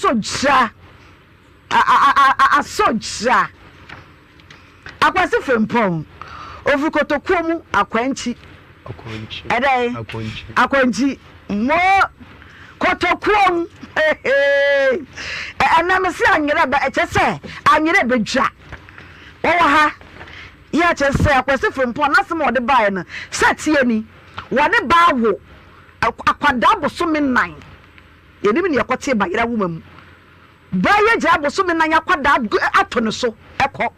Asɔ gya. Asɔ gya. Akwasi Frimpong, ofiri kotokuo mu Akwankyi. Ɛdɛn? Akwankyi. Mo kotokuo mu. Ɛnna me se anyerɛ bɛ ɛkyɛ sɛ anyerɛ bɛdwa. Wɔwɔ ha. Yɛ kyɛ sɛ Akwasi Frimpong n'asɛm a ɔde baeɛ no sɛ tie ni. Wɔne ba awo akwadaa bosome nan. Yɛnim nea ɛkɔtee bayerɛ nwoma mu. Baa yi agyae bosome nan akwadaa ato ne so kɔ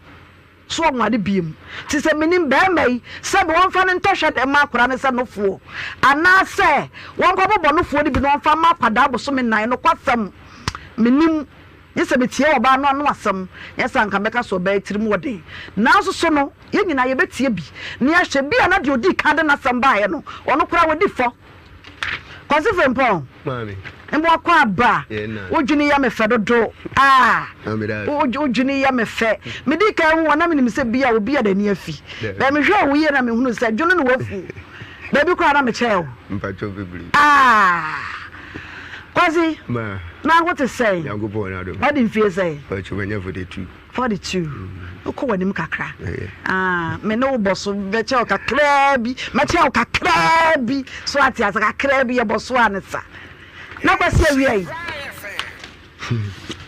so ɔnware biom. Nti sɛ menim barima yi sɛ me wɔmfa no ntɔhwɛ na ɛma akwadaa no sɛ nofoɔ anaasɛ wɔnkɔbobɔ nofoɔ no bi na wɔmfa mma akwadaa bosome nan nokwasɛm menim gye sɛ metie ɔbaa no ano asɛm nyɛ saa nka mɛka sɛ ɔbaa yi tirim wɔ den nanso so no yɛn nyinaa yɛbɛtie bi na yɛahwɛ bi a na deɛ ɔdii kan de n'asɛm baeɛ no ɔno koraa wadi fɔ. Kwasi Frimpong, mmoa kɔ aba, wo dwene yɛ me fɛ dodo ah, wo dwene yɛ me fɛ. Medi kan hu wɔ na menim sɛ bia obi a n'ani afi. Bɛ mehwɛ wo yie na mehunu sɛ dwene no wafu. Baabi koraa na mekyɛɛ wo. Ah, Kwasi, na wo te sɛn? Wadi mfie sɛn? 42 wokɔ w'anim kakra ah, me ne wo bɔ so bɛkyɛ wo kakraa bi mɛkyɛ wo kakraa bi so ate ase kakraa bi yɛbɔ so a ne sa na kwasi awia yi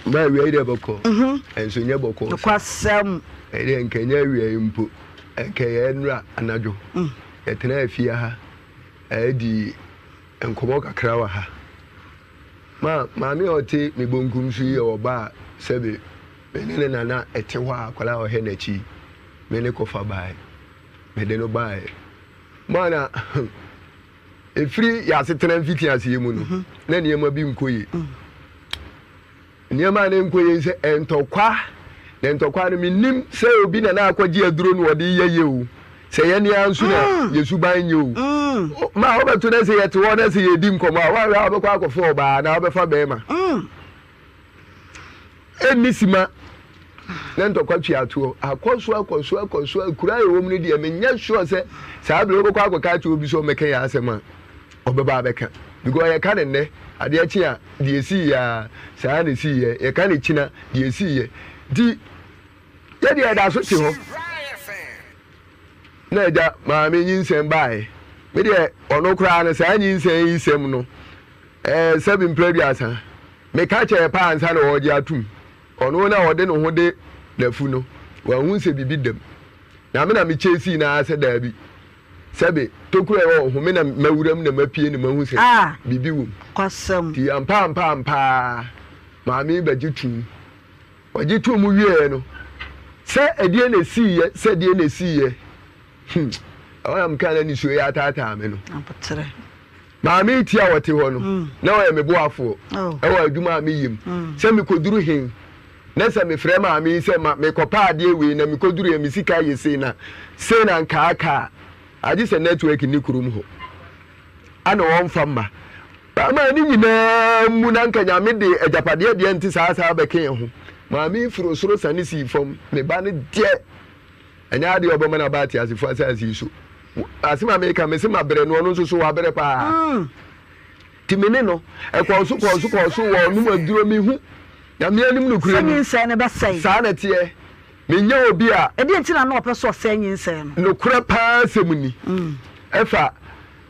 ma awia yi deɛ bɔkɔ mhm. ɛnso nyɛ bɔkɔ nokwasɛm ɛdeɛ nka nyɛ awia yi mpo ɛnka yɛ nnura anadwo mm. yɛtena afie ha ɛdi nkɔmmɔ kakra wɔ ha Ma maame a ɔte me bonkum so yi yɛ ɔba a sɛbe me ne ne nana te hɔ a akwadaa a ɔhwɛ n'akyi me ne kɔfa baeɛ. Mede no baeɛ. Ma na ɛfiri yɛn asetena mfitiaseɛ mu no, mhm. na nneɛma bi nkɔ yie. Mm. Nneɛma a na ɛnkɔ yie sɛ ntɔkwa, na ntɔkwa no mennim sɛ obi na na akɔgye aduro na ɔde yɛ yɛ o, sɛ yɛn ara nso na mm. yɛn suban nyɛ o. Mm. Ma wobɛto na sɛ yɛte hɔ na sɛ yɛdi nkɔmmɔ a, woahwɛ a wobɛkɔ akɔfa ɔbaa na wobɛfa bɛrima. Mm. Ɛnni sima na ntɔkwa twi atoɔ akɔ so akɔ so akɔ so akura a ɛwɔ mu no deɛ menyɛ sure sɛ saa berɛ wobɛkɔ akɔka akyerɛ obi sɛ ɔmmɛka yɛn asɛm a ɔbɛba abɛka because yɛka ne nnɛ adeɛ kye a deɛ ɛsii yɛ a saa na ɛsii yɛ yɛka ne kyina deɛ ɛsii yɛ nti yɛdeɛ ɛda so te hɔ na agya maame nyinsɛn baeɛ me deɛ ɔno koraa no saa nyinsɛn yi sɛm no ɛɛ sɛbi mpere aduasa meka kyerɛ paa ansa na ɔregye atum ɔno na ɔde ne ho de n'afu no wɔahu sɛ biribi dam na me na mekyɛ sii na asɛ daabi Sɛbe, tokuro a ɛwɔ wo ho, me na mawura mu na mapue na mahu sɛ Ah! biribi wɔ mu. Kwasɛm. Nti ampa ampa ampa ara, maame yi bɛgye toom. Ɔgye too mu wieeɛ no, sɛ ɛdeɛn na ɛsiiɛ, sɛ ɛdeɛn na ɛsiiɛ, hmm, ɛhɔ na mekaa na nisuo yi ataataa me no. Aboterɛ. Maame yi ti a ɔte hɔ no, na ɔyɛ me boafoɔ wɔ adwuma a meyɛ mu. Sɛ mekɔduru he, na sɛ mefrɛ maame yi sɛ ma mekɔpɛ adeɛ wei na mekɔduru he me sika yɛ sei na sei na nka aka a, agye sɛ network nni kurom hɔ ana ɔmfa mma. Ama ne nyinaa mu na nka Nyame de agyapadeɛ deɛ nte saa saa bɛka yɛn ho. Maame yi foro soro sane sii fam, me ba no deɛ Ɛnyɛ adeɛ a ɔbɛma no aba ateasefoɔ asase yi so. Asɛm a meka, mese mabrɛ no, ɔno nso so wabrɛ paa. Mm. Nti me ne no, ɛkɔɔ so kɔɔ so kɔɔ so wɔ ɔnom aduro mehu. Nyame anim nokorɛ ni. Sɛ nyinsɛn no bɛsɛe. Saa na ɛteɛ. Menyɛ obi a. Ɛdeɛn nti na na ɔpɛ sɛ ɔsɛe nyinsɛn no? Nokorɛ paa asɛm ni. Mm. Ɛfa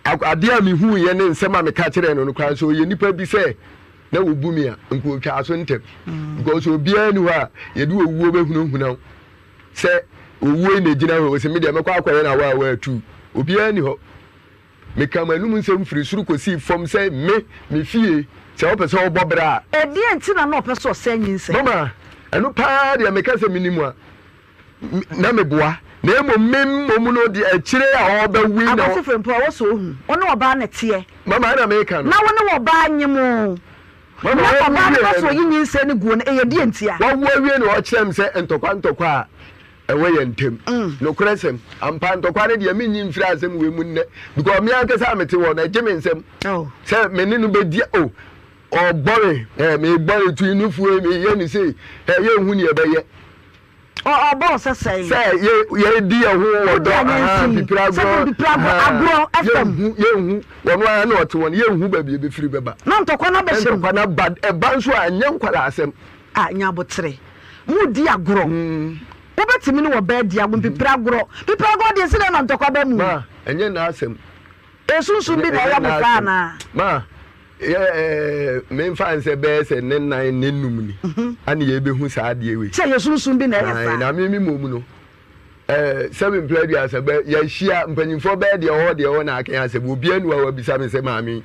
adeɛ a mehuiɛ ne nsɛm a meka kyerɛɛ no no koraa nso ɔyɛ nipa bi sɛ na wɔbu me a nka ɔtwaa so ntɛm. Mm. Because obiara ni hɔ a yɛde owuo bɛhunahuna wo. Sɛ owuo yi na ɛgyina hɔ, ɔse me deɛ mɛkɔ akɔyɛ no awaawa atuu. Obiara nni hɔ. Meka m'anum nsɛm firi soro kɔsii fam sɛ me, me fie, sɛ wopɛ sɛ wobɔ bra a. Ɛdeɛn nti na na ɔpɛ sɛ ɔsɛe nyinsɛn? Mama, ɛno paa deɛ meka sɛ menim a, na meboa. Na mmom me mmom no deɛ akyire a ɔrebɛwe na. Akwasi Frimpong, ɛwɔ sɛ ɔhu. Wo ne ɔbaa na ɛteɛ. Mama, ɛna meka no. Na wo ne ɔbaa nyem o. Mama, Na wawo ɔbaa no wieɛ ka sɛ no. ɔyi nyinsɛn no guo no, ɛyɛ deɛ ntia? Wawo awie na ɔkyerɛ me sɛ ntɔkwa ntɔkwa a ɛwɔ yɛn ntam. Nokorɛ sɛm, ampa ntɔkwa no deɛ mennyi mfiri asɛm wei mu nnɛ because me ankasa a mete hɔ no ɛgye me nsam sɛ me ne no bɛdi o ɔbɔ me, eh, mebɔ ne tui nufuo yi meyɛ ne sei, eh, yɛnhu neɛ ɛbɛyɛ. Ɔbɔɔ sɛ sɛn? Sɛ yɛ yɛdi yɛn ho wɔ dɔ ahaa mpipiri agorɔ ahaa yɛnhu yɛnhu wɔn ara na ɔte wɔn yɛnhu baabi ebefiri bɛba. Na ntɔkwa no abɛhyɛ mu. Ntɔkwa no aba ɛba nso a ɛnyɛ nkwadaa asɛm. A nya abotere mo di agorɔ wobɛtumi ne wɔ bɛɛ di agorɔ mpipiri agorɔ mpipiri agorɔ deɛ si dɛn na ntɔkwa ba mu. Ma ɛnyɛ n'asɛm. Esunsun bi na ɛyɛ mo saa anaa? Ma Yɛ ɛɛ memfa nsɛ bɛyɛ sɛ ne nan ne num ni mhm. ana yɛbɛhu saa adeɛ wei. Sɛ yɛ sunsun bi na ɛyɛ saa. Na me mi mmom no ɛɛ sɛbi mpere aduasa bɛ yɛahyia mpanyinfoɔ bɛyɛ deɛ ɔwɔ deɛ ɔwɔ na aka asɛm obiara nu a wabisa me sɛ maame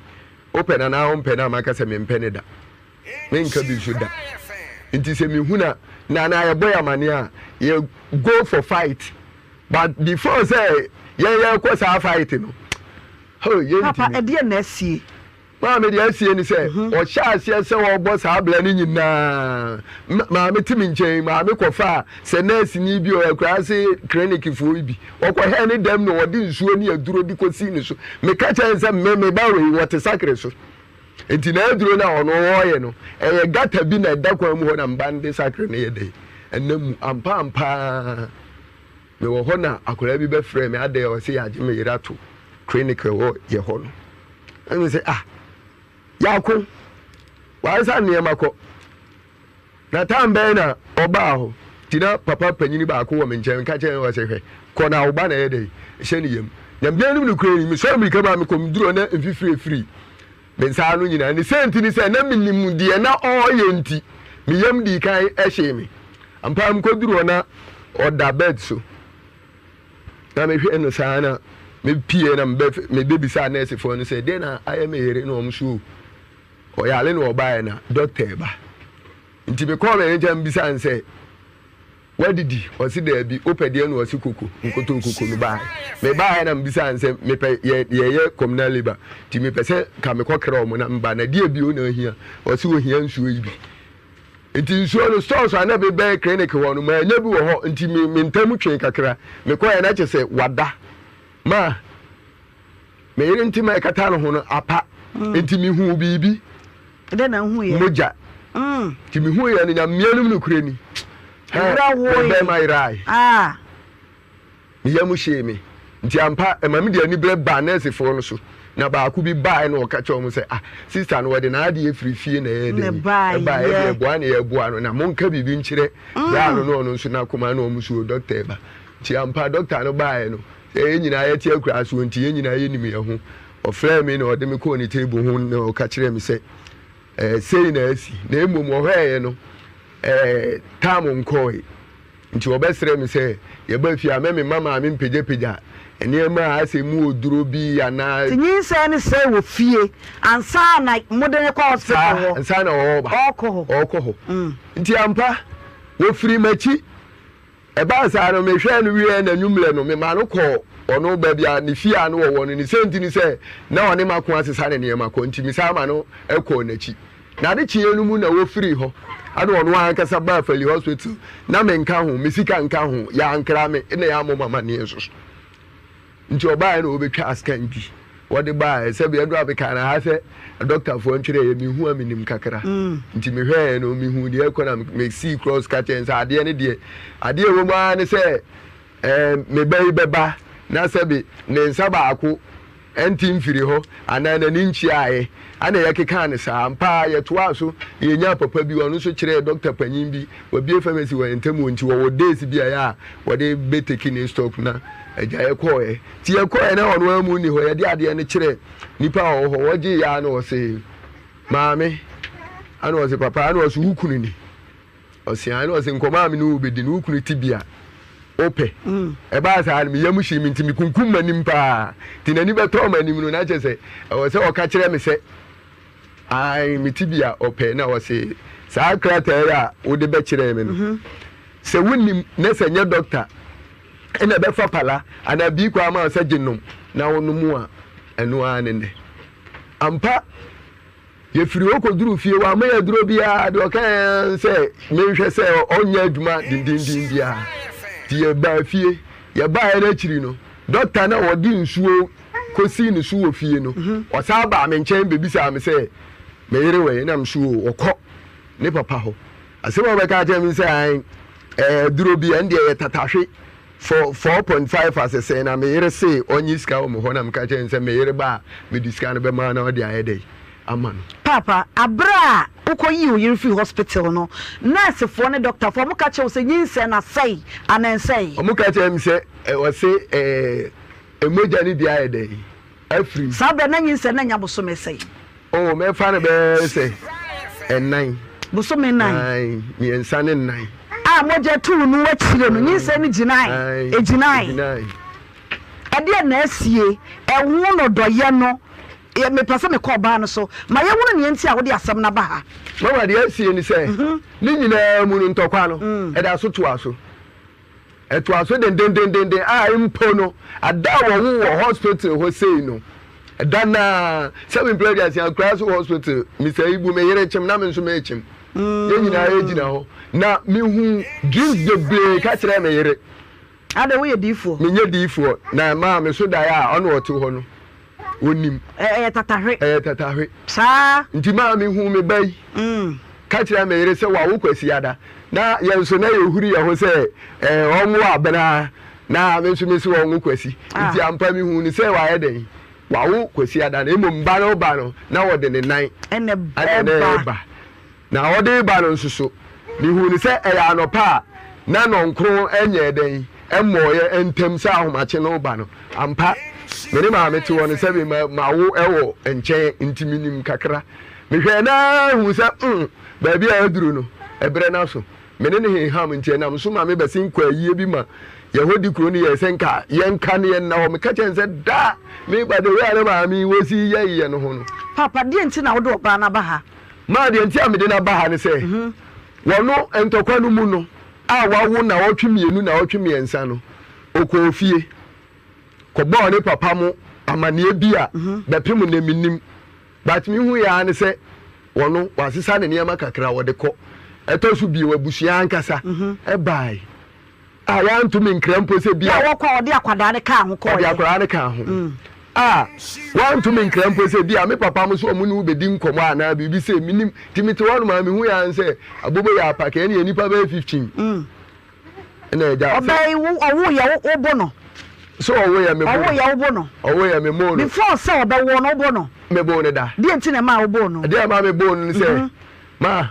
wopɛ na na wompɛ na maka sɛ mempɛ ne da menka bi nso da nti sɛ mehu na na na yɛbɔ yɛ amane a yɛ go for fight but before sɛ yɛn yɛkɔ saa fight no Oh, yɛntumi. Papa, ɛdeɛn na asie? Maame, deɛ asie ne sɛ, mhm. ɔhyɛ aseɛ sɛ ɔrebɔ saa abla no nyinaa. Maame te me nkyɛn, maame kɔfaa sɛ nɛɛseni bi ɔyɛ akuraase klinikfoɔ yi bi. Ɔkɔhɛɛ ne dɛm na ɔde nsuo ne aduro de kɔsii ne so. Meka kyerɛ no sɛ me me ba wei wɔte sakre so. Nti n'aduro no a ɔno ɔreyɛ no, ɛyɛ gata bi na ɛda kwan mu hɔ na mba no de sakre no yɛ dɛn ɛnam mu. Ampa ampa. Mewɔ hɔ na akwadaa bi bɛfrɛɛ me adɛn ɔse yɛagye me yere ato clinic ɛwɔ yɛ hɔ no. Ɛna me sɛ ah yɛako wansa nneɛma kɔ na tam bɛn na ɔbaa hɔ nti na papa panyini baako wɔ me nkyɛn nka kyerɛ no ɔsɛ hwɛ kɔ na wo ba na ɛyɛ dɛn hyɛ ne yam na mmea no mu no kura ni mesɔre mmirika maa mekɔ meduru hɔ na mfifiri afiri Me nsa ano nyinaa. Ne sɛ nti ne sɛ na menim deɛ na ɔreyɛ nti, me yam dii kan hyee me. Ampa ara mekɔduru hɔ na ɔda bed so. Na mehwɛɛ no saa na mepie na mebɛbisaa nɛɛsefoɔ no sɛ deɛ na ayɛ me yere na wɔn so ɔyare na ɔbaeɛ na dɔkta ɛba. Nti mekɔɔ me nkyɛn mebisaa no sɛ Woadidi? Ɔse daabi. Wopɛ deɛn? Na ɔse koko. Mekɔtɔɔ koko no baeɛ. Mebaeɛ na mebisaa no sɛ mepɛ yɛ yɛyɛ communal labour nti mepɛ sɛ nka mekɔkra wɔn na meba na deɛ bio na ahia? Ɔse ohia nsuo yi bi. Nti nsuo no stores a na ɛbɛbɛn clinic hɔ no mannya bi wɔ hɔ nti me me ntam twee kakra. Mekɔeɛ na kyerɛ sɛ wada ma Me yere ntoma a ɛkata ne ho no apa, mm. nti mehuu biribi. Dɛn na wohuiɛ? Mogya. Mm. Nti mehuiɛ no nyamea nom nokorɛ ni. Bɛrima yerae. Ah. Me yam hyee me. Nti ampa ɛma me de aniberɛ baa nɛɛsefoɔ no so. Na baako bi baeɛ na ɔka kyerɛ wɔn sɛ ah sista no wɔde n'adeɛ firi fie na ɛyɛ dɛ yi ɛbaeɛ deɛ ɛboa na yɛboa no na monka biribi nkyerɛ braa no na ɔno nso n'akoma na wɔn so dɔkta ɛba nti ampa dɔkta no baeɛ no Sɛ yɛn nyinaa yɛte akuraa soɔ nti, yɛn nyinaa yɛnim yɛn ho. Ɔfrɛɛ me na ɔde me kɔɔ ne table ho na ɔka kyerɛɛ me sɛ, eh, sei na asi. Na mmom ɔhwɛeɛ no, eh, tam nkɔɔe. Nti ɔbɛsrɛ me sɛ yɛba fie a, mɛ me mma maame mpagyapagya nneɛma a asɛ mu oduro bi anaa. Nti nyinsɛn no sɛe wɔ fie ansa na mode no kɔ hospital Saa, hɔ? ansa na ɔreba. Ɔrekɔ hɔ. Ɔrekɔ hɔ. Nti ampa, wɔfiri m'akyi. Ɛbaa saa no, mehwɛɛ no wieeɛ na anwummerɛ no, memaa no kɔɔ ɔno baabi a ne fie a na wɔwɔ no. Ne sɛ nti ne sɛ, na ɔne m'ako asesa ne nneɛma kɔ, nti mesan ma no kɔɔ n'akyi. Na ade kyeeɛ no mu na wɔfirii hɔ, ɛna ɔno ankasa baa Fali Hospital. Na menka ho, me sika nka ho, yɛankra me, ɛna yɛammɔ me amanneɛ nso so. Nti ɔbaeɛ na ɔbɛtwaa scan bi wɔde baeɛ sɛbi ɛno a mekaa no ha sɛ dɔktafoɔ ntwerɛeɛ mehu a menim kakra mm. nti mehwɛeɛ no mehu deɛ ɛkɔ na mesii cross ka kyɛn sɛ adeɛ no deɛ adeɛ ɛwɔ mu ara ne sɛ ɛɛ me ba yi bɛba na sɛbi ne nsa baako ɛnte mfiri hɔ anaa n'ani nkyiaeɛ ana yɛkekaa no saa ampa ara yɛtoaa so na yɛnyaa papa bi ɔno nso kyerɛɛ dɔkta panyin bi wabue pharmacy wɔ yɛn ntam hɔ nti wɔwɔ days bi a ɛyɛ a wɔde bɛ take ne stock na agya yɛkɔɔɛ nti yɛkɔɔɛ na ɔno ara mu nni hɔ yɛde adeɛ no kyerɛ nipa a ɔwɔ hɔ wɔgye yɛ a na ɔse maame ana ɔse papa ana ɔse wo kunu ni Ɔse aane, ɔse nkɔmɔ a me ne wo bɛdi no wo kunu te bi a wopɛ. Ɛbaa saa no me yam hyee me nti me kunkum m'anim paa nti n'ani bɛtɔɔ m'anim no na kyerɛ sɛ ɛwɔ sɛ ɔka kyerɛ me sɛ aane me te bi a ɔpɛ na ɔse saa krataa yi a wode bɛkyerɛɛ me no mhm. sɛ wonim na sɛ nyɛ dɔkta ɛna ɛbɛfa pala anaa bii kɔ ama sɛ gye nom na wonom a ɛno ara ne nnɛ ampa Yɛfirii hɔ kɔduruu fie, wamma yɛn aduro biara, deɛ ɔkaeɛ ara ne sɛ menhwɛ sɛ ɔnyɛ adwuma dendenden biara. Nti yɛbaa fie, yɛbaeɛ no akyiri no, dɔkta no a ɔde nsuo kɔsii ne so wɔ fie no, mhm. ɔsan baa me nkyɛn bɛbisaa me sɛ me yere wɔ he, na me so ɔkɔ ne papa hɔ. Asɛm a ɔbɛka akyerɛ me sɛ ae, Aduro bi, ɛndeɛ yɛ tatahwe for 4.5 asesɛn na me yere se ɔnye sika wɔ me hɔ na meka kyerɛ no sɛ me yere ba a mede sika no bɛma na ɔde ayɛ dɛn ama no. Paapa, aber a wokɔyii wo yer fii hospital no, nɛɛsefoɔ ne dɔktafoɔ wɔka kyerɛɛ wo sɛ nyinsɛn no asɛe anaa ɛnsɛe? Wɔka kyerɛɛ me sɛ ɔse mogya no bi ayɛ dɛn afiri mu. Saa berɛ no na nyinsɛn no anya bosome sɛn? Oh, mɛfa no bɛyɛ sɛ ɛnan. Bosome nnan. Ae, mmiɛnsa ne nnan. A mogya tuu no akyire no, nyinsɛn no gyinae. Ɛgyinae. Ɛgyinae. Ɛdeɛn na asie? Ɛho nnɔdɔeɛ no, mepɛ sɛ mekɔ ɔbaa no so ma yɛhunu nea nti a wode asɛm no aba ha. Mama, deɛ asie ne sɛ, ne nyinaa mu no, ntɔkwa no, ɛda so toa so. Ɛtoa so dendendenden a mpo no, ada a wɔwo wɔ hospital hɔ sei no, ɛda no ara, sɛ mempere aduasa koraa so hospital, Mister Ibu, me yere kyem na me nso mekyem. Yɛn nyinaa yɛgyina hɔ. Na mehu dreams bebree ka kyerɛɛ me yere. Adɛn, woyɛ diifoɔ? Menyɛ diifoɔ, na ɛmaa me so daeɛ a ɔne ɔte hɔ no, ɔnim. Ɛyɛ tatahwe. Ɛyɛ tatahwe. Saa. Nti maa mehuu me ba yi. Ka kyerɛɛ me yere sɛ wawo Kwasiada. Na yɛn nso na yɛhuri yɛn ho sɛ ɛɛ ɔnwo Abena na me nso mese ɔnwo Kwasi. Nti ampa mehuu no sɛ wayɛ dɛn? Wawo Kwasiada na mmom ba no ba no na ɔde ne nan ɛna na ɛreba. Na ɔde reba no nso so, mehuu no sɛ ɛyɛ anɔpa a na nnɔnkron nyɛɛ dɛn mmɔeɛ ntɛm sɛ ahomakye no reba no. Ampa, me ne maame te hɔ no, sɛbe mawo wɔ nkyɛn nti menim kakra. Mehwɛɛ no ara huu sɛ mm, baabi a aduru no, ɛberɛ no aso. Me ne no hinham nti ɛnam so ma me bɛsen kɔɔ ayie bi ma yɛhɔ di kuro no yɛɛ sɛ nka yɛnka ne yɛnna hɔ. Meka kyerɛɛ no sɛ da meba the way a na maame yi wɔsi yɛyɛ no ho no. Papa, deɛ nti na wode ɔbaa no aba ha? Maa deɛ nti a mede no aba ha ne sɛ, wɔno ntɔkwa no mu no a wawo nnawɔtwe mmienu nnawɔtwe mmiɛnsa no, ɔkɔɔ fie kɔbɔɔ ne papa mo amaneɛ bi a bɛpem nnɛ mennim. But me hu yɛ ara ne sɛ wɔno wasesa ne nneɛma kakra wɔde kɔ. Ɛtɔ so bio abusua ankasa ɛbae a yɛantumi nkra mpo sɛ bi a. Yɛ wɔkɔ a ɔde akwadaa no kaa ho kɔɔeɛ. Ɔde akwadaa no kaa ho a wɔantumi nkra mpo sɛ bi a me papa mo so wɔn ne wo bɛdi nkɔmmɔ anaa biribi sɛ menim. Nti mete hɔ nom a mehu yɛ ara ne sɛ abobo yɛ apake ɛne nnipa bɛyɛ 15. Ɛna agya sɛ. Ɔbaa yi wo ɔwo yɛ wo wo bo no. Sɛ ɔwo yɛ me bo no. Ɔwo yɛ wo bo no. Ɔwo yɛ me mo no. Before sɛ ɔbɛwo no wo bo no. Me bo no da. Deɛ nti na ɛmaa wo bo no. Deɛ ɛmaa me bo no ne sɛ ma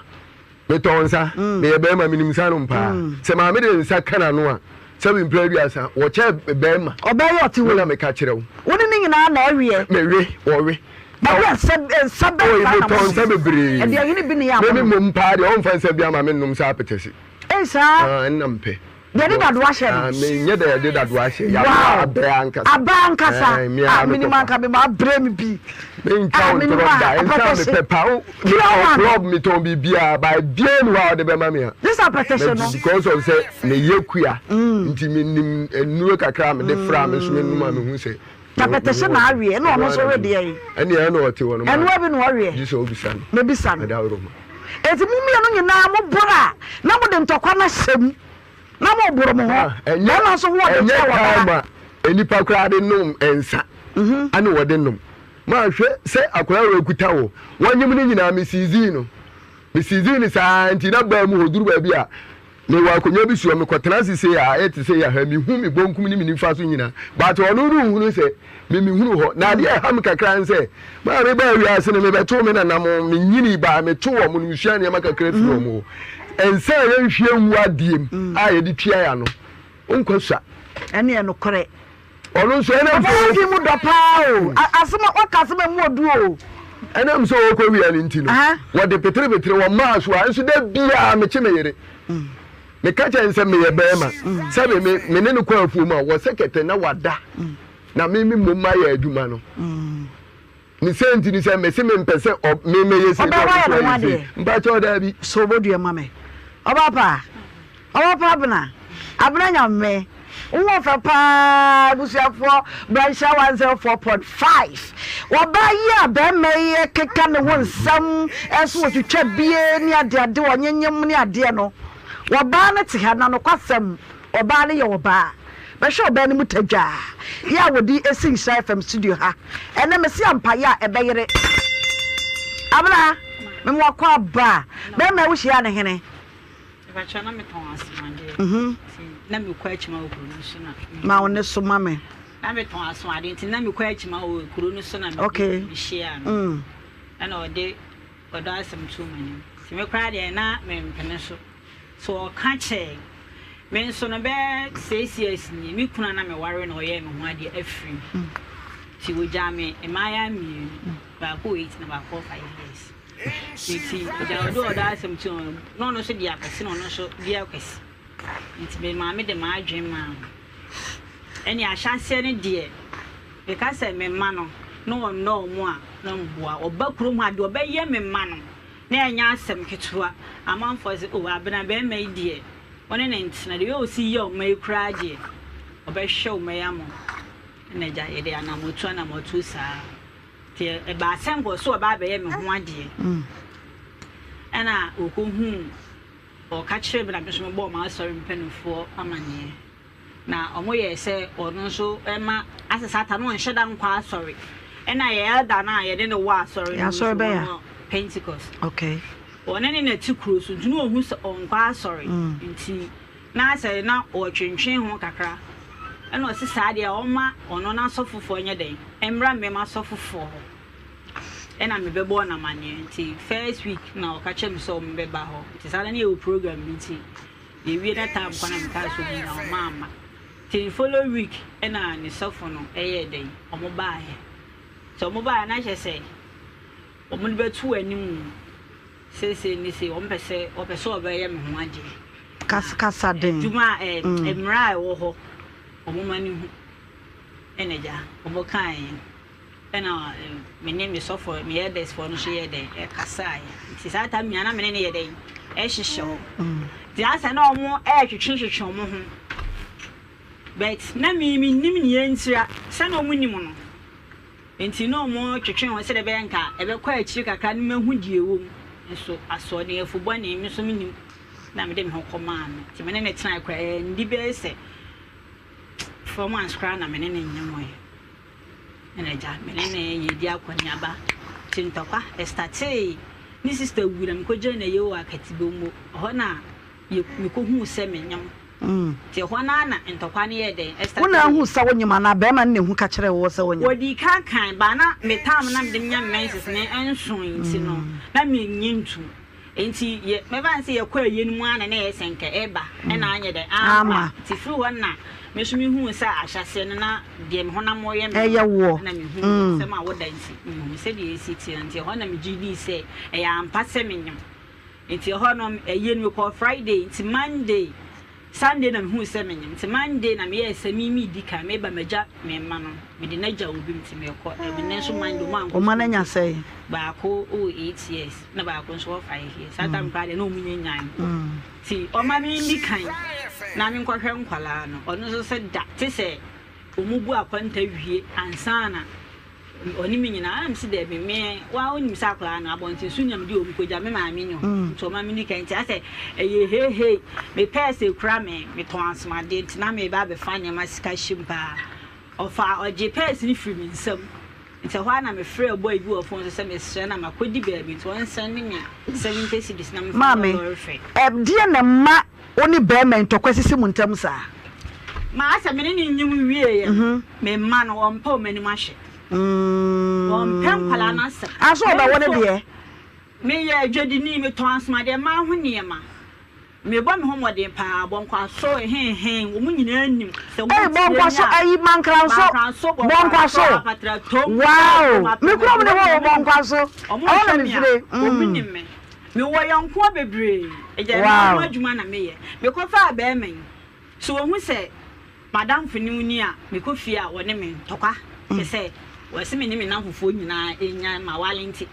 me tɔn nsa me yɛ bɛrima me nim nsa nom paa sɛ maame de nsa ka n'ano a sɛ me mpira aduasa wɔkyɛ bɛrima. Ɔbaa yi ɔte wei. Me na me ka kyerɛ wo. Wo ne ne nyinaa na ɛweɛ. Me we wɔwe. Ɛdeɛ nsa nsa bɛn saa na mo. Ɔyɛ mo tɔn nsa bebree. Ɛdeɛ hene bi ne yɛ amono. Me me mom paa deɛ ɔnfa nsa bi ama me nom saa apɛtɛse. Ei saa. Ah, ɛnna mpɛ. Deɛ de dadoa hyɛ no. Ah, menyɛ deɛ de dadoa hyɛ. Wow. Abɛ ankasa. Abɛ ankasa. Eh, ah, minima anka me ma abrɛ me bi. Mentwa wo ntorɔ da. Nsa mepɛ pa. Wo metɔn club metɔn biribiara. Ba ebien ni hɔ a wɔde bɛma me a. This apɛtɛhyɛ no. Because of sɛ meyɛ kua. Nti menim nnuro kakra a mede fra me nso menom a mehu sɛ. Tapɛtɛhyɛ na aweɛ ɛna ɔno nso we deɛ yi. Ɛne ɛna ɔte hɔ no. Ɛnoa bi na ɔweɛ. Gye sɛ obisa no. Mebisa no. Ɛda woroma. Eti mo mmienu nyinaa mo boro a na mo de ntɔkwa no ahyɛ mu na mo boro mo ho. Bɛrima nso ho ɔde kyɛ wɔ daa. Ɛnyɛ nipa koraa de nom nsa. Mhm. Ɛna wɔde nom. Maa hwɛ sɛ akwadaa wɔ ekuta wɔ. Wɔnyem no nyinaa me siizii no. Me siizii no saa nti na baa mu hɔ duru baabi a Mewɔ akonnwa bi so a mekɔtena ase sei a ayɛ te sɛ yɛ ha, mehu me bonkum ne me nifa so nyinaa, but ɔno no nhunu sɛ me mehunu hɔ. Na adeɛ a ɛha me kakra ne sɛ, maa mebaa wiase no mebɛtoo me nananom, menyinii baa metoo wɔn no mesua nneɛma kakra firi wɔn hɔ. Nsa a yɛnhwie ngu adeɛ mu a yɛde tua yɛn ano, wonkɔ sua. Ɛne ɛnokorɛ. Ɔno nso ɛnam sɛ. Ɔbaa bi mu dɔ paa o. Asɛm a ɔka asɛm a emu odu o. Ɛnam sɛ ɔkɔ wia no nti no, wɔde peterepetere wɔn maa so a nso da biara mekye me yere. Meka kyerɛ no sɛ meyɛ bɛrima. Sɛbe me me ne no kɔ afuom a, wɔsɛ kɛtɛ na wada na me me mmom mayɛ adwuma no. Ne sɛ nti ne sɛ mese mempɛ sɛ ɔ me mɛyɛ sei na Ɔbaa ɔno wayɛ nso ne ho ayɛ sei. adeɛ. Mpakyɛw daabi. So obodua ma me. Ɔbaa pa Ɔbaa pa Abena Abena Nyame wo ho ɔfɛ paa abusuafoɔ bra nhyira 104.5 Ɔbaa yi a bɛɛma yi ɛkeka ne ho nsɛm ɛso ɔtwitwa bie ne adeade ɔnyenyem ne adeɛ no Ɔbaa no te ha na nokwasɛm Ɔbaa no yɛ ɔbaa. Bɛhwɛ ɔbaa no mu tadwaa yɛ a wɔde asi Nhyira FM studio ha ɛnɛ. Mese ampa yɛ a ɛbɛyere. Abena, mema wakɔ aba. Bɛrima yi wohyiaa no hene? Mepakyɛw na metɔn asomadeɛ. Nti na mekɔ akyima wɔ kuro no so na. Ma wo ne so ma me. Na metɔn asomadeɛ nti na mekɔ akyima wɔ kuro no so na mehyia no. Ɛna ɔde ɔdɔ asɛm too m'anim. Nti me koraa deɛ na mempene so. So ɔka kyɛɛ me nso no bɛyɛ 6 years nie, me kunu a na meware no ɔyɛɛ me ho adeɛ afiri mu. Nti ɔgyaa me mmaayewa mmienu, baako wɔ 8 na baako wɔ 5 years. Nti agya ɔde ɔdɔ asɛm too m'anim na ɔno nso de akwasi na ɔno nso de akwasi. Nti me maame de m'adwene maa no. Ɛne ahyɛaseɛ no deɛ meka sɛ me mma no na ɔnnɔ wɔn a na mboa. Ɔba kurom ha deɛ ɔbɛyɛ me mma no na ɛnyɛ asɛm ketewa. Amanfoɔ se oh Abena barima yi deɛ wo ne no ntena, deɛ ɔsi yɛ wo mma yi koraa deɛ ɔbɛhwɛ wo mma yi ama wo. Ɛna agya yɛde anamɔtu anamɔtu saa. Nti ɛbaa sɛ nka ɔse ɔba abɛyɛ me ho adeɛ. Ɛna ɔkɔhuu, ɔka kyerɛɛ me na me nso mebɔɔ m'asɔre mpanimfoɔ amaneɛ. Na wɔyɛɛ sɛ ɔno nso ma asɛ saa ta no ɔnhyɛ da nkɔ asɔre. Ɛna yɛ elder no a yɛne no wɔ asɔre no nso ɔno Pentecost. Okay. Ɔne ne na te kuro so nti na ɔhu sɛ ɔnkɔ asɔre nti na asɛ na ɔtwentwen ho kakra. Ɛna ɔse saa deɛ ɔma ɔno n'asɔfofoɔ nyɛ dɛn mmra mmɛm asɔfofoɔ hɔ. Ɛna mebɛbɔɔ no amaneɛ nti first week na ɔka kyerɛ me sɛ ɔmbɛba hɔ nti saa da no yɛwɔ program bi nti Yɛwie na time kɔ na mekaa sɛ ɔmu na ɔmo amma. Nti the follow week ɛna ne sɔfo no ɛyɛɛ dɛn ɔmo baeɛ. Nti ɔmo baeɛ na kyerɛ sɛ ɔmo de bɛto anim seesei ne sei ɔmo pɛ sɛ ɔpɛ sɛ ɔbɛyɛ me ho adeɛ. Kas kasa den. Adwuma a ɛɛ mmara a ɛwɔ hɔ ɔmo ma no hu ɛna agya ɔmo kaeɛ. Ɛna me ne me sɔfo, me elders foɔ no nso yɛɛ dɛn, ɛkasaeɛ. Nti saa time nyinaa na me ne no yɛ dɛn, ɛhyehyɛ hɔ. Nti asɛ na wɔn ɛretwetwetwetwe wɔn ho. But na me mennim nea ntira, sɛ na wɔn nim no. Nti na wɔn twetwe ho sɛdeɛ ɛbɛyɛ nka ɛbɛkɔ akyiri kakra no mahu deɛ ɛwɔ mu. Nso asoɔdenfo bɔne, me nso mennim. Na mede me ho kɔmaa no. Nti me ne no tenae koraa, ɛndi bɛyɛ sɛ 4 months koraa na me ne no nyemoeɛ. Ɛna agya me ne no yɛdi akɔneaba nti ntɔkwa ɛstatee ne sister wu na mekɔgyina na yɛwɔ akatibombo ɛhɔ na mekɔhuu sɛ menyem nti ɛhɔ no ara na ntɔkwa no yɛɛ dɛn ɛstatee. Wo na ahu sɛ wonyem anaa bɛrima no na ɛhu ka kyerɛɛ wo sɛ wonyem? Wɔdii kan kan baa na me time na mede nya me menses no nsoe nti no na mennye ntom. Enti yɛ mɛfa no sɛ yɛkɔ ayie no mu ara na na ɛyɛ sɛ nka ɛreba ɛna anyɛ dɛn amma. Nti firi hɔ no na me nso mehuu sɛ ahyɛaseɛ no na deɛ me honam reyɛ me no na mehuu nsɛm a woda nti mehuu sɛdeɛ ɛsi teɛ nti ɛhɔ na megye dii sɛ ɛyɛ ampa sɛ menyem. Nti ɛhɔ no ayie no mekɔɔ Friday nti Monday Sunday na mehuu sɛ menyem nti Monday na meyɛɛ sɛ me medi kan meba magya me mma no mede no agya obi nti mekɔ ɛnɛ nso Monday ɔmo ankɔ Wo mma no sukuu anya nti sɛn? baako wɔ 8 years na baako nso wɔ 5 years saa time koraa deɛ na ɔmo nyɛ nyan mpo nti ɔma me ndi kan na menkɔhwɛ nkwadaa no ɔno nso sɛ da te sɛ ɔmo bu akwanta wie ansa na Ɔne me nyinaa na mese daabi me wa wonim sɛ akwadaa no abɔnten so na mede wɔn kɔgya me maame ni hɔ nti ɔma me nika nti asɛ ɛyɛ heihei me pɛɛse kura me metɔn asomadeɛ nti na meba abɛfa nneɛma sika hyɛ mu paa ɔfa ɔgye pɛɛse no firi me nsam nti ɛhɔ ara na mefrɛ boy bi wɔ phone so sɛ mesrɛ na makɔdi baabi nti ɔnsɛnde me 70 cedis na mefa Maame, lɔre fɛ. ɛdeɛn na ɛma wo ne barima yi ntɔkwa sisi mo ntam saa? Ma asɛ me ne no nyem wieeɛ no, me mma no, wɔmpɛ wɔn anim ahwɛ. Wɔmpɛ nkwadaa no asɛm. Ah, so ɔbɛwo ne deɛ? Meyɛ adwadini, metɔn asomadeɛ, mmaa ho nneɛma. Mebɔ me ho mmɔden paa, Bɔnkwaso, hehe, wɔn nyinaa nim. Sɛ Ei, wɔtie me Bɔnkwaso, a, ayi, Mankranso, Mankranso, Bɔnkwaso. Bɔnkwaso, Apatratom, Wow, Sɛɛdom, me kurom ne Aprɛmɛdum, hɔ o, wɔn nim. Bɔnkwaso. Wɔn Ɛhɔ na hwɛ me a, mefire. wɔn Mm. nim me. Mewɔ yɔnkoɔ bebree. Agya, mmaa ho Wow. adwuma na meyɛ. Mekɔfaa barima yi. So wɔhu sɛ m'adamfo ne wo ni a, mekɔ fie a wɔne me ntɔkwa. Kyerɛ sɛ, wɔse me ne me nnamfofoɔ nyinaa nnyae m'aware nti.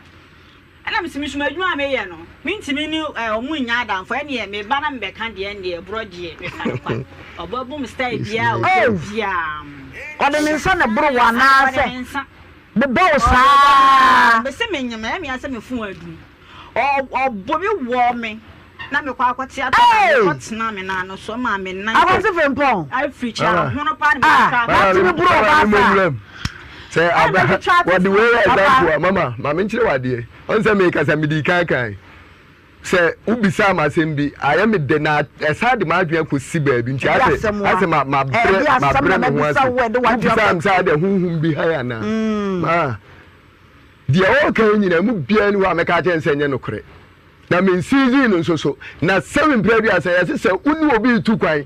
Ɛna mese me nso m'adwuma a meyɛ no, mentumi ne wɔn nnya adamfo. Ɛnneɛ me ba na mebɛka deɛ ɛnneɛ borɔ deɛ mefa no kwa. Ɔbɛbom style biara a ɔpɛ Oh! biara. Ɔde ne nsa na ɛboro wo Ɔde anaasɛ ne nsa. bobɔ wo Ɔbobɔ me saa? ara. Mese menyem, ɛyɛ me ya sɛ me fon adum. Ɔbɔ me wɔɔ me na mekɔ akɔte atɔ na mekɔ tena me nan no so ma me nan. Akwasi Frimpong. Afiri kyɛ ahono paa na Ah, mekɔtwa na tumi boro ɔbaa saa. Sɛ aba wɔde wei yɛ example a mama maame nkyerɛ wadeɛ ɔn sɛ mekasa medi kan kan. Sɛ wobisaa me asɛm bi, ayɛ me dɛ na ɛsan de m'adwene akɔsi baabi nti Ɛde asɛ asɛm a asɛ ma mabrɛ ɛde asɛm mabrɛ na me ho mabisa ase. wo ɛde w'adwene Wobisaa akɔ me sɛ adɛ honhom bi han anaa? Maa deɛ ɔreka yi nyinaa mu biara ni hɔ a mɛka akyerɛ no sɛ ɛnyɛ nokorɛ. Na mensiizii no nso so. Na sɛbi mprɛ aduasa yɛse sɛ wo ne obi retu kwan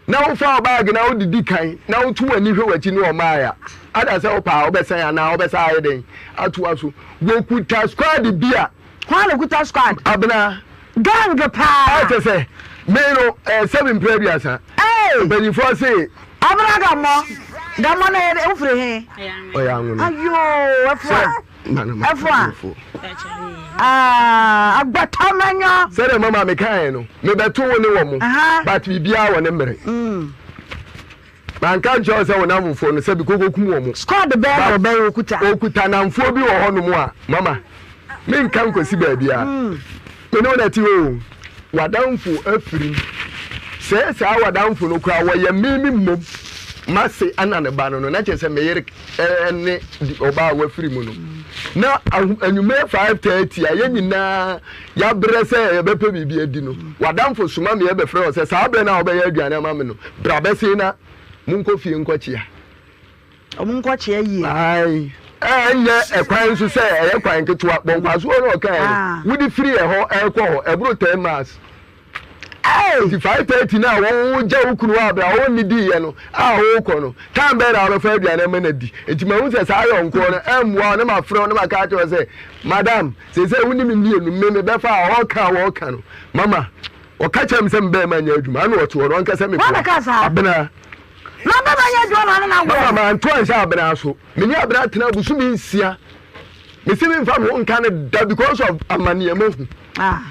na wofa wo baage na wode di kan na woto w'ani hwɛ w'akyi ne ɔmmaeɛ a, ada sɛ wopɛ a wobɛsan anaa wobɛsan ayɛ dɛn atoa so. Wɔkuta squad bi a. Hwan na okuta squad? Abena. Gang paa. A kyɛ sɛ me no ɛyɛ sɛbi mprɛ aduasa. Hey! Mpanyinfoɔ se. Abena Gammɔ. Gammɔ no ɛyɛ wofiri he? Ɔyɛ anwono. Ayoo ɛfoa. Sɛ Ɛfoa. Ah, agbata manyɔ. Sɛdeɛ mama mekaeɛ no, mebɛto wo ne wɔ mo, but biribiara wɔ ne mmerɛ. Manka nkyerɛ wo sɛ wo namfofoɔ no sɛbi koko kum wɔn. Squad bɛɛ na ɔbɛn okuta. Okuta namfoɔ bi wɔ hɔnom a mama menka nkosi baabiara. Me ne wo na ɛte hɔ o. W'adamfo afiri mu. Sɛ saa w'adamfo no koraa wɔyɛ me me mmom m'ase ana ne ba no no na kyerɛ sɛ me yere ne ɔbaa a wafiri mu no. Na anwummerɛ 5:30 a yɛn nyinaa yɛabrɛ sɛ yɛbɛpɛ biribi adi no, w'adamfo soma me yɛbɛfrɛ wo sɛ saa berɛ no a wobɛyɛ aduane ama me no, bra bɛsen na monkɔ fie nkɔkyea. Ɔmo nkɔkyea yie. Ae. Ɛnyɛ ɛkwan nso sɛ ɛyɛ kwan ketewa. Bɔnkwasoɔ na ɔkaeɛ no, Ah. wode firi ɛhɔ ɛrekɔ hɔ, ɛboro 10 miles. Hey! Nti 5:30 no a wogya wo kunu hɔ a berɛ a ɔnnidiiɛ no a wokɔ no, time bɛn na wobɛfa aduane ama no adi? Nti mahu sɛ saa yɔnkoɔ no ɛmmoa wo na mafrɛ wo na maka akyerɛ wo sɛ, Madam, seesei wo ne me mmienu, me mebɛfa a ɔreka a wɔreka no, mama ɔka kyerɛ me sɛ me bɛrima nyɛ adwuma, ɛna ɔte hɔ no ɔnka sɛ Hwan na meboa. ɛkaa saa? Abena. Na bɛma nyɛ adwuma na ɔne no Mama awoɔ. manto anhyɛ abena so. Me ne abena tena bosome nsia. Mese memfa me ho nka no da because of amaneɛ mahu. Ah.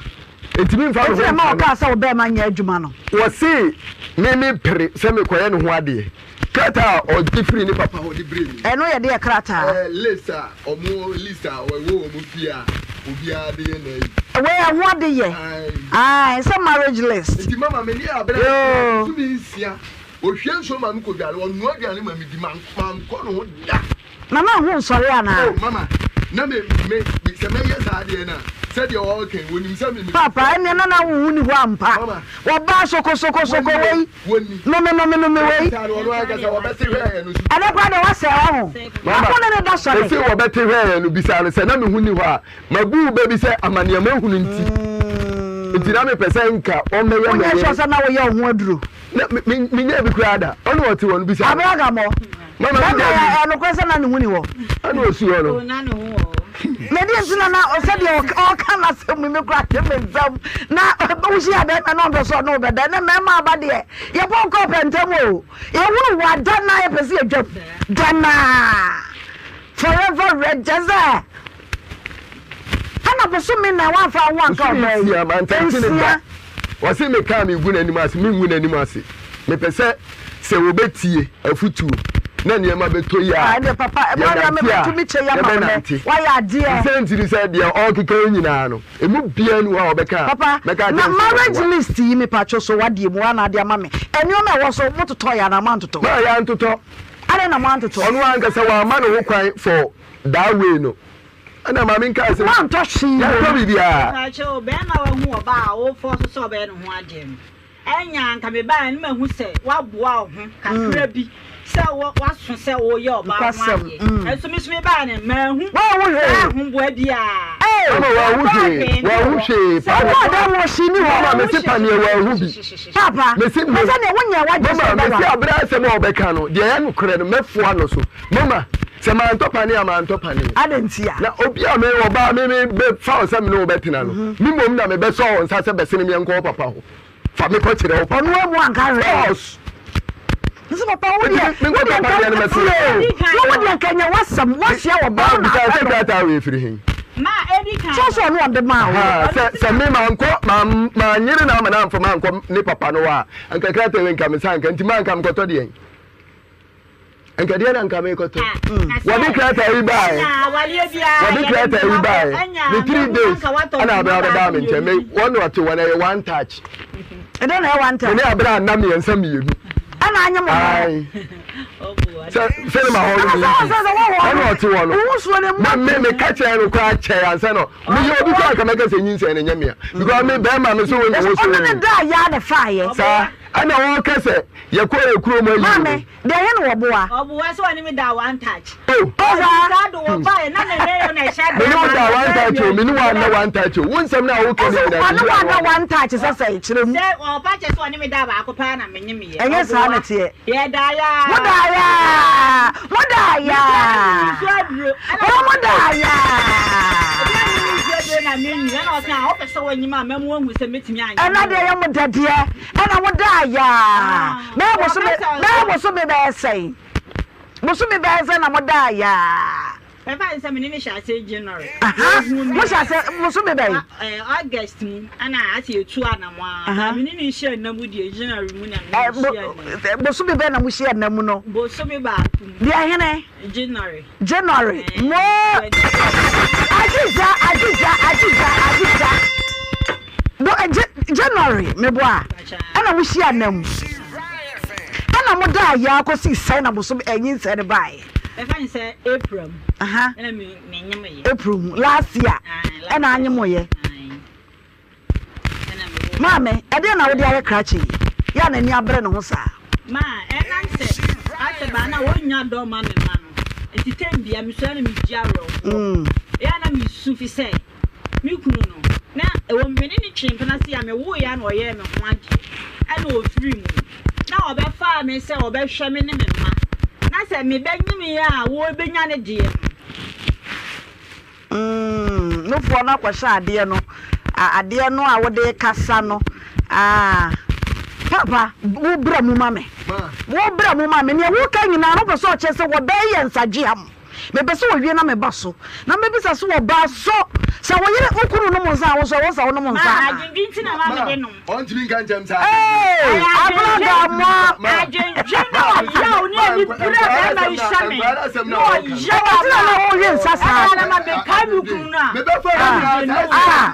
Enti memfa me Enti ho na ɛma nka no. ɔkaa sɛ wo bɛrima nyɛ adwuma no. Wɔse me me pere sɛ mekɔyɛ ne ho adeɛ. Krataa a ɔgye firi ne papa hɔ de brɛɛ me. Ɛno yɛ deɛ krataa? Ɛɛ list a ɔmo list a ɛwɔ ɔmo fie a obiara de yɛ n'ayi. Wei ɛho ade yɛ. Ae. Ae sɛ marriage list. Nti mama me ne abena Yoo. tena bosome nsia. Ohwie nsuo ma me kɔdware, ɔnoa aduane ma me di, mankɔ ne ho da. Na na ho nsɔre anaa? Oh mama, na me, me, me, sɛ mɛyɛ saa adeɛ no a, sɛdeɛ ɔreka yi, wɔnim sɛ me, me. Paapa, ɛnneɛ na na wo ho nni hɔ ampa. Mama. Wɔbaa sokosokosoko Wɔnni wei, o, wɔnni. nome nome nome wei. Wɔbisaa no, ɔno ankasa, wɔbɛte hwɛeɛ no nso. Ɛnɛ koraa deɛ woasɛe w'aho. Mama, Wo ne no da sɔre. mese wɔbɛte hwɛeɛ no, bisaa no sɛ na me ho nni hɔ a, mabu wo bɛ bi sɛ amaneɛ mahunu nti. Nti na mepɛ sɛ nka ɔmmɛyɛ me Wonyɛ yere. sure sɛ na woyɛ wo ho aduro? Na me, me, menyɛɛ bi koraa da. Ɔne ɔte hɔ no, bisaa no. Abragammɔ. Mama Bɛrima mi yɛ dabi. ɛyɛ nokorɛ sɛ na ne ho ni hɔ. Ɛna ɔsi hɔ no. Oh, na ne ho wɔ hɔ. Na deɛ nti na na sɛdeɛ ɔka n'asɛm mu me kora te me nsam na wohyia bɛrima na ɔmpɛ sɛ ɔne wo bɛda ne mmarima aba deɛ yɛbɔ nkɔ pɛntɛm o yɛhunu wɔ ada na yɛpɛ sɛ yɛdwam danaa forever red kyɛ sɛ ɛna bosome na woamfa wo anka Bosome ɔbaa yi nsia mantante ne da. nsia. Ɔse me kaa megu n'anim ase, mengu n'anim ase. Mepɛ sɛ sɛ wɔbɛtie afutuo na nneɛma bɛtɔ yie a, Ah, ɛndeɛ papa, Maria yɛnante a, mebɛtumi kyɛ yi ama wo nnɛ. yɛbɛnante. Woayɛ adeɛ. Ne sɛ nti ne sɛ deɛ ɔrekeka yi nyinaa no, ɛmu biara nni hɔ a ɔbɛka a Papa, mɛka akyerɛ na no sɛ marriage ɔboa. list yi mepatwo so wadeɛ mu ana ade ama me. Nneɛma a ɛwɔ so mototɔ yɛ anaa moantotɔ? Maa yɛantotɔ. Adɛn na moantotɔ? Ɔno ankasa wamma ne ho kwan for that way no. Ɛna maame nkaa sɛ. Woantɔ hwee. Yɛantɔ biribiara. Mpakyɛw, bɛɛma wahu ɔbaa a wo fɔɔso sɛ ɔbɛyɛ ne ho adeɛ no, ɛnyɛ a anka mebaeɛ no mahu sɛ woaboa wo ho kakra bi sɛ woaso sɛ woyɛ ɔbaa ho adeɛ, nso me nso mebaeɛ no manhu saa ahoboa biara. Mama wanhu hwee, wanhu hwee. Sɛ wowɔ dɛm wɔ hwee ni hɔ. Mama mese paneɛ wanhu bi. Papa, Mese na sɛdeɛ wonyɛ w'adwene sɛ Mama mese wobɛware. abere asɛm a ɔbɛka no, deɛ ɛyɛ nokorɛ no mɛfoa no so. Mama, sɛ mantɔ paneɛ a mantɔ paneɛ. Adɛn ntia? Na obi a me ɔbaa me me bɛfa wo sɛ me ne wo bɛtena no, me mmom na mebɛsɔ wo nsa sɛ bɛsene me nkɔ wo papa hɔ. Fa me kɔkyerɛ wo papa. Ɔno amu anka hwee. Boss! Nso papa wo deɛ, Nti me wo nkɔtɔ deɛ nka paneɛ no mɛsene. tie o. Na wo deɛ nka nyɛ w'asɛm, woahyia wɔ baa na Bisa sɛ afɛ no. krataa wei firi he? Ma edi kan Kyerɛ sɛ ɔno ɔde maa wo. Ahaa, sɛ sɛ me mankɔ manyere no ama no amfa mankɔ ne papa no hɔ a, anka krataa wei nka me nsa anka, nti manka mekɔtɔ deɛn? Nka deɛ na nka mekɔtɔ. Wɔde krataa yi baeɛ. Wɔde krataa yi baeɛ. Ne 3 days ɛna abira bɛbaa me nkyɛn. Me wɔn na ɔte wɔn ɛyɛ one touch. Ɛdɛ na ɛyɛ one touch. Me ne abira nna mmiɛnsa mmienu. Ɛna anye mo ho. Sɛ sɛ ne ma hɔ no ɛna ɔte hɔ no na me me ka kyerɛ no koraa kyɛɛ ansa na meyɛ obi koraa nka mɛka sɛ nyinsɛn no nyɛ mea because me bɛrima me so wo ne wo so ɔno ne da ya ne faayɛ saa ɛna wɔka sɛ yɛkɔ yɛ kurom ayi maame deɛ ɛhe na wɔboa ɔboa sɛ ɔne me da one touch oh ɔsa do wɔ baeɛ na ne ne yɛ na ɛhyɛ me ne wo da one touch o me ne wo anna one touch o wo nsɛm na woka ne nyinaa ɔne wo anna one touch sɛ sɛ kyerɛ mu sɛ ɔpa kyɛ sɛ ɔne me da baako paa na menye meyɛ ɛnyɛ saa na teɛ Yɛda yaa. Mo da yaa. Mo da yaa. Mo mo da yaa. Ɛna deɛ yɛ mo dɛ deɛ ɛna mo da yaa. Bɛyɛ bosome bɛyɛ bosome bɛyɛ sɛn bosome bɛyɛ sɛn na mo da yaa. Ɛfa ne sɛ me ne no hyɛ aseɛ January. Aha, mo hyɛ aseɛ bosome bɛn? August mu ɛna ase yɛtu anamɔ a. Na me ne no hyɛ nna mu deɛ January mu na me ne no hyɛ nna mu. Bosome bɛn na mo hyɛ nna mu no? Bosome baako mu. Deɛ hene? January. January. Mo agyigya agyigya agyigya agyigya. Bo January meboa ɛna mo hyia nna mu. Ɛna mo da ayɛ akɔsi sɛn na bosome ɛnyinsɛn no baeɛ? Ɛfa ne sɛ April mu ɛna me me nyem yɛ. April mu last year ɛna anyem yɛ. Maame ɛdeɛ na wode ayɛ krakye yi yɛ a n'ani abere ne ho saa. Ma ɛnam sɛ asɛ baa na wɔnnya dɔ ma me ma no nti tɛm bia mesua na megye awerɛhoɔ ɛyɛ a na mesu fi sɛ Me kunu no, na ɛwom me ne no twee mpena sei a mewoeɛ a na ɔyɛɛ me ho adeɛ ɛna ɔfirii mu no, na ɔbɛfaa me sɛ ɔbɛhwɛ me ne me mma, na sɛ mebɛnyem a wɔbɛnya ne deɛ no. Mm, nufoɔ no akɔhyɛ adeɛ no, adeɛ no a wode rekasa no, ah, papa, wo bra mu ma me, wo bra mu ma me, nea woka nyinaa no wopɛ sɛ ɔkyerɛ sɛ wɔbɛyɛ nsadweam. Mepɛ sɛ wɔwie na meba so na mɛbisa so ɔbaa so sɛ wo yere wo kunu nom nsa a wo nso ɛwɔ sɛ wonom nsa anaa? Ma ɔntumi nka nkyɛm saa. Ee abena damoa. Adwendwen ne ɔyaw ne anibere a bɛrima yi hyɛ me ne ɔyaw a na ma wowe nsa saa. Ɛna ma mekae me kunu no a. Ah ah.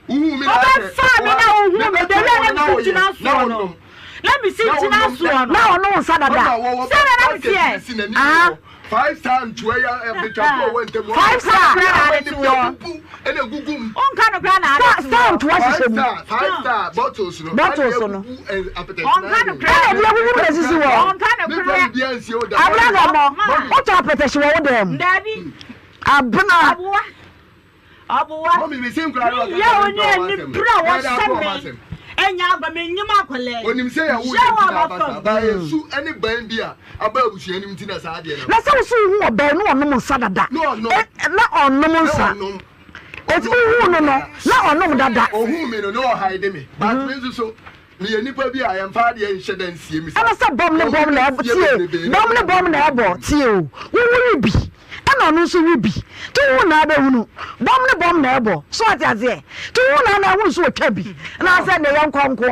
Wobɛfaa me na wohuu me baabi a na mesi gyina soɔ no. Na mesi gyina soɔ no. Na ɔno nsa dada. Sɛ na na meteɛ. Ah. Five star ntoa ya betwafo wɔ ntam. Five star. Onka no kora na ade to. Star ntoa hyehyɛ mu. Five star bottles no. Bottles no. Onka no kora. Ɛna ebi agugu na esisi wɔ. Onka no kora. Abena na ɔmɔ. Wotɔ apɛtɛhye wɔ wo dan mu. Dabi. Abena. Aboa. Ɔboa. Me yaw ne anibere a wɔhyɛ me ɛnyɛ agorɔ menyim akwadaa yi. Onim sɛ yɛwo Yaw yɛn ti a na aba mafa saa. mu. Ba yɛ su ne ban bi a aba abusua no mu nti na saa adeɛ no Na aba. sɛ wo so wohu ɔbaa yi na ɔnom nsa dada. Na ɔnom. E, na ɔnom Na nsa. ɔnom. Eti Ɔnom wohuu no no, dada. na ɔnom dada. Ohuu me no na ɔhide me. But me nso so meyɛ nipa bi a yɛmfa adeɛ nhyɛ da nsie me saa. Ɛna sɛ bɔm ne Obi bɔm na ɛbɔ, bɛsie tie, bebrebe na bɔm ne ɔde bɔm na adeɛ ɛbɔ, agu tie o. Wowu we bi, ɛna ɔno nso we bi. To wo na abɛhunu, bɔm ne bɔm na ɛbɔ. So ate aseɛ? To wo na na ahunu so ɔtwa bi, na sɛ ne yɛ nkɔ nko a.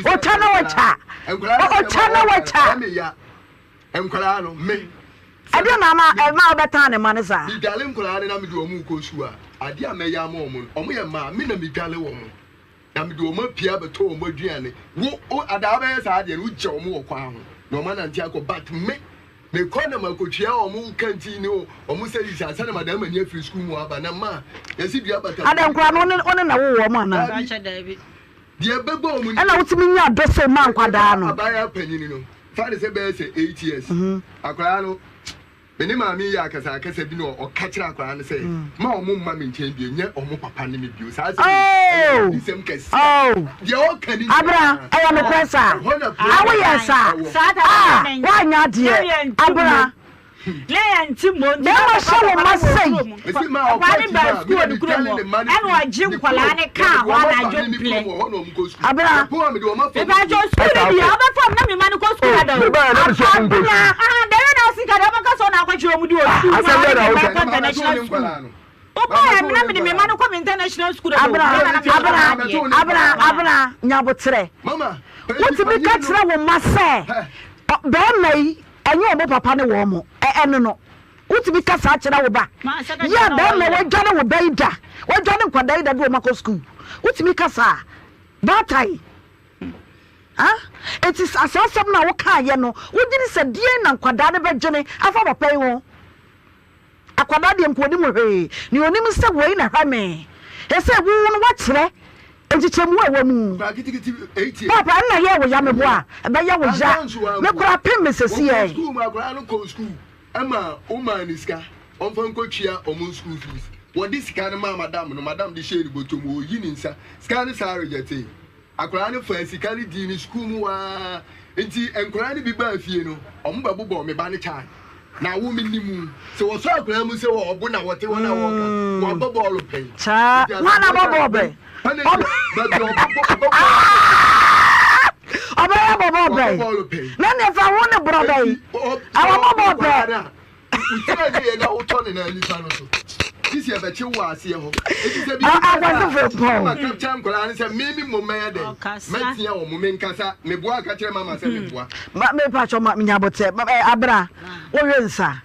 Ɔtwa na watwa, ɔtwa na watwa. Nkwadaa no, me. Ɛdeɛ na ama ɛma wobɛtan ne mma no saa? Medwale nkwadaa no na mede wɔn rekɔ sukuu a, adeɛ a mɛyɛ ama wɔn no, wɔn yɛ mmaa, me na medwale wɔn. Na mede wɔn apue abɛtɔ wɔn aduane. Wo, wo, adaa wobɛyɛ saa adeɛ no, wogya wɔn wɔ kwan ho na wɔn anante akɔ. But me, mekɔ na makɔtua wɔn kantin ne wɔn service ansa na madan m'ani afiri sukuu mu aba. Na ma, yɛsi dua bata. Ada nkwadaa no, wo ne, wo ne na wowɔ wɔn anaa? Daabi. Daabi. Deɛ ɛbɛbɔ wɔn ni. Ɛna wotumi nya dɔ sɛ ma nkwadaa no. Abaayewa panyin no, fa ne sɛ bɛyɛ sɛ 8 years. Akwadaa no, Me ne maame yi yɛ akasakasa bi na ɔka kyerɛ akwadaa no sɛ, ma wɔn mma me nkyɛn bio, nyɛ wɔn papa ne me bio. Saa asɛm yi, ɛyɛ adesɛm kɛse. Deɛ ɔka ne nyinaa. Abena, ɛyɛ nokorɛ saa? Awo yɛ saa? Ah, woanyɛ adeɛ. Abena. Bɛrima hyɛ wo ma sɛi. Abena. Abena. Abena, abena, abena, abena, nyaboterɛ. Wotumi ka kyerɛ wo mma sɛ bɛrima yi ɛnyɛ wɔn papa ne wɔn mo ɛno no. Wotumi ka saa kyerɛ wo ba. Yɛ bɛrima wadwane wo ba yi da, wadwane nkwadaa yi da de wɔn akɔ sukuu. Wotumi ka saa. Baatan. Ah, enti saa asɛm no a wokaeɛ no, wogye di sɛ deɛn na nkwadaa no bɛdwene afa papa yi ho? Akwadaa deɛ nka ɔnim hwee, nea ɔnim sɛ wei na ɛhwɛ me. Ɛsɛ wo no woakyerɛ nkyekyɛmu a ɛwɔ mu. Paapa, ɛnna yɛ wo ya meboa a, ɛbɛyɛ wo ya. Me koraa pem me sɛsiɛ. Wɔkɔɔ sukuu mu, akwadaa no kɔɔ sukuu ɛma womaa no sika ɔmfa nkɔtua wɔn school fees. Wɔde sika no maa madam no, madam de hyɛɛ ne bɔtɔ mu, ɔreyi ne nsa, sika no saa rejectee. Akwadaa no faa sika no dii ne sukuu mu waa. Nti nkwadaa no bi baa fie no, wɔn bɛbobɔɔ me ba no kyae. Na wo mennim wo. Sɛ wɔsɔ akwadaa mu sɛ ɔbo na wɔte hɔ na wɔka, wɔabɔ bɔɔlo pɛn. Saa, Nti hwan na Asamoah abɔ Gyan, bɔɔl bɛn? punishment, baabi a ɔbɛbɔ, ɔbɛbɔ bɔɔlo Ɔbɛyɛ bɔ bɔɔl Wɔabɔ bɛn? bɔɔlo pɛn. Na nea fa wo ne borɔ bɛn? Enti, ɔ, sɛ Awɔbɔ ɔbɔ bɔɔl nkwadaa pɛ. no a, Wo tiri anyɛ yie na wotɔ ne nan nifa no so. Sisi ɛbɛkye wo wɔ aseɛ hɔ. Eti sɛ biribi ba saa a, na ma ka kyerɛ nkwadaa no sɛ me me mmom mɛyɛ dɛn? Mɛtea wɔn. Menkasa. Meboa ka kyerɛ mama sɛ meboa. Ma me pakyɛ ma nya abotɛ abra wo we nsa.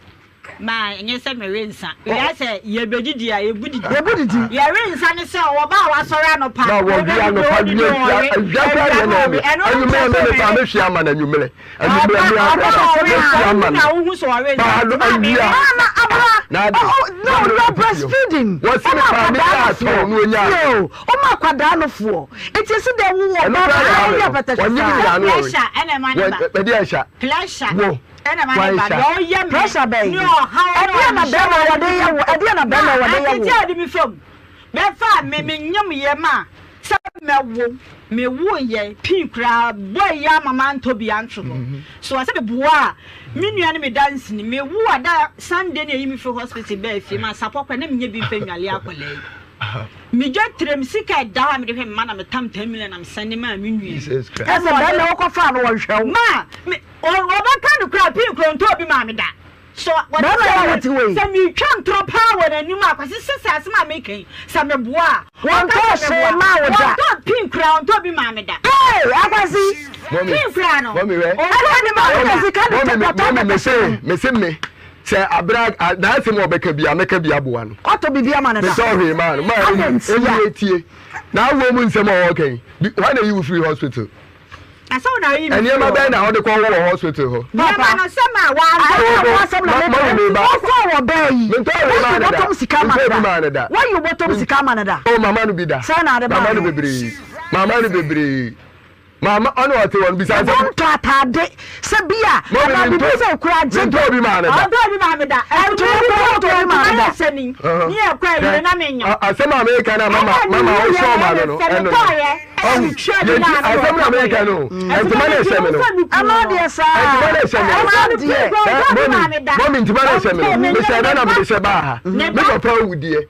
Ma ɛnyɛ sɛ mewe nsa. Wia sɛ yɛbɛdidi a yɛbu didi. Yɛbu didi. Yɛwe nsa ne sɛ ɔba a wasɔre anɔpa. Na wɔwe anɔpa wie awia koraa deɛ na ɛwe. Anwummerɛ me me paa mɛhwie ama no anwummerɛ. Anwummerɛ me ara mɛhwie ama no. Paa no awia. Na ade. No, you are breastfeeding. Wɔsi me paa me yɛ atɔn no onya. Yo, ɔma akwadaa no foɔ. Eti esi dɛ wo wɔ Ɛno ba koraa na na ɛha me woyɛ no. pɛtɛhwɛ Wɔnye me saa. nyinaa no wɔwe. Pressure ɛna ɛma ne ba. Ɛde ɛhyɛ. Pressure Wo. ɛna ɛma ne ba. Deɛ ɔyɛ me. Pressure bɛn? Ne ɔhaw ne Ɛdeɛ na ɔhyɛ bɛrima wɔde yɛ wo? Ɛdeɛ na bɛrima wɔde yɛ wo? Atete a ɔde me fam. Bɛfaa me me nyem yɛ ma sɛ mɛwo me wo yɛ pii koraa boy yi ama mantɔ bi anto hɔ so ɔsɛ me boa a me nua ne me dansini me wo a da Sunday ne ayi me firi hospital baa fie ma sapɔ koraa na menyɛ bi mfa nnwale akwadaa yi me dwa tirem sika ɛda hɔ a mede hwɛ me ma na me tam 10 million na me sɛnde maa me nua Ɛsɛ bɛrima wokɔ faa no wɔnhwɛ wo ma me ɔbɛka no koraa pii koraa ɔntɔɔ bi maa me da. So wɔte Bɛrima sɛ yi a wɔ wote hɔ yi. sɛ meretwa ntorɔ paa wɔ n'anim a, Kwasi sɛ sɛ asɛm a mereka yi, sɛ meboa a, ɔnka Wɔntɔɔ sɛ hwee meboa. mmaa wo da. Wɔntɔɔ pin koraa, ɔntɔɔ bi maa me da. Ee, Akwasi. Mɔmi, Pin koraa no, mɔmi hwɛ. ɔntɔɔ bi maa me Mɔmi, da. sika de Mɔmi, tɔ mɔmi, tɔ mese, mese me, sɛ abira, n'asɛm a ɔbɛka bi a, mɛka bi aboa no. Ɔtɔ biribi ama no da. Mesɛ ɔhwee maa no. Maa Adɛn ɛni, ntia? ɛni etie. N'awoɔ mu nsɛm a ɔɔka yi, bi, hwan na eyi wo firi hospital? Na sɛ wo na woyi me firi Nneɛma hɔ. bɛn na wode kɔ wɔ hospital hɔ? Nneɛma no sɛ ma wantɔ. Ayɛ wo asɛm na meka. Mami me ba. Wokɔɔ wɔ bɛɛ yi. Mentɔɔ hwee maa no da. Woyi wobɔtɔm sika ama Mentɔɔ no bi da. maa no da. Woyi wobɔtɔm sika ama no da. Oh, mama no bi da. Sɛn na ade maa Mama no no? bebree. Mama no bebree. Mama ɔne ɔte hɔ no bisa sɛ. Wɔntɔ ataade sɛ bi a Mami anaa mentɔ biribi sɛ okura agye mentɔɔ bi maa no da. Ɔntɔɔ bi maa me da. Ntoma koraa ɔntɔɔ bi maa no da. Hyɛ ni. Ne yɛ kɔ awie na me nyam. Asɛm a meka no a mama mama wosɔɔ ma no no ɛno no. Ɔhu, yɛnti asɛm na meka no, ntoma na ɛhyɛ me no. Ɛno deɛ saa. Ntoma na ɛhyɛ me no. Ɛno deɛ. Mɔmi, mɔmi ntoma na ɛhyɛ me no. Mehyɛ dɛ na mede hyɛ baa ha. Me papa awu deɛ,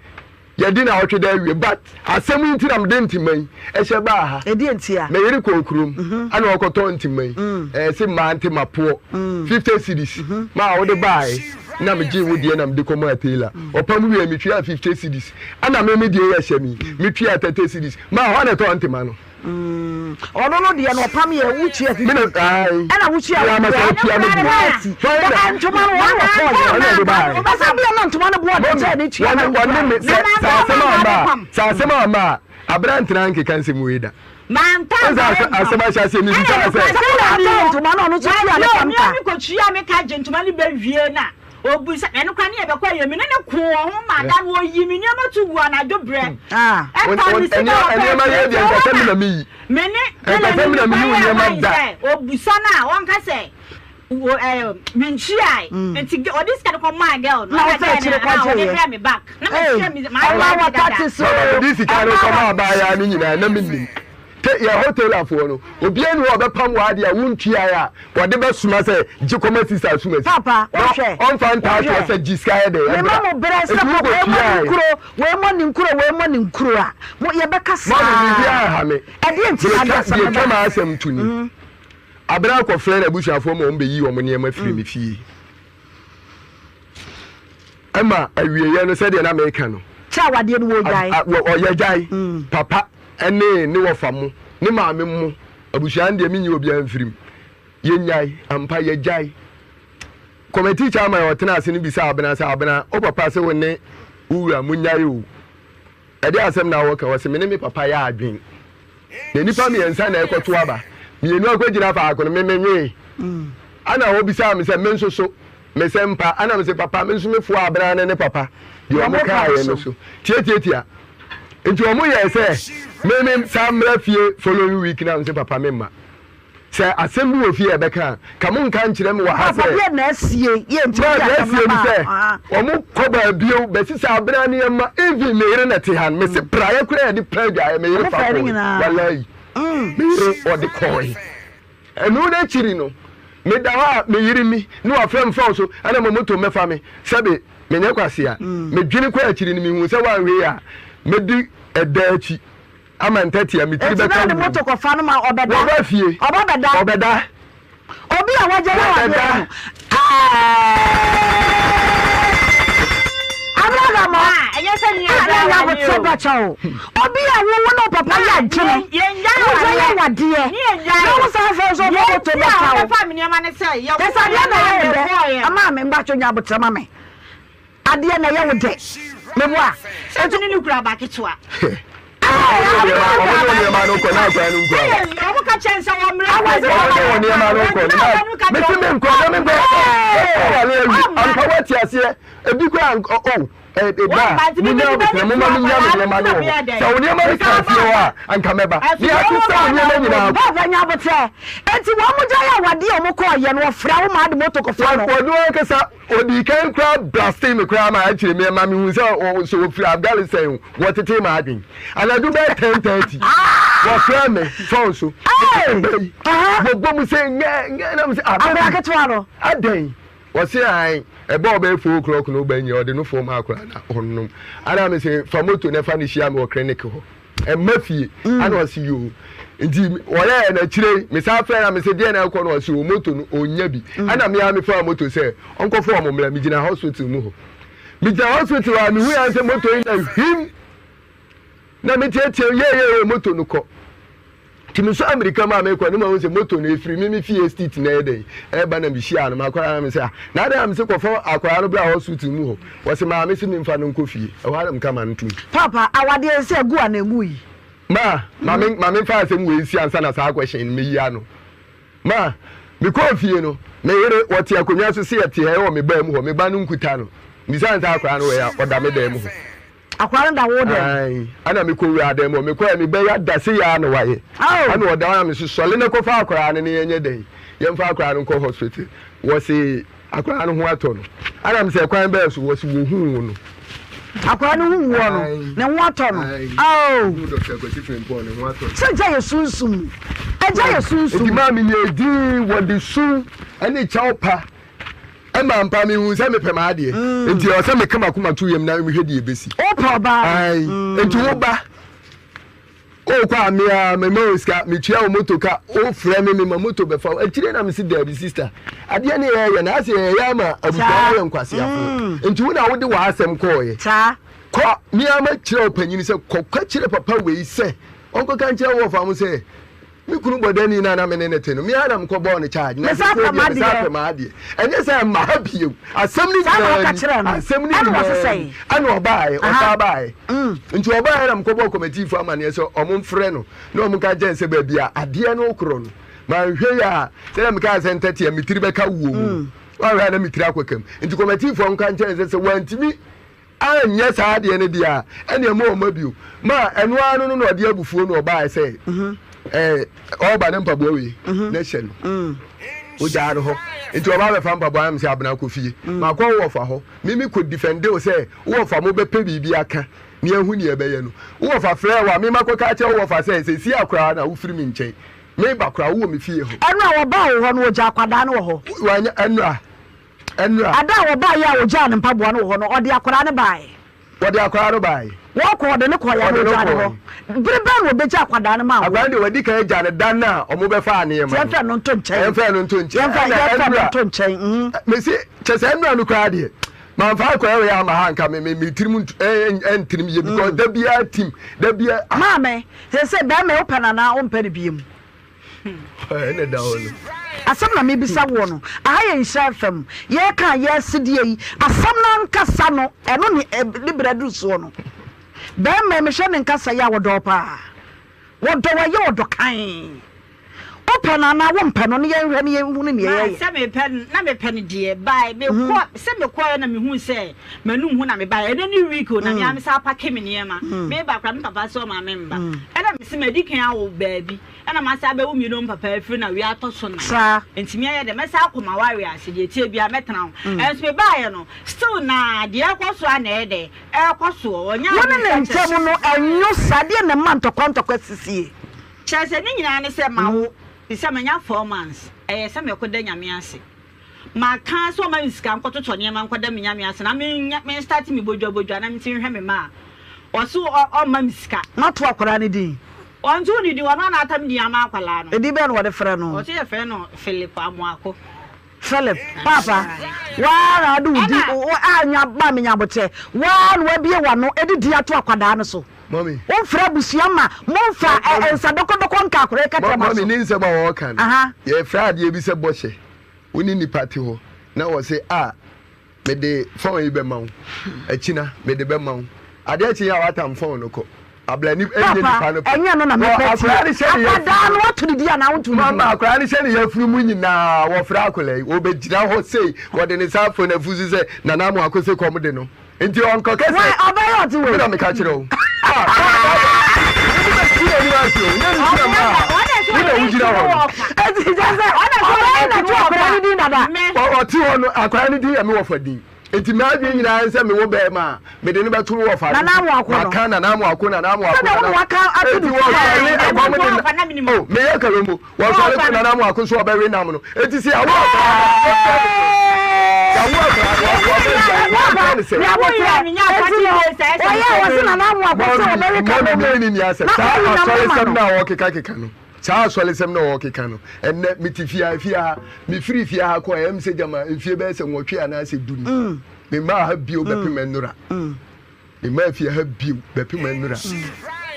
yɛdi na ɔtwe da awie but asɛm yi nti na mede ntoma yi ɛhyɛ baa ha. Ɛdeɛ ntia? Me yere kɔɔ kurom ɛna ɔkɔtɔ ntoma yi. Ɛɛ se mmaa ntoma poɔ, 50 cedis. Maa wode baae na megye wo deɛ na mede kɔmaa tailor. Ɔpam wie metua 50 cedis. Ɛna me me deɛ yɛ hyɛ me yi, metua 30 cedis. Ma hɔ na ɛtɔ ntoma no. Ɔno no deɛ no ɔpam yɛ wotua fi. Mena ayi. Ɛna wotua wo deɛ. Ɛna wotua me deɛ. Fɛn na ntoma no wɔn wɔ tɔɔ yɛ. Ɔna ɛde baa yɛ. Ɛsɛ bia na ntoma no boɔ de kyɛ ne tua na wotua. Wɔne me sɛ sɛ asɛm a ma sɛ asɛm a ma a aberantena nkeka nsɛm wei da. Mantɔ asɛm ahyɛ aseɛ mi bisa sɛ. Sɛ wɔn atɔ ntoma no ɔno nso tua ne kam ka. Wɔn mi kɔ tua mi ka gye ntoma no bɛ wie na. Obisa, ɛno koraa ne yɛbɛkɔ ayɛ me ne no koo wɔ ho ma da no ɔyii me nneɛma to guu anadwo berɛ ɛfa me sika wɔ pɛɛ nneɛma yɛ deɛ nkasɛ me na meyi me ne nkasɛ me na meyi wo nneɛma da obisa no a ɔnka sɛ mentwiae nti ɔde sika no kɔ maa girl no na ɔfɛ akyire kɔ gye yɛ ɔde brɛ me back na metua me maa wakati so mede sika no kɔ maa abaayaa no nyinaa na menim Te yɛ hɔ tailorfoɔ no, obiara nni hɔ a ɔbɛpam w'adeɛ a wontuaeɛ a wɔde bɛsoma sɛ gye kɔma sista asumasi. Papa, Na wohwɛ, ɔmfa ntaa wohwɛ. toɔ sɛ gye sika yɛ dɛn Mema ɛbra. mo berɛ sɛ Enti mo, wei mmɔ ne wokɔtuaeɛ. nkuro, wei mmɔ ne nkuro, wei mmɔ ne nkuro a, mo, yɛbɛka Mami, biribiara saa. nha me. Ɛdeɛn nti Deɛ na ade ɛtwa, asɛm deɛ no ɛtwa ba? m'asɛm to ni. Abena kɔfrɛɛ n'abusuafoɔ ma wɔbɛyii wɔn nneɛma firii me fie. Ɛma awieeɛ no sɛdeɛ na meka no. Kyɛ awadeɛ no wɔgyae. Ɔyɛgyae. Papa ne ne wɔfa mo, ne maame mo, abusua no deɛ menyi obiara mfiri mu. Yɛnyae, ampa yɛgyae. Committee chairman a ɔtena ase no bisaa Abena sɛ, Abena, wo papa se wo ne wo wura monyae o. Ɛdeɛn asɛm na woreka? Ɔse, me ne me papa yɛ adwen. Na nnipa mmiɛnsa na ɛrekɔto aba. Mmienu akɔgyina faako no, me menwee. Ɛna ɔbisaa me sɛ me nso so mesɛ mpa. Ɛna mese papa me nso me foa abena ne ne papa deɛ ɔmo kaeɛ no so. Tiatiatia. Nti ɔmo yɛɛ sɛ me me san mmra fie following week na mese papa me mma. Sɛ asɛm bi wɔ fie a ɛbɛka a, ka mo nka nkyerɛ me wɔ ha sɛ. Papa deɛ na asie yɛ nti wode asɛm no ba. Deɛ asie ne sɛ ɔmo kɔ baa bio bɛsesa abena nneɛma even me yere na ɛte ha no mese praeɛ koraa yɛde pra adwaeɛ me yere fa kɔe walayi. Me yere ɔde kɔe. Ɛno no akyiri no, meda hɔ a me yere ni na wafrɛ me fon so ɛna ma moto mmɛfa me. Sɛbe menyɛ kwasea. Medwene kɔ akyiri no mehuu sɛ wanhwɛ yie a mɛdi ɛda akyi ama ntɛtea me tiri Enti na bɛka ɔde wuo. moto kɔfa no ma ɔbɛda. Wɔba fie. Ɔba bɛda. Ɔbɛda. Obi a wagya yɛ adeɛ Wɔbɛda. no. Abraham a Ɛnyɛ sɛ ne a na yɛgyae ɛyɛ awadeɛ aboterɛ o. bɛkyɛ wo. Obi a wo wo ne wo papa yɛ adwene, Yɛngyae wo sɛ yɛ awadeɛ. wadeɛ, Ne yɛngyae. na wo san fɛ nso ɔbɔ Deɛ moto nti a bɛka wo. wɔbɛfa me nneɛma ne sɛ Kyɛ sɛ yɛkɔɔ adeɛ yɛn na ɛyɛ na wo dɛ. yɛkɔɔeɛ no. Ama me mbatwo nya aboterɛ ma me. Adeɛ na ɛyɛ wo dɛ. Meboa. Sɛ me ne no kura ba ketewa. Wɔn de wɔn nneɛma no kɔ na akwadaa no nkura. Wɔn ka kyɛn sɛ wɔn mmerɛ. Wɔn de wɔn nneɛma no kɔ na mesi mi nkɔ na mi nkɔ ɛwɔ wale awi ampa wate aseɛ ebi kura o ɛba mu nya abotire mo ma mi nya mi nneɛma no wɔ hɔ sɛ wɔn nneɛma no ka fie hɔ a anka mɛba ne ase sɛ wɔn nneɛma nyinaa. Bɔɔfɛ nya abotire eti wɔn mo gya yɛ awadeɛ a wɔn kɔɔ yɛ no wɔfrɛ wo maa de moto kɔfa no. Wɔn ankasa Odii kan koraa blastee me koraa ma akyire me ɛma mehuu sɛ sɛ wɔfiri Afghanistan o, wɔtetee m'adwene. Anadwo bɛyɛ 10:30, wɔfrɛɛ me phone so, meba yi, wɔbɔ mu sɛ nyɛ nyɛ na me sɛ ah Akwadaa baby, ketewa no. adɛn? Wɔse ae, ɛbɔɔ bɛyɛ 4 o'clock na ɔba nyina ɔde no fɔm akwadaa na ɔnom. Ana me sɛ fa moto na fa no hyia me wɔ clinic hɔ. Ɛmma fie. Ana ɔse yoo. Nti ɔyɛɛ no akyire me san frɛ na me se deɛ na ɛkɔ no ɔse o moto no ɔnya bi. Ɛna me ara me faa moto sɛ ɔnkɔfa ɔmo mmra. Me gyina hospital mu hɔ. Me gyina hospital a me hu yɛn sɛ moto yi na hwim na me teatea yee yee moto no kɔ. Nti me sɔ amirika mu a mekɔ no mahu sɛ moto no efiri me me fie street na ɛyɛ dɛn ɛreba na mehyiaa no m'akwadaa no me sɛ ah na adɛn a me se kɔfa akwadaa no bra hospital mu hɔ wɔse maame se memfa no nkɔ fie ɛhɔ ara na meka ma no tom. Paapa awadeɛ nsɛ agu anaa engu yi? Ma ma me ma memfa asɛm wei nsi ansa na saa question no meyi ano. Ma mekɔɔ fie no me yere wɔte akonnwa so se yɛte ha ɛwɔ me baa mu hɔ me ba no nkuta no mbisa no sɛ akwadaa no wɔ he a ɔda me dan mu hɔ. Akwadaa no da wo dɛm? Ae, ɛna mekɔ wuraa dan mu hɔ, mekɔɛ me ba yi ada sei ara na wayɛ. Ɛna ɔda hɔ na mese sɔle na kɔfa akwadaa no na yɛnyɛ dɛn, yɛmfa akwadaa no nkɔ hospital. Wɔse akwadaa no ho atɔ no. Ɛna mese ɛkwan bɛɛ so, wɔse wɔhuu wo no. Akwadaa no hu woɔ no, ne ho atɔ no. Ae, wɔhuu Dr. Kwasi Frimpong, ne ho atɔ no. Sɛ gya yɛ sunsum, ɛgya yɛ sunsum. Nti maa menyɛɛ dinn, wɔde su ne kyɛw pa Ɛma ampa mehuu sɛ mepɛ m'adeɛ nti ɛwɔ sɛ meka m'akoma to yam na mehwɛ deɛ ɛbɛsi. Wopɛ ɔbaa no? Ae, nti wo ba wokɔ a me a mema wo sika metua wo moto ka wofrɛ me mema moto bɛfa wo akyire na mese daabi sister adeɛ ne yɛyɛ na asɛ yɛyɛ ama abusua no yɛ nkwaseafoɔ nti wo na wode w'asɛm kɔɔyɛ kɔ me a makyerɛ wo panyini sɛ kɔka kyerɛ papa wei sɛ ɔnkɔka nkyerɛ wo wɔfa mo sɛ Me kunu bɔdani no a na me ne no te no, me ara na mekɔbɔɔ no charge. Na Mesan seesei pɛ deɛ mesan m'adeɛ. pɛ m'adeɛ. Ɛnyɛ sɛ ɛmma ha bio. Asɛm no Saa na nyinaa woka ni. kyerɛɛ no? Asɛm no Ɛna nyinaa ɔse ni. sɛn? Ɛna ɔbaeɛ, Aha. ɔsan baeɛ. Nti ɔbaeɛ na mekɔbɔɔ kɔmɛtiifoɔ amanneɛ sɛ wɔmfrɛ no na wɔnka nkyerɛ no sɛ baabi a adeɛ no rekorɔ no, manhwɛ yie a, sɛdeɛ mekaa sɛ ntɛtea me tiri bɛka wuo mu no, wanhwɛ a na me tiri akɔka mu. Nti kɔmɛtiifoɔ nka nkyerɛ no sɛ sɛ wantumi anyɛ saa adeɛ no deɛ a, ɛnneɛ mma ɔmma bio. Ma ɛno ara no no na ɔde abufuo na ɔbaeɛ sɛ ɛɛ ɔreba ne mpaboa wei na hyɛ no. Ogyaa no hɔ. Nti ɔba abɛfa mpaboa no sɛ abena kɔ fie. Makɔ wo wɔfa hɔ. Me me kɔ defende wo sɛ wo wɔfa mo bɛpɛ biribi aka ne ahu nea ɛbɛyɛ no. Wo wɔfa frɛɛ wo a me makɔka akyerɛ wo wɔfa sɛ seesei a koraa na wofiri me nkyɛn. Meba koraa wowɔ me fie hɔ. Ɛno a wɔbaa wo hɔ no wɔgyaa akwadaa no wɔ hɔ? Wanyɛ ɛnora. Ɛnora. Ada a wɔbaeɛ a wɔgyaa ne mpaboa no wɔ hɔ no, ɔde akwadaa no baeɛ. Wɔde akwadaa no baeɛ. Wɔkɔ, ɔde no kɔeɛ anaa Ɔde no ɔgyaa no hɔ? kɔeɛ. Bere bɛn na wɔbɛgya akwadaa no maa wo? Akwadaa no deɛ wɔadi kan agya no da no a wɔbɛfaa nneɛma no. Yɛmfa no nto nkyɛn. Yɛmfa no nto nkyɛn. Yɛmfa Ɛna yɛmfa no ɛnora. nto nkyɛn. Mm. Mese kyɛ sɛ ɛnora no koraa deɛ mamfa akwadaa wei amma ha nka me me me tirim ntu ɛ ɛ ɛntirim yie because da biara tim da biara ah. Maame, seesei bɛrima yi wopɛ no anaa wompɛ no biom? Ɛna ɛda hɔ no. Asɛm na mebisa woɔ no, aha yɛ Nhyira FM, yɛreka a yɛrese deɛ yi, asɛm no ankasa no, ɛno ne ne berɛ aduru soɔ no. Bɛrima yi, mehwɛ ne nkasa yi a, wɔdɔ wo paa. Wɔdɔ wo, ɛyɛ ɔdɔ kann. Wopɛ no anaa wompɛ no ne yɛnhwɛ ne yɛnhunu neɛ Ma yɛyɛ. sɛ mepɛ no na mepɛ no deɛ by mekɔ sɛ mekɔɛ na mehuu sɛ m'anum ho na mebaeɛ ɛnɛ ne week o na me ara mesan apake me nneɛma meba koraa me papa sɛ ɔma me mba ɛna mese madi kan awo baabi ɛna masan abɛwo mmienu me papa afiri na wei atɔ so nan Saa. nti me ayɛ dɛ mɛsan akɔ m'awareɛ ase deɛ ɛteɛ biara mɛtena ho ɛnso mebaeɛ no still na deɛ ɛkɔ so a na ɛyɛ dɛ ɛrekɔ soɔ ɔnyɛ Wo ne ne ade sɛ ntam no ɛnyo saa deɛ na ɛma ntɔkwa ntɔkwa sisie. Kyerɛ sɛ ne nyinaa ne sɛ mawo te sɛ manya 4 months ɛyɛ sɛ mɛkɔ da Nyame ase maka sɛ ɔma me sika nkɔtotɔ nneɛma nkɔda me Nyame ase na menyɛ me start me bodwa bodwa na mentimi nhwɛ me mma a ɔse ɔmma me sika. Moato akwadaa no din? Ɔntoo ne din ɔno na atam din ama akwadaa no. Edin bɛn na wɔde frɛ no? Ɔse yɛfrɛ no Philip Amoako. Philip, Paapa, woara na wode wo din wo a nya ba me nyabokyɛ, woara na woabue w'ano de din ato akwadaa no so. Mummy. Womfrɛ abusua ma momfa ɛ nsa dɔkɔdɔkɔ nka akwadaa yi kɛtrɛma Mummy, so. ne nsɛm a wɔreka no, Aha. yɛfrɛ adeɛ bi sɛ bɔhyɛ. Wo ne nipa te hɔ na wɔse, ah, mede phone yi bɛma wo, akyina mede bɛma wo. Adeɛ kye a woatam phone no kɔ. Abla ni ɛnyɛ Papa, nipa no pɛ. ɛnyɛ no na Wɔ mepɛ akwadaa tie. no hyɛ ne Akwadaa yafunu no woato ne din anaa wonto ne din? Mama akwadaa no hyɛ ne yafunu mu nyinaa wɔfrɛ akwadaa yi wɔbɛgyina hɔ sei wɔde ne nsa afɔ n'afu so sɛ Nana Amoako se kɔm de no nti ɔnkɔ kɛsɛ. Wai ɔbɛyɛ ɔte wei. Me na meka kyerɛ wo. Ah, wode bɛsi n'anim ase o nyɛ ne gyina mu a wo na wogyina hɔ no. Eti kyɛ sɛ ɔbɛyɛ na to akwadaa no din dada. Ɔte hɔ no akwadaa no din yɛ me wɔfa din. Enti m'adwene nyinaa ne sɛ mewɔ barima a, mede no bɛto me wɔfa no so. Maka Nana Amoako, Nana Amoako, Sɛdeɛ wo Nana na waka ato Enti ne wɔsɔre ti ɛkɔm de na oh, meyɛ kalombo. Wɔsɔre kɔ Nana Amoako so ɔbɛwe nam no. Enti sɛ yɛawo akwadaa no, wɔfrɛ no sɛ. Yɛawo akwadaa no, wɔfrɛ no sɛ. Ɔyɛ a wɔse Nana Amoako sɛ ɔbɛwe Mɔmi, kalombo mɔmi ne ni asɛm. na Saa ɔyi nam no ma asɔresɛm no. no a wɔkekakeka no. Saa asɔresɛm no a wɔkeka no, ɛnnɛ mete fie ha, fie ha, mefiri fie ha kɔɔ ɛyɛ me sɛ gyama mfie bɛyɛ sɛ nwɔtwe anaasɛ du ni. Memmaa ha bio bɛpem nnora. Memmaa fie ha bio bɛpem nnora.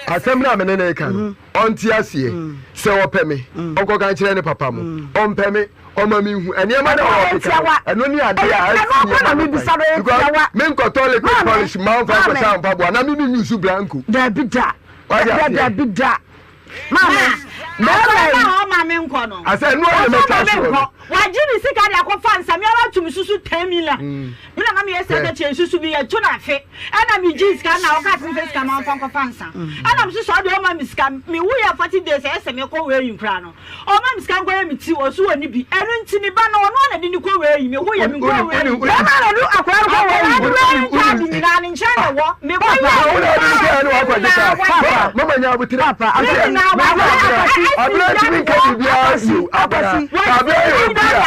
Asɛm no a me ne no reka no, ɔnte aseɛ. Sɛ ɔpɛ me, ɔnkɔka nkyerɛ ne papa mo. Ɔmpɛ me, ɔma menhu. Nneɛma no a wɔkeka no, ɛno ne adeɛ a asi nneɛma no kwan. Because menkɔtɔ liquid polish mma ɔmfa nkɔhyɛ ampaboa na me menuse blanco. Dabi da. Wate aseɛ? Dabi da. Maame, Ma, bɛrima akwadaa yi. no a ɔma me nkɔ no. Asɛ ɛno ara na Ɔsɛ mɛtwa ɔma me soɔ nkɔ. no. Wagye ne sika de akɔfa nsa. Me ara tum susu 10 million. Me na na meyɛ secretary nsusu bi yɛto no afe. Ɛna megyee sika na ɔkaa sɛ memfa sika ma ɔmfa nkɔfa nsa. Ɛna mese sɛ ɔdeɛ ɔma me sika. Mewuiɛ 40 days ɛyɛ sɛ mekɔ weighing koraa no. Ɔma me sika nkɔyɛ me ti ɔse ɔnni bi. Ɛno nti me ba no ɔno ara na de no kɔ weighing. Mewoeɛ menkɔɔ weighing. Bɛrima na ɔde akwadaa no kɔ weighing. Akwadaa no weighing card nyinaa ne nkyɛn na ɛwɔ. Mekɔyɛɛ Papa, wo na ɔde no kɔɛ no wakɔgye card. Papa, Mama nya abotere. Papa, Abena, Abena, nyinaa Abena, Abena ntumi nka biribiara bio. Abena, Abena yɛ obi a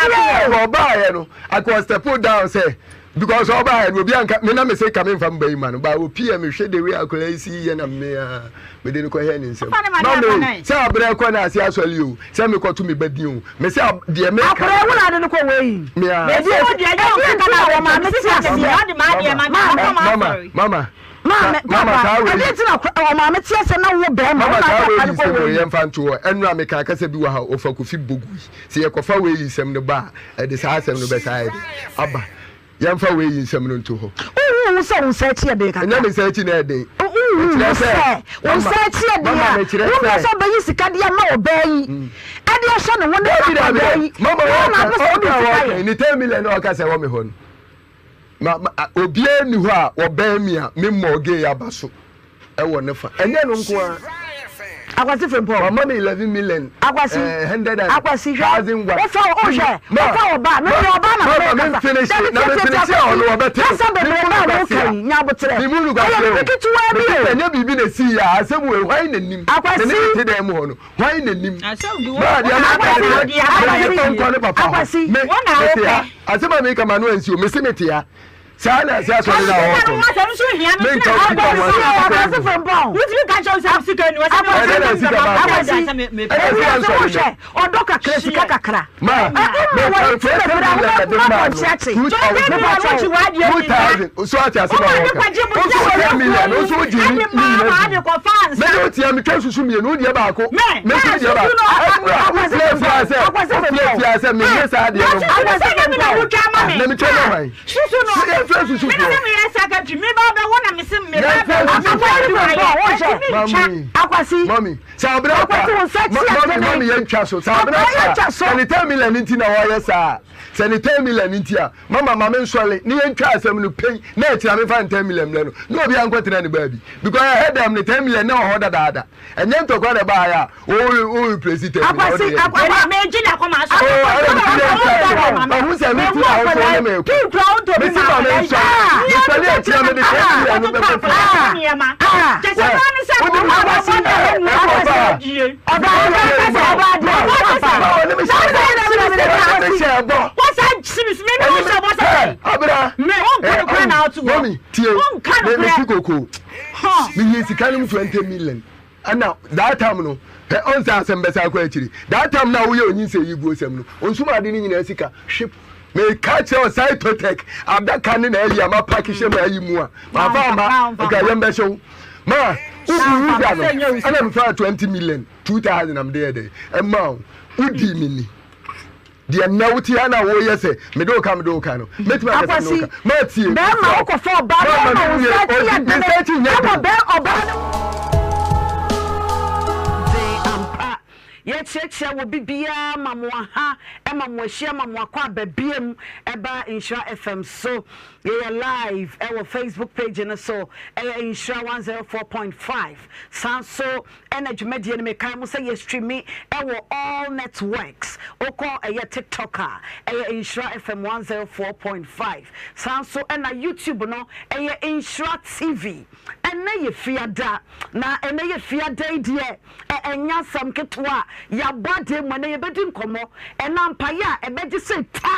ɛkɔ ɔbaayɛ no, akɔ step down sɛ because ɔbaayɛ no obi anka me na me se ka me nfa mba yi ma no ba opi yɛ me hwɛ the way akwadaa yi si yɛ na me a me de no kɔ hɛ ne nsam. Mama sɛ abena kɔ na ase asɔle o sɛ me kɔto me ba din o me sɛ deɛ me ka. Akwadaa wo na ade no kɔ weighing. Me a. Ɛdi nti na wɔ maame te aseɛ. Mama, mama. Maame, Mama, papa, saa wei. ɛdeɛ nti na ɔmaame te aseɛ na wo bɛrima Mama wo na saa ade wei akwadaa yi no kɔ nsɛm wei weighing. yɛmfa nto hɔ. Ɛnora meka kasa bi wɔ ha ɔfa Kofi Bogu yi. Sɛ yɛkɔfa wei yi nsɛm no ba a, ɛde saa asɛm no bɛsa ayɛ dɛ aba. Yɛmfa wei yi nsɛm no nto hɔ. Wohu wo sɛ wo nsa akyi yɛ den kakra. Ɛnyɛ me nsa akyi na ɛyɛ den. Wohu Mekyerɛ wo sɛ, sɛ wo mama, nsa akyi yɛ den mama a, mekyerɛ wopɛ sɛ. sɛ ɔbɛyi sika de ama ɔbaa yi ɛde ahyɛ ne ho ne Dabi dabi akwadaa dabi. yi. Mama Wo na wɔka apɛ sɛ wode ɔka sika wɔka yɛ. ne 10 million na ɔka sɛ ɛwɔ me hɔ no. Ma ma obiara nni hɔ a ɔbɛn me a me mmɔɔ gay aba so ɛwɔ ne fa. Ɛnyɛ no nko ara. Akwasi Frimpong. Wama me 11 million. Akwasi. Hundred and Akwasi hwɛ. thousand one. Wofa wo hwɛ. Wofa wo ba. Me me ɔba na me Mama me kasa. finish na me finish a ɔno ɔbɛte. Kasa bebree ba wo ka yi nya abotrɛ. Me mu nu kwasi Ɛyɛ o. biribi ketewa bi o. Ɛnyɛ biribi na esi yɛ a asɛm wɔ hwan na nim. Akwasi. Me ne te dan mu hɔ no hwan na nim. Maa deɛ Akwasi. meka ne deɛ Akwasi. me nkɔ ne papa hɔ. Akwasi. Me mete ha asɛm a meka ma no ansi o me se mete ha saa na ɛsɛ asɔre na ɔwɔ kɔ no. Menka wo sika ho asɛm. Akwasi Frimpong. Wotumi ka kyerɛ wo sɛ sika ni wɔ sɛ Ɛdɛ na sika ba Akwasi. Ɛdɛ sika Ewiase nsɔre wo nɛ. hwɛ ɔdɔ kakra sika kakra. Ma Ɛ me woma wɔn ti calculate bebree a million na de wobɛkoma maa bɔ no nkyɛkye. 2000 2000 so ate ase ma wɔka nso wotia million nso wogye ne nyina bi mede wotia metwa susu mmienu wodeɛ baako mese medeɛ baako ɛnura wotia fie Anaasɛ wofrɛ fie a sɛ menyɛ saa adeɛ no mpo. Na metwa ma hwan? Yɛmfrɛ susufoɔ. Yɛmfrɛ susufoɔ. Mami, mami, sɛ abena pa, mami, mami yɛntwa so. Sɛ abena pa, sɛ ne 10 million nti na wɔyɛ saa. Sɛ ne 10 million nti a, mama ma me nsɔle ne yɛntwa asɛm no pɛn na akyira mefa ne 10 million mmerɛ no na obiara nkɔtena ne baabi. Because ɛhɛ dɛm ne 10 million na wɔ hɔ dadaada. Ɛnyɛ ntɔkwa na ɛbaa yɛ a o o replace tɛ mi na o de yɛ. Akwasi akwa meji na kɔma so. O ɛna mi ti yɛ nsa so ɔhu sɛ mi ti na ɔsɔ ne mi ko. Mi si ma mi nsɔ mi sɔ ne akyerɛ mi de tɛ mi yɛ no bɛ fɛ fɛ. O de mi akwasi ɛkɔ fa. Ɔba ɔba ɔba ɔne mi hyɛ bɔ ɔne mi hyɛ bɔ. Abira mɔmi tie mi mi fi koko. Meyii sika no mu 20 million ɛna that time no hɛ ɔn sɛ asɛm bɛsa akɔ akyiri that time na woyɛ onyinsɛ yi guo sɛm no onsum ade no nyinaa sika hwip meka kyerɛ wo cytotec adaka ne na ayi ama pack hyɛ mu ayi mu a mafa ama nka yɛm bɛhyɛ wo ma wobu wo da no ɛna mefa 20 million 2000 na mede yɛ dɛ ɛma wo wodii me ni Deɛ nnɛ wote ha na woyɛ sɛ mede wo ka mede wo ka no mɛtumi aka sɛ mede wo ka matie bɛrima wokɔfa ɔbaa bɛrima wo nsa akyi yɛ dene ɛwɔ bɛ ɔbaa no den ampa yɛkyerɛkyerɛ wɔ bibiara ma mo aha ma mo ahyia ma mo akɔ aba biam ɛba Nhyira FM so yɛyɛ live ɛwɔ Facebook page no so ɛyɛ Nhyira 104.5 san so Ɛna dwumadie no mekae mo sɛ yɛ streami ɛwɔ all networks wokɔ ɛyɛ tiktok a ɛyɛ Nhyira FM 104.5 saa nso ɛna YouTube no ɛyɛ Nhyira TV ɛnɛ yɛ fiada na ɛnɛ yɛ fiada yi deɛ ɛ ɛnyɛ asɛm ketewa yɛabɔ adeɛ mu ɛnɛ yɛbɛdi nkɔmmɔ ɛna mpaeɛ a ɛbɛgye sɛ ta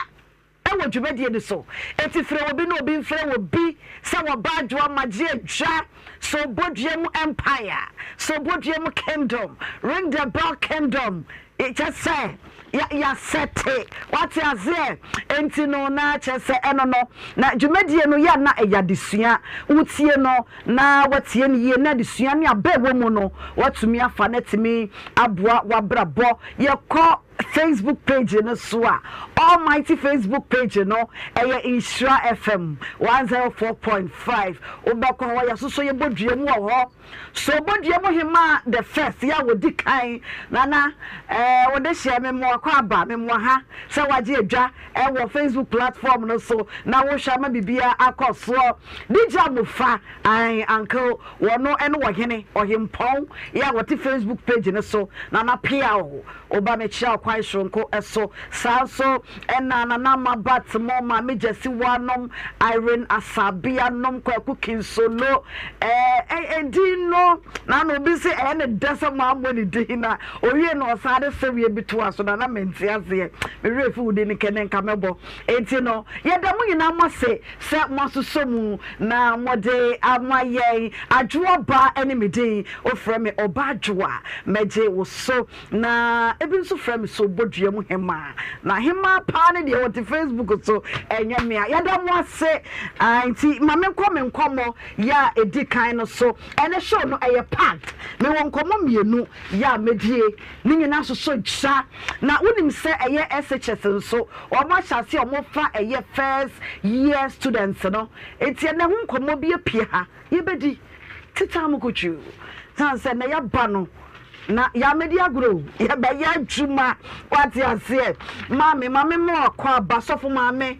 wɔ dwumadie no so. Enti frɛ obi na obi mfrɛ obi sɛ wɔba Adwoa Magye Adwa, Sobodua mu Empire, Sobodua mu Kingdom, Ring the Bell Kingdom, kyɛ sɛ yɛasɛte, wate aseɛ? Enti no na kyerɛ sɛ ɛno no, na dwumadie no yɛ na ɛyɛ adesua, wotie no na watie no yie na adesua ne aba ɛwɔ mu no watumi afa na atumi aboa w'abrabɔ. Yɛkɔ Facebook page no so a, Almighty Facebook page no, ɛyɛ Nhyira FM 104.5. Wobɛkɔ hɔ, yɛasosɔ yɛn bodua mu wɔ hɔ. So bodua mu hemaa the first, yɛ a wɔdi kan, Nana, eh, wode hyɛ me mmoa kɔ aba, me mmoa ha, sɛ wagye adwa ɛwɔ Facebook platform no so, na wohwɛ ama biribiara akɔ soɔ. DJ Amofa, ae, uncle, Wɔno ne ɔhene, ɔhempɔn yi a wɔte Facebook page no so, Nana Peaw, Woba mekyerɛ wo kwan soronko so. Saa nso na Nana Ama Batmo, Maame Gyasiwa nom, Irene Asabea nom, Kwaku Kinsolo, ɛɛ edin no na na obi se ɛyɛ ne dɛ sɛ mammɔ ne din na owie na ɔsan de sereɛ bi toa so na na mente aseɛ. Me werɛ fi wo din no kɛ ne nka mɛbɔ. Enti no yɛda mo nyinaa mo ase sɛ moasosɔ mu na mode ama yɛn. Adwoa Ba ne me din. Wofrɛ me Ɔba Adwoa, mɛgye wo so. Na ebi nso frɛ me Sobodua mu Hemaa. Na Hemaa paa ne deɛ ɔte Facebook so, ɛnyɛ me a. Yɛda mo ase. Ah, nti ma menkɔ me nkɔmmɔ yɛ a ɛdi kan no so. Ɛnɛ show no ɛyɛ packed. Mewɔ nkɔmmɔ mmienu yɛ a mɛdie. Ne nyinaa sosɔ gya. Na wonim sɛ ɛyɛ SHS nso, wɔn ahyɛ aseɛ a wɔfa ɛyɛ first year students no. Nti ɛnɛ ho nkɔmmɔ bi apue ha. Yɛbɛdi. Tita Mokotwi, Sane sɛ na yɛaba no na yɛamɛdi agorɔ o, yɛbɛyɛ adwuma, wate aseɛ. Maame, ma me mo akɔ aba, sɔfo maame,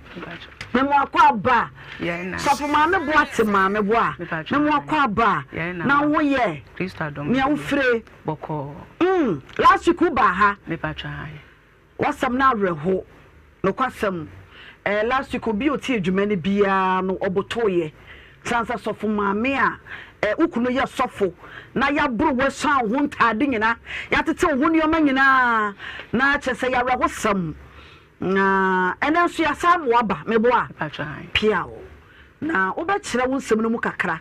me mo akɔ aba, sɔfo maame boa te maame boa, me mo akɔ aba, na wo ho yɛ, nea wofire. Last week wo baa ha. W'asɛm no awerɛho. Nokwasɛm, eh, last week obi a otie dwuma no biara no ɔbotoeɛ. Sane sɛ sɔfo maame a eh, wo kunu yɛ sɔfo na yɛaboro wo asuan wo ho ntaade nyina, yɛatete wo ho nneɛma nyinaa, na kyerɛ sɛ yɛ awerɛhosɛm. Na ɛnɛ nso yɛasan ama woaba, meboa? Piaw. Na wobɛkyerɛ wo nsɛm no mu kakra.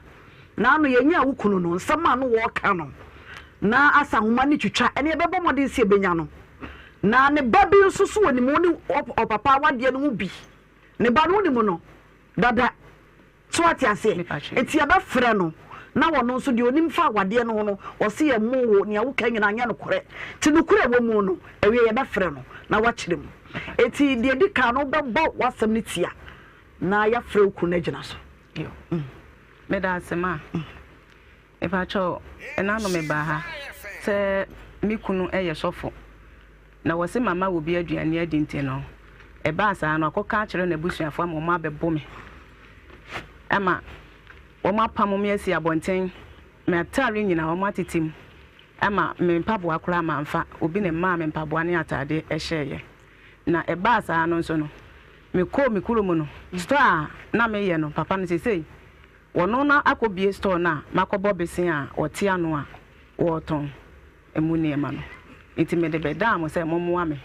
Na ano yɛnyaa wo kunu no, nsɛm a no wɔreka no, na asa nhoma no twitwa, ɛne yɛbɛbɔ mmɔden sɛ yɛbɛnya no. Na ne ba bi nso so wɔ ne mu, ne ɔpapa awadeɛ no ho bi. Ne ba no wonim no dada. So wate aseɛ? Nti yɛbɛfrɛ no. Na ɔno nso deɛ ɔnim fa awadeɛ no ho no, ɔse yɛmmoo wo, nea woka nyinaa nyɛ nokorɛ. Nti nokorɛ a ɛwɔ mu no, awie yɛbɛfrɛ no na wakyerɛ mu. Enti deɛ ɛdi kan no, wobɛbɔ w'asɛm no tia na yɛafrɛ wo kunu no agyina so. Yo. Meda ase ma. Mepakyɛw, ɛna no mebaa ha sɛ me kunu yɛ sɔfo na wɔse mama obi aduane adi nti no, ɛbaa saa no akɔka akyerɛ n'abusuafo ama wɔn abɛbo me ama wɔapamo me asi abɔnten, m'atare nyinaa wɔatete mu ama me mpaboa koraa mamfa, obi na ɛmaa me mpaboa ne atade hyɛeɛ. Na ɛbaa saa no nso no, mekɔɔ me kurom no, store a na meyɛ no, papa no seesei wɔno na akɔbue store no a makɔbɔ bese a wɔte ano a wɔretɔn ɛmu nneɛma no. Nti mede bɛdaa mo sɛ mommoa me.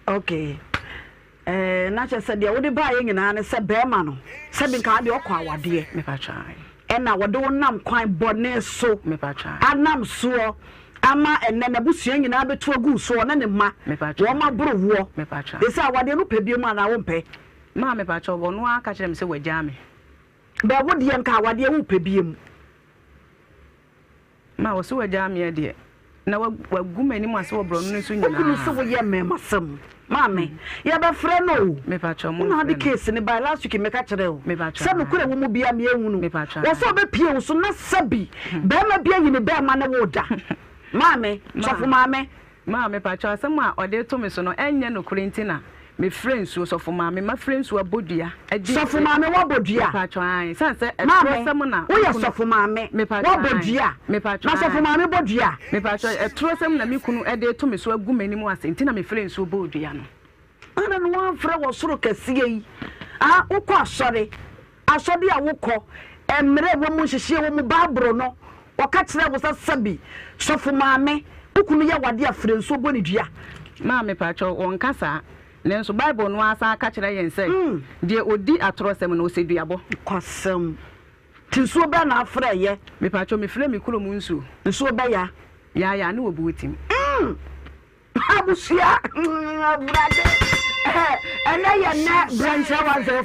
Okay. Eh, na kyerɛ sɛ deɛ wode baeɛ nyinaa ne sɛ bɛrima no, sɛbi nka adeɛ ɔkɔ awadeɛ. Ɛna wɔde wo nam kwan bɔne so. Anam soɔ ama ɛnɛ n'abusua nyinaa bɛtu agu soɔ ne ne mma. Wɔn aboro woɔ. Ɛsɛ awadeɛ no pɛ biom anaa wompɛ? Maa mepakyɛ ɔno ara ka kyerɛ me sɛ wagyaa me. Bɛ wo deɛ nka awadeɛ wopɛ biom. Ma ɔse wagyaa meɛ deɛ na wagu m'anim ase wɔ brɔno no so nyinaa. Wo kunu se woyɛ mmɛɛmasɛm maame yɛbɛfrɛ no o. Mepakyɛw Wo na momfrɛ wode no. case no bae last week meka kyerɛɛ wo Mepakyɛw sɛ nokorɛ ae. wɔ mu biaa me ahunu Mepakyɛw wɔ ae. sɛ ɔbɛpie wo so na sɛbi bɛɛma bi ayi ne bɛɛma ne wo da maame Ma. sɔfo maame. Maa mepakyɛw asɛm a ɔde reto me so no ɛnyɛ nokorɛ nti na mefrɛ nsuo sɔfo maame mafrɛ nsuo abɔ dua adi Sɔfo mfe maame woabɔ dua? mepakyɛw ae sane sɛ Maame ɛtorɔsɛm na woyɛ me kunu sɔfo maame mepakyɛw woabɔ ae dua? mepakyɛw Na sɔfo ae maame bɔ dua? mepakyɛw ɛtorɔsɛm na me kunu ɛde reto me so agu m'anim ase nti na mefrɛ nsuo bɔɔ dua no. Adɛn na woamfrɛ wɔ soro kɛseɛ yi? Ah, wokɔ asɔre, asɔre a wokɔ, mmerɛ ɛwɔ mu, nhyehyeɛ wɔ mu, Bible no, wɔka kyerɛ wo sɛ sɛbi, sɔfo maame, wo kunu yɛ wo adeɛ a, frɛ nsuo bɔ no dua. Maa mepakyɛw, wɔnka saa. Nanso Bible no ara san ka kyerɛ yɛn sɛ, Deɛ ɔdi atorɔsɛm no, ɔsɛ duabɔ. Nokwasɛm. Nti nsuo bɛn na afrɛ yɛ? Mepakyɛw, mefrɛ me kurom nsuo. Nsuo bɛya? Yaayaa ne obuo tim. Mm! Abusua Awurade ɛnɛ yɛ nɛ Brɛnkyerɛ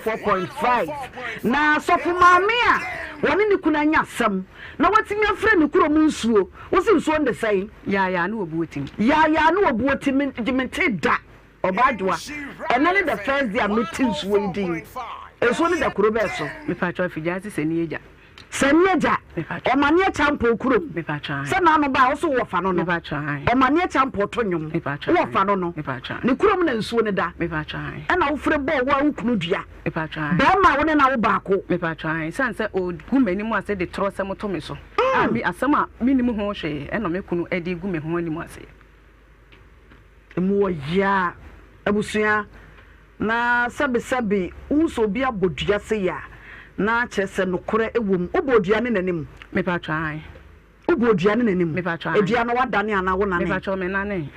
104.5 na sɔfo maame a wɔne ne kunu anya asɛm na watumi afrɛ ne kurom nsuo wosi nsuo no de sɛn? Yaayaa ne obuo tim. Yaayaa ne obuo tim mente da ɔbaa dwoa ɛnɛ ne the first day a mete nsuo yi din nsuo no da kuro bɛɛ so? Mepatwa afigya ase sɛ ne agya. Sɛ ne agya, Ɔmaneɛ Kyampɔn kurom, sɛ n'ano ba a, wo so wo wɔfa no no, Ɔmaneɛ Kyampɔn to nnwom, wo wɔfa no no, ne kurom na nsuo no da, ɛna wo frɛ bɔɔ wo a wo kunu dua, barima a wo ne no awo baako. Ɛsiane sɛ ɔgu m'anim ase de torɔsɛm to me so, a me asɛm a mennim ho hwee ɛna me kunu de gu me ho anim ase. Emu wɔ yea, abusua. Na sɛbesɛbe wohu sɛ obi abɔ dua sei a, na kyerɛ sɛ nokorɛ wɔ mu. Wobɔɔ dua ne n'anim? Mepakyɛ ae. Wobɔɔ dua ne n'anim? Mepakyɛ ae. Dua no woadane anaa wonanee? Mepakyɛ menanee.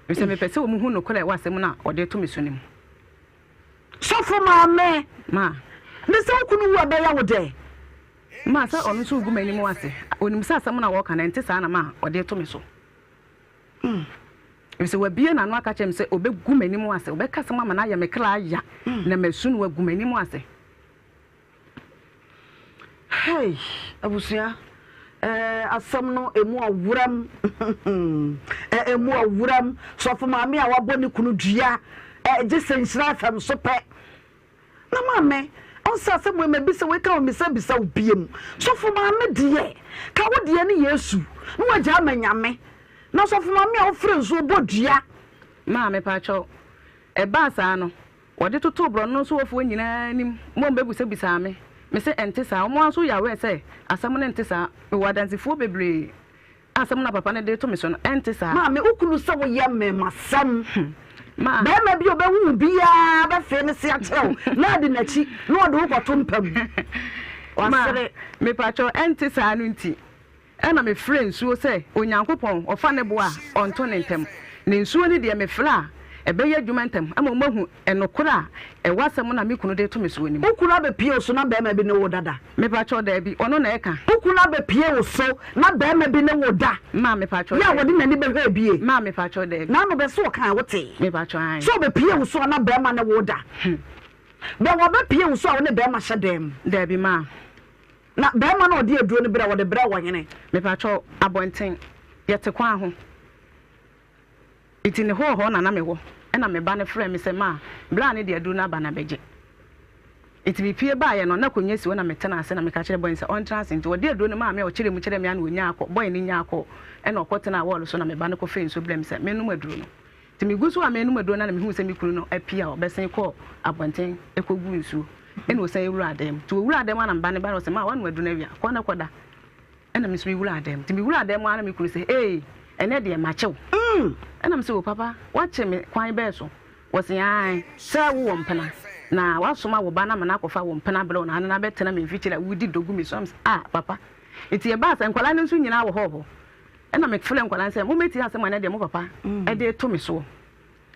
Efisɛ mepɛ sɛ wɔhu nokorɛ a ɛwɔ asɛm no a wɔde reto me so no mu. Sɔfo maame! Ma. Ne sɛ wo kunu wu a ɛbɛyɛ wo dɛ? Ma, sɛ ɔno nso regu m'anim ase. Ɔnim sɛ asɛm no a wɔreka no, ɛnte saa na ma ɔde reto me so. Efisɛ wabue n'ano aka akyerɛ me sɛ obegu m'anim ase, ɔbɛka asɛm ama no ayɛ me kra ya, na masu no wagu m'anim ase. Hey, abusua, eh, asɛm no emu ɔworam, eh, emu ɔworam. Sɔfo maame a wabɔ ne kunu dua, eh, gye sɛ nhyira FM so pɛ. Na maame, ɔnsɛ asɛm wei mabisa wei ka ho misa bisa wo biem. Sɔfo maame deɛ, ka wo deɛ ne Yesu, na wagya ama Nyame. Na sɔfo maame a wofrɛ nsuo bɔ dua. Maa mepakyɛw, ɛbaa saa no, wɔde totoo borɔno no so hɔfoɔ nyinaa anim ma wɔbɛbisabisaa me. Mese ɛnte saa. Wɔn ara nso yɛ aware sɛ asɛm no nte saa. Mewɔ adansefoɔ bebree. Asɛm no a papa no de reto me so no, ɛnte saa. Maame, wo kunu sɛ woyɛ mmarimasɛm. Ma. Barima bi a ɔbɛhu wo biara bɛfee ne se akyerɛ wo na adi n'akyi na ɔde wo kɔto mpa mu. Wasere. Ma, mepakyɛw, ɛnte saa no nti, ɛna mefrɛ nsuo sɛ Onyankopɔn, ɔfa ne bo a, ɔnto ne ntɛm. Na nsuo no deɛ, mefrɛ a, ɛbɛyɛ adwuma ntɛm ama wɔahu nokorɛ a ɛwɔ asɛm no a me kunu de reto me soɔ no mu. Wo kunu abɛpue wo so na barima bi ne wo dada? Mepakyɛw, daabi, ɔno na ɛka. Wo kunu abɛpue wo so na barima bi ne wo da? Ma, mepakyɛw, Yɛ a daabi. wɔde n'ani bɛhwɛ abie? Ma, mepakyɛw, daabi. N'ano bɛ sɛ ɔka a wotee? Mepakyɛw, ae. Sɛ ɔbɛpue wo so a na barima ne wo da? Bɛ wɔbɛpue wo so a wo ne barima hyɛ dan mu? Daabi, ma. Na bɛrima no a ɔde aduro no brɛ wɔde brɛ wɔ hene? Mepakyɛw, abɔnten. Yɛte kwan ho. Nti ne hall hɔ na na mewɔ. Ɛna me ba no frɛɛ me sɛ, Ma, bra ne de aduro no aba na bɛgye. Nti mepue baeɛ no, na akonnwa si hɔ na metenaa ase na meka kyerɛɛ boy no sɛ ɔntena ase. Nti ɔde aduro no maa me a ɔkyerɛɛ mu kyerɛɛ me a na ɔnyaa kɔ. Boy no nyaa kɔ ɛna ɔkɔtenaa wall so na me ba no kɔfee nsuo brɛɛ me sɛ mennom aduro no. Nti megu so a merenom aduro no a na mehuu sɛ me kunu no apue a ɔbɛsen kɔɔ abɔnten kɔguu nsuo ɛna ɔsan wuraa dan mu. Nti ɔwuraa dan mu a na me ba no baeɛ na ɔse, Ma, woanom aduro no awie a, kɔ na kɔda. Ɛna me nso mewuraa dan mu. Nti mewuraa dan mu ara na me kunu sɛ, Ee, ɛnnɛ deɛ makye wo. Ɛna mese, O papa, woakye me kwan bɛn so? Ɔse, Aane, sɛ wowɔ mpena, na woasoma wo ba no ama no akɔfa wo mpena abrɛ wo na ɔne no abɛtena me mfikyire a woredi dɔ gu me so. Ɛna mese, Ah, papa. Nti ɛbaa sɛ nkwadaa no nso nyinaa wɔ hɔ hɔ. Ɛna mefrɛɛ nkwadaa no sɛ, Mommɛtie asɛm a ɛnnɛ deɛ mo papa de reto me soɔ.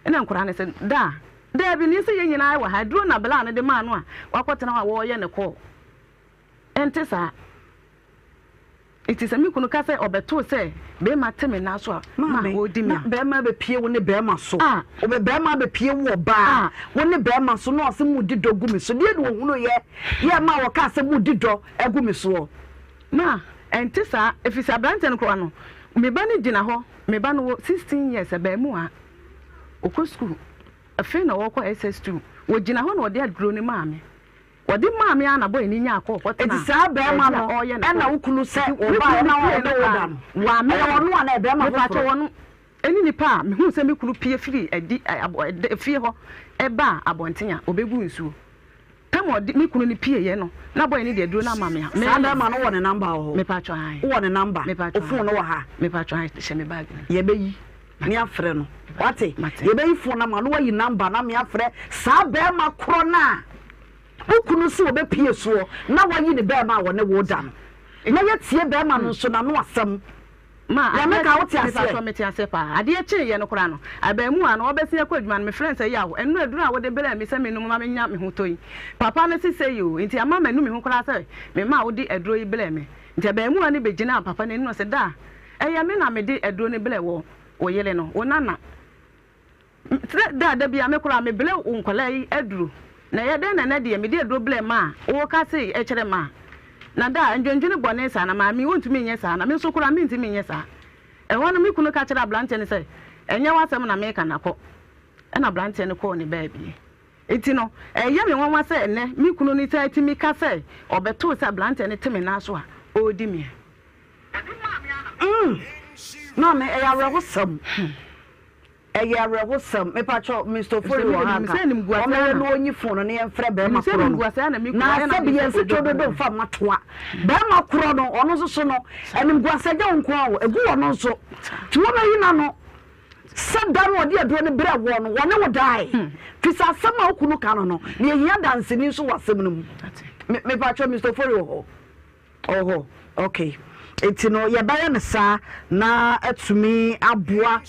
Ɛna nkwadaa no sɛ, Daa, daabi, ne sɛ yɛn nyinaa wɔ ha, aduro na bla no de maa no a wakɔtena hɔ a wɔreyɛ no kɔɔ. Ɛnte saa. Nti sɛ me kunu ka sɛ ɔbɛtoo sɛ barima te me nan so a, ma Maame, ɔredi me na a. barima abɛpie wo ne barima so. A. Wobɛ barima abɛpie wo ɔbaa, A. wo ne barima so na ɔse modi dɔ gu me so. Deɛ na ɔhunuiɛ yɛ maa ɔkaa sɛ modi dɔ agu me soɔ? Ma, ɛnte saa, ɛfiri sɛ aberanteɛ no koraa no, me ba no gyina hɔ, me ba no wɔ 16 years, abaamua, ɔkɔ sukuu, afei na ɔrekɔ SS2, ɔgyina hɔ na ɔde aduro no maa me. Ɔde maa me ara na boy no nyaa kɔɔ kɔtenaa Enti saa barima baabi a no ɔreyɛ ne ɛna kɔɔ. wo kunu sɛ Nti me ɔbaeɛ kunu na no pie ɔne no wo koraa da no, no, wammɛn ɛyɛ me. ɔno anaa ɛyɛ barima Mepakyɛw foforɔ? ɔno ɛne nipa a mehuu sɛ me kunu pie firii adi ɛ abɔ ɛ fie hɔ baa abɔnten a ɔbɛguu nsuo. Tam a ɔde me kunu no pieeɛ no, na boy no de aduro no ama me a, Saa merenom. barima no wowɔ ne number wɔ hɔ? Mepakyɛw ae. Wowɔ ne number? Wo Mepakyɛw phone ae. no wɔ ha? Mepakyɛw ae, hyɛ me bag no mu. Yɛbɛyi ne afrɛ no. Wate? Mate. Yɛbɛyi phone no ama no, na wayi number no ama yɛafrɛ saa barima korɔ no a Wo kunu se ɔbɛpue soɔ na wayi ne bɛɛma a ɔne wo da no na yɛtie bɛɛma no nso n'ano asɛm. Ma Nea adeɛ meka wote aseɛ? Mepakyɛw mete aseɛ paa. Adeɛ kyeeɛ no koraa no, abaamuwa no ɔbɛsen akɔ adwuma no mefrɛɛ no sɛ Yaw, ɛno aduro a wode brɛɛ me sɛ mennom ma menya me ho tɔ yi, papa no se sei oo, nti ama manu me ho koraa sɛ memaa wode aduro yi brɛɛ me. Nti abaamuwa no bɛgyinaa papa no anim na ɔse, Daa, ɛyɛ me na mede aduro no brɛɛ wo, wo yere no, wo nana. Sɛ da da biara me koraa me brɛ wo nkwadaa yi aduro na ɛyɛ dɛn na ɛnɛ deɛ mede aduro brɛ ma a woka sei kyerɛ ma a na da a ndwendwene bɔne saa na maame wontumi nyɛ saa na me nso koraa mentumi nyɛ saa. Ɛhɔ no me kunu ka kyerɛɛ abranteɛ no sɛ ɛnyɛ w'asɛm na meka na kɔ. Ɛna abranteɛ no kɔɔ ne baabi. Nti no ɛyɛ me nwanwa sɛ ɛnɛ me kunu no san tumi ka sɛ ɔbɛtoo sɛ abranteɛ no te me nan so a ɔredi me. Mm maame ɛyɛ awerɛhosɛm. Ɛyɛ awerɛhosɛm. Mepakyɛw, Mister Ofori wɔ ha anka? Ɔmmɛyɛ na ɔnyi phone no na yɛmfrɛ bɛrima korɔ no. Na sɛbi yɛn nsetwe dodo mfa mma toa. Bɛrima korɔ no, ɔno nso so no, animguase ɛnyɛ wo nko ara o, ɛgu ɔno nso. Nti wɔmmɛyi n'ano sɛ da no ɔde aduro no brɛɛ woɔ no, wɔne wo dae. Firi sɛ asɛm a wo kunu ka no no, na yɛhia danseni nso wɔ asɛm no mu. Me, mepakyɛw, Mister Ofori wɔ hɔ? Ɔwɔ hɔ? Ok. Nti no yɛbɛyɛ no saa na atumi aboa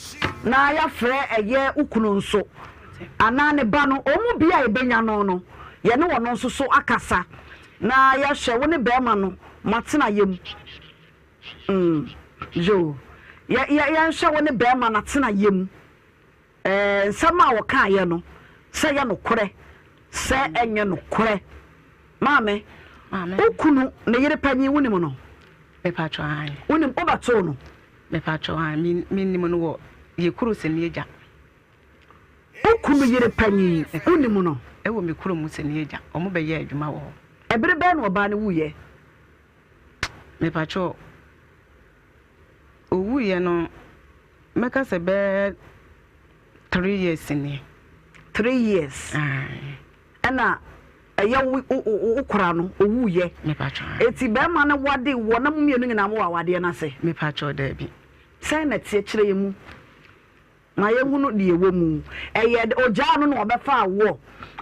na yɛafrɛ ɛyɛ wo kunu nso anaa ne ba no, wɔn mu bi a yɛbɛnya no no, yɛne wɔn nso so akasa na yɛahwɛ wo ne barima no moatena yam. Mm, yoo. Yɛ, yɛ, yɛnhwɛ wo ne barima no atena yam. Ɛɛ, nsɛm a wɔkaeɛ no, sɛ ɛyɛ nokorɛ, sɛ ɛnyɛ nokorɛ. Maame, wo kunu, ne yere panyin, wonim no? Mepatwɔ ae. Wonim, wobɛtoo no? Mepatwɔ ae, me, menim no wɔ yɛ kuro Sɛniagya. Wo kunu yere panyin, wonim no? Ɛwɔ me kuro mu Sɛniagya, wɔn bɛyɛɛ adwuma wɔ hɔ. Ɛbere bɛn na ɔbaa no wuiɛ? Mepatwɔ, owuiɛ no. Mɛka sɛ bɛyɛ three years nie. Three years. Aye. Ɛna ɛyɛ wo wo wo kora no owu yɛ. Mepatwɔ. Eti bɛrima no wade wɔ na mo mmienu nyinaa mo wɔ awadeɛ no ase. Mepatwɔ daabi. Sɛn na ɛteɛ kyerɛ yɛn mu ma yɛhunu deɛ ɛwɔ mu. Ɛyɛ ogyaa no na ɔbɛfaa woɔ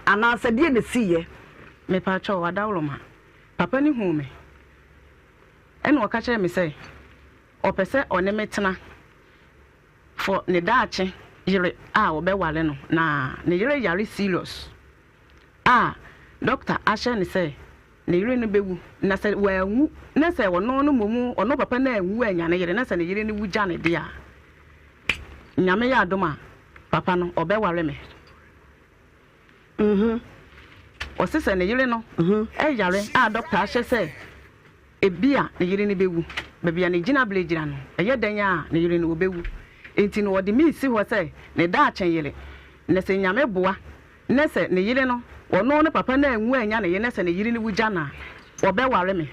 anaasɛ deɛ na ɛsiiɛ. Mepatwɔ adaworoma. Papa no huu me ɛna ɔka kyerɛɛ me sɛ. Ɔpɛ sɛ ɔne me tena for ne daakye yere a ɔbɛware no na ne yere yare serious a doctor ahyɛ no sɛ ne yere no bɛwu na sɛ wanwu na sɛ ɔno no mmom ɔno papa no anwu annya ne yere na sɛ ne yere no wu gya no deɛ a Nyame yɛ adom a papa no ɔbɛware me. Ɔse sɛ ne yere no yare a doctor ahyɛ sɛ. Ebia ne yere no bɛwu. Baabi a ne gyinaberɛ gyina no, ɛyɛ dɛn ara a, ne yere no, ɔbɛwu. Enti no, ɔde me resi hɔ sɛ ne daakye yere. Na sɛ Nyame boa na sɛ ne yere no, ɔno ne papa no anwu annya ne yere na sɛ ne yere no wu gya no a, ɔbɛware me.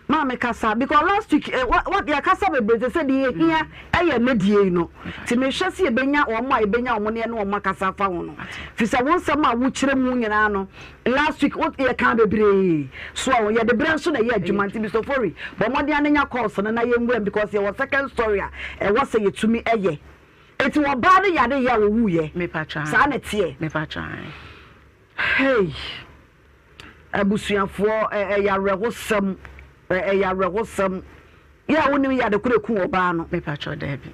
Maame kasa because last week eh, wa wa yɛakasa bebree te sɛ deɛ yɛhia ɛyɛ ɛnɛ deɛ yi no nti mehwɛ sɛ yɛbɛnya wɔn a yɛbɛnya wɔn ne ɛne wɔn akasa afa ho no firi sɛ wo nsɛm a wokyerɛ mu nyinaa no last week wo yɛkaa bebree so a yɛde berɛ nso na ɛyɛ adwuma nti Mr. Ofori bɔ mmɔden a ne nya calls no na yɛnwura mu because yɛwɔ second story a ɛwɔ sɛ yɛtumi ɛyɛ eti ɔbaa no yare yɛ a ɔwuiɛ saa na ɛteɛ. Hey. Abusuafoɔ ɛyɛ awerɛhosɛm ɛyɛ awerɛhosɛm yɛ a wonim yɛ ade koro eku ɔbaa no. Mepakyɛw daabi.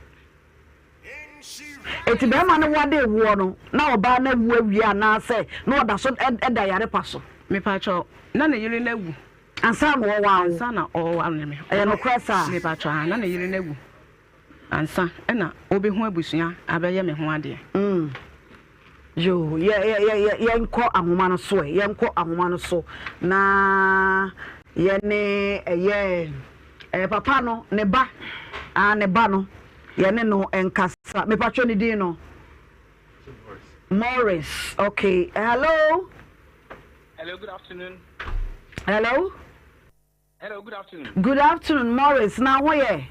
Eti bɛrima no wade woɔ no na ɔbaa no awu awie anaasɛ na ɔda so ɛda yare pa so. Mepakyɛw na ne yere no awu. Ansa na ɔware wo. Ansa na ɔware me. Ɛyɛ nokorɛ saa. Mepakyɛw aa na ne yere no awu. Ansa na ɔbɛhu abusua abɛyɛ me ho adeɛ. Mm. Yoo, yɛ, yɛ, yɛ, yɛ, yɛnkɔ ahoma no so ɛ, yɛnkɔ ahoma no so na yɛne ɛyɛ ɛyɛ papa no, ne ba, ah, ne ba no, yɛne no nkasa. Mepatwɛ ne din no? Morris. Okay, hello. Hello, good afternoon. Hello. Hello, good afternoon. Good afternoon, Morris. Na ho yɛ?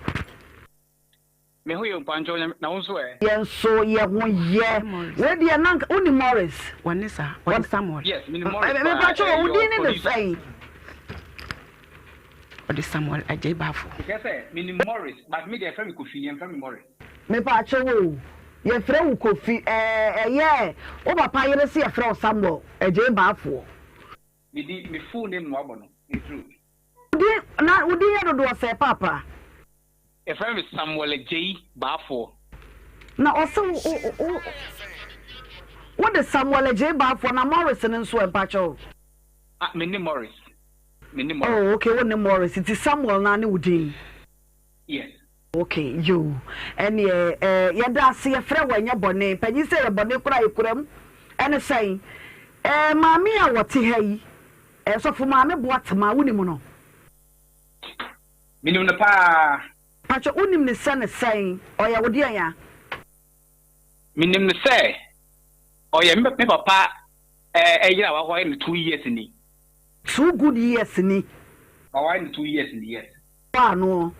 Me ho yɛ mpakyɛw, na wo nso ɛ? Yɛn nso yɛ ho yɛ. Wei deɛ na nka wonim Morris? Wɔne saa, wɔde Samuel. Yes, menim Morris paa. Mepakyɛw, wo din ne de sɛn? Ɔde Samuel Adjei Bafo. Kyerɛ sɛ, menim Morris, but me deɛ yɛfrɛ me Kofi, yɛmfrɛ me Morris. Mepakyɛw o, yɛfrɛ wo Kofi, ɛɛ ɛyɛ wo papa yere se yɛfrɛ wo Samuel Adjei Bafo. Me din, me full name na wabɔ no, it's true. Wo din, na wo din yɛ dodoɔ sɛɛ paapa? Yɛfrɛ me Samuel Adjei Baafoɔ. Na ɔse wo wo wo wo de Samuel Adjei Baafoɔ na Morris no nso ɛ mpakyɛw? Ah, me ne Morris. Me ne Morris. Oh, okay, wo ne Morris, nti Samuel naa ne wo din? Yes. Ok yoo ɛneɛ eh yɛda ase yɛfrɛ wo ɛnyɛ bɔne panyin sɛ yɛ bɔne koraa yɛkura mu ɛne sɛn eh maame a wɔte ha yi eh sɔfo maame Boatema wonim no? Menim no paa. Pakyɛ wonim no sɛ ne sɛn ɔyɛ wo deɛn a? Menim no sɛ ɔyɛ me papa eh yere a waware no 2 years ni. 2 good years ni. Waware no 2 years ni yes. Bɔ ano.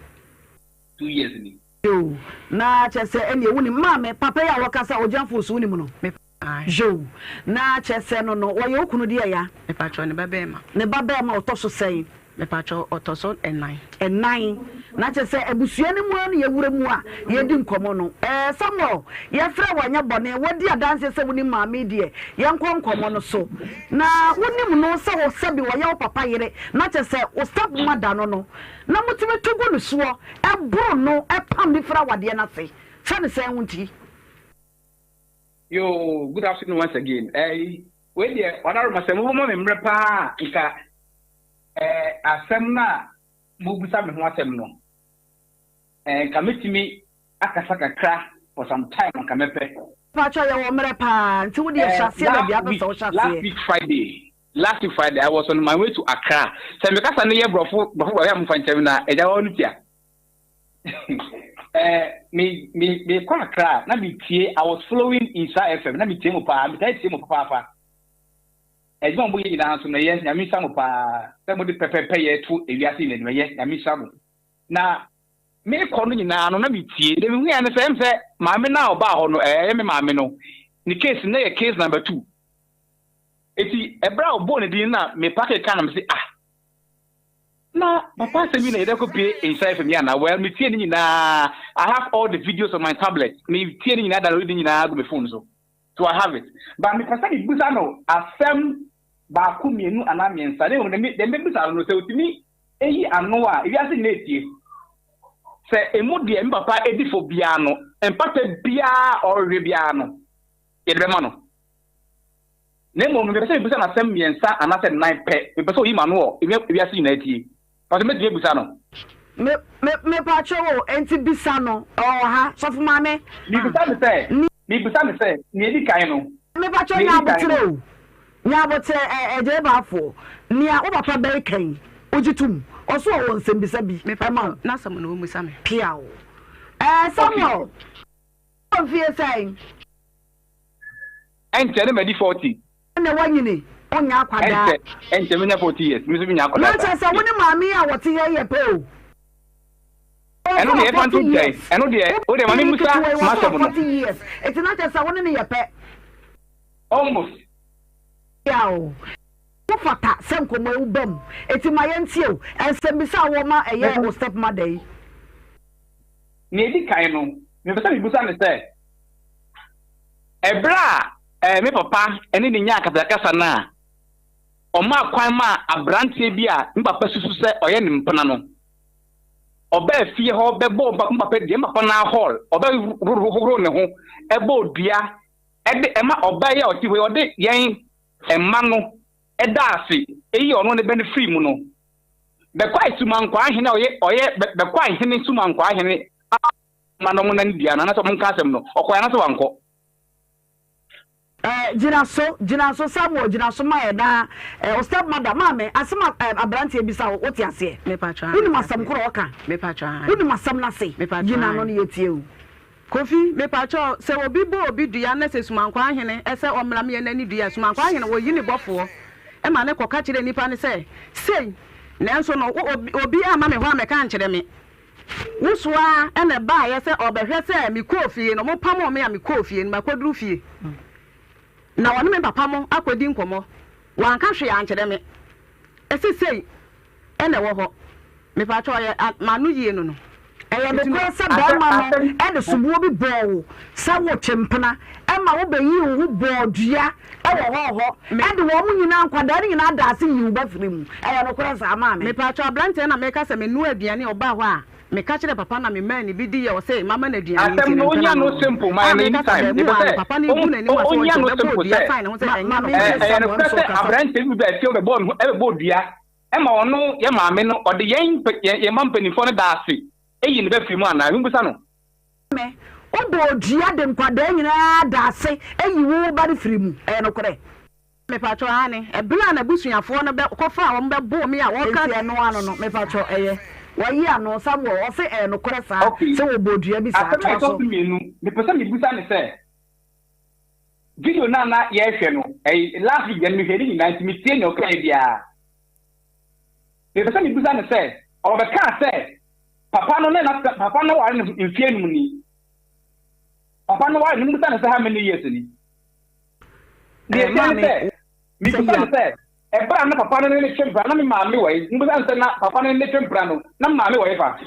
2 years ni. Yoo, na kyerɛ sɛ ɛneɛ wonim maame, papa yi a wɔka sɛ ɔgyina phone so wonim no? Me ae. Yoo, na kyerɛ sɛ no no wɔyɛ wo kunu deɛ ya? Mepakyɛw, ne ba bɛɛma. Ne ba bɛɛma ɔtɔ so sɛn? Mepakyɛw, ɔtɔ so ɛnan. Ɛnan, na kyerɛ sɛ abusua no mu ara na yɛwura mu a yɛredi nkɔmmɔ no. Ɛɛ Samuel, yɛfrɛ wo anyɛ bɔne, woadi adanseɛ sɛ wonim maame yi deɛ, yɛnkɔ nkɔmmɔ no so. Na wonim no sɛ wo sɛbe ɔyɛ wo papa yere, na kyerɛ sɛ wo step mother no no, na motumi to gu no soɔ, boro no, pam no firi awadeɛ no ase. Sɛ ne sɛn ho nti? Yoo, good afternoon once again. Ɛyi, wei deɛ, Ɔdaroma, sɛ mobɛma me mmerɛ paa a, nka ɛɛ asɛm no a mobisa me ho asɛm no, ɛɛ nka mɛtumi akasa kakra for some time anka mɛpɛ. Mpakyɛw yɛwɔ mmerɛ paa nti wo deɛ hyɛ aseɛ baabi a wopɛ sɛ wohyɛ aseɛ. Last week Friday, last week Friday I was on my way to Accra. Sɛ me kasa no yɛ borɔfo borɔfo borɔfo a momfa nkyɛ me na agya hɔ no tia. Eh, me me me kɔ Accra na me tie I was following Nhyira FM na me tie mo paa me taa tie mo papaapa. Adwuma a mo yɛ nyinaa nso no ɛyɛ Nyame nhyira mo paa sɛ mo de pɛpɛpɛ yɛ to ewiase nyinaa anim ɛyɛ Nyame nhyira mo. Na Merekɔ no nyinaa no na metie. Deɛ mehuiɛ ne sɛ, ɛm sɛ maame no a ɔbaa hɔ no, ɛyɛ me maame no, ne case no na ɛyɛ case number two. Eti ɛberɛ a ɔbɔɔ ne din no na me pake ka na mese ah, na papa asɛm yi na yɛde akɔpie Nhyira FM yi anaa? Well, metie ne nyinaa. I have all the videos on my tablet. Metie ne nyinaa, download ne nyinaa gu me phone so. So I have it. But mepɛ sɛ mebisa no asɛm baako, mmienu anaa mmiɛnsa. Na mmom deɛ mebisa no no, sɛ ɔtumi eyi ano a, wiase nyinaa etie. Sɛ emu deɛ me papa edi fɔ biara no, mpata biara a ɔrehwehwɛ biara no, yɛde bɛma no. Na mmom mepɛ sɛ mebisa no asɛm mmiɛnsa anaasɛ nnan pɛ. Mepɛ sɛ oyi m'ano wɔ wiase nyinaa tie. Pastor, mɛtumi abisa no? Me, me, mepakyɛw o, enti bisa no, ɔwɔ ha, sɔfo maame. Mebisa no sɛ, mebisa no sɛ, nea edi kan no, Mepakyɛw nea nya edi kan aboterɛ no. o, nya aboterɛ, ɛ, ɛgya ebaafoɔ, nea wo papa bɛreka yi. Wogye tom? Ɔso ɔwɔ nsɛmbisa bi ma wo. N'asɛm na ɔmmisa me. Piaw. Ɛɛ Samuel, wowɔ mfie sɛn? Ɛnkyɛ na madi 40. Ɛnna woanyini, wonyɛ akwadaa. Ɛnkyɛ, ɛnkyɛ menya 40 years, me nso menya akwadaa saa. Na kyerɛ sɛ wo ne maame yi a wɔte ha yi yɛ pɛ o. Ɛno deɛ ɛfa nto nkyɛn, ɛno deɛ, wo deɛ ma me mmusa m'asɛm no. 40 years, eti na kyerɛ sɛ wo ne no yɛ pɛ. Almost. Piaw. Wo fata sɛ nkɔmmɔ yi wo ba mu. Enti ma yɛntie o. Nsɛmmisa a wowɔ ma ɛyɛ wo step mother yi. Nea edi kan no, mepɛ sɛ mibisa no sɛ, ɛberɛ a me papa ne no nyaa akasakasa no a, ɔmaa kwan maa aberanteɛ bi a me papa susu sɛ ɔyɛ ne mpena no, ɔbaa fie hɔ bɛbɔɔ me papa dua, me papa no ara hall, ɔbɛhohoro ne ho bɔɔ dua de ɛma ɔbaa yi a ɔte hɔ yi, ɔde yɛn mma no da ase eyi ɔno ne bɛ no firi mu no. Bɛkwae Sumankwaa hene a ɔyɛ ɔyɛ Bɛkwae hene Sumankwaa hene a ma no ɔmo nane dua no anaasɛ ɔmo nka asɛm no, ɔkɔe anaasɛ wankɔ? Eh, gyina so, gyina so, Samuel, gyina so ma yɛ na eh, wo step mother, maame, asɛm a eh, aberanteɛ bisa wo, wote aseɛ? Mepatwa, Wonim asɛm korɔ ɔka? Mepatwa, Wonim asɛm no ase? Mepatwa, Gyina no na yɛtie o. Kofi, mepakyɛw, sɛ obi bɔ obi dua na sɛ Sumankwaa hene sɛ ɔmmra mmea n'ani dua a, Sumankwaa hene oyi ne bɔfoɔ ma no kɔka kyerɛ nnipa no sɛ, Sei, nanso no, wo, obi, obi amma me hɔ ammɛka ankyerɛ me. Wo so ara na ɛbaeɛ sɛ ɔrebɛhwɛ sɛ mekɔɔ fie no, mopamoo me a mekɔɔ fie no, makɔduru fie. Na ɔne me papa mo akɔdi nkɔmmɔ. Wanka hwee ankyerɛ me. Ɛse sei na ɛwɔ hɔ. Mepakyɛw ɔyɛ a m'ano yie no no. Ɛyɛ Nti no. nokorɛ sɛ barima no de soboɔ bi bɔɔ wo sɛ wotwe mpena ma wobɛyii wo ho bɔɔ dua wɔ hɔ hɔ de wɔn nyinaa, nkwadaa no nyinaa daa ase yii wo ba firii mu. Ɛyɛ nokorɛ saa, maame? Mepakyɛw aberanteɛ na meka sɛ menoa aduane a ɔbaa hɔ a meka kyerɛɛ papa na memaa no bi diiɛ ɔse mama no aduane nti Asɛm ne no mpena onya no no simple ma a no meka sɛ anytime mepɛ abaamuwa no sɛ papa no gu n'anim ase onya ɔnkyɛ no ɔbɛbɔ simple dua sɛ sign ne ho sɛ Ma, ɛnyɛ maame nokorɛ. ntie ɛyɛ Samuel nokorɛ nso sɛ ɔkasa. aberanteɛ bi baa fie ɔbɛbɔɔ ne ho ɛbɛbɔɔ dua ɛma ɔno yɛ maame no ɔde yɛn yɛn mma mpanimfoɔ no daa ase eyi ne ba firi mu anaa mebisa no. Me, wobɔɔ dua de nkwadaa nyinaa daa ase yi wo wo ba no firii mu, ɛyɛ nokorɛ? Mepakyɛw, aane, ɛberɛ a n'abusuafoɔ no bɛ kɔfaa wɔn bɛboo me a wɔka. Enti ɛno ano no, mepakyɛw, ɛyɛ? Wayi ano, Samuel, ɔse ɛyɛ nokorɛ saa Okay, sɛ wɔbɔɔ dua bi saa? asɛm a Toa ɛtɔ so so. mmienu, mepɛ sɛ mebisa ne sɛ, video no a na yɛrehwɛ no, ɛyi, last week deɛ no mehwɛɛ ne nyinaa nti metie nea ɔkaeɛ biara. Mepɛ sɛ mebisa no sɛ, ɔbɛkaa sɛ papa no ne na papa no ware no mfeɛ num ni. Papa no ware no, mebisa no sɛ how many years ni? Deɛ Eh, ɛteɛ ne maame, sɛ, sɛ mebisa yi no sɛ, ɛberɛ a na papa no ne ne twe mpena, na me maame wɔ he? Mebisa no sɛ na papa no ne ne twe mpena no, na me maame wɔ he fa?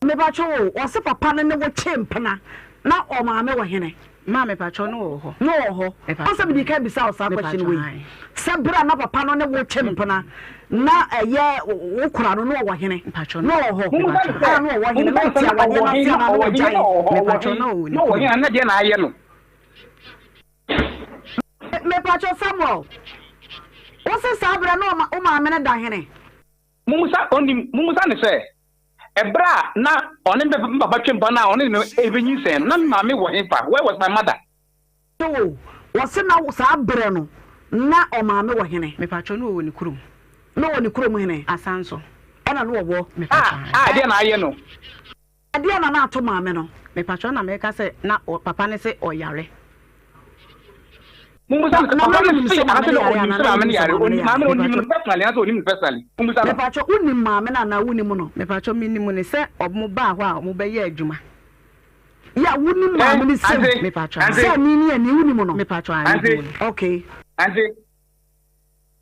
Mepakyɛw o, ɔse papa no ne wo twe mpena na ɔmaame wɔ hene? Maa mepakyɛw no wɔ hɔ. No wɔ hɔ. Mepakyɛw Ɔsɛ mede kan bisa wo saa question Mepakyɛw wei. ae. Sɛ bere a na papa no ne wo twe mpena na ɛyɛ wo kora no na ɔwɔ hene? Mepakyɛw Na no. ɔwɔ hɔ. Mommisa no Mepakyɛw sɛ, A na ɔwɔ hene mommisa na no sɛ ɔte na awadeɛ ɔwɔ no he, ase na anaa na ɔwɔ he, wagyae? na ɔwɔ hɔ, ɔwɔ Mepakyɛw he, na ɔwɔ ne na ɔwɔ he kurom. anaa na deɛ na ayɛ no? Mepakyɛw Samuel, wo se saa bere no na wo maame no da hene? Mommisa, ɔnnim, mommisa no sɛ, ɛberɛ a na ɔne me papa twe mpa no a ɔne no rebɛnyinsɛn no, na me maame wɔ hefa? Where was my mother? O, wɔse na saa berɛ no na ɔmaame wɔ hene? Mepakyɛw, na ɔwɔ ne kurom. Na ɔwɔ ne kurom hene? Asanso. Ɛna na ɔwɔ. A, Mepakyɛw. a, ɛdeɛn na ayɛ no? Ɛdeɛn na na ato maame no? Mepakyɛw na meka sɛ na papa no se ɔyare. Mommisa no sɛ Na papa na no wonim se sɛ maame anaasɛ no na yare ɔnim anaa sɛ na maame no wonim sɛ yare. maame no Ɔnim yare? maame no, ɔnim no Mepakyɛw. personally anaasɛ ɔnim no personally? Mommisa no. Mepakyɛw wonim maame no anaa wonim no? Mepakyɛw menim no sɛ ɔmo baa hɔ a ɔmo bɛyɛ adwuma. Yeah, wonim Eh, maame no sei ante, Mepakyɛw ante, sɛ ae. ani ne ani wonim no? Mepakyɛw ae ante, mehu no. Okay. ante.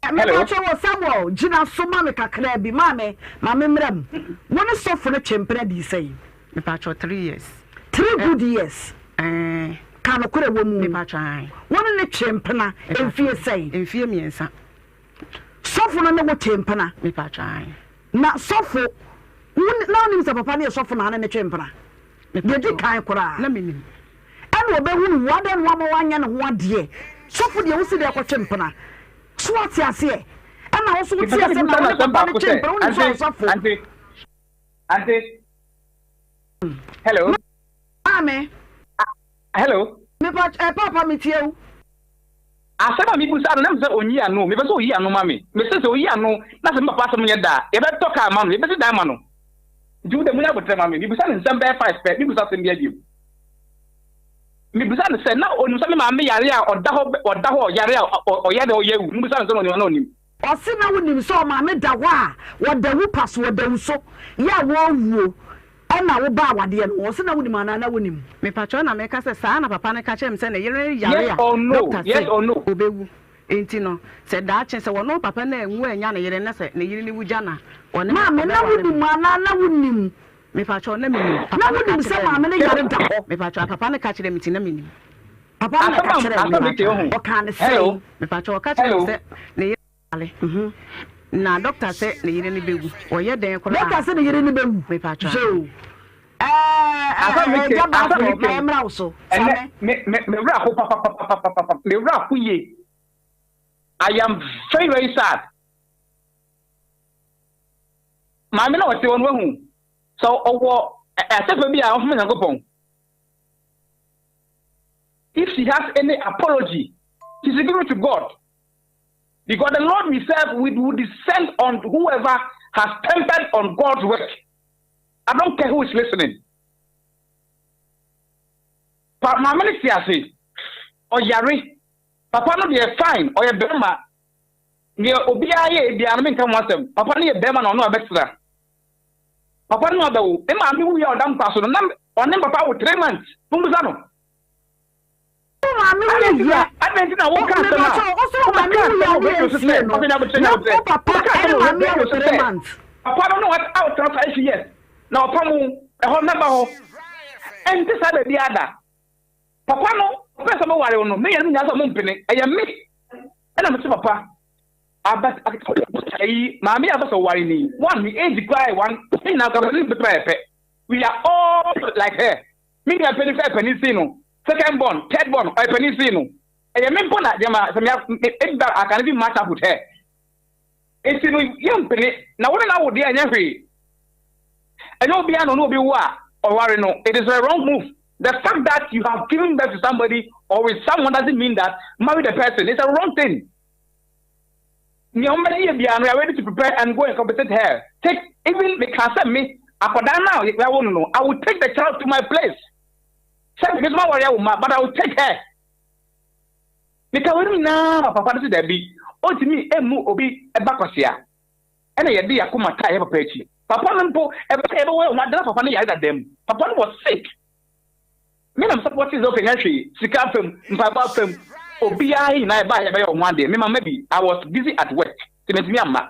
Hello. Mepakyɛw o Samuel gyina so ma me kakraa bi maame ma me mmra mu wo ne sɔfo no twe mpena dii sɛn? Mepakyɛw three years. Three good years Ɛɛ. ka nokorɛ wɔ mu Mepakyɛw ae. wo ne no twe mpena mfie sɛn? Mfie mmiɛnsa. Sɔfo no ne wo twe mpena? Mepakyɛw ae. Na sɔfo wo na wonim sɛ papa no yɛ sɔfo na ne no twe mpena? Deɛ di kan koraa. Na menim. Ɛna ɔbɛhunu wo adɛn na wama wanyɛ ne ho adeɛ? Sɔfo deɛ wosi dɛn kɔtwe mpena? So wate aseɛ? Ɛna wo nso wote Mepɛ sɛ aseɛ mebisa na no wo ne asɛm papa no baako twe sɛ, mpena wonim sɛ Ante, ɔyɛ sɔfo. Ante, Ante, hello, Maame. hello. Mepa eh, papa metie wo. Asɛm a mebisa no, na mepɛ sɛ ɔnyi ano. Mepɛ sɛ ɔyi ano ma me. Mese sɛ ɔyi ano na sɛ me papa asɛm nyɛ da a, yɛbɛtɔ kaa ama no, yɛbɛsi dan ama no. Nti wo deɛ monya aboterɛ ma me. Mebisa no nsɛm bɛyɛ five pɛ, memmisa asɛm biara bio. Mebisa no sɛ, na ɔnim sɛ me maame yare a ɔda hɔ, ɔda hɔ ɔyare a ɔyare a ɔyɛ awu? Mebisa no sɛ na ɔnim anaa ɔnnim? Ɔse na wonim sɛ ɔmaame da hɔ a ɔda wu pa so, ɔda wu so, yɛ a wɔrewuo. Ɛna wo ba awadeɛ no ɔse na wonim anaa na wonim. Mepakyɛw na meka sɛ saa na papa no ka kyerɛɛ me sɛ ne yere yare Yes a or no? doctor Yes se or no? obewu nti no sɛ daakye sɛ wɔne wo papa no anwu annya ne yere na sɛ ne yere no wu gya no a ɔne me Maame na ɔbɛware wonim me. anaa na wonim. Mepakyɛw na menim Na papa no ka wonim sɛ kyerɛɛ maame me. no yare da hɔ. Mepakyɛw papa no ka kyerɛɛ me nti na menim. Papa no na Asɛm ɛka a kyerɛɛ asɛm wo. meke ohu. Ɔkaa no Hello? sɛn? Mepakyɛw ɔka kyerɛɛ me Hello? sɛ ne yere yare na doctor sɛ ne yere no bɛwu ɔyɛ dɛn koraa Doctor sɛ ne yere no bɛwu. Mepakyɛw. Yoo. Asɛm Ɛɛ meke ɛgya asɛm bafoɔ meke ma ɛmmra wo so. ɛnɛ Same. me me me werɛ ho papapapapapa me werɛ ho yie. I am very very sad. Maame na ɔte hɔ no wahu sɛ ɔwɔ asɛmpa bi a ɔmfama Nyankopɔn. If she has any apology, she should give it to God. Because the Lord himself will, will descend on whoever has tempered on God's work. I don't care who is listening. Pa maame no te ase. Ɔyare. Papa no deɛ fine, ɔyɛ bɛrima. Deɛ obiara yɛ biara no menka ho asɛm. Papa no yɛ bɛrima na ɔno abɛtena. Papa no abɛwo. Me maame wuiɛ a ɔda mpa so no, na ɔne papa wo 3 months. Mummisa no. Wo maame Adɛn nti wuyɛ. na adɛn nti na woka asɛm a Mepakyɛw, wo so wo maame wobɛka wuyɛ asɛm a wɔ radio so ne sɛ yɛnsie no. ɔsɛ nyabotrɛ Na nyabotrɛ wo papa wobɛka asɛm ɛne wɔ maame radio awo so three sɛ months. papa no ne awotena 5 years na ɔpam wo ɛhɔ naba hɔ ɛnte saa baabi ada. Papa no ɔpɛ sɛ meware wo no, me nuanom nyinaa sɛ ɔmo mpene. Ɛyɛ me ɛna mese papa aba ayi maame a ɔpɛ sɛ ɔware ni one ne age koraa yɛ one ne nyinaa koraa ne bɛtuma yɛ pɛ. We are all like her. Me nua panin sɛ panin sin no, second born, third born, ɔyɛ panin sin no. Ɛyɛ me mpo na gyama sɛ me ebi I can even match up with her. Eti no yɛmpene na wo ne no awo deɛ ɛnyɛ hwee. Ɛnyɛ obiara na ɔne obi wo a ɔware no. It is a wrong move. The fact that you have given birth to somebody or with someone doesn't mean that marry the person. It's a wrong thing. Nea wɔbɛyɛ yɛ biara no, we are ready to prepare and go and compensate her. Take even me ka sɛ me akwadaa no a yɛawo no, I will take the child to my place. Sɛ me nso ma wɔre awo ma, but I will take her. Meka wɔn nyinaa ma papa no sɛ dabi, ɔntumi mmu obi ba kwasea. Ɛna yɛde yɛn akoma taa yɛ papa akyi. Papa no mpo, ɛbɛ sɛ yɛbɛwɔ yɛn ho adana papa no yare dada mu. Papa no was sick. Me na me support sɛ okay nyɛ hwee, sika afam, mpaebɔ afam, obiara nyinaa ɛbaa yɛbɛyɛ wɔn ho adeɛ. Me mama bi, I was busy at work, nti mantumi amma.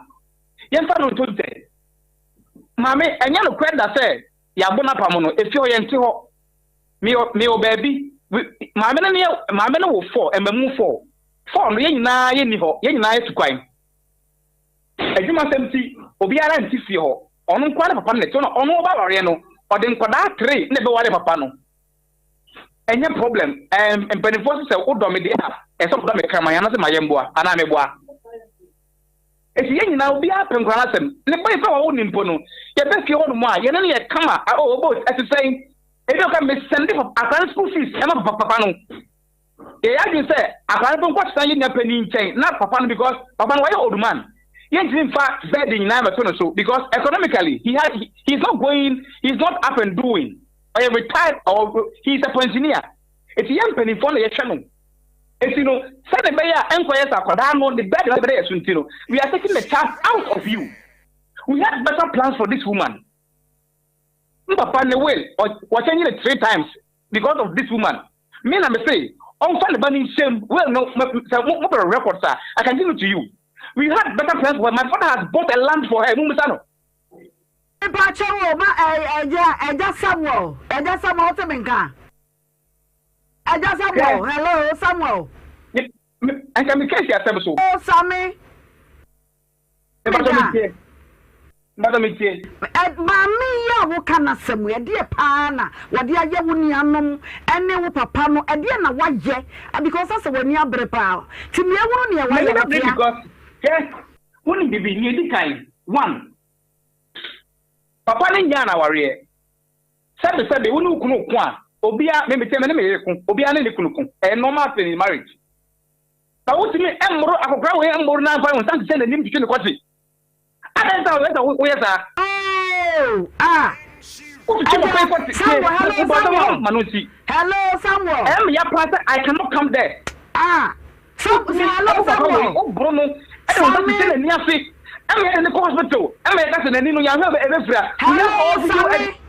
Yɛmfa no nto nkyɛn. Maame, ɛnyɛ nokorɛ da sɛ yɛabɔ no apam no, efie hɔ yɛnte hɔ. Meyɔ meyɔ baabi. Maame no ne maame no wo four, mmamu four. Four no yɛn nyinaa yɛnni hɔ, yɛn nyinaa yɛtu kwan. Adwumasɛm ti, obiara nte fie hɔ. Ɔno nko ara ne papa no na ɛte hɔ na ɔno ɔba awareɛ no, ɔde nkwadaa three na ɛbɛware papa no. Ɛnyɛ problem. Ɛɛ mpanimfoɔ sɛ sɛ wodɔ me deɛ a, ɛsɛ wodɔ me kraman anaasɛ mayɛ mboa anaa meboa. Eti yɛn nyinaa obiara pɛ nkwadaa no asɛm. Ne ba yi kora wɔwo ne mpo no, yɛbɛ fie hɔ nom a, yɛne no yɛ kama. Oh, obo, ɛte sɛn? Ebi ɔka mesɛnde akwadaa no school fees ɛma papa papa no. Yɛyɛ adwene sɛ akwadaa no nkɔtena yɛn nua panin nkyɛn na papa no, because papa no wayɛ old man. Yɛntumi mfa burden nyinaa mɛto no so because economically he is not going, he is not up and doing. Ɔyɛ retired or he is a pensioner. Eti yɛn mpanimfoɔ na yɛhwɛ no. Eti no sɛde bɛyɛ a ɛnkɔyɛ sɛ akwadaa no ne burden bɛda yɛ so nti no, we are taking the child out of you. We had better plans for this woman. M papa ne will wɔkyɛnye no three times because of this woman. Me na me se ɔmfa ne ba ne nhyɛm will no sɛ mo bɛ records a, I can give it to you. We had better plans for her. My father has bought a land for her. Mumisa no. Mepakyɛw o, ma ɛgya ɛgya Samuel, ɛgya Samuel wote me nka? Ɛgya Samuel, hello Samuel. Nka mi kesi asɛm so. O Sami. Mpatɔ mi tie. Mpatɔ mi tie. Maame yi a woka n'asɛm yi, ɛdeɛ paa na wɔde ayɛ wo nuanom ne wo papa no, ɛdeɛ na wayɛ? Because asɛ w'ani abere paa. Ti mi ehunu nea wayɛ M'ani abere no tea. because hwɛ, wonim bibi, nea edi kan, one, papa no nyaa n'awareɛ. Sɛbe sɛbe, wo ne wo kunu ko a, obia, me mete me ne me yere ko, obia ne ne kunu ko. Ɛyɛ normal thing in marriage. Na wotumi mmoro akɔkora wei mmoro na mfa wo nsa nhyehyɛ n'anim twetwe ne kɔte. Adɛn nti na woyɛ sɛ woyɛ saa? Oh, ah. Wotwetwe papa yi kɔte. Samuel, hello, Wobɔ asɛm a Samuel. ma no nsi. Hello, Samuel. Ɛyɛ me ya paa sɛ I cannot come there. Ah, Sam, Wotumi hello, ɛbɔ papa wei, Samuel. woboro no, ɛde wo nsa Sami. hyehyɛ n'ani ase, ɛma yɛde no kɔ hospital, ɛma yɛka sɛ n'ani no yɛanhwɛ a ɛbɛfira. We have Hello, all video Sami.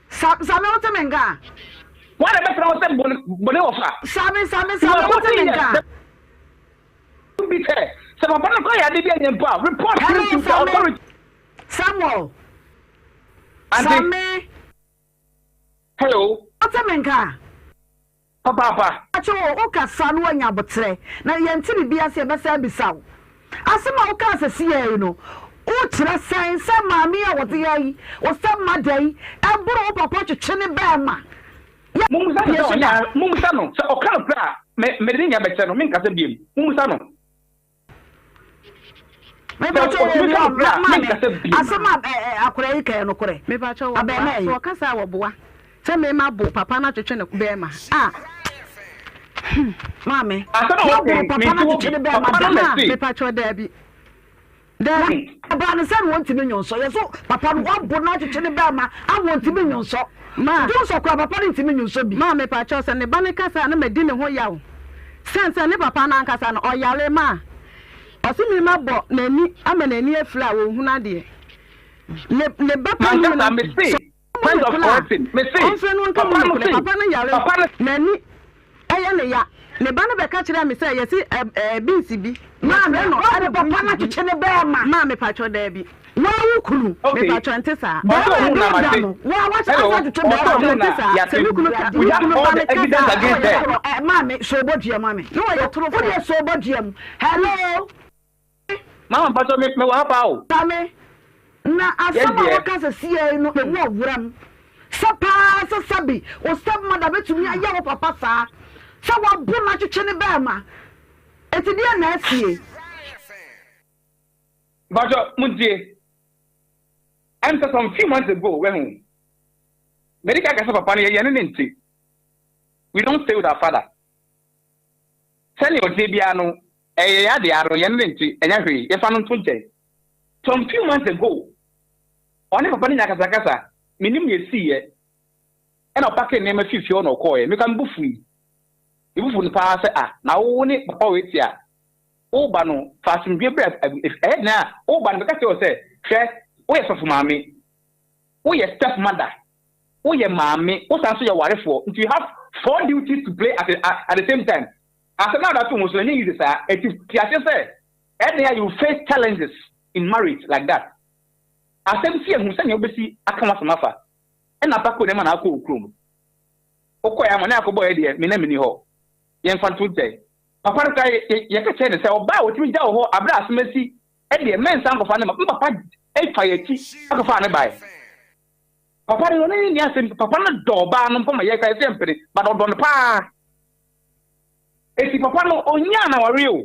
Sa, Sami, wote me nka? Wɔn na ɛbɛtena hɔ sɛ bɔne bɔne wɔ fa. Sami, Sami, You Sami, are wote 40 me years. nka? The bi sɛ sɛ papa no kɔ yɛ ade bi anyɛ mpo a report him Hello, to the Sami. authority. Samuel. Ante. Sami. Hello. Wote me nka? Papaapa. Akyɛ wo, wo kasa no wanya aboterɛ, na yɛnte biribi ase yɛbɛsan abisa wo. Asɛm a wokaa sɛsiaa yi no, wokyerɛ sɛn sɛ maame yi a wɔte ha yi, wo step mother yi, ɛboro wo papa twetwe ne bɛɛma? Yɛ Mommisa no pie sɛ so ɔnyɛ da. a, mommisa no sɛ ɔka nokorɛ a, me, mede ne nyinaa bɛkyɛ no, menkasa biom. Mommisa no. Sɛ Mepakyɛ wɔ ɔtumi obi ka a nokorɛ a, maame, menkasa biom. asɛm a ɛ, ɛ, akwadaa yi ka yɛ nokorɛ? Mepakyɛ wɔboa, Abɛɛmaa yi. sɛ ɔka saa a wɔboa. Sɛ me ma bo papa no atwetwe ne bɛɛma a hmm. Maame, Asɛm a woaboro wɔka yi, papa mente no hɔ atwetwe bi. ne bɛɛma Papa da? no na Maa, ɛse. mepakyɛ daabi. Daabi. Ɛbaa no sɛ na wɔntumi nwonsɔ. Yɛ so papa no woabo no atwetwe ne bɛɛma ama ɔntumi nwonsɔ. Maa. Dwonsɔ koraa papa no ntumi nwonsɔ bi. Maa, mepakyɛ sɛ ne ba no kasa a na madi ne ho yaw. Sɛn sɛ ne papa no ankasa no ɔyare maa ɔse me ma bɔ n'ani ama n'ani afira a ɔnhunu adeɛ. Ne ne ba panin no Mankasa, mese. sɛ Point of nokorɛ a, correction, mese, ɔmfrɛ no nka mu papa no nokorɛ. se, Papa no yare, papa no. n'ani yɛ no ya. Ne ba no bɛka kyerɛɛ me sɛ yɛse ɛ ɛ beans bi, Maame, yɛfrɛ no woabu ɛne papa beans no bi. atwetwe ne bɛɛma. Maa mepakyɛw daabi. Woa wo kunu. Okay. Mepakyɛw nte saa. Ɔsɛ Bɛɛma ɔhu na ɛde da mate. no, woa woahyɛ Hello, asa atwetwe ɔsɛ bɛɛma. ɔhu Mepakyɛw na nte saa. yate. Sɛ me kunu ka We me have kunu all ba the no ka evidence saa a, against ɔyɛ her. torɔ. Ɛ maame, sɛ ɔbɔ dua ma me. Ne wɔyɛ Wo torofoɔ. deɛ sɛ ɔbɔ dua mu. Hello. Mama mpatsɔ me mewɔ ha paa o. Maame, na Yes asɛm a dear. woka sɛsiaa yi no ɛmu ɔwerɛm sɛ paa sɛ sɛbi wo step mother bɛtumi ayɛ wo papa saa sɛ wabo no atwetwe ne bɛɛma enti deɛn na asie? Mpatsɔ montie. Ɛm sɛ some few months ago wahu. Mede ka kasa papa no yɛ yɛne ne nte. We don't stay with our father. Sɛnea ɔteɛ biara no, ɛyɛ yɛn ade ara no, yɛne no nte, ɛnyɛ hwee, yɛmfa no nto nkyɛn. Some few months ago, ɔne papa no nyaa akasakasa, mennim nea esiiɛ, ɛna ɔpakee nneɛma fii fie hɔ na ɔkɔeɛ. Me koraa me bo fui. Me bo fuu no paa sɛ, ah, na wo ne papa wei te a, woreba no, fa asomdwoeɛ bra, ɛyɛ den a, woreba no, meka kyerɛɛ wo sɛ, hwɛ, woyɛ sɔfo maame, woyɛ step mother, woyɛ maame, wo san nso yɛ warefoɔ, nti you have four duties to play at, at the same time. Asɛm no a wode ato wo ho so no, ɛnyɛ easy saa. Enti te aseɛ sɛ, ɛyɛ den a you face challenges in marriage like that. Asɛm si ahu sɛnea wobɛsi aka w'asɛm afa. Ɛna apa kɔ nneɛma na akɔ wo kurom. Wokɔɛ ama ne akɔbɔeɛ deɛ, me na menni hɔ. Yɛmfa nto nkyɛn. Papa no koraa, yɛka kyerɛɛ no sɛ ɔbaa a ɔtumi gya wo hɔ aberɛ a asɛm asi deɛ, mɛnsan nkɔfa no mma. Me papa fa yɛn akyi kɔfaa no baeɛ. Papa no ɔne no nni asɛm papa no dɔ ɔbaa no mpo ma yɛka yɛsɛ yɛmpene but ɔdɔ no paa. Eti papa no ɔnyaa na ɔwe o.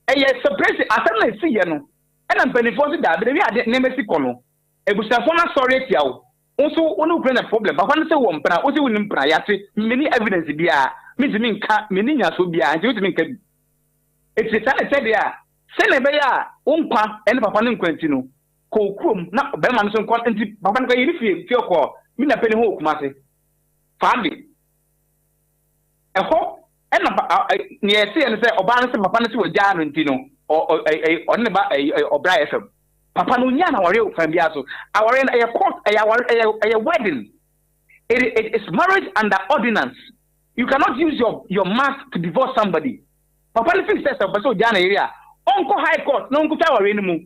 Ɛyɛ separation asɛm na esi yɛ no ɛna mpanimfoɔ nso daabi the way ade nneɛma si kɔ no abusuafoɔ no asɔre atia wo. Wo nso wo ne wo kunu anya problem papa no sɛ wowɔ mpena wo sɛ wonni mpena yɛate menni evidence biara mentumi nka menni nyasoɔ biara nti wontumi nka bi. Eti saa na ɛkyɛ deɛ a sɛnea ɛbɛyɛ a wo nkwa ne papa no nkwa nti no kɔ wo kurom na bɛrima no nso nkɔ nti papa no kɔ yɛ ne fie fie ɔkɔ me nua panyin hɔ wɔ Kumase Faade ɛhɔ ɛna nea ɛsɛ yɛ no sɛ ɔbaa no sɛ papa no sɛ wɔgyaa no nti no ɔne ne ba ɔbra yɛ fam papa no onyaa na awareɛ kwan biara so awareɛ no ɛyɛ court ɛyɛ aware ɛyɛ ɛyɛ wedding it, it is marriage under ordinance you cannot use your your mouth to divorce somebody papa no fi sɛ sɛ ɔpɛ sɛ ɔgyaa ne yere a ɔnkɔ high court na ɔnkɔtwa awareɛ no mu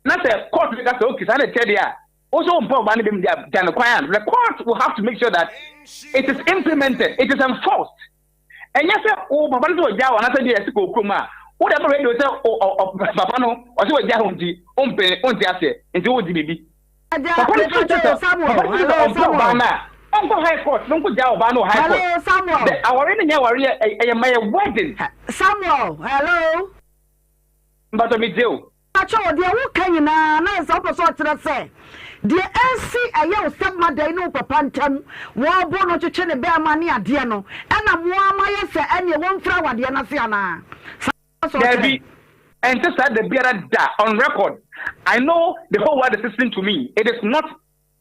Na sɛ court no ka sɛ okay saa na ɛteɛ deɛ a, wo nso wompɛ ɔbaa no bem deɛ a, gya no kwan a, the court will have to make sure that it is implemented, it is enforced. Ɛnyɛ sɛ wo papa no sɛ ɔgya wo anaasɛ deɛ yɛse kɔ kurom a, wode aba radio sɛ papa no ɔsɛ ɔgya wo nti wompɛ wonte aseɛ nti wogye biribi. Agya, Papa no feel sɛ mepakyɛ sɛ Samuel, papa no feel sɛ hello ɔmpɛ Samuel. ɔbaa no a, ɔnkɔ high court na ɔnkɔgya ɔbaa no wɔ high court. Hello Samuel. The awareɛ no nyɛ awareɛ, ɛyɛ ɛyɛ wedding. Samuel, hello. Mpakyɛ megye o. Mpakyɛw deɛ wo ka nyinaa na ayɛ sɛ wopɛ sɛ ɔkyerɛ sɛ Deɛ ɛresi ɛyɛ wo stepmother yi ne wo papa ntam, wɔrebo no twetwe ne bɛɛma ne adeɛ no, ɛna mo ara moayɛ sɛ ɛneɛ wɔmfiri awadeɛ no ase anaa? Saa na sɛ ɔkyerɛ? Daabi, ɛnte saa da biara da, on record, I know the whole world is listening to me, it is not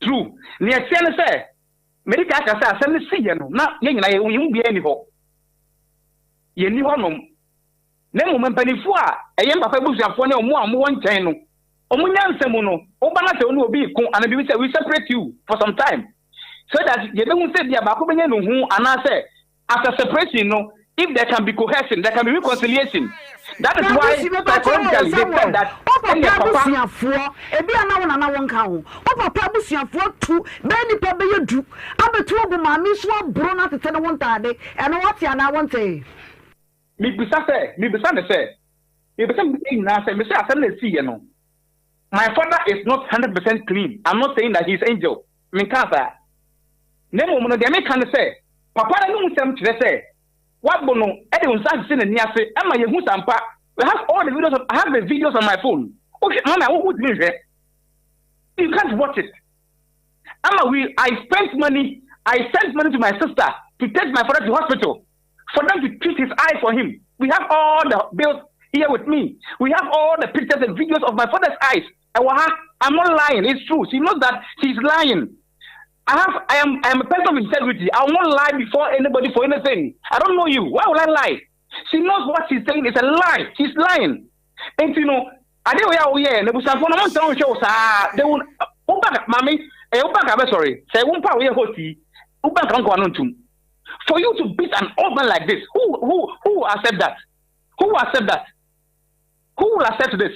true. Nea ɛteɛ ne sɛ, medi kan aka sɛ asɛm no siiɛ no, na yɛn nyinaa yɛn mu biara nni hɔ. Yɛnni hɔnom. Na mmom mpanimfoɔ a ɛyɛ me papa abusuafoɔ ne wɔn a wɔwɔ nkyɛn no, wɔn nyansa mu no, woba na sɛ wo ne obi reko anaa biribi sɛ, we separate you for some time so that yɛbɛhu sɛ ebia baako bɛnya ne ho anaasɛ after separation no, if there can be cohesion, there can be reconciliation. That is why Dabi, mepa kyɛw o, psychologically they Samuel, said that wo papa ɛnneɛ papa. abusuafoɔ, ebia na wo nana wo nka ho, wo papa abusuafoɔ tu bɛyɛ nnipa bɛyɛ du abɛtu agu maame yi so aboro no atete ne ho ntaade, ɛno woate anaa wontee? Mebisa sɛ, mebisa no sɛ, mebisa me nyinaa sɛ, mese asɛm no a ɛsiiɛ no, my father is not 100% clean, I'm not saying that he is angel, menkaa saa. Na mmom no, deɛ meka ne sɛ, papa no anom nsɛm kyerɛ sɛ, wabo no de wo nsa asese n'ani ase ma yɛhu sɛ ampa, we have all the videos, I have the videos on my phone, wohwɛ, mama wo wotumi nhwɛ, you can't watch it. Ama we, I spent money, I sent money to my sister to take my father to hospital. for them to treat his eye for him. We have all the bills here with me. We have all the pictures and videos of my father's eyes. I'm not lying. It's true. She knows that she's lying. I have I am I am a person of integrity. I will not lie before anybody for anything. I don't know you. Why would I lie? She knows what she's saying is a lie. She's lying. And you know, ade wei a woyɛ no abusuafoɔ no ɔmo ntena nhwɛ wo saa they will wo bank maame ɛyɛ wo bank abɛsɔre sɛ wo mpa a woyɛ host yi wo bank nkoa no ntum for you to beat an old man like this who who who will accept that who will accept that who will accept this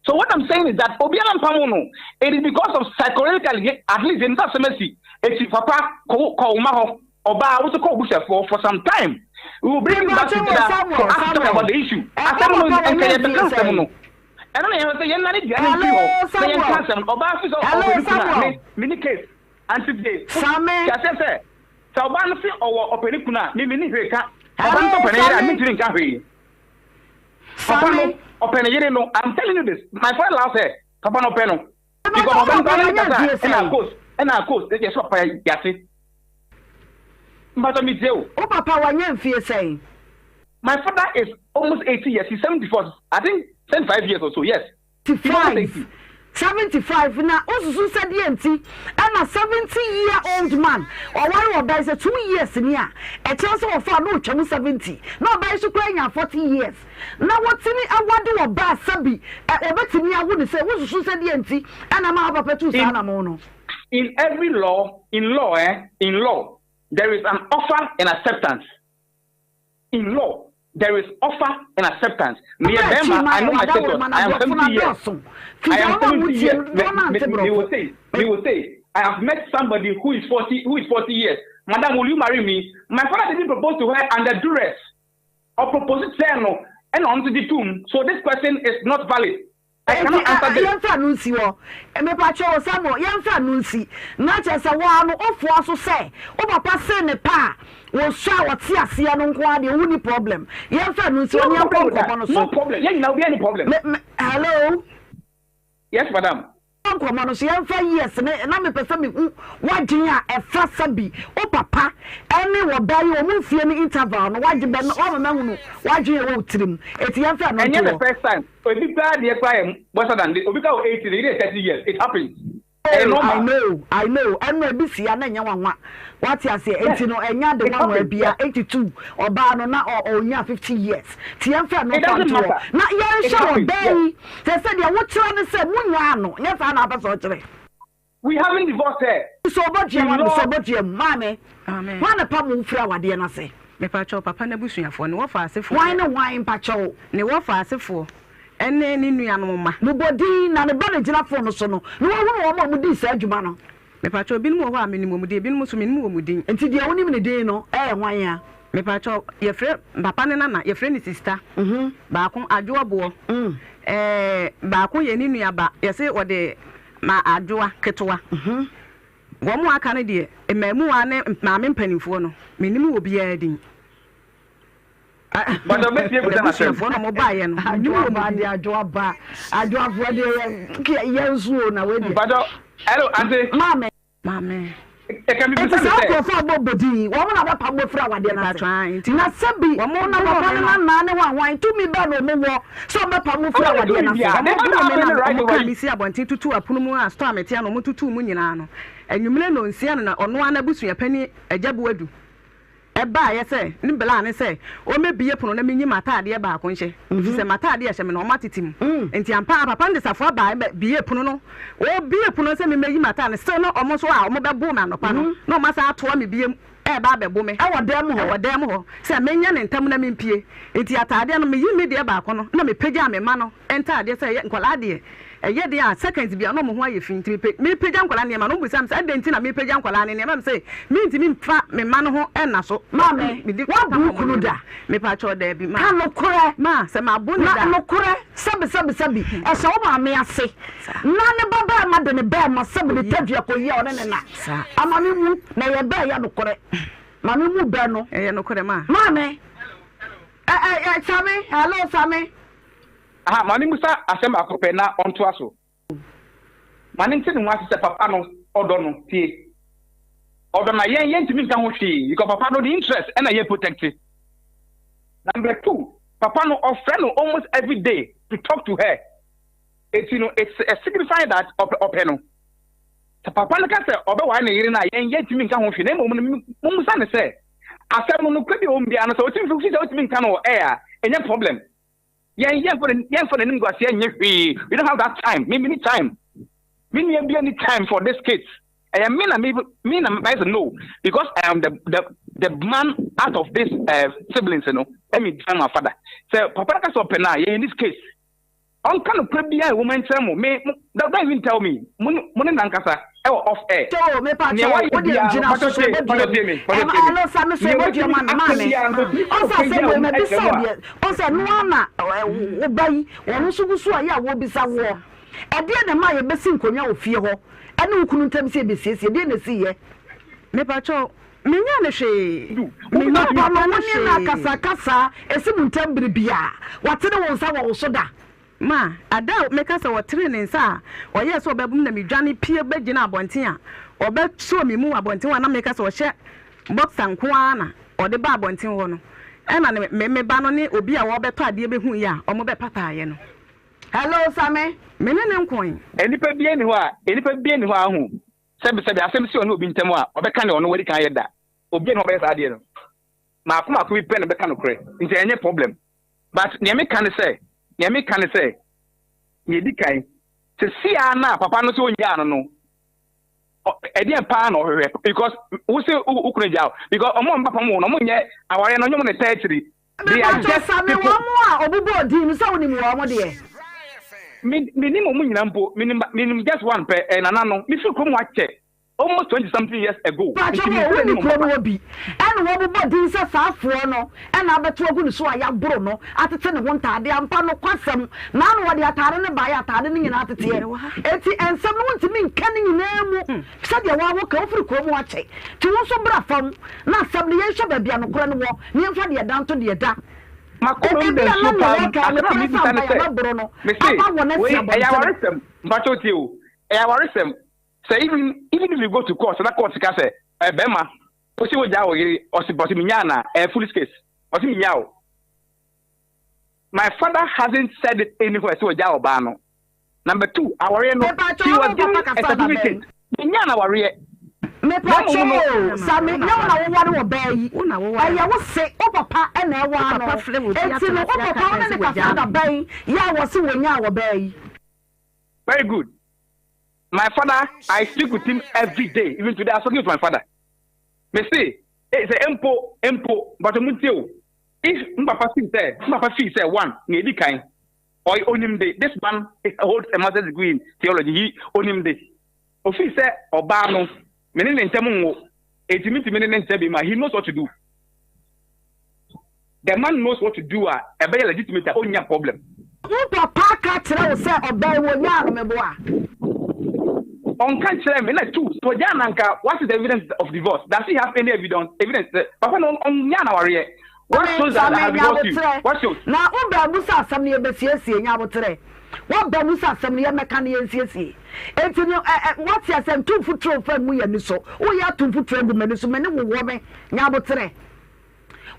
so what i'm saying is that obiara mpam no it is because of psychologically at least yɛn nsa asɛm asi eti papa kɔ kɔ ɔma hɔ ɔbaa woso kɔ obusuafoɔ for some time we will bring you back together for us to talk about the issue asɛm no nka yɛ bɛka asɛm no ɛno na yɛn sɛ yɛn nane dua no mfiri hɔ na yɛn ka asɛm no ɔbaa fi sɛ ɔpɛ ne kunu a me me ni case Auntie Jay, wo te aseɛ sɛ, sɛ ɔbaa no se ɔwɔ ɔpɛ ne kunu a, me menni hwee ka. Ɔbaa no sɛ ɔpɛ ne yere a, mentumi nka hwee. Papa no, ɔpɛ ne yere no, I'm telling you this, my father loves her, papa no ɔpɛ no. Because papa no koraa ne ne kasa a, ɛna akos, ɛna akos, yɛ sɛ papa yate. Mpakyɛ me tie o. Wo papa wanya mfie sɛn? My father is almost 80 years, he's 74, I think 75 years or so, yes. 75, 75 na wosusu sɛ deɛ nti ɛna 70 year old man ɔware ɔbaa yi sɛ 2 years ni a ɛkyerɛ sɛ ɔfaa na ɔtwa mu 70 na ɔbaa yi so koraa nya 40 years na wɔtumi awade ɔbaa sɛbi ɛ ɔbɛtumi awo ne sɛ wosusu sɛ deɛ nti ɛna ma papa tu saa In anamɔn no. in every law, in law eh, in law, there is an offer and acceptance. In law there is offer and acceptance meyɛ Wobɛ akyi bɛɛma ma I yɛ know my wadaworo status ma na I am aborɔfo no 70 years adɔɔso firi I sɛ am wɔn a 70 wotie years no me dodoɔ no me ante me will borɔfo. say me will say I have met somebody who is 40 who is 40 years madam will you marry me my father didn't propose to her under duress ɔpropose kyerɛɛ no ɛna ɔno nso gye toom so this question is not valid I Enti cannot ɛ answer ɛ this. yɛmfa ɛno nsi hɔ. Mepakyɛw o, Samuel, yɛmfa ɛno nsi. Na kyerɛ sɛ wo ara no, wofoa so sɛ wo papa see ne pa a wɔsua a wɔte aseɛ no nko ara deɛ, wonni problem. Yɛmfa ɛno nsi hɔ No na yɛnkɔ problem with nkɔmmɔ that no no so. problem yɛn nyinaa obiara nni problem. Me, me, hello? Yes madam. Nkɔmmɔ no so, yɛmfa years ne, na mepɛ sɛ mehu w'adwene a ɛfa sɛbi wo papa ne ɔbaa yi wɔn mfie no interval no, w'adwene bɛ, woama mahunu w'adwene a ɛwɔ wo tirim. Enti yɛmfa ɛno Ɛnyɛ nto the hɔ. first time ebi koraa deɛ koraa yɛ worse than this obi koraa wɔ 80 ne yere yɛ 30 years it happens ɛyɛ Oh, I normal. know, I know. Ɛno ebi si a na ɛnyɛ nwanwa. Wate aseɛ? Yes Enti no ɛnyɛ ade it nwanwa happens bia. yes. 82 ɔbaa no na ɔ ɔnya 50 years. Nti yɛmfa ɛno It mfa doesn't nto hɔ. matter Na it yɛnhwɛ happens ɔbaa yes. yi. Kyerɛ sɛ deɛ wokyerɛ ne sɛ monyaa no. Nyɛ saa na apɛ sɛ ɔkyerɛ? We haven't divorced her. Sɛ ɔbɔ dua In ma me, sɛ law. ɔbɔ dua mu. Maame, Amen. hwan na pam wo firi awadeɛ no ase? Mepakyɛw, papa n'abusuafoɔ, ne wɔfa asefoɔ Hwan ne. ne hwan mpakyɛw? Ne wɔfa asefoɔ ne ne nuanom mma. Mobɔ din, na ne ba na gyina fon no so no, na wahunu wɔn a wɔdii saa dwuma no. Mepakyɛw, ebinom wɔ hɔ a menim wɔn din, ebinom nso mennim wɔn din. Nti deɛ wonim ne din no yɛ hwan a? Mepakyɛw, yɛfrɛ papa no nana, yɛfrɛ no sista. Baako, Adwoa Boɔ. Ɛɛ, baako yɛ ne nua ba, yɛse wɔde ma Adwoa ketewa. Wɔn a aka no deɛ, mmaamuwaa ne maame mpanimfoɔ no, mennim obiara din. But ɔbɛtie busa na asɛm. N'abusuafoɔ na wɔbaeɛ no, mennim Adwoa wɔn ba din. deɛ, adwoa ba, adwoafoɔ deɛ yɛ, yɛn nso o na wei deɛ. Mpakyɛw. Hello, ante. Maame. Maame. Ɛka mi Nti bisa ne saa sɛ. nkurɔfoɔ a wɔbɔ din yi, wɔn na bɛpam wo afiri awadeɛ no ase? Mepatwɔ ae, nti Na sɛbi wɔn wo na boroo papa me no no. nanaa ne hwan hwan, tumi bɛn na wɔn wɔ sɛ wɔbɛpam wo firi Wɔn awadeɛ tumi no ase? biara. Wɔn They don't boroo have me any na right wɔn over kaa you. me sii abɔnten tutuu apono mu a store a mete ano wɔn tutuu mu nyinaa no, anwummere nnɔnsia no na ɔno ara n'abusua panin Agya Boadu baeɛ sɛ ne bla ne sɛ ɔmmɛbue pono na menyi m'ataadeɛ baako nhyɛ, ɛfiri sɛ m'ataadeɛ a ɛhyɛ me no wɔatete mu. Nti ampa ara papa no de safoa baeɛ bɛbuee pono no. Ɔbuee pono no sɛ memmɛyi m'ataade no, still na wɔn nso a wɔbɛboo me anɔpa no, na wɔasan atoa me biom reba abɛbo me Ɛwɔ dan mu hɔ. wɔ dan mu hɔ sɛ menyɛ no ntɛm na mempue. Nti ataadeɛ no, meyii me deɛ baako no na mepagyaa me mma no ntaadeɛ sɛ ɛyɛ nkwadaa deɛ ɛyɛ den a seconds biara na wɔn ho ayɛ fi nti mepɛ mepagya nkwadaa nneɛma no wɔn bisa me sɛ adɛn nti na mepagya nkwadaa no nneɛma me sɛ mentumi nfa me mma no ho nna so Maame, mede woabu kata wo wɔn kunu nneɛma da? mepakyɛw daabi ma Ka nokorɛ. ma sɛ mabo ne Na da nokorɛ, sɛbi sɛbi sɛbi, ɛhyɛ wo maame ase na ne ba barima de ne bɛɛma sɛbi ne kɔyi tadua kɔyi a ɔne ne na. saa Ama me mu, na ɛyɛ bɛ ɛyɛ nokorɛ. Ma me mu bɛ no. ɛyɛ nokorɛ ma. Maame, ɛ ɛ ɛ Same, hello Same. Aha, ma memmisa asɛm baako pɛ na ɔntoa so. Ma no nte ne ho ase sɛ papa no, ɔdɔ no. Tie. Ɔdɔ no a, yɛn yɛntumi nka ho hwee because papa no, ne interest ɛna yɛ protect. Number two, papa no, ɔfrɛ no almost every day to talk to her. Eti no, it's a signifying that ɔpɛ ɔpɛ no. Sɛ papa no ka sɛ ɔbɛware ne yere no a, yɛn yɛntumi nka ho hwee. Na mmom no, mommisa no sɛ, asɛm no nokorɛ bi a ɛwɔ mu biara no, sɛ ɔtumi fi sɛ ɔtumi nka no wɔ air a, ɛnyɛ problem. Yɛn yɛnfa yɛnfa n'animguaseɛ nyɛ hwee. We don't have that time. Me me ni time. Me nua bi ni time for this case. Ɛyɛ me na me me na mayɛ sɛ no because I am the man out of this siblings no. Ɛmi gyina my father. Sɛ papa no ka sɛ ɔpɛ no a yɛn in this case. Ɔnka nokorɛ biara a ɛwɔ mu nkyerɛ mo. Me mo don't even tell me. Mo ne mo ne nankasa ɛwɔ off air. Kyɛ o, mepa Nea kyɛw, wayɛ wo deɛ biara no, gyina mpakyɛw so so tie, bɛdua mpakyɛw mu. tie me, mpakyɛw Ɛma tie me. ɛno sa me so Nea bɛdua watumi ma me, aka maame. biara no, sɛ otumi ka Ɔsɛ nokorɛ asɛm biara wei wɔ mu mabisa kyerɛ wo mo a, deɛ, ɔsɛ ɛno ara na ɛ, wo ba yi, ɔno nso gu so a yɛ a wɔrebisa woɔ. Ɛdeɛn na ɛmaa yɛbɛsi nkonnwa wɔ fie hɔ ɛne wo kunu ntam sɛ yɛbɛsiesie, ɛdeɛn na ɛsiiɛ? Mepa kyɛw, menyaa no hwee, du. Wobisa menyaa tumi Papa no, papa no wo ne no hwee. akasakasa a ɛsi mo ntam bere biara, watene wo nsa wɔ wo so da? Ma, ada a meka sɛ ɔtenee ne nsa a ɔyɛɛ sɛ ɔbɛbom na midwane pue bɛgyinaa abɔnten a ɔbɛsoo me mu wɔ abɔnten hɔ a na meka sɛ ɔhyɛ boxer nko ara na ɔde baa abɔnten hɔ no, ɛna ne me me ba no ne obi a ɔrebɛtɔ adeɛ bɛhuiɛ a wɔbɛpataaeɛ no. Hello Same. Me ne no nkoe. Nnipa biara nni hɔ a, nnipa biara nni hɔ a ahu sɛbesɛbe asɛm si ɔne obi ntam a, ɔbɛka nea ɔno wadi kan ayɛ da. Obiara nni hɔ a ɔbɛyɛ saa adeɛ no. Maako maako bi pɛ na ɛbɛka nokorɛ, nti ɛnyɛ problem. But nea meka ne sɛ, nea meka ne sɛ, nea edi kan, sɛsi ara no a papa no sɛ ɔnyaa no no, ɛdeɛn paa na ɔhwehwɛ? Because wo se wo kunu agyaa wo, because ɔmo a ɔmo papa mo no, ɔmo nyɛ awareɛ no, ɔnyɛ ɔmo na ɛtaa akyiri. They are Mepakyɛw just Same people. wɔn a ɔbobɔɔ din no sɛ wonim wɔn deɛ? Me menim ɔmo nyinaa mpo, menim menim just one pɛ, ɛyɛ Nana no. Mefiri kurom hɔ akyɛ. Almost 20 something years ago. Pakyɛ Nti wo me wonni nim kuro no papa. hɔ bi ɛna wɔbobɔ din sɛ saa foɔ no ɛna abɛto agu ne so a yaboro no atete ne ho ntaade ampa nokwasɛm naano wɔde ataade no baeɛ ataade no nyinaa ateteɛ enti nsɛm no wontumi nka ne nyinaa mu sɛdeɛ woa woka wofiri kuro mu akyɛ nti wo nso bra fam na asɛm no yɛnhwɛ baabi a nokorɛ no wɔ na yɛmfa deɛ ɛda nto deɛ ɛda Makoma mu da ebia na nsuo nea paa mu. yɛka Asɛm a nokorɛ sɛ mebisa ampa ne sɛ, yɛbɛboro no mese, aba wɔn asi wei ɛyɛ abɔntene. awaresɛm. Mpakyɛw tie o, ɛyɛ awaresɛm. Sɛ even even if you go to court na court ka sɛ ɛ bɛrima wosi wogyaa wo yere ɔsi ɔsi menyaa na ɛyɛ foolish case ɔsi menyaa o. My father hasn't said it anywhere sɛ ɔgyaa ɔbaa no. Number two, awareɛ no Mepakyɛ he wo was ne given papa a kasa da bɛn? certificate. Menyaa no awareɛ. Na Mepakyɛ mmom no. o, Sami, nyɛ wo na woware ɔbaa yi. Wo na woware Ɛyɛ no. wo se, wo papa na Wo ɛwaa papa no. frɛ obi Enti no, atena wo ase aka papa wo kyerɛ ne no no sɛ kasa wagyaa da no. bɛn yɛ a wɔse wɔnyaa ɔbaa yi? Very good. My father, I speak with him every day. Even today, I was talking with my father. Me se, eh, sɛ mpo, mpo, but mo ntie o. If m papa feel sɛ, m papa feel sɛ one, nea edi kan, ɔyɛ onim de, this man holds a master's degree in theology, he onim de. Ofii sɛ ɔbaa no, me ne ne ntam nwo, enti mintumi ne ne ntra bi ma, he knows what to do. The man knows what to do a ɛbɛyɛ legitimate a ɔnnya problem. Wo papa ka kyerɛ wo sɛ ɔbaa yi wɔnyaa no meboa? Ɔnka nkyerɛɛ me na two sɛ ɔgyaa no anka what is the evidence of divorce does he have any evidence evidence sɛ papa no ɔnyaa no awareɛ what Same shows that I Same have divorced you nyaboterɛ what shows. na wo baa mu sɛ asɛm no yɛbɛsiesie nyaboterɛ. Woaba mu sɛ asɛm no yɛmmɛka na yɛnsiesie. Enti no ɛ ɛ woate aseɛ, nto mfuturo mfa ngu yɛn ani so. Woyɛ ato mfuturo agu m'ani so, me ne wo wɔ me, nya aboterɛ.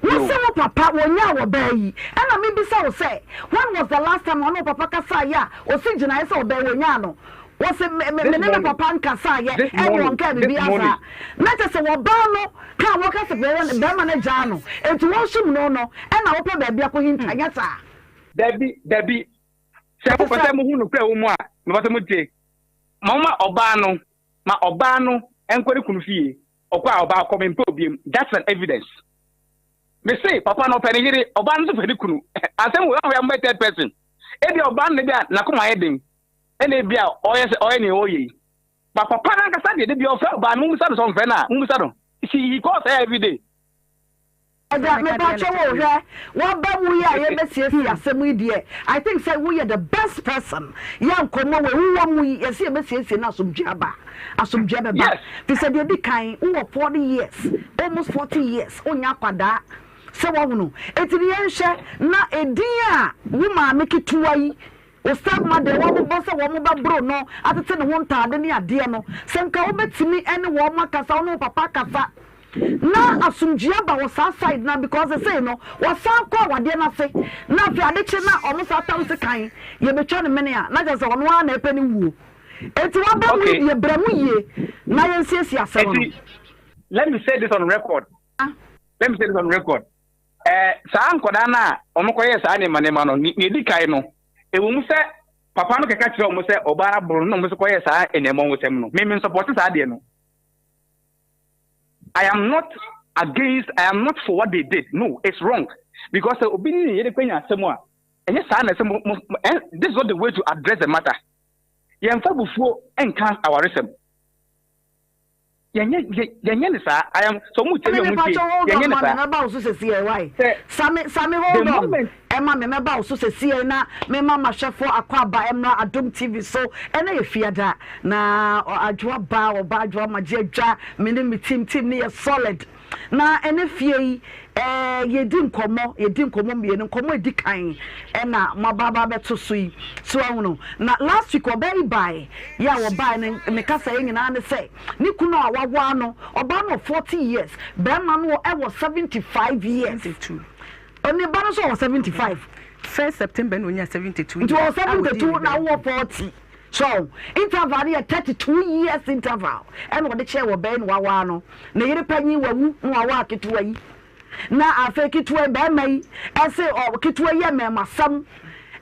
Wo se wo papa wɔnyaa ɔbaa yi, ɛna mebisa wo sɛ, when was the last time a ɔne wo papa kasaeɛ a ɔsi gyinaeɛ sɛ ɔbaa yi wɔnyaa no? Wo se me me me ne me papa nkasaeɛ ɛne ɔnkaa biribiara saa. Na kyerɛ sɛ ɔbaa no ka a wɔka sɛ bɛrima no agyaa no, enti wɔnsum no no, ɛna wopɛ baabi akɔhinta, nyɛ saa? Dabi, dabi. Sɛ mopɛ sɛ muhu nokorɛ wɔ mu a, mepɛ sɛ motie. Momma ɔbaa no, ma ɔbaa no nkɔ ne kunu fie. Ɔkɔ a, ɔbaa kɔ, mempɛ obiem. That's an evidence. Mese, papa no ɔpɛ ne yere, ɔbaa no nso pɛ ne kunu. Asɛm wei, woahwɛ a mobɛyɛ third person. Ebia ɔbaa no na ebia n'akoma ayɛ den, ɛna ebia ɔyɛ sɛ ɔyɛ nea ɔyɛ yi. But papa no ankasa deɛ, da biara ɔfrɛ ɔbaa no, mommisa no sɛ ɔmfrɛ no a, mommisa no. She, he calls her every day. Agya mepakyɛ wo hwɛ waba mu yi a yɛbɛsiesie asɛm yi deɛ I think sɛ woyɛ the best person yɛ nkɔmmɔ wei wowɔ mu yi yɛsɛ yɛbɛsiesie na asomdwoeɛ aba asomdwoeɛ bɛba fi sɛ deɛ di kan wowɔ 40 years almost 40 years wonyɛ akwadaa sɛ woahunu enti ne yɛnhwɛ na edin a wo maame ketewa yi Wo step mother wɔabobɔ sɛ wɔn bɛboro no atete ne ho ntaade ne adeɛ no, sɛ nka wobɛtumi ne wɔn akasa, wo ne wo papa akasa na asomdwie aba wɔ saa side no a because sesei no wɔsan kɔ awadeɛ no ase na afei ade kye na wɔn saa tam sekan yɛbɛtwa no mene a na kyerɛ sɛ ɔno ara na ɛpɛ ne wuo. Enti waba mu yi deɛ bra mu yie na yɛnsiesie asɛm no. Enti let me say this on record, let me say this on record. Ɛɛ, saa nkwadaa no a wɔkɔyɛɛ saa nneɛma nneɛma no, nea edi kan no, ɛwɔ mu sɛ papa no kɛka kyerɛɛ wɔn sɛ ɔbaa no aboro no na wɔn nso kɔyɛɛ saa nneɛma nwosɛm no. Me, mensɔpɔte saa adeɛ no. I am not against, I am not for what they did. No, it's wrong. Because sɛ obi ne ne yere kɔnya asɛm a, ɛnyɛ saa na ɛsɛ mo, mo, eh, this is not the way to address the matter. Yɛmfa abufuo nka awaresɛm. Yɛnyɛ yɛnyɛ ne saa. I am sɛ ɔmo tie mi ɔmo ntie. Yɛnyɛ ne saa. Mɛba wo so sɛsiɛ why? Sami Sami hold on. Ɛma me mɛba wo so sɛsiɛ na mema mahwɛfoɔ akɔ aba ɛmra Adom TV so ɛnɛ yɛ fiada na adwoa ba ɔba adwoa magye adwa me ne me team team ne yɛ solid. Na ɛnɛ fie yi eh, yɛdi nkɔmmɔ, yɛdi nkɔmmɔ mmienu, nkɔmmɔ a ɛdi kan ɛna moaba aba abɛto so yi, so ahunu. Na last week ɔbaa yi baeɛ, yɛ a ɔbaeɛ no ne kasaeɛ nyinaa ne sɛ ne kunu a wawaa no, ɔbaa no wɔ 40 years, barima no wɔ 75 years. Ne ba no nso wɔ 75. First September na ɔnya 72 years. Nti ɔwɔ 72 na wowɔ 40. So interval no yɛ 32 years interval ɛna ɔde kyɛɛ wɔ bɛn na wawaa no. Ne yere panyin wawu na wawaa ketewa yi. Na afei ketewa yi bɛrima yi ɛse ɔ ketewa yi yɛ mmɛɛmasɛm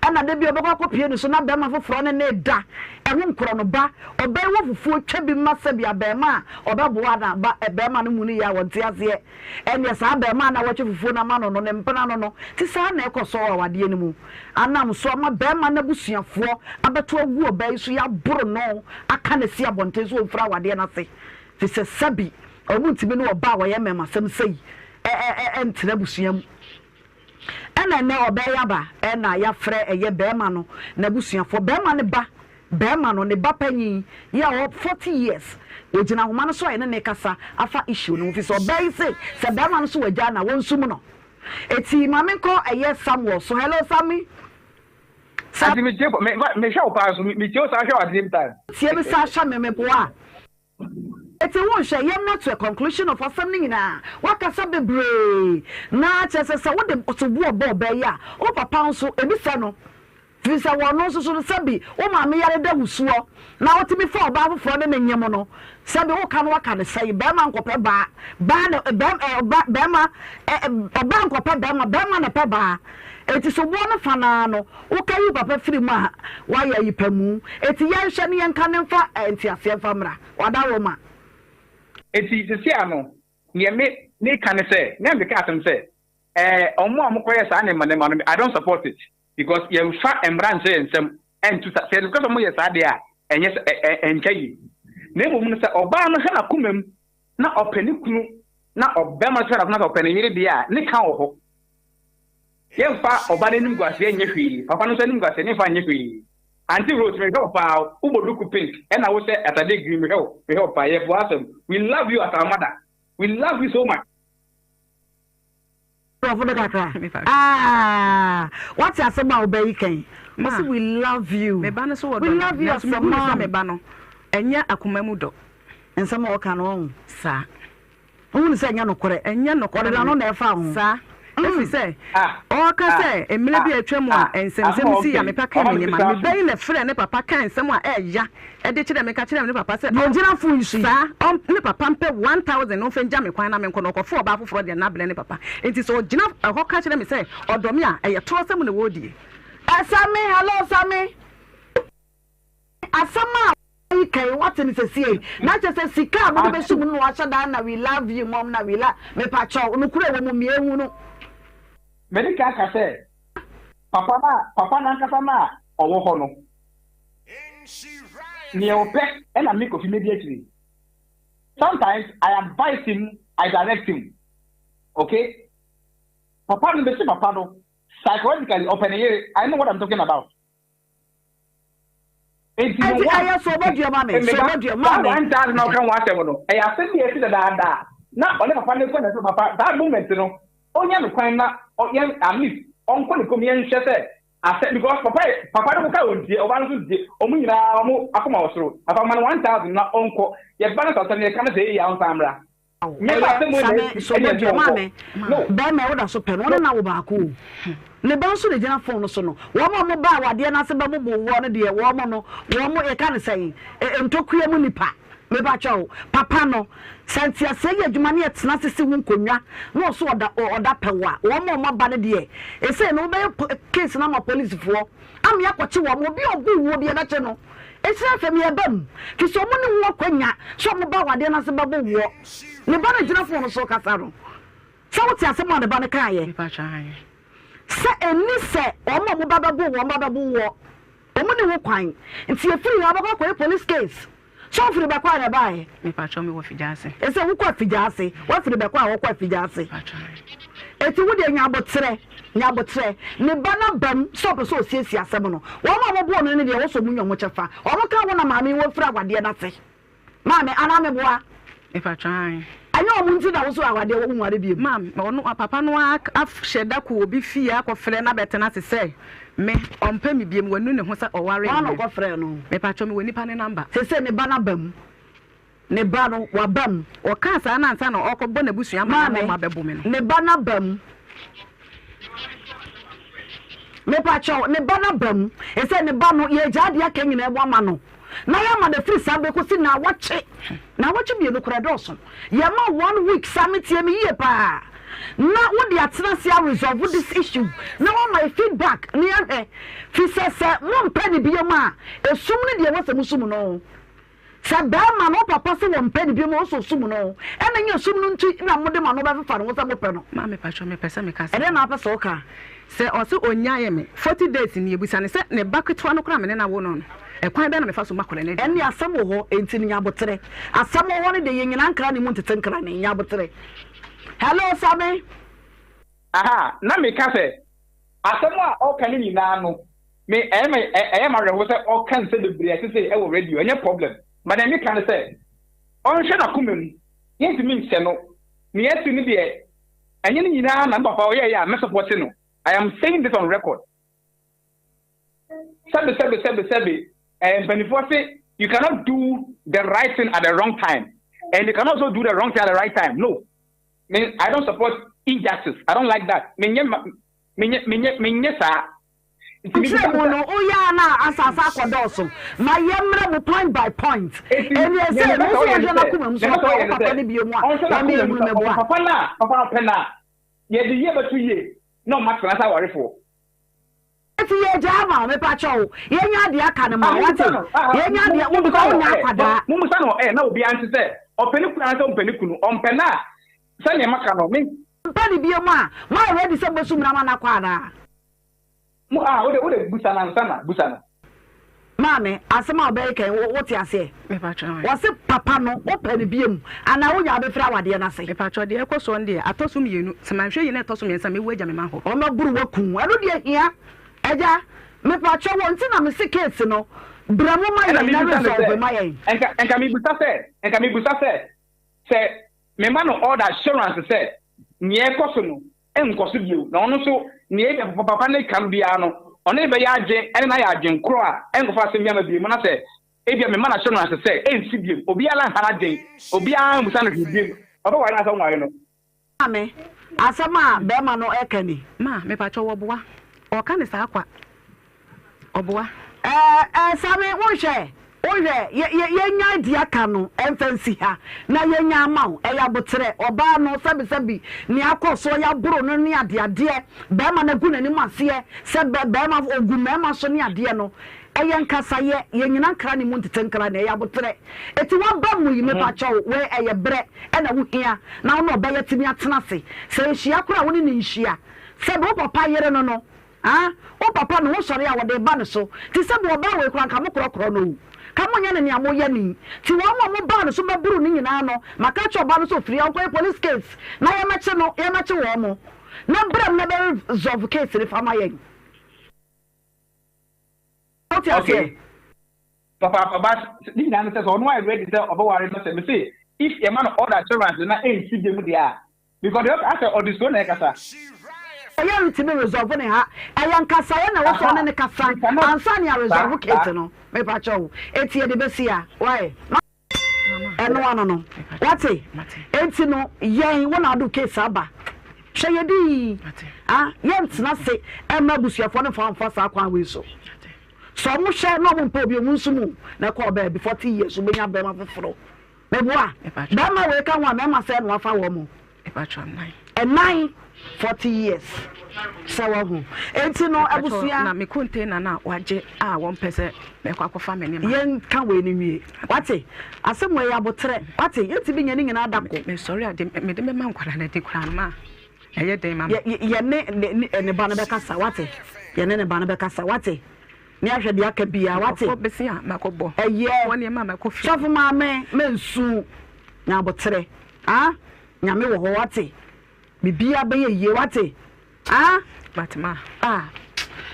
ɛna da bi ɔbɛkɔ akɔpie ne so na bɛrima foforɔ ne ne da ɛho nkorɔ no ba ɔbaa yi wɔ fufuo twa bi ma sɛbi abɛɛma a ɔbɛboa na ba bɛrima no mu no yɛ a wɔnte aseɛ Ɛnneɛ saa abarimaa no a wɔatwa fufuo no ama no no, ne mpena no no te saa na ɛkɔ so wɔ awadeɛ no mu. Anam so ama barima no abusuafoɔ abɛto agu ɔbaa yi so yɛaboro no aka no asi abɔnten sɛ ɔmfiri awadeɛ no ase, firi sɛ sɛbi wɔntumi ne ɔbaa a ɔyɛ mmarimasɛm sei ntena abusua mu. Ɛna ɛnnɛ ɔbaa yi aba na yɛafrɛ ɛyɛ barima no n'abusuafoɔ, barima no ba Barima no, ne ba panyin yi a ɔwɔ 40 years, ogyina ahoma no so a yɛne no rekasa afa issue no ho fisɛ ɔbaa yi se sɛ barima no so wagyaa no a wɔnsum no. Eti ma menkɔ ɛyɛ Samuel so. Hello Sammy. Sa. Ati me tie me me hwɛ wo paa nso me tie wo saa hwɛ wo at the same time. Tie me saa hwɛ me meboa. Eti wo nhwɛ yɛmmra to a conclusion of asɛm no nyinaa. Wakasa bebree na kyerɛ sɛ sɛ wode soboɔ bɔ ɔbaa yi a wo papa nso ebi sɛ no. Firi sɛ wɔ ɔno nso so no, sɛbi wo maame yare da wo soɔ na wotumi fa ɔbaa foforɔ ne no nyem no, sɛbi woka no waka no sɛn? Barima nkɔpɛ baa, baa na bɛm ɛ ɔba barima ɛ ɔbaa nkɔpɛ barima, barima na ɛpɛ baa. Enti soboɔ no fa no ara no, woka yi wo papa firi mu a, woayɛ ayi pa mu. Enti yɛnhwɛ na yɛnka no mfa nteaseɛ mfa mmra. Wadaworoma. Enti seesei ano, deɛ me meka ne sɛ, na meka asɛm sɛ, ɛɛ wɔn a wɔkɔyɛ saa nneɛma nneɛma no, I don't support it. Because yɛnfa mmara nhyɛ yɛn nsam nto sa sɛ yɛka sɛ wɔyɛ saa deɛ a ɛnyɛ sɛ ɛ ɛ ɛntwa yie. Na mmom no sɛ ɔbaa no hwɛ n'akoma mu na ɔpɛ ne kunu na ɔbɛrima no hwɛ n'akoma sɛ ɔpɛ ne yere deɛ a ne ka wɔ hɔ. Yɛnfa ɔbaa no anim guaseɛ nyɛ hwee, papa no nso anim guaseɛ ne nfa nyɛ hwee. Auntie Rose mehwɛ wo paa wobɔ duku pink ɛna wohyɛ atade green mehwɛ wo mehwɛ wo paa yɛboa asɛm we love you as our mother we love you so much. borɔfo no kakra. Ah, wate asɛm a ɔbaa yi kan. Ɔse we love you. Me ba no so wɔ We dɔ no, love you nanso as a mehu no sɛ mom. me ba no, ɛnyɛ akoma mu dɔ. Nsɛm a ɔka no, ɔho. Saa. Wohu no sɛ ɛnyɛ nokorɛ. Ɛnyɛ nokorɛ Ɔde n'ano na ɛfa ho. Saa. Ɛfiri sɛ, ɔreka sɛ, mmerɛ bi a atwa mu a nsɛmnsɛm sii a mepa kaa me nneɛma no, me ba yi na ɛfrɛɛ ne papa kaa nsɛm a ɛyɛ ya de kyerɛɛ me, ka kyerɛɛ ne papa sɛ, Deɛ ɔgyina fon yi so yi. Saa, ɔm, ne papa mpɛ 1000 na ɔmfa ngya me kwan na menkɔ, na ɔkɔfa ɔbaa foforɔ deɛ na abrɛ ne papa. Enti sɛ ɔgyina ɛhɔ ka kyerɛ me sɛ ɔdɔ me a, ɛyɛ torɔsɛm na ɔredie. Sami, hello Sami. Asɛm a yi kan wate no sɛsiei na kyerɛ sɛ sika a mode bɛhyɛ mu no na wahyɛ daa na we love you mom na we love mepakyɛw nokorɛ wɔ mu mmiɛ hu no. Madi kan aka sɛ, papa no a, papa no ankasa no a ɔwɔ hɔ no, nea ɔpɛ na me Kofi medi akyire. Sometimes I advise him, I direct him. Okay? Papa no, mese papa no, psychologically ɔpɛ ne yere. I know what I'm talking about. Enti no Enti one ɛyɛ so ɔbɛdua ma me, so mmeba ɔbɛdua ma saa me. 1000 na ɔka ho asɛm no ɛyɛ asɛm bi a ɛsi dadaada a na ɔne papa no kɔ na ɛsɛ papa that moment no ɔnya no kwan na yɛn at least ɔnkɔ ne kɔm yɛnhwɛ sɛ asɛ because papa yɛ papa no koka ɔntie ɔba no nso ntie ɔmo nyinaa ɔmo akoma wɔ soro papa ma no 1000 na ɔnkɔ yɛba no sɛ asɛm no yɛka no sɛ eyi a ɔnsan mmra. Ɛyɛ same so bɔdua maame bɛɛma woda so pɛ no wone na wo baako o ne ba nso na gyina phone no so no wɔn a wɔn ba awadeɛ no ase bɛbobo woɔ no deɛ wɔn no wɔn yɛka no sɛn ntokua mu nipa mepa kyɛw papa no sɛ nteaseɛ yɛ adwuma ne yɛtena ase si ho nkonnwa na ɔso ɔda ɔda pɛ wo a wɔn a wɔn aba no deɛ ɛsɛ no wobɛyɛ case no ama polisifoɔ Ame akɔkye wɔn, obi a ɔbu wuo bi ɛbɛkye no. Ɛsira fam yɛ ba mu, firi sɛ wɔn ne ho akwanya sɛ wɔn ba awadeɛ no ase bɛbo woɔ. Ne ba no gyina fon no so kasa no, sɛ wote asɛm a ne ba no kaeɛ? Sɛ ɛnni sɛ wɔn a wɔn ba bɛbo wɔn ba bɛbo woɔ, wɔn nni ho kwan. Nti yɛfiri ha bɛkɔ akɔyɛ police case. Sɛ wofiri bɛkɔ a na ɛbaeɛ? Mepakyɛw mewɔ Figyaase. Ɛsɛ wokɔ Afigyaase. Woafiri bɛkɔ a wɔkɔ Afigyaase. Eti wo deɛ nya aboterɛ, nya aboterɛ. Ne ba no aba mu sɛ ɔpɛ sɛ ɔsiesie asɛm no. Wɔn a wɔbɔɔ no no deɛ wɔsɔ wɔn nya wɔn kyɛfa. Wɔn ka ho na maame yi wɔfiri awadeɛ no ase. Maame, anaa meboa? Mepakyɛw ae. Ɛnyɛ wɔn nti na wo nso awadeɛ wo nware biom. Maame, ɔno papa no ara ahyɛ da kɔ obi fie akɔfrɛ no abɛtena ase sɛ me ɔmpɛ me biom, wanu ne ho sɛ ɔwaree me. Hwan na ɔkɔfrɛɛ no? Mepakyɛw mewɔ nipa no number. Seesei ne ba no aba mu. Ne ba no, waba mu. Ɔkaa saa no ansa na ɔrekɔbɔ n'abusua amanneɛ ma Maame, wɔabɛbo me no. ne ba no aba mu. Mepakyɛw, ne ba no aba mu. Ɛsɛ ne ba no, yɛregyaa deɛ aka nyinaa mu ama no. Na yɛama no afiri saa berɛ kɔsi naawɔtwe. Naawɔtwe mmienu koraa ɛdɔɔso. Yɛma one week saa, metie me yie paa. Na wode atena ase a resolve this issue. Na woama yɛ feedback na yɛahwɛ. Firi sɛ sɛ mompɛ no biom a, esum no deɛ ɛwɔ sɛ mosum no. Sɛ bɛɛma no wo papa se wɔmpɛ no biom a ɔsɔ sum no ɛna nyɛ sum no nti na mode mo ano bɛfefa ne ho sɛ mopɛ no. Maame patrɔ mepɛ sɛ meka asɛm Ɛdeɛn bi. na wopɛ sɛ woka? Sɛ ɔse ɔnyaee me 40 days nie busa no sɛ ne ba ketewa no koraa a me ne no awo no no ɛkwan bɛn na mefa so ma akwadaa no aduane? Ɛnneɛ asɛm wɔ hɔ enti no nya aboterɛ. Asɛm wɔ hɔ no deɛ yɛnyina nkra ne mu ntete nkra ne, nya aboterɛ. Hello Same. Aha, na meka sɛ, asɛm a ɔka no nyinaa no, me, ɛyɛ me, ɛyɛ me awerɛhow sɛ ɔka nsɛm bebree a ɛte sei wɔ radio, ɛnyɛ problem. But nea meka ne sɛ, ɔnhwɛ n'akoma mu, yɛntumi nhyɛ no. Nea asi no deɛ, ɛnyɛ ne nyinaa na me papa ɔyɛeɛ a mɛsɔpɔte no. I am saying this on record. Sɛbe, sɛbe, sɛbe, sɛbe, eh, mpanimfoɔ se, you cannot do the right thing at the wrong time, and you cannot also do the wrong thing at the right time. No. Me I don't support injustice. I don't like that. Me nye me nye me nye me nye saa. Nti me Nkyerɛ mu no, woyɛ a na asase akɔdɔɔso. Ma yɛmmrɛ mo point by point. Eti Ɛnneɛ nea sɛ mepɛ mo sɛ nso ɔyɛ ne wɔhwɛ sɛ, n'akoma mu nea sɛ mepɛ sɛ ɔpɛ ɔyɛ wo ne papa sɛ, no bio mu a, ɔnhwɛ wɔn n'akoma mu yɛhunu sɛ ɔpɛ meboa. papa no a, papa no pɛ no a, yɛde yie bɛto yie na ɔma tena sɛ awarefoɔ. Eti yɛ gyaa ma wo mepa kyɛw yɛ nya adeɛ aka no ma wo wate yɛ nya adeɛ wo because wo nya akwadaa. Mummusa no ɛ na obiara nte sɛ ɔpɛ ne kunu anaasɛ ɔmpɛ ne kunu ɔmpɛ no a sɛdeɛ maka no me. Mpɛ no bio mu a mo ayɛ ready sɛ mobɛsu mmra ma no akɔ anaa. Mo a wode wode busa no ansa na busa no. Maame, asɛm a ɔbɛyɛ kɛn wo wote aseɛ? Mepakyɛ. Wɔse papa no wopɛ no biom anaa wonya abɛfiri awadeɛ no ase? Mepakyɛ deɛ ɛkɔ soɔ no deɛ atɔ so mmienu sɛ manhwɛ yie na ɛtɔ so mmiɛnsa a mɛwu agya me mma hɔ. Wɔbɛboro wo aku wo ɛno deɛ hia agya mepakyɛ wɔ nti na mese case no brɛ mo ma Ɛna yɛn na mebisa no resolve sɛ, ma yɛn. nka nka mebisa sɛ, nka mebisa sɛ, sɛ mema no all the assurance sɛ nea ɛkɔ so no. Ɛnkɔ so bio. Na ɔno nso, nea ebia papa no reka no biara no, ɔne no bɛyɛ adwene ne no ayɛ adwene koro a ɛnkɔfa asɛm biara mma bio. Na sɛ ebia mema no ahyɛ no ase sɛ ɛnsi bio, obiara nha n'adwene, obiara mmisa no hwee bio, ɔbɛware no anaasɛ ɔnware no. Maame, asɛm a bɛɛma no ɛka ni. Ma, mepakyɛw ɔboa. Ɔka no saa kwa. Ɔboa. Ɛɛ ɛɛ Same wonhwɛ wonhwɛ yɛ yɛ yɛnyae deɛ aka no ɛmfa nsi ha na yɛnya ama wo ɛyɛ aboterɛ ɔbaa no sɛbi sɛbi nea akɔ soɔ yɛaboro no ne adeadeɛ bɛɛma no agu n'anim aseɛ sɛ bɛ bɛɛma ɔgu mɛɛma so ne adeɛ no ɛyɛ nkasayɛ yɛnyina nkra ne mu ntete nkra ne ɛyɛ aboterɛ eti waba mu yi mepakyɛw wei ɛyɛ berɛ ɛna wohia na wo ne ɔbɛyɛ tumi atena ase sɛ ɛhyia koraa wo ne no nhyia sɛbi wo papa yere no no Ah wo papa no wo sɔre a wɔde ba no so te sɛ bu ɔbaa wei koraa nka mo korɔkorɔ no o ka mo nyɛ no nea mo yɛ no yi ti wɔn a mo baa no so bɛ boro no nyinaa no maka akyerɛ ɔbaa no sɛ ofiri ha ɔnkɔ yɛ police case na yɛ mɛkye no yɛ mɛkye wɔn mo na brɛ mo na bɛ resolve case no fa ma yɛn wote aseɛ. Okay papaapa but ne nyinaa ne sɛ sɛ ɔno ayɛ ready sɛ ɔbɛware no sɛ mese if yɛma no all the assurance na ɛnsi biom deɛ a Because deɛ ɔka asɛ ɔde suro na ɛkasa. Ɛyɛ ntumi resolve ne ha ɛyɛ nkasaeɛ na ɛwɔ sɛ ɔne no kasa ansa ne aresolve case no mepakyɛw eti yɛde bɛsi ha why ɛno ano no wate enti no yɛn wo na ado case aba hwɛ yɛdi yi ah yɛntena se ɛma abusuafoɔ no mfa mfa saa kwan wei so sɛ ɔmo hwɛ na ɔmo mpɛ obi ɔmo nso mu na ɛkɔ ɔbɛɛ bi 40 years wobɛnya bɛrima foforɔ Meboa? Bɛɛma wei ka ho a mɛɛma sɛɛ na wafa wɔn? Ɛnan, 40 years sɛ wahu. Enti no abusua. Na me container no a wagye a wɔn pɛ sɛ mɛkɔ akɔfa me nneɛma. Yɛn ka wei no nwie. Wate? Asɛm wei yɛ aboterɛ. Wate? Yɛntumi nyɛ ne nyinaa da ko. Mesɔre a de mede bɛma nkwadaa no adi koraa no ma ɛyɛ den ma me. Yɛne ne ba no bɛkasa. Wate? Yɛne ne ba no bɛkasa. Wate? Ne ahwɛ deɛ aka biara wate. Nkurɔfoɔ bese a makɔ bɔ. Ɛyɛ. Wɔn nneɛma a makɔ fie. Sɔfo maame mɛnsu nya aboterɛ ah nyame wɔ hɔ wate biribiara bɛyɛ yie wate ah. Mate ma. Ah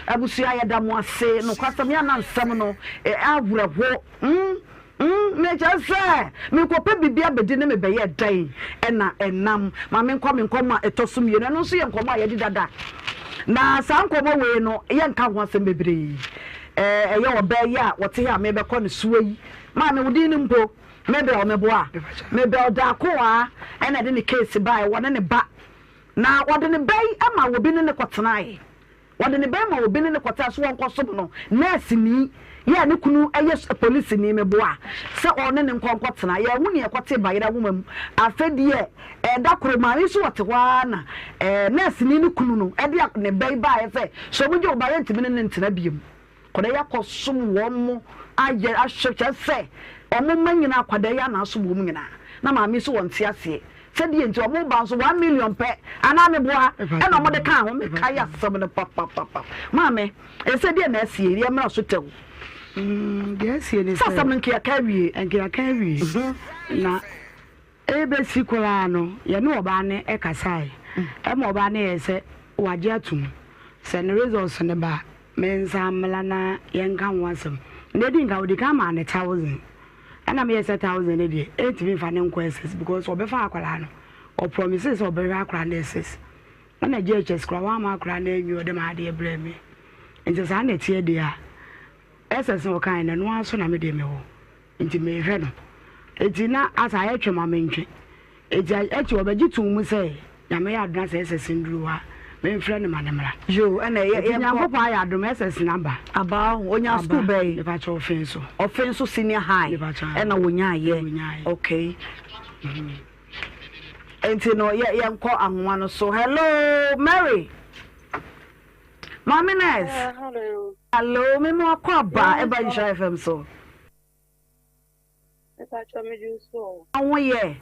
abusua yɛda mo ase nokwasɛm yɛ na nsɛm no awerɛho mm. Mm, mekyerɛ sɛ merekɔpɛ biribi abɛdi ne mebɛyɛ dɛn na ɛnam. Ma menkɔ me nkɔmmɔ a ɛtɔ so mmienu. Ɛno nso yɛ nkɔmmɔ a yɛadi dada. Na saa nkɔmmɔ wei no, yɛnka ho asɛm bebree. Ɛyɛ ɔbaa yi a ɔte ha a merebɛkɔ ne soɔ yi. Maame, wo din no mpo? Mabel, meboa? Mabel Darkoa ɛna ɛde ne case baeɛ, wɔne ne ba. Na wɔde ne ba yi ma obi ne no kɔtenaeɛ. Wɔde ne bɛma obi ne no kɔtena so wɔnkɔsom no, nɛɛseni yi a ne kunu yɛ polisini, meboa sɛ ɔne no nkɔ nkɔtena. Yɛanhu nea ɛkɔtee bayerɛ nwoma mu. Afei deɛ, da koro, maame yi nso ɔte hɔ ara na nɛɛseni no kunu no de ne ba yi baeɛ sɛ, sɛ wɔgye wo ba a, yɛntumi ne no ntena bio. Akwadaa yi akɔsom wɔn ayɛ ahwɛ kyerɛ sɛ wɔn mma nyinaa akwadaa yi ana asom wɔn nyinaa na maame yi so wɔn te aseɛ sɛdeɛ nti wɔn ba nso 1 million pɛ anaa meboa ɛna wɔn de kaa ho mekae asɛm no papapapa maame ɛsɛ deɛ na asie yɛ mmra so tɛw. Deɛ asie ne sɛ asɛm no nkeaka awie. Nkeaka awie na ɛbɛsi koraa no yɛne ɔbaa no kasae ɛma ɔbaa no yɛ sɛ wagye atom sɛ ne results no ba Mensan mmra na yɛnka ho asɛm. Na edi nka odi kan maa no thousand. Ɛna meyɛ sɛ thousand no deɛ ɛntumi nfa no nkɔ SS because ɔbɛfa akwadaa no. Ɔpromise sɛ ɔbɛhwɛ akwadaa no SS. Ɛna JHS koraa wamma akwadaa no anwie ɔde m'adeɛ brɛɛ me. Nti saa na ɛteɛ deɛ a SS na ɔkaeɛ no ɛno ara so na me deɛ mewɔ. Nti mehwɛ no. Nti na asa ayɛ twe ma mentwe. Nti akyi ɔbɛgye too mu sɛ Nyame yɛ adom na sɛ SS nduru hɔ a memfrɛ no ma no mmra. Yoo ɛna yɛ Nti yɛnkɔ. Nyankopɔn ayɛ adom SS no aba. Aba o, onyaa Aba, school bɛn? mepakyɛ Ɔfenso. Ɔfenso senior high Mepakyɛ ɛna wonyaayɛ. Wonyaayɛ. Okay. Nti no yɛ yɛnkɔ ahoma no so. Hello Mary. Maame Nurse. Hello. Hello, me mo akɔ aba Yes, ɛba Nhyira FM so. Mepakyɛ me dwo so o. Wo ho yɛ?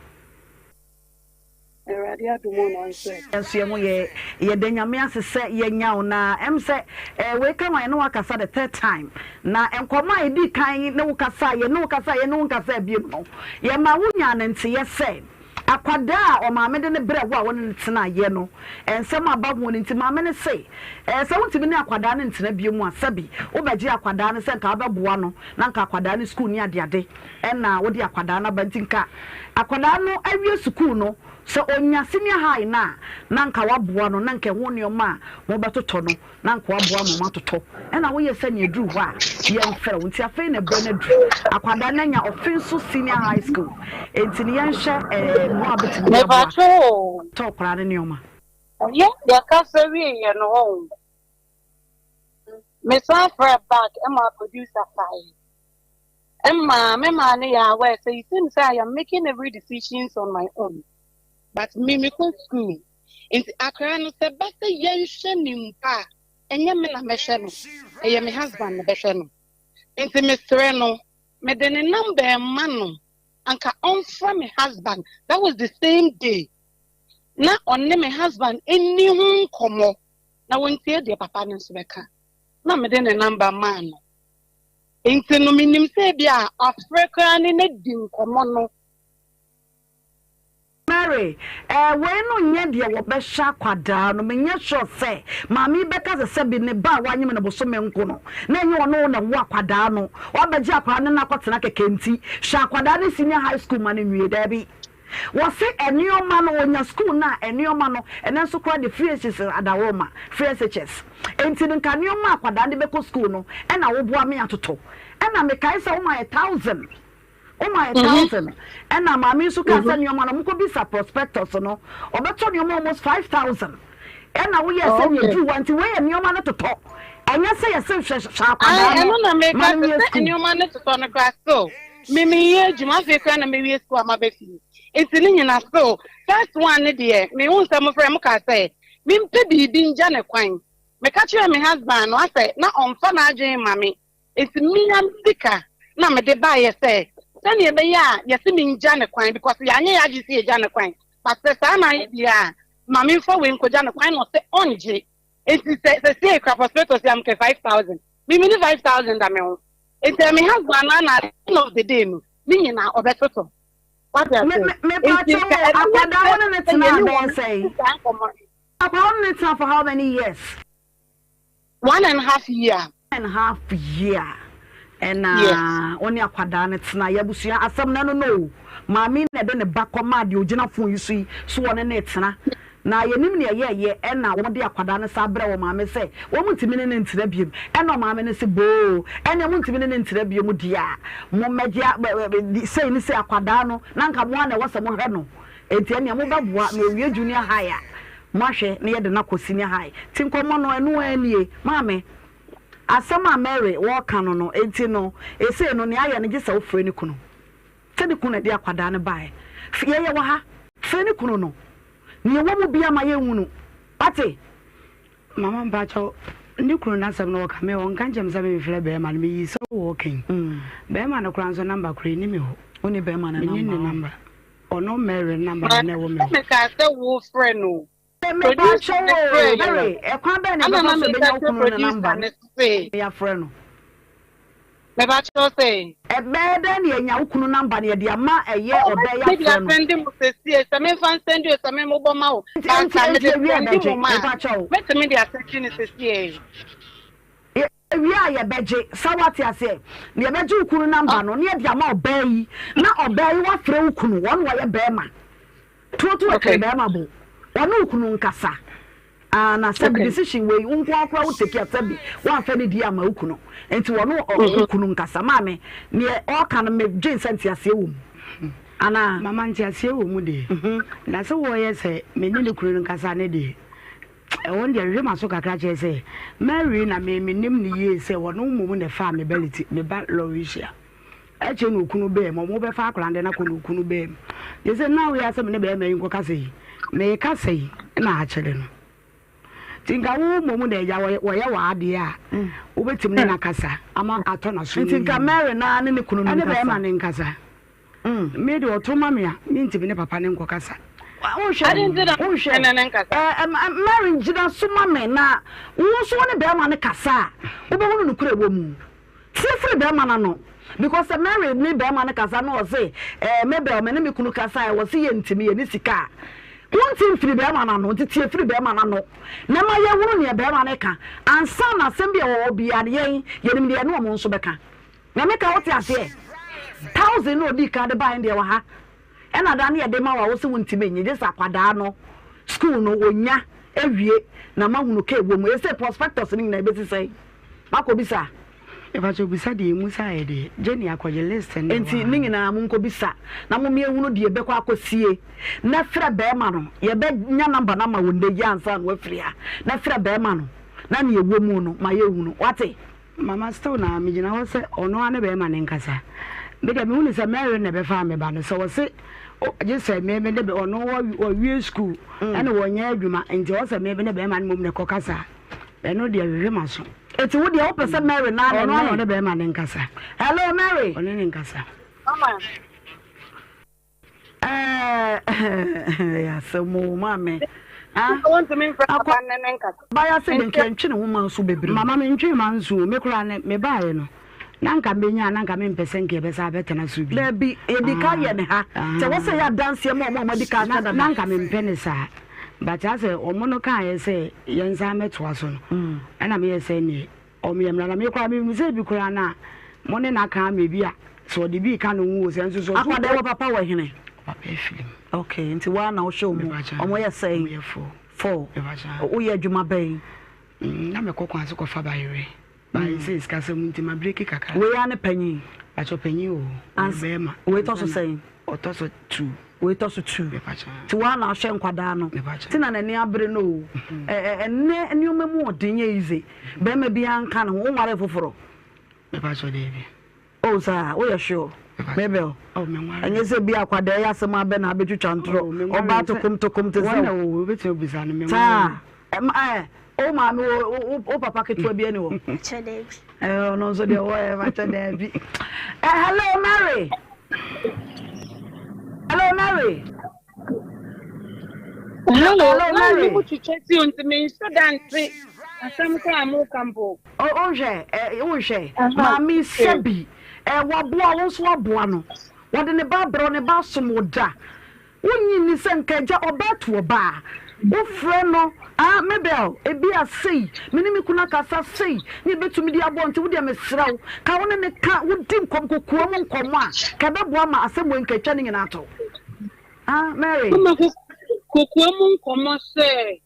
Awurade adom o nanso ɛ. Yɛn nso yɛn ho yɛ. Yɛda Nyame ase sɛ yɛanya wo na ɛm sɛ eh, wei ka ho a yɛne wo akasa the third time. Na nkɔmmɔ a yɛdii kan ne wo kasaeɛ, yɛne wo kasaeɛ, yɛne wo nkasaa biom no, yɛmaa wo nyaa ne nteeɛ sɛ. Akwadaa a ɔmaame de no brɛɛ wo a wo ne no tenaeɛ no, nsɛm aba ho no nti, maame no se, Ɛɛ, sɛ wontumi ne akwadaa no ntena bio mu a, sɛbe wobɛgye akwadaa no sɛ nka wobɛboa no na nka akwadaa no sukuu ne adeade na wode akwadaa no aba nti nka akwadaa no awie sukuu no, sɛ ɔnya senior high no a, na nka woaboa no na nka ɛho nneɛma a mobɛtotɔ no na nka waboa ma wɔatotɔ ɛna woyɛ sɛ nea ɛduru hɔ a yɛmfrɛ wo nti afei na ɛberɛ no aduru akwadaa no anya Ɔfenso Senior High School nti no yɛnhwɛ ɛɛ mmoa a bɛtumi de aboa Mepakyɛw o. tɔ akwadaa no nneɛma. Ɛyɛ yɛkasa wieɛ no hɔ o. Mesan frɛɛ back ɛma producer faeɛ. Ɛma me maa no yɛ aware sɛ it seems sɛ I am making every decisions on my own but me mekɔ school. Nti akwadaa no sɛ ɛba sɛ yɛnhwɛ no mpo a, ɛnyɛ me na mɛhwɛ no, ɛyɛ me husband na ɛbɛhwɛ no. Nti mesrɛ no, mede ne number rema no, anka ɔmfrɛ me husband. That was the same day na ɔne me husband nni ho nkɔmmɔ na wɔntie deɛ papa no nso bɛka. Na mede ne number maa no. Nti no menim sɛ ebi a afrɛ koraa ne no adi nkɔmmɔ no. Mary, Eh, wei no nyɛ deɛ wɔbɛhyɛ akwadaa no. Menyɛ sure sɛ maame yi bɛka sɛ sɛbi ne ba a wanyem no bosome nko no, na ɛnyɛ ɔno na ɛwo akwadaa no. Wabɛgye akwadaa no ne no akɔtena kɛkɛ nti, hwɛ akwadaa no senior high school ma no nwie. Daabi. Wɔse nnoɔma no, ɔnya school no a, nnoɔma no, ɛnɛ nso koraa deɛ free SHS adaworoma, free SHS. Enti no nka nnoɔma a akwadaa no de bɛkɔ school no ɛna woboa me atotɔ. Ɛna mekae sɛ woma yɛ thousand. Woma yɛ thousand ɛna maame nso kaa sɛ nneɛma no ɔmo bisa prospectus no ɔbɛtɔ nneɛma almost 5,000 ɛna woyɛ sɛ nea eduru wa nti wei yɛ nneɛma no totɔ ɛnyɛ sɛ yɛsɛ hwɛ hwɛ akwadaa no. Ɛno na meka ma no sɛ wie sɛ sukuu. nneɛma no totɔ no koraa still me meyɛ adwuma afei koraa na mewie sukuu ama bɛ fie nti ne nyina still first one ne deɛ mehu sɛ mofrɛ mo kaa sɛ mempɛ biribi ngya ne kwan meka kyerɛɛ me husband no asɛ na ɔmfa n'adwene ma me Enti me ara me sika na mede baeɛ sɛ sɛdeɛ ɛbɛyɛ a yɛse mengya no kwan because yɛanyɛ yɛn adwene sɛ yɛgya no kwan but sɛ saa na ayɛ deɛ a ma memfa wei nkɔgya no kwan na ɔse ɔngye. Enti sɛ sɛsei kora prospectus yi a mekɛ 5000 me meni 5000 da me ho. Enti ɛyɛ me husband no ara na at the end of the day no ne nyinaa ɔbɛtotɔ. Wate Me aseɛ? me Enti mepakyɛw nka o, ɛbɛyɛ akwadaa wo best ne no sɛ tenaa yɛne bɛyɛ wɔn sɛn? bɛdi saa nkɔmmɔ no. Akwadaa wo ne no tenaa for how many years? One and half year. One and half year ɛna Yes. wo ne akwadaa no tena. Yɛ abusua asɛm no ɛno no o. Maame yi na ɛde ne ba kɔ maa deɛ ogyina phone yi so yi so wɔne no retena. Na yɛnim nea ɛyɛɛyɛ ɛna wɔde akwadaa no san brɛ wɔ maame sɛ wɔn ntumi ne no ntena biom. Ɛna ɔmaame no se boo ɛnea mo ntumi ne no ntena biom deɛ a mo mmɛgye sei ne sei akwadaa no na nka mo ara na ɛwɔ sɛ mohwɛ no. Enti ɛnea mobɛboa na owie junior high a moahwɛ na yɛde no akɔ senior high. Nti nkɔmmɔ no ɛno ara nie. Maame, asɛm a Mary wɔreka no no, enti no esei no nea ayɛ no gye sɛ wofrɛ ne kunu. Sɛ ne kunu na ɛde akwadaa no baeɛ. Yɛyɛ wɔ ha, frɛ ne kunu no. Nea ɛwɔ mu biara ma yɛnhunu. Wate? Mama mpakyɛw ne kunu n'asɛm no ɔka me ɔnka nkyerɛ me sɛ menfrɛ bɛɛma no meyii sɛ wɔ ɔka yi bɛɛma no koraa nso number koraa ɛni me hɔ Wonni bɛɛma no menni ne number? number ɔno Mary number na na ɛwɔ me Maame hɔ. mekaa sɛ wo frɛ no o. Me Producer pakyɛw no o frɛɛ no. Mary ɛkwan bɛn na Ɛna yɛbɛfa na so meka yɛbɛnya wo kyerɛ kunu no producer number no se. na yɛafrɛ no? Mepakyɛw sɛ. Ɛbɛyɛ dɛn na yɛanya wo kunu number na yɛde ama ɛyɛ Oh ɔbaa yi mɛtumi de afrɛ no? asɛnde mo sesie sɛ memfa nsɛnde o sɛ memmobɔ ma wo Nti but nti anka nti mede ewie a sɛnde yɛbɛgye mo ma a mepakyɛw. mɛtumi de asɛnde no sesie. Ewie a yɛbɛgye, sɛ woate aseɛ, na yɛbɛgye wo kunu number no na yɛde ama ɔbaa yi na ɔbaa yi wafrɛ wo kunu, ɔno ɔyɛ bɛɛma, tuotuo Okay. twere bɛɛma bo, ɔne wo kunu nkasa, ah, na sɛbi Okay. decision wei wo nko ara koraa wo take a sɛbi woamfa ne di ama wo kunu, nti ɔne ɔ- wo kunu nkasa. Maame, neɛ ɔɔka no medwen sɛ nteaseɛ wɔ mu anaa? Mama nteaseɛ wɔ mu deɛ, na sɛ wɔyɛ sɛ me ne ne kunu no nkasa ne deɛ, Ɛhɔ no deɛ hwehwɛ m'aso kakra kyerɛ sɛ Mary na me menim no yie sɛ ɔno mmom na ɛfaa me ba liti me ba Lauricia ɛkyɛ na okunu bɛɛ mu ɔmo bɛfa akwadaa no de no akɔ na okunu bɛɛ mu gye sɛ na woyɛ asɛ me ne bɛrima yi nkɔ kasa yi meka sɛ yi na akyerɛ no nti nka wo mmom na agya wɔyɛ w'adeɛ a wobɛtumi ne no akasa ama atɔ n'aso nti nka Mary na ne ne kunu no ɛne nkasa bɛrima no nkasa Me de ɔto ma me a, mentumi ne papa no nkɔkasa. Wonhwɛ, Adɛn nti na wonhwɛ. ne ne nkasa? Ɛ, ɛ, Mary gyina so ma me na wo nso wo ne bɛrima no kasa a, wobɛhunu nokorɛ wɔ mu. Tie firi bɛrima no ano. Because sɛ Mary ne bɛrima no kasa na ɔse eh, Mabel me ne me kunu kasa a ɛwɔ se yɛntumi yɛne sika a, wonte mfiri bɛrima no ano. Nti tie firi bɛrima no ano na ma yɛhunu neɛ bɛrima no ka ansa na asɛm bi a ɛwɔ hɔ biara no yɛn yɛnim deɛ ɛne ɔmo nso bɛka. Nea meka wote aseɛ? Thousand na ɔdii kan de baeɛ no deɛ wɔ ha. Ɛna da no yɛde ma wo a wose wontumi nnye gye sɛ akwadaa no school no ɔnya awie na mahunu ka ɛwɔ mu. Ɛsei prospectus no nyinaa ɛbɛsi sɛn? Makɔ bisa? Mepakyɛw bisa deɛ emu saa yɛ deɛ Jenny akɔgye list no Enti wɔ ne ha. nyinaa monkɔ bisa na mom yɛnhunu deɛ ɛbɛkɔ akɔsie na frɛ bɛɛma no yɛbɛ nya number no ama wo nnɛ yi ansa na wafiri ha na frɛ bɛɛma no na neɛ ɛwɔ mu no ma yɛnhunu wate? Mama still na me gyina hɔ sɛ ɔno ara ne bɛɛma no nkasa. Me deɛ me hu no sɛ Mary na ɛbɛfaa me ba no sɛ ɔse gye sɛ me me ne ɔno ɔwie school ɛna wɔnyɛ adwuma nti ɔwɔ sɛ me me ne bɛɛma no mmom na ɛkɔ kasa a ɛno deɛ hwehwɛ m'aso. Eti wo deɛ wopɛ sɛ Mary naa ne Ɔno ara na ne. ɔne bɛɛma no nkasa. Hello Mary. Ɔne ne nkasa. Mama. Ɛyɛ asɛm o maame. Wontumi mfrɛ papa ne ne nkasa. Abaayewa sɛ deɛ nka ɛntwe ne ho ma nso bebree. Mama mentwee manso o, me koraa no mebaeɛ no na nka menya a na nka mempɛ sɛ nka yɛbɛsan abɛtena so bio. Dabi, yɛdi ka yɛ ne ha. Sɛ wɔ sɛ yɛ adanseɛ ma ɔmo a ɔmo adi ka ahyɛ dada. Na nka mempɛ ne saa but asɛ ɔmo no kaeɛ sɛ yɛnsan mmɛtoa so no ɛna meyɛ sɛ neɛ Ɔmo yɛ mmara na me koraa menim sɛ ebi koraa no a mo ne no aka ama ebi a sɛ ɔde bi reka ne ho o sɛ nso so ɔso. Akwadaa wɔ papa wɔ hene? Papa afiri mu. Okay nti woa na wohwɛ ɔmo? Ɔmo yɛ sɛn? Ɔmo yɛ four. Four. Woyɛ adwuma bɛn? Na mekɔ kwan so kɔfa bayerɛ. Bayerɛ sɛ sikasɛm nti ma breki kakra. Wei ara ne panyin? Pakyɛ panyin wɔ hɔ. Ɔyɛ bɛɛma. Wei tɔ so sɛn? Ɔtɔ so two. Wei tɔ so two. Nti woa na ahwɛ nkwadaa no. Nti na n'ani abere no o. Ɛnnɛ nneɛma mu ɔden nyɛ easy. Bɛrima biara nka ne ho. Wonwaree foforɔ? Mepakyɛ daabi. Oh saa, woyɛ sure? Mabel, ɛnyɛ sɛ bi akwadaa yi asɛm abɛ na abɛtwitwa ntorɔ. Ɔbaa tokom tokom te sɛ wo. Wobɛtumi abisa no, menwaree. Saa, ɛɛ, wo maame wo wo papa ketewa bi ani hɔ? Mepakyɛ daabi. Ɛɛ ɔno nso deɛ wɔyɛ mepakyɛ daabi. Ɛ hello Mary. Hello Mary. Hello, hello Mary. Mo twitwa ti o nti me nhyɛ da nte asɛm koraa mo ka mpo. O nhwɛ ɛ nhwɛ maame sɛbi ɛ waboa wo nso waboa no wɔde ne ba abrɛ ne ba asom wo da. Wonnye nni sɛ nka agya ɔbaa tu ɔbaa a, wofrɛ no, Ah, Mabel, ebia sei, me ne me kunu akasa sei na yebetumi de abɔ nti wo deɛ mesrɛ wo, ka wo ne no ka, wodi nkɔm, kokoam nkɔmmɔ a, ka ɛbɛboa ma asɛm wei nka atwa ne nyinaa ato. Ah, Mary. Mama kokoam nkɔmmɔ sɛ.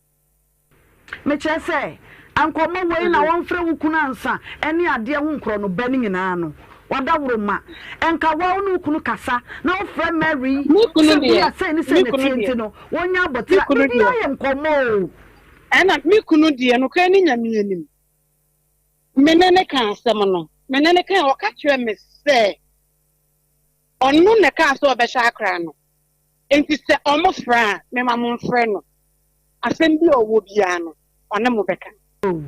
Mekyerɛ sɛ, nkɔmmɔ wei na wɔmfrɛ wo kunu ansa ne adeɛ ho nkorɔno bɛ no nyinaa no, wadaworo ma. Nka woa wo ne wo kunu kasa na wofrɛ Mary Me kunu sɛ deɛ, bia sei ne sei me na kunu ɛteɛ deɛ, nti no, wɔnya me abotire a, kunu biribiara deɛ. yɛ nkɔmmɔ o. Ɛna me kunu deɛ, nokorɛ ne Nyame anim, me ne no kaa asɛm no, me ne no kae, ɔka kyerɛɛ me sɛ ɔno na ɛkaa sɛ ɔbɛhyɛ akora no. Enti sɛ wɔfrɛ a, mema momfrɛ no. Asɛm bi a ɔwɔ biara no, ɔne mo bɛka. Oh,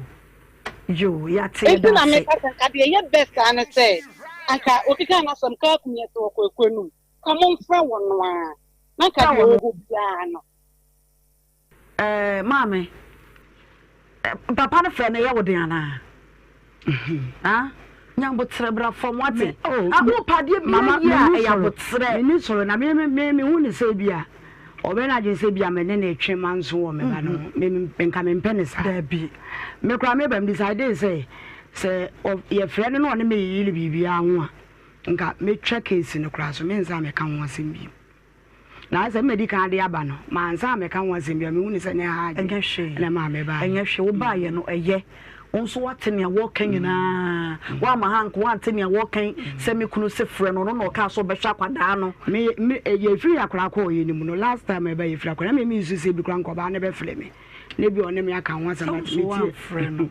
yoo, yɛate, Enti yɛda na ase. meka sɛ, anka deɛ ɛyɛ best ara ne sɛ, anka obi kaa n'asɛm, kaa kum yɛn sɛ wɔkɔ akuo no mu, ka momfrɛ wɔn ara, na anka deɛ ɔwɔ hɔ biara no. Eh, maame, eh, papa no frɛ no ɛyɛ wo den anaa? Ah, nya abotrɛ bra fam wate. Oh, ah, wo pa adeɛ bi mama, yie a me ɛyɛ sɔrɔ, abotrɛ. Me ni sɔrɔ na me me me hu ne sɛ bi a ɔbɛn adwene sɛ bi a me ne ne twe ma nso wɔ me ba no ho. Me me nka me mpɛ ne saa. Dabi. Me kora me ba me decide sɛ sɛ yɛfrɛ no na ɔne me yeyere biribiara ho a nka metwa case no koraa so mensa mɛka ho asɛm bio. Na sɛ madi kan de aba no, mansan ammɛka ho asɛm biara, mehuu no sɛ na ɛha adwene Ɛnyɛ hwee. na ɛmaa mebaeɛ. Ɛnyɛ hwee. Wobaeɛ no, ɛyɛ. Wo nso woate nea wɔreka nyinaa. Woamma ha anko, woante nea wɔreka yi sɛ me kunu se frɛ no, ɔno na ɔkaa sɛ ɔbɛhwɛ akwadaa no. Me, me, yɛfiri akwadaa kɔɔ yɛ no mu no, last time ɛbɛ yɛfiri akwadaa, na me mensu sɛ ebi koraa nka ɔbaa no bɛfrɛ me. Na ebi ɔne me aka ho asɛm Sɛ wo but nso metie woamfrɛ no.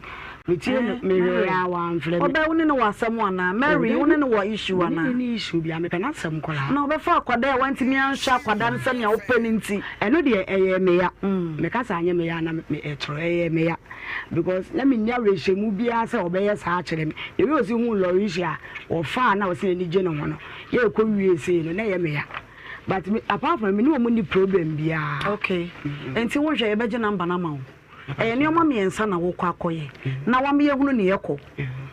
metie no Eh, mehwɛɛ Mary. a wamfrɛ me. Ɔbaa wo ne no wɔ asɛm anaa? Oh, Mary, wo dabi. ne no wɔ issue Me ne anaa? no nni issue biara, mepɛ n'asɛm koraa. Na ɔbɛfa akwadaa a wantumi anhwɛ akwadaa no sɛnea wopɛ no nti. Ɛno deɛ ɛyɛɛ me ya. Meka sɛ anyɛ me ya a na me ɛtorɔ, ɛyɛɛ me ya because na menni awerɛhyɛmu biara sɛ ɔbɛyɛ saa akyerɛ me. The way ɔsi huu Lorisia a ɔfaa no a ɔsi n'ani gye ne ho no, yɛrekɔ wie sei no na ɛyɛ me ya. But me apart from me ne wɔn nni problem biara. Okay, nti wonhwɛ yɛbɛgye number no ama wo. Ɛyɛ nneɛma mmiɛnsa na wokɔ akɔyɛ na wama yɛhunu nea ɛkɔ.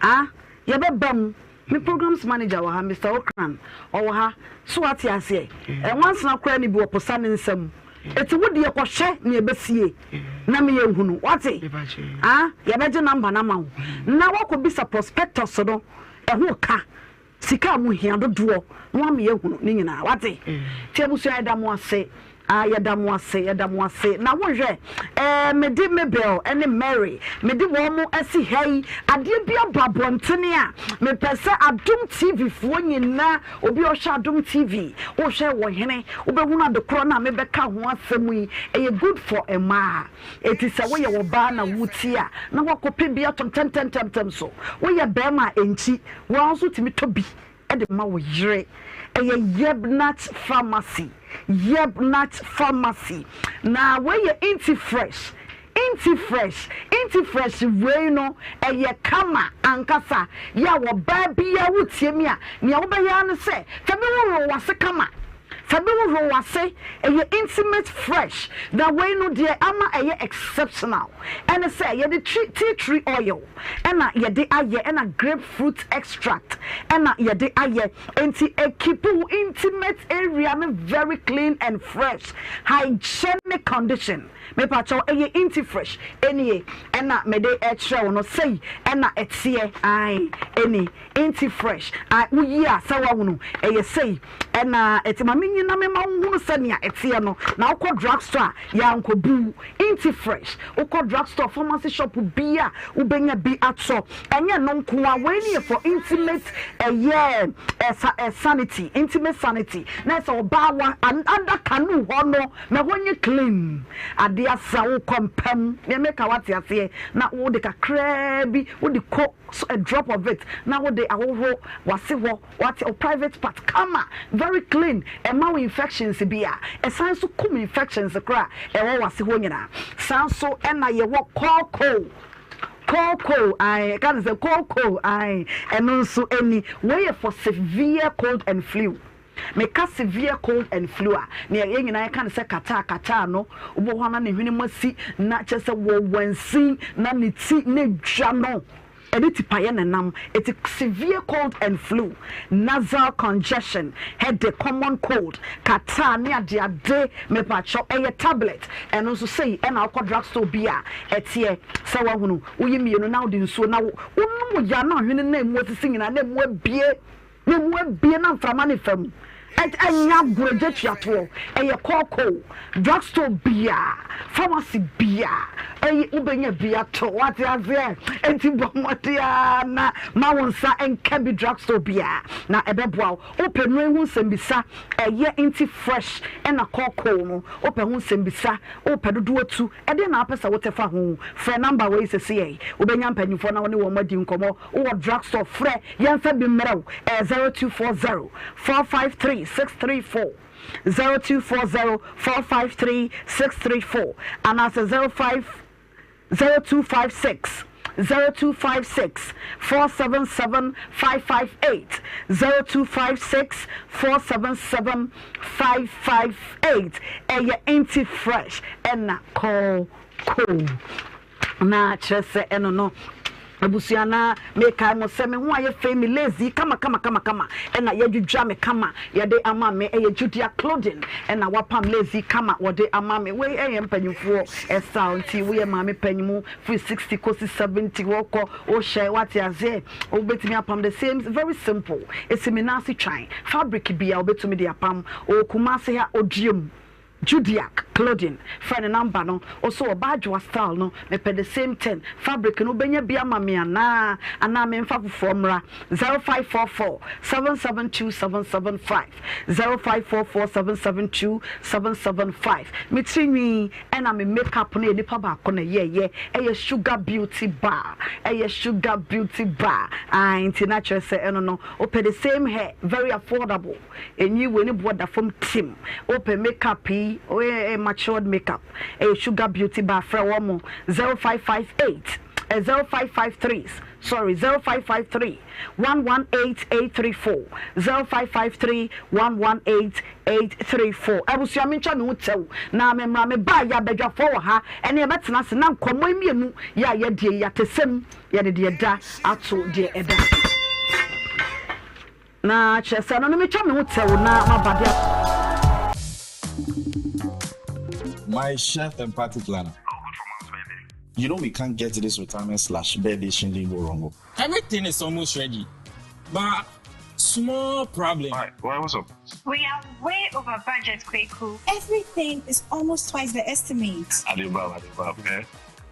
Ah, yɛbɛba mu. Me programs manager wɔ ha, Mister Okran, ɔwɔ ha. So wate aseɛ? Nwansena koraa ni bi wɔ posa ne nsa mu. Eti wo deɛ kɔhwɛ nea ɛbɛsie na me yɛ nhunu. Wate? Ah, yɛbɛgye number no ama wo. Na woakɔbisa prospectus no ɛho ka. Sika a mohia dodoɔ na wama yɛahunu ne nyinaa. Wate? Nti abusua yɛda mo ase. Ah, yɛda mo ase, yɛda mo ase. Na wohwɛ, eh, mede Mabel ne Mary, mede wɔn asi ha yi. Adeɛ bi aba abɔntene a, mepɛ sɛ Adom TV foɔ nyinaa, obi a ɔhwɛ Adom TV, wohwɛ wɔ hene, wobɛhunu adekorɔ no a mebɛka ho asɛm yi. Ɛyɛ good for mmaa. Enti sɛ woyɛ ɔbaa na wotie a, na woakɔpɛ bi atɔ ntɛmntɛmntɛm so. Woyɛ barima a, ɛnkyi, wo ara nso tumi tɔ bi de ma wo yere. Ɛyɛ Yebnat Pharmacy, Yebnat Pharmacy. Na wei yɛ Inti Fresh, Inti Fresh, Inti Fresh wei no, ɛyɛ kama ankasa. Yɛ a ɔbaa biara wotie me a, nea wobɛyɛ ara ne sɛ, fa bi hohoro w'ase kama. Fa bi hohoro w'ase, ɛyɛ intimate fresh. Na wei no deɛ ama ɛyɛ exceptional ɛne sɛ yɛde tree tea tree oil ɛna yɛde ayɛ ɛna grape fruit extract ɛna yɛde ayɛ. Enti ɛkeep wo intimate area no very clean and fresh, hygienic condition. Mepakyɛw ɛyɛ inti fresh ɛnie ɛna mede ɛkyerɛ wo no sei ɛna ɛteɛ ae ɛni inti fresh ae woyi a sɛ wahunu ɛyɛ sei ɛna ɛte ma menyi na mema wo hunu sɛnea ɛteɛ no na wokɔ drug store a yɛankɔbu inti fresh wokɔ drug store pharmacy shop bi a wobɛnya bi atɔ ɛnyɛ no nko a wei ne yɛ for intimate ɛyɛ ɛsa sanity intimate sanity na ɛsɛ ɔbaa wa under canoe hɔ no Na hɔ nyɛ clean. Ade asa wo kɔ mpa mu. Nea meka wate aseɛ. Na wode kakraa bi wode kɔ so a drop of it na wode ahohoro wase hɔ wate wo private part kama very clean ɛma wo infections bi a ɛsan nso kum infections koraa ɛwɔ wase hɔ nyinaa. Saa nso ɛna yɛwɔ kɔɔkoo kookoo ae ɛka ne sɛ kookoo ae ɛno nso ɛni wei yɛ for severe cold and flu. Meka severe cold and flu a, nea yɛn nyinaa yɛka no sɛ kataa kataa no, wobɔ hɔ a na ne hwene mu asi, na kyerɛ sɛ wɔwansin, na ne ti ne dwa no, ɛne tipaeɛ na ɛnam. Eti severe cold and flu, nasal congestion, headache, common cold, kataa ne adeade, mepakyɛw, ɛyɛ tablet. Ɛno nso sei ɛna wokɔ drug store bi a ɛteɛ sɛ woahunu, woyi mmienu na wode nsuo na wonom yɛ a na hwene no a emu asisi nyinaa na emu abue. Na emu abue na mframa no fa mu. Ɛnyɛ agorɔ gye tuatoɔ. Ɛyɛ kɔɔkoo. Drug store biara, pharmacy biara, ɛyɛ wobɛnya bi atɔ. Wate aseɛ? Enti bɔ mmɔden ara na ma wo nsa nka bi drug store biara na ɛbɛboa wo. Wopɛ nnuro yi ho nsɛmbisa, ɛyɛ nti fresh ɛna kɔɔkoo no. Wopɛ ho nsɛmbisa, wopɛ dodoɔ tu, ɛdeɛn na wopɛ sɛ wote fa ho? Frɛ number wei seseɛ. Wobɛnya mpanyinfoɔ na wo ne wɔn adi nkɔmmɔ. Wowɔ drug store frɛ yɛnfa bi mmerɛ wo ɛyɛ 0240 453 634 0240 453 634 anaasɛ 05 0256 0256 477 558 0256 477 558 ɛyɛ Inti Fresh ɛna kɔɔ koo. Na kyerɛ sɛ ɛno no abusua na mekae mo sɛ me ho ayɛ fɛ me lace yi kama kama kama kama ɛna yɛadwidwa me kama yɛde ama me ɛyɛ Judea clothing ɛna wapam lace yi kama wɔde ama me wei ɛyɛ mpanyinfoɔ ɛstyle nti woyɛ maame panyimu firi 60 kɔsi 70 wɔkɔ wohyɛ wate aseɛ wobɛtumi apam the same very simple ɛsi me nan ase twan fabric bia wobɛtumi de apam ɔwɔ Kumasi ha oduam Judiac clothing frɛ ne number no ose ɔba adwoa style no mepɛ the same thing fabric no wobɛnya bi ama me anaa anaa memfa foforɔ mmra 0544 772 775 0544 772 775 me tiri nwi ɛna me make up no yɛ nipa baako na ɛyɛɛyɛ ɛyɛ sugar beauty bar ɛyɛ sugar beauty bar ae nti na kyerɛ sɛ ɛno no wopɛ the same hair very affordable Enyi wei ne boɔ da fam tim. Wopɛ make up yi ɛyɛ matured make up ɛyɛ sugar beauty bar frɛ wɔn mo 0558 0553 sorry 0553 118 834 0553 118 834 Abusua mentwa me ho kyɛw na me mmra me baa yɛ abadwafoɔ wɔ ha ɛne yɛbɛtena ase na nkɔmmɔ yi mmienu yɛ a yɛadie yi atesɛm yɛde deɛ ɛda ato deɛ ɛda. Na kyerɛ sɛ no no metwa me ho tɛw na maba de. My chef and party planner. You know we can't get this retirement slash birthday shindig go wrong. Oh. Everything is almost ready, but small problem. Why? Why? What's up? We are way over budget, Kweku. Everything is almost twice the estimate. Adibab, Adibab, eh?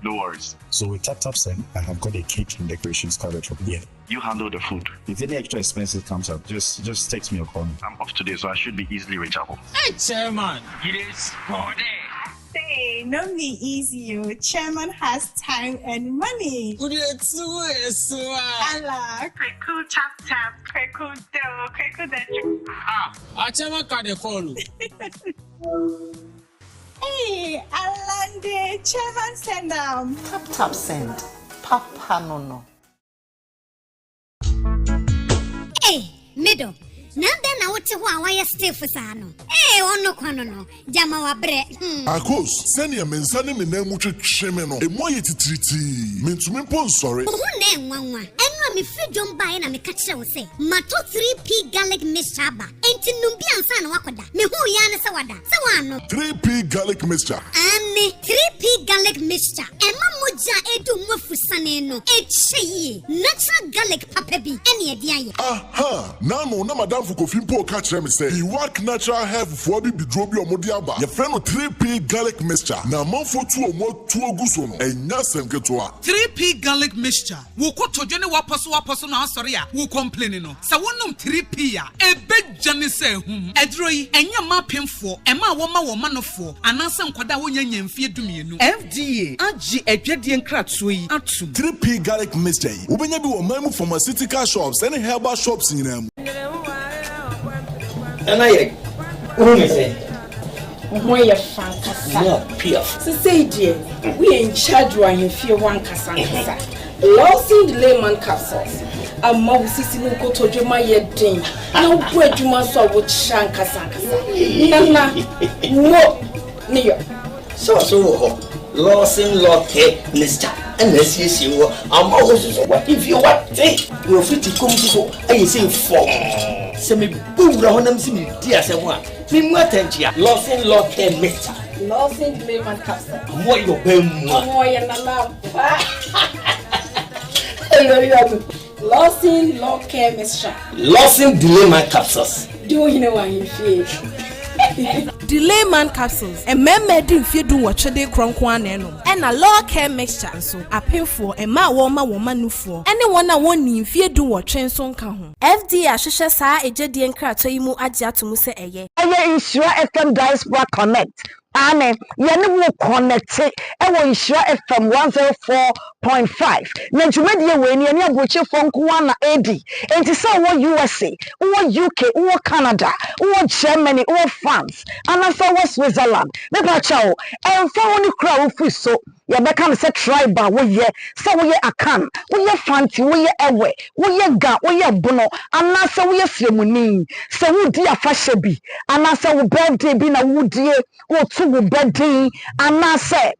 No worries. So with Tap Tap Send, I have got a cake and decorations covered from here. You handle the food. If any extra expenses comes up, just just text me or call me. I'm off today, so I should be easily reachable. Hey, Chairman, it is for there. Say, no be easy, you. Chairman has time and money. Allah. Kweku tap tap, kweku do, kweku the. Ah, our chairman can dey call. Hey, Alande, chairman send am. Tap tap send, papa no no. Ei, me dɔ, na adɛn na wote hɔ a woayɛ stiff saa no? Ei, ɔno kwa no no, gyama wabrɛ, hmm. Akos, sɛnea me nsa ne me nan mu twetwe me no, emu ayɛ titiritii. Mintumi mpo nsɔre. Wo ho na ɛnwanwa. Ɛno a mefiri dwom baeɛ na meka kyerɛɛ wo sɛ matɔ 3P Garlic Mixture aba, enti nom bi ansa na woakɔda. Mehuu yi ara ne sɛ wada. Sɛ woannom. 3P Garlic Mixture. Aane, 3P Garlic Mixture. Ɛma mogya a ɛdu mu afusane no kyɛ yie. Natural garlic papa bi ne ɛde ayɛ. Aha! N'ano na m'adamfo Kofi mpo reka kyerɛ me sɛ Iwak Natural Health foɔ abibiduro bi a wɔde aba, yɛfrɛ no 3P Garlic Mixture, na amanfoɔ tu wɔn atuo gu so no, ɛnyɛ asɛm ketewa. 3P Garlic Mixture. Wo kotodwe ne w'apɔsowapɔso no asɔre a wo kɔmpleni no, sɛ wonom 3P a, ɛbɛdwane sɛ ahum. Aduro yi, ɛnyɛ mma apemfoɔ, mmaa a wɔma wɔn manofoɔ, anaasɛ nkwadaa a wɔnnya nnya mfeɛ dumienu. FDA agye adwadie nkratoɔ yi atom. 3P Garlic Mixture yi, wobɛnya bi wɔ ɔman mu pharmaceutical shops ne herbal shops nyinaa mu. Nana yɛ, wohu me sɛn? Wo ho yɛ fɛ ankasa. Mo piaf. Sesei deɛ, woyɛ in charge wɔ ahemfie hɔ ankasa ankasa. Lawson Delayman Capsules ama wo sisi ne wo kotodwe ma yɛ den na wobɔ adwuma nso a wokyerɛ ankasa ankasa. Nana, mo ne yɔ. Sɛ ɔso wɔ hɔ, Lawson Law Care Mixture ɛna asiesie wɔ ama wo nso so w'ahemfie wate na ofiti kɔm nso so ayɛ sei fɔmm. Sɛ mebɔ wura hɔ na mese medi asɛm a, Memu atɛnkyea. Lawson Law Care Mixture. Lawson Clayman Capsule. Ɔmo yɛ ɔbɛn mu a. Ɔmo yɛ nana ampa. Lawson Law Care Mixture. Lawson Delayman Capsules. Di wo hene wɔ ahemfie. Delayman Capsules, Mmarima adi mfeɛ dunwɔtwe de rekorɔ nko ara na ɛnom. Ɛna Law Care Mixture nso, apemfoɔ, mmaa a wɔrema wɔn mma nufoɔ, ne wɔn a wɔnnii mfeɛ dunwɔtwe nso nka ho. FDA ahwehwɛ saa agyadie nkratoɔ yi mu agye ato mu sɛ ɛyɛ. Ɛyɛ Nhyira FM Diaspora Connect, aane, yɛne wo rekɔnɛte wɔ Nhyira FM 104.5. Na dwumadie wei no, yɛne aburokyefoɔ nko ara na ɛredi. Enti sɛ wowɔ USA, wowɔ UK, wowɔ Canada, wowɔ Germany, wowɔ France, anaasɛ wowɔ Switzerland, mepa kyɛw, ɛmfa ho ne kuro a wofiri so, Yɛbɛka no sɛ tribe a woyɛ, sɛ woyɛ Akan, woyɛ Fanti, woyɛ Ewe, woyɛ Ga, woyɛ Bono, anaasɛ woyɛ Sremuni. Sɛ woredi afahyɛ bi, anaasɛ wo birthday bi na woredie, woreto wo ba din, anaasɛ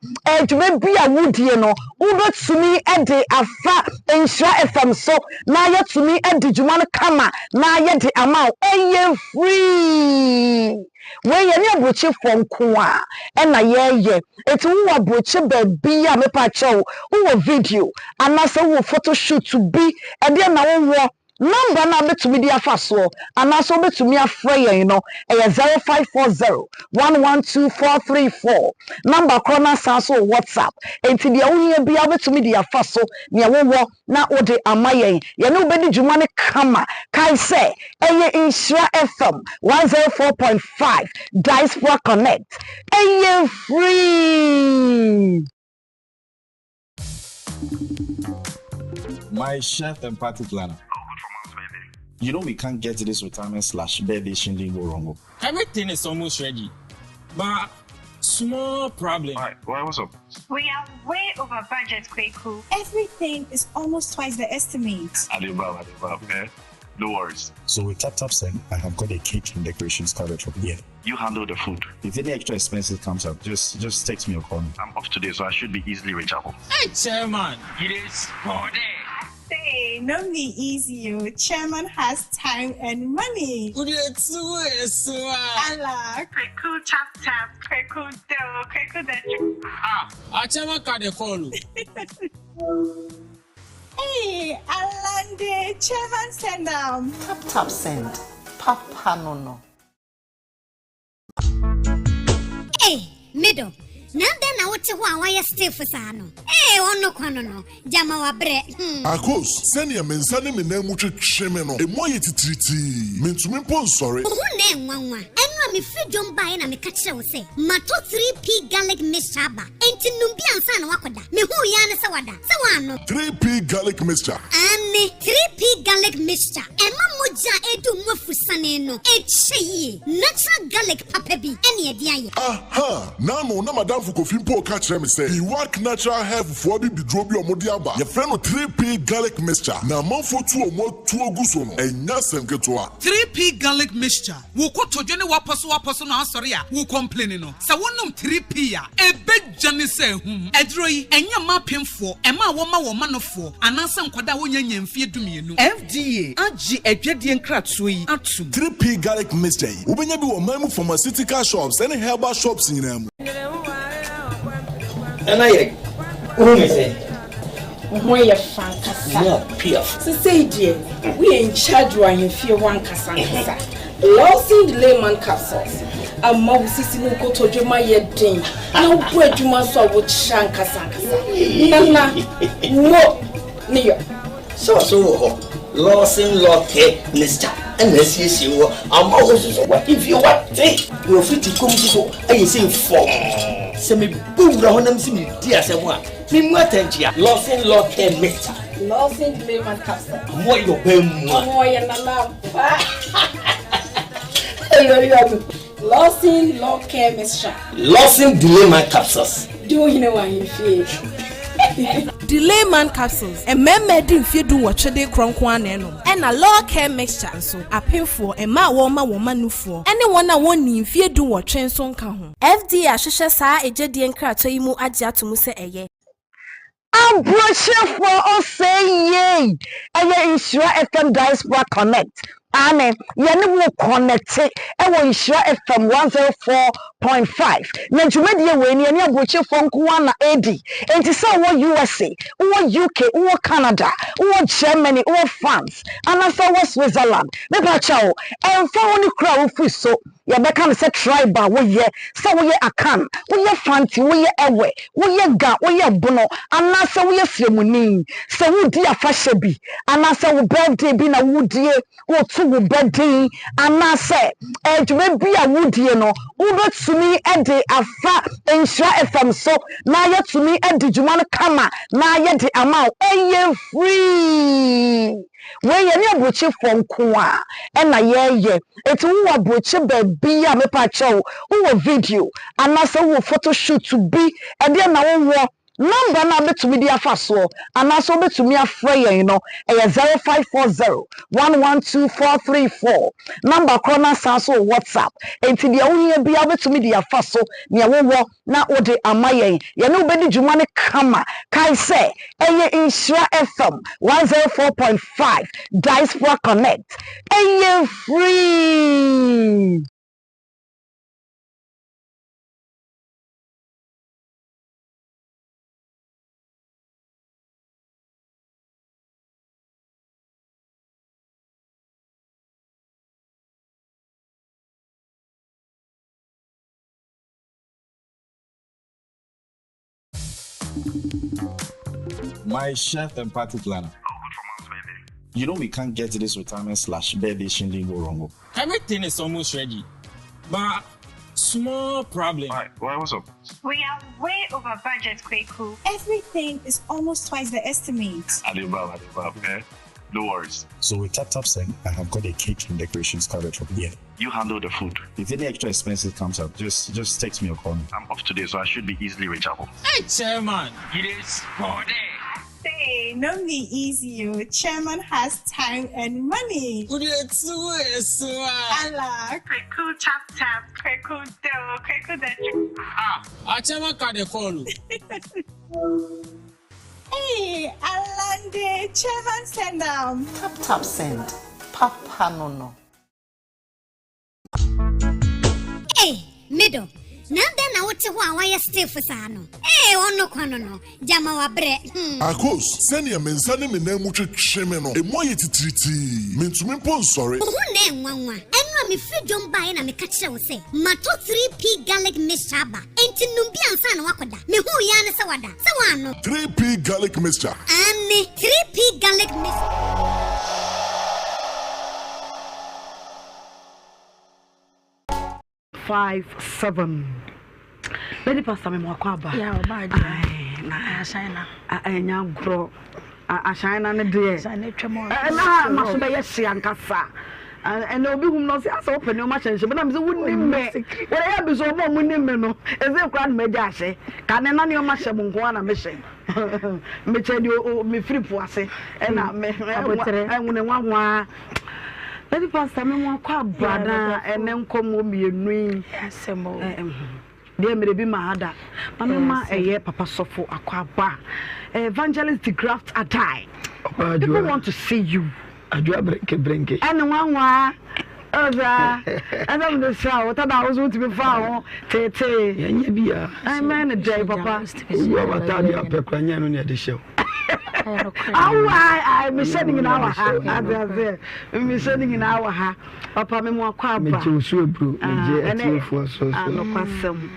dwuma bi a woredie no, wobɛtumi de afa Nhyira FM so na yɛatumi adi dwuma no kama na yɛde ama wo. Ɛyɛ free! Wei yɛne aburokyefoɔ nko a ɛna yɛyɛ enti wowɔ aburokye baabi a mepa kyɛw wowɔ video anaasɛ wowɔ photo shoot bi ɛdeɛ na wowɔ number no a wobɛtumi de afa soɔ anaasɛ wobɛtumi afrɛ yɛn no ɛyɛ 0540 112 434 number korɔ no asan so wɔ WhatsApp enti deɛ wohia biara wobɛtumi de afa so nea wowɔ na wode ama yɛn. Yɛne wo bɛdi dwuma no kama. Kae sɛ, ɛyɛ Nhyira FM 104.5 Diaspora Connect. Ɛyɛ free! My chef and party planner. You know we can't get this retirement slash birthday shindig go wrong. Oh. Everything is almost ready, but small problem. Why? Why? What's up? We are way over budget, Kweku. Everything is almost twice the estimate. Adibab, Adibab, eh? No worries. So with Tap Tap Send, I have got a cake and decorations covered from here. You handle the food. If any extra expenses comes up, just just text me or call me. I'm off today, so I should be easily reachable. Hey, chairman, it is for there. Say, Say, no be easy o, chairman has time and money. Allah. Kweku tap tap, Kweku do, Kweku the. Ah, our chairman card dey call o. Hey, Alande, chairman send am. Tap tap send, papa no no. Ei, me dɔ, na adɛn na wote hɔ a woayɛ stiff saa no? Ee, ɔno kwa no no, gyama wabrɛ, hmm. Akos, sɛnea me nsa ne me nan mu twetwe me no, emu ayɛ titiritii. Mintumi mpo nsɔre. Wo ho na ɛnwanwa. Ɛno a mefiri dwom baeɛ na meka kyerɛɛ wo sɛ matɔ 3P garlic mixture aba, enti nom bi ansa na woakɔda. Mehuu yi ara ne sɛ wada. Sɛ woannom. 3P Garlic Mixture. Aane, 3P Garlic Mixture. Ɛma mogya a ɛdu mu afusane no kyɛ yie. Natural garlic papa bi ne ɛde ayɛ. Aha! N'ano na m'adamfo Kofi mpo reka kyerɛ me sɛ Biwak Natural Health foɔ abibiduro bi a wɔde aba, yɛfrɛ no 3P Garlic Mixture, na amanfoɔ tu wɔn atuo gu so no, ɛnyɛ asɛm ketewa. 3P Garlic Mixture. Wo kotodwe ne w'apɔsowapɔso na asɔre a wo kɔmpleni no, sɛ wonom 3P a, ɛbɛdwane sɛ ahum. Aduro yi, ɛnyɛ mma apemfoɔ, mmaa a wɔma wɔn manofoɔ, anaasɛ nkwadaa a wɔnnya nnya mfeɛ dumienu. FDA agye adwadie nkratoɔ yi atom. 3P Garlic Mixture yi, wobɛnya bi wɔ ɔman mu pharmaceutical shops ne herbal shops nyinaa mu. Nana Yerg, wohu me sɛn? Wo ho yɛ fɛ ankasa. More piaf. Sesei deɛ, woyɛ in charge wɔ ahemfie hɔ ankasa ankasa. Lawson Delayman Capsules ama wo sisi ne wo kotodwe ma yɛ den na wobɔ adwuma nso a wokyerɛ ankasa ankasa. Nana, mo ne yɔ. Sɛ ɔso wɔ hɔ, Lawson Law Care Mixture ɛna asiesie wɔ ama wo nso so w'ahemfie wate na wafiti kɔm nso so ayɛ sei fɔmm. Sɛ mebɔ wura hɔ na mese medi asɛm a, Memu atɛnkyea. Lawson Law Care Mixture. Lawson Clayman Capsule. Ɔmo ayɛ ɔbaa mua. Ɔmo ɔyɛ nana ampa. Lawson Law Care Mixture. Lawson Delayman Capsules. Di wo hene wɔ ahemfie. Delayman Capsules, Mmarima adi mfeɛ dunwɔtwe de rekorɔ nko ara na ɛnom. Ɛna Law Care Mixture nso, apemfoɔ, mmaa a wɔrema wɔn mma nufoɔ, ne wɔn a wɔnnii mfeɛ dunwɔtwe nso nka ho. FDA ahwehwɛ saa egyedie nkratoɔ yi mu agye ato mu sɛ ɛyɛ. Aburokyerɛfoɔ ɔsɛe yei ɛyɛ Nhyira FM Diaspora Connect aane yɛne wo connecte ɛwɔ Nhyira FM 104.5 na dwumadie wei no yɛne aburokyerefoɔ nko ara na ɛredi enti sɛ wowɔ USA wowɔ UK wowɔ Canada wowɔ Germany wowɔ France anaasɛ wowɔ Switzerland mepakyɛw ɛmfa ho ne kuro a wofiri so Yɛbɛka no sɛ tribe a woyɛ, sɛ woyɛ Akan, woyɛ Fanti, woyɛ Ewe, woyɛ Ga, woyɛ Bono, anaasɛ woyɛ Sremuni. Sɛ woredi afahyɛ bi, anaasɛ wo birthday bi na woredie, woreto wo ba din, anaasɛ dwuma bi a woredie no, wobɛtumi de afa Nhyira FM so na yɛatumi adi dwuma no kama na yɛde ama wo. Ɛyɛ free! Wei yɛne aburokyefoɔ nko a ɛna yɛyɛ. Enti wowɔ aburokye baabi a mepa kyɛw wowɔ video anaasɛ wowɔ photo shoot bi ɛdeɛ na wowɔ number no a wobɛtumi de afa soɔ anaasɛ wobɛtumi afrɛ yɛn no ɛyɛ 0540 112 434 number korɔ no asan so wɔ WhatsApp enti deɛ wohia biara wobɛtumi de afa so nea wowɔ na wode ama yɛn. Yɛne wo bɛdi dwuma no kama. Kae sɛ, ɛyɛ Nhyira FM 104.5 Diaspora Connect. Ɛyɛ free! My chef and party planner. All good for moms, baby. You know we can't get this retirement slash birthday shindig go wrong. Everything is almost ready, but small problem. Why? Why? What's up? We are way over budget, Kweku. Everything is almost twice the estimate. Adibab, Adibab, eh? No worries. So with Tap Tap Send, I have got a cake and decorations covered from here. You handle the food. If any extra expenses comes up, just just text me or call me. I'm off today, so I should be easily reachable. Hey, Chairman, it is for there. Say, no be easy, you. Chairman has time and money. Allah. Kweku tap tap, kweku do, kweku the. Ah, our chairman card call. Hey, Alande, Sende, chairman send am. Tap tap send, papa no no. Ei, me dɔ, na adɛn na wote hɔ a woayɛ stiff saa no? Ee, ɔno kwa no no, gyama wabrɛ, hmm. Akos, sɛnea me nsa ne me nan mu twetwe me no, emu ayɛ titiritii. Mintumi mpo nsɔre. Wo ho nnɛ nwanwa. Ɛno a mefiri dwom baeɛ na meka kyerɛɛ wo sɛ, matɔ 3P garlic mixture aba. Enti nom bi ansa na woakɔda. Mehuu yi ara ne sɛ wada. Sɛ woannom. 3P garlic mixture. Aane, 3P garlic mixture. 57 Lady Pastor me mo akɔ aba. Yeah, ɔba adeɛ. Na ahyɛn na. Ɛnya agorɔ. Ahyɛn na ne deɛ. Ɛna ma so bɛyɛ hye ankasa. Ɛna obi hum no ɔsɛ asɛ wopɛ nneɛma hyɛnhyɛ bi na mesɛ wonim me. Wɔde yɛ bi so ɔmo a ɔmo nim me no. Ɛsɛ kura na magya ahyɛ. Ka ne na nneɛma hyɛ mo nko ara na mehyɛ. Mekyɛ deɛ mefiri po ase. Ɛna me ɛnwene nwanwa. Lady Pastor me mo akɔ aba na ɛnɛ nkɔmmɔ mmienu yi. Deɛ mmerɛ bi ma ha da. Ma me ma ɛyɛ papa sɔfo akɔ aba. Evangelist de Graft Adai. People want to see you. Adwoa brenke brenke. Ɛne nwanwa. Ɔsa ɛsɛ mo de sra wo tada wo so wotumi fa ho tete. Yɛnyɛ bi a. Amen ne dɛn papa. Owu a w'ataade apɛ kora nyɛ no na ɛde hyɛ wo. Awo ai ai mehyɛ ne nyinaa wɔ ha ate aseɛ mehyɛ ne nyinaa wɔ ha papa me mo akɔ aba. Megye wo so aburo megye atiefoɔ so so. Anokwasɛm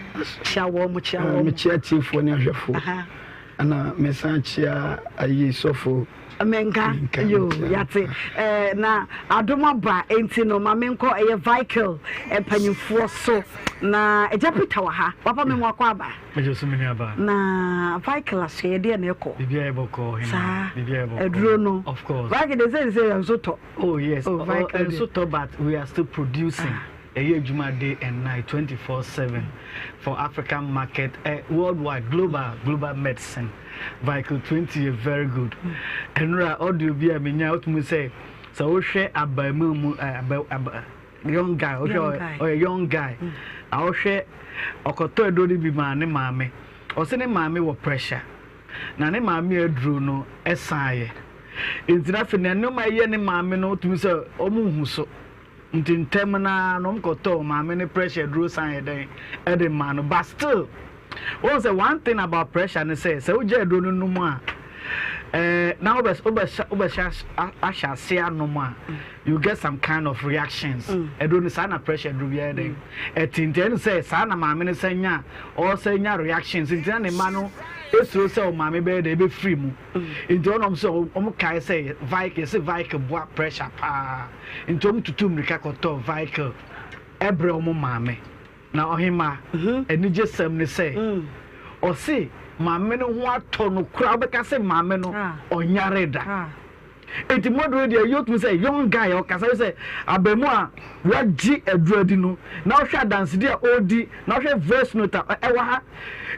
kyia wɔn mo kyia wɔn. Mekyia atiefoɔ ne ahwɛfoɔ ɛna mesan kyia ayi sɔfo. Menka yo yate eh, na adom aba enti no ma menkɔ ɛyɛ Vikel mpanyinfoɔ so na agya Peter wɔ ha papa me mo akɔ aba. Megye so me nua baa. Na Vikel asoɛeɛ deɛ na ɛkɔ. Biribiara yɛ bɔkɔɔ hena. Saa Biribiara yɛ bɔkɔɔ. Aduro no. Of course. Vikel de seesei yɛn nso tɔ. Oh yes, Oh Vikel deɛ. Nso tɔ but we are still producing. Ah. Yɛyɛ adwuma day and night 24/7 for African market, eh, worldwide, global, global medicine. Vikel 20 yɛ very good. Ɛnora audio bi a menya wotumi sɛ sɛ wohwɛ abaamu mu eh, aba, aba, young guy wohwɛ ɔyɛ young guy na wohwɛ ɔkɔtɔ aduro no bi maa ne maame ɔsɛ ne maame wɔ pressure na ne maame aduro no ɛsan yɛ nti na afei na nneɛma ɛyɛ ne maame no wotumi sɛ ɔmo nhu so nti ntɛm naa na ɔmo kɔtɔ maame ne pressure aduro san yɛ dɛn ɛde maa no but still Wohu sɛ one thing about pressure ne sɛ, sɛ wogya aduro no nom a, eh, na wobɛ wobɛhyɛ wobɛhyɛ ahyɛ ase anom a, you get some kind of reactions. Mm. Aduro no saa na pressure aduro biara dɛn ɛte nti ɛne sɛ saa na maame no sɛ nya ɔsɛ nya reactions nti na ne mma no esuro sɛ ɔmaame bɛyɛ dɛ ebɛfiri mu mm. nti ɔnom sɛ ɔmo kae sɛ vicle sɛ vicle boa pressure paa nti ɔmo tutu mmirika kɔtɔ vicle ɛbrɛ ɔmo maame. Na ɔhemmaa, anigyesɛm ne sɛ, ɔse maame no ho atɔ no koraa, wobɛka sɛ maame no ɔnyare da. Enti modoro deɛ ɛyɛ otumi sɛ young guy a ɔkasa sɛ abamu a wagye aduro adi no, na wohwɛ adansedi a ɔredi, na wohwɛ voice note a ɛwɔ ha.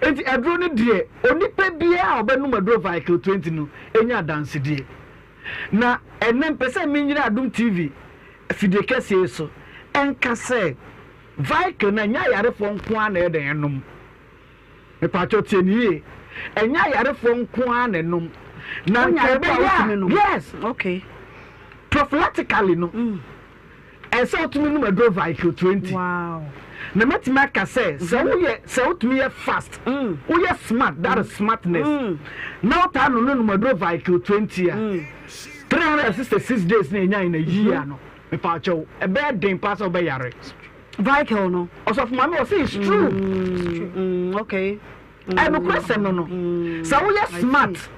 Enti aduro no deɛ, onipa biara a ɔbɛnom aduro Vicle 20 no nya adansedie. Na ɛnnɛ mpɛ sɛ menyina Adom TV afidie kɛseɛ yi so nka sɛ, Vicle no ɛnyɛ ayarefoɔ nko ara na ɛyɛ dɛn ɛnom. Mepakyɛw tie no yie. Ɛnyɛ ayarefoɔ nko ara na ɛnom. Na nka ɛbɛyɛ a yes. Okay. Prophylactically no. Mm. Ɛsɛ wotumi nom aduro Vicle 20. Wow. Na mɛtumi aka sɛ sɛ mm-hmm. woyɛ sɛ wotumi yɛ fast. Mm. Woyɛ smart that is mm. smartness. Mm. Na wotaa no no nom aduro Vicle 20 a. Mm. 366 days na ɛnya in a year mm-hmm. no. Mepaakyɛw, ɛbɛyɛ den paa sɛ wobɛyare. Vikel no. Ɔsɔfo maame ɔse it's true. Mm, mm, okay. Mm, Ɛnokorɛ sɛm no no. Mm, sɛ woyɛ smart,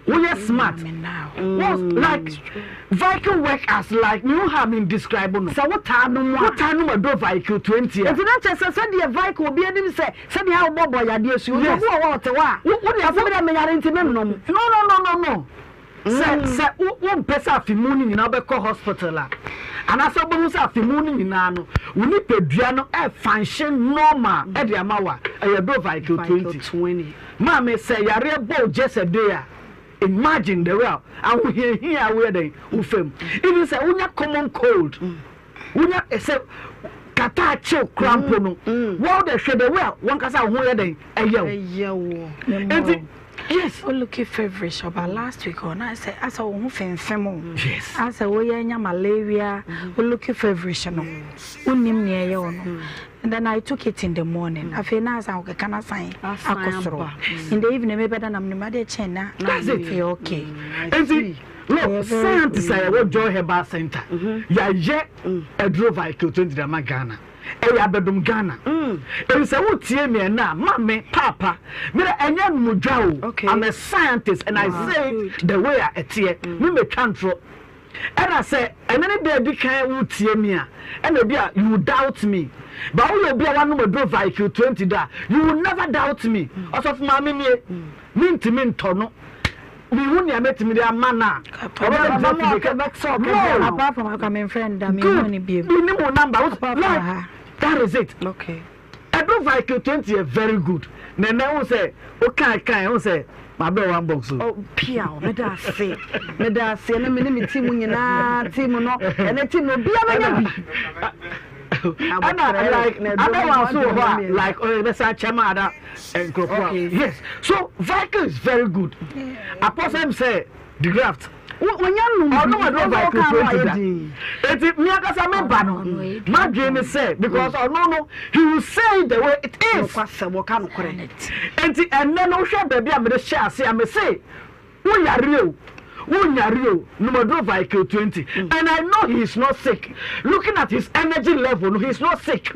woyɛ smart. Mm, like Vikel work as like me how me describe no. Sɛ wotaa nom a. Wotaa nom aduro Vikel 20 a. Nti na kyerɛ sɛ sɛdeɛ Vikel obi anim sɛ sɛdeɛ a wobɔbɔ yadeɛ su. Yes. Obi wɔ hɔ ɔte hɔ a. Wo wo deɛ sɛ meyare nti mennom. No no no no no. Sɛ sɛ wo wompɛ sɛ afe mu no nyinaa wobɛkɔ hospital a, anaasɛ wobɛhu sɛ afe mu no nyinaa no wo nipadua no ɛfunction normal ɛde ama wo a, ɛyɛ duro Vicle 20. Maame sɛ yareɛ bɔ wo just a day a, imagine the way a ahohiahia a woyɛ dɛn wofa mu. Even sɛ wonya common cold, wonya sɛ kata akyew koraa mpo no, wɔn de hwɛ the way a wankasa wo ho yɛ dɛn ɛyɛ wo. Nti. Yes. Wo looking feverish ɔba last week hɔ na sɛ asɛ wo ho fɛnfɛm o. Yes. Asɛ woyɛ anya malaria wo looking feverish no wonim nea ɛyɛ wo no. And then I took it in the morning. Afei na asan wokeka na asan akɔ soro. In the evening mebɛda na menim adeɛ kyɛn na. That's it. Ɛyɛ okay. Nti look scientists a yɛwɔ Joy Herbal Center yɛayɛ aduro Vicle 20 de ama Ghana. Ɛyɛ abɛdom Ghana. Enti sɛ wo tie me ɛnɛ a, ma me, paapa, me dɛ ɛnyɛ nomodwa o, I'm a scientist and I say it the way a ɛteɛ, me mɛtwa ntorɔ. Ɛna sɛ ɛnɛ ne da adi kan wo tie me a, ɛna ebi a you will doubt me. But woyɛ obi a wanom aduro Vicryl 20 da a, you will never doubt me. Ɔsɔfo maame nie, mentumi ntɔ no. Mehu nea mɛtumi de ama no a, ɔbɛbɛgyina fidie ka. No! Apart from aka me mfrɛ no da, menhu no bio. Good! Menim wo number. Apart from Like, ha. that is it. Okay. Ɛdo Vicle 20 yɛ very good. Na ɛnɛ wohu sɛ wokae kae wohu sɛ mabrɛ one box o. Oh, piaw, meda ase. Meda ase. Ɛne me ne me team nyinaa, team no, ɛnɛ team no, obiara bɛnya bi. Ɛna like other ones wɔ hɔ a like ɔyɛ bɛsa kyɛm ada nkurɔfoɔ a yes so Vicle is very good. Apostle m sɛ the graft. Wɔnya nom bi. Ɔnom aduro Vicle 20 da. Eti mi ankasa mi ba no m'adwene ne sɛ because ɔno no he will say it the way it is. Nokwasɛm wɔka nokorɛ. Eti ɛnɛ no wohwɛ baabi a mede hyɛ ase a mese. Wo yare o, wo nyare o, nom aduro Vicryl 20 and I know he is not sick, looking at his energy level no he is not sick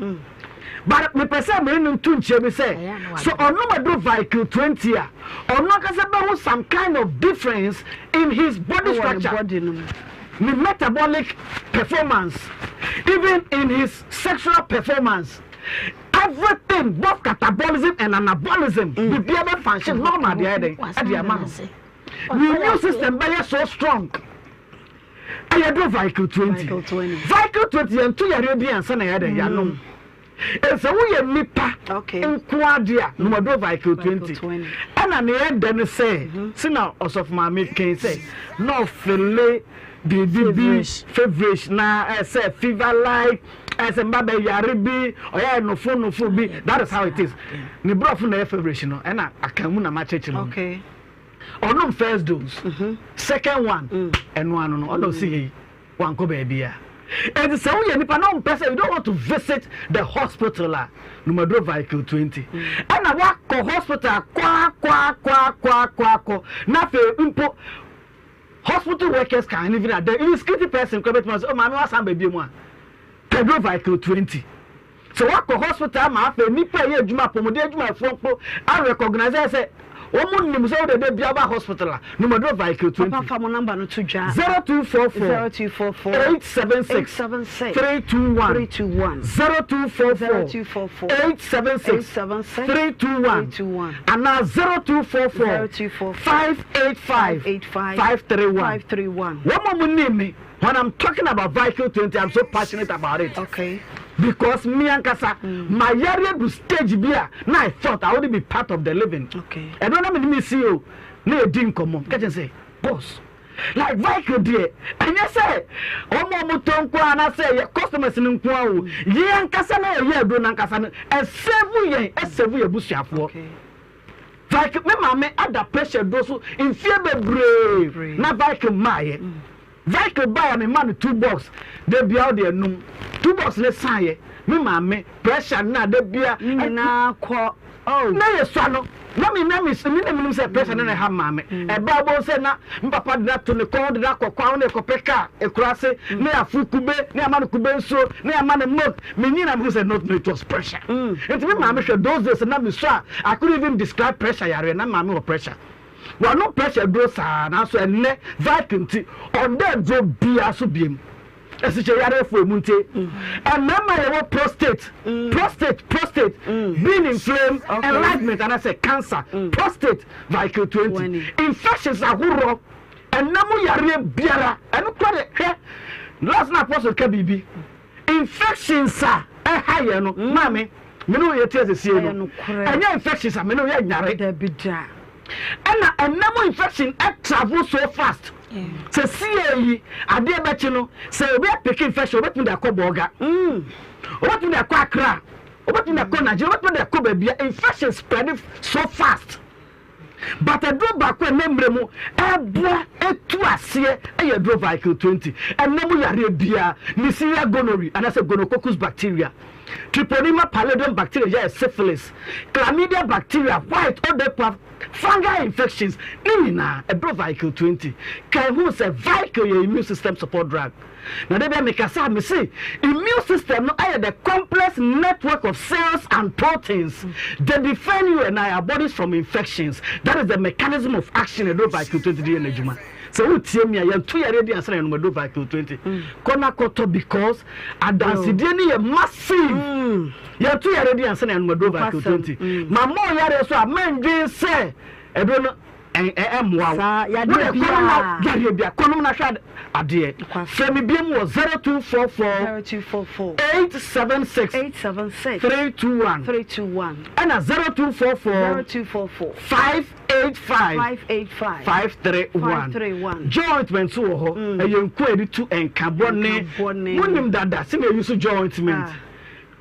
but mepɛ sɛ mene no nto nkyia bi sɛ sɛ ɔnom aduro Vicryl 20 a ɔno ankasa bɛhu some kind of difference in his body structure, ne metabolic performance, even in his sexual performance. Everything both catabolism and anabolism biribiara bɛ function normal de ayɛ dɛn ɛde ama no. Ne immune system bɛyɛ so strong. Ɛyɛ duro Vicryl 20. Vicryl 20 yɛn to yareɛ bi ansa na yɛ dɛn yanom. Ɛsɛ woyɛ nipa nko ade a nom aduro Vicryl 20. Ɛna ne yɛ dɛ no sɛ si na ɔsɔfo maame kɛn sɛ na ɔfele biribi bi feverish na ɛsɛ fever like Ɛsɛ mba bɛ yare bi ɔyɛ nofo nofo bi that is how it is ne brɔfo na ɛyɛ feverish no ɛna akan mu na ma kyerɛkyerɛ mu ɔnom first dose mm-hmm. second one mm. ɛno ano no ɔna ɔsi yɛ yi wankɔ baabi a ɛti sɛ woyɛ nipa na ɔmpɛ sɛ you don't want to visit the hospital a numaduro vehicle 20 mm. ɛna wakɔ hospital kɔ akɔ akɔ akɔ akɔ akɔ na afei mpo Hospital workers can even at the even security person kora bɛtumi sɛ oh maame wasan ba bio mu a Pedro Vicle 20 sɛ wakɔ hospital ama afei nipa ɛyɛ adwuma apɔmuden adwumayɛfoɔ mpo a recognize sɛ wɔn nim sɛ wode da bia ba hospital a numaduro Vicle 20. Papa fa mo number no to dwa. 0244 0244 876 876 321 321 0244 0244 876 876 321 321 anaa 0244 0244 585 585 531 531. Wɔn a wɔn nim me when I'm talking about Vicle 20 I'm so passionate about it. Okay. Because me ankasa mm. my yare do stage bi a na I thought I wouldn't be part of the living. Okay. Ɛno na me ne me CEO na yɛdi nkɔmmɔ kɛkyɛ sɛ boss like Vicle deɛ ɛnyɛ sɛ wɔn a wɔtɔ nko ara anaasɛ yɛ customers no nko ara o yɛn ankasa na yɛyɛ aduro no ankasa no ɛsɛvu yɛn ɛsɛvu yɛn abusuafoɔ. Okay. Vicle me maame ada pressure duro so mfie bebree na Vicle mmaayɛ. Vicle baeɛ a me ma no two box da bia ɔde anum two box ne saeɛ me maame pressure no na da bia Ne nyinaa kɔ oh. Na yɛ sua no na me na me me na menim sɛ pressure no na ɛha maame ɛbaa bɔ sɛ na me papa de no ato ne kɔn de no akɔ kwan ho na yɛkɔpɛ kaa ekuraase na yɛaforo kube na yɛama no kube nsuo na yɛama no milk Me nyin na mehu sɛ not no it was pressure nti me maame hwɛ those days na me sua I couldn't even describe pressure yareɛ na maame wɔ pressure wanom pressure aduro saa nanso ɛnnɛ Vicryl nti ɔnda aduro biara so biem ɛsikyɛ yareɛfoɔ emu nti mmarima yɛwɔ prostate prostate prostate being inflamed enlargement anaasɛ cancer prostate Vicryl 20 infections ahoroɔ ɛnna mu yareɛ biara ɛno kora de hwɛ last na apostle ka biribi Infections a ɛha yɛn no, maame, me ne wo yɛte ase sie no, ɛnyɛ infections a me ne wo yɛ nyare. Dabi da. Ɛna ɛnɛ mu infection travel so fast. Sɛ sie yi, adeɛ bɛkye no, sɛ obi apeke infection, obetumi de akɔ Bɔɔga, obetumi de akɔ Accra, obetumi de akɔ Nigeria, obetumi de akɔ baabi a infection spread so fast. But aduro baako a ɛnɛ mmerɛ mu ɛboa ɛtu aseɛ ɛyɛ aduro Vicle 20. Ɛnɛ mu yareɛ biara, Neisseria gonorrhoeae anaasɛ gonococcus bacteria, Treponema pallidum bacteria yɛ syphilis, Chlamydia bacteria, white odepa, fungal infections ne nyinaa aduro Vicle 20. Ka ɛho sɛ Vicle yɛ immune system support drug. Na da biara mekasa a mese immune system no ayɛ the complex network of cells and proteins that defend you and I, our bodies from infections. That is the mechanism of action aduro Vicle 20 de yɛ n'adwuma. Sɛ wotie me a yɛnto yareɛ din ansa na yɛnom aduro Vicle 20. Kɔ na kɔtɔ because adansedie no yɛ massive. Yɛnto yareɛ din ansa na yɛnom aduro Vicle 20. Mammɔ wo yareɛ so a mɛndwen sɛ aduro no ɛmmoa wo. Saa, yadeɛ Wode kɔnom na biara. yadeɛ biara kɔnom na hwɛ adeɛ. Frɛ me biom wɔ 0244 0244 876 876 321 321 ɛna 0244 0244 585 585 531. 531. Jointment nso wɔ hɔ. Ɛyɛ nku a yɛde tu nkabɔne. Nkabɔne. Monim dada sɛ na yɛyi so jointment. Ah.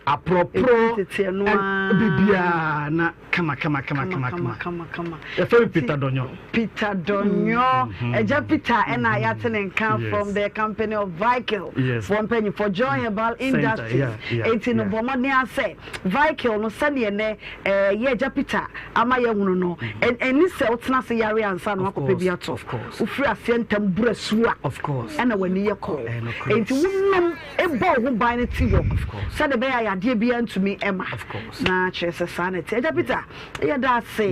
Aprɔprɔ Ebi tete ɛno ara. biribiara na kama kama kama kama kama. Kama kama. Yɛfrɛ me Peter Donyo. Peter Donyo. Ɛgya Peter ɛna yɛate ne nka from the company of Vikel. Yes. For mpanyinfoɔ John Herbal Industries. yeah, yeah, Eti no yeah. bɔ mmɔden asɛ Vikel no sɛdeɛ nɛ ɛɛ yɛ ɛgya Peter ama yɛhunu no. Ɛni sɛ wotena ase yare ansa na Of wakɔpɛ bi course, ato. of course. Wofiri aseɛ ntɛm bura su a. Of course. Ɛna w'ani yɛ kɔɔ. Ɛyɛ nokorɛ. Enti wonom bɔ wo ho ban no ti hɔ sɛdeɛ ɛbɛyɛ a yadeɛ biara ntumi mma. Na kyerɛ sɛ saa na ɛte. Agya Peter, yɛda ase.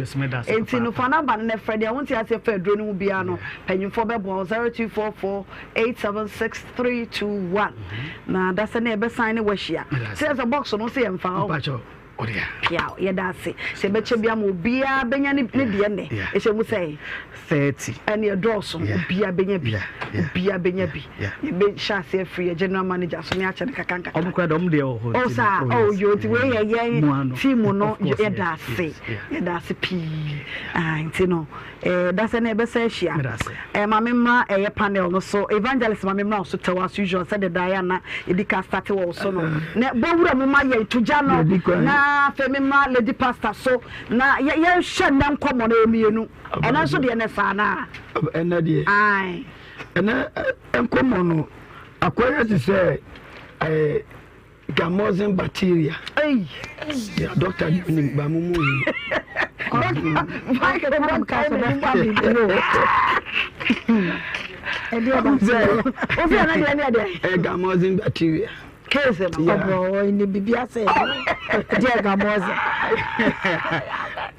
Enti no fa number no na frɛ deɛ wonte aseɛ fa aduro no ho biara no, panyimfoɔ bɛboa wo 0244 876 321. Na da sɛ ne yɛbɛsan ne wahyia. Sɛ sɛ box no sɛ yɛmfa hɔ. Piaw, yɛda ase. Sɛ yɛbɛkyɛ bi ama obiara bɛnya ne ne deɛ nnɛ. Ɛhyɛ mu sɛ. 30. Ɛne ɛdɔɔso. Obiara bɛnya bi. Obiara bɛnya bi. Yɛbɛhyɛ aseɛ afiri yɛ general manager so ne akyɛ no kakra nkakra. Ɔmo kora deɛ ɔmo deɛ wɔ hɔ. Oh saa, oh yo, nti wei yɛ yɛn team no yɛda ase. Yɛda ase pii. Ah, nti no. Eh, dasɛ na yɛbɛsan ahyia. Eh, ma me mmra ɛyɛ panel no so. Evangelist ma me mmra wo so tɛw as usual sɛdeɛ daa yɛ ana yɛdi ka starte wɔ wo so no. Na bɔ wura mu ma yɛn to gya no. Na afei me mmra lady pastor so na yɛnhwɛ nnɛ nkɔmmɔ no ɛyɛ mmienu. Ɛnɛ nso deɛ nɛ saa naa. Ɛnɛ deɛ. Ae. Ɛnɛ nkɔmmɔ no akɔyɛ te sɛ eh, Gamorzen bacteria. Ei. Yeah, doctor ni onim ba mu mu yi. Gamorzen bacteria. Case no. Ɔbɔ ne bibi ase. Deɛ gamorzen.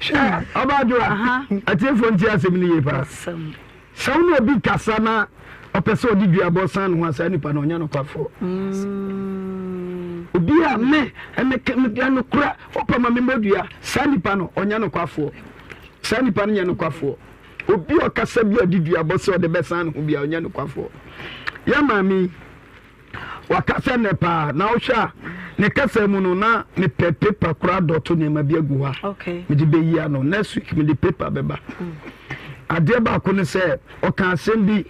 Hwɛ ɔba adwoa. Atiefo nti asɛm ni yie paa. Sɛ wo ne obi kasa na ɔpɛ sɛ ɔde duabɔ san ne ho a, saa nipa no ɔnyɛ nokwafoɔ. Obi a me meka nokorɛ ɔpɛ ma memmɔ dua, saa nipa no ɔnyɛ nokwafoɔ. Saa nipa no nyɛ nokwafoɔ. Obi a ɔkasa bi a ɔde duabɔ sɛ ɔde bɛsan ne ho bi a ɔnyɛ nokwafoɔ. Yɛ maame yi, Wakasa nnɛ paa na wohwɛ a ne kasa mu no na mepɛ paper koraa dɔto nneɛma bi agu hɔ a mede bɛyi ano next week mede paper bɛba mm. adeɛ baako ne sɛ ɔka asɛm bi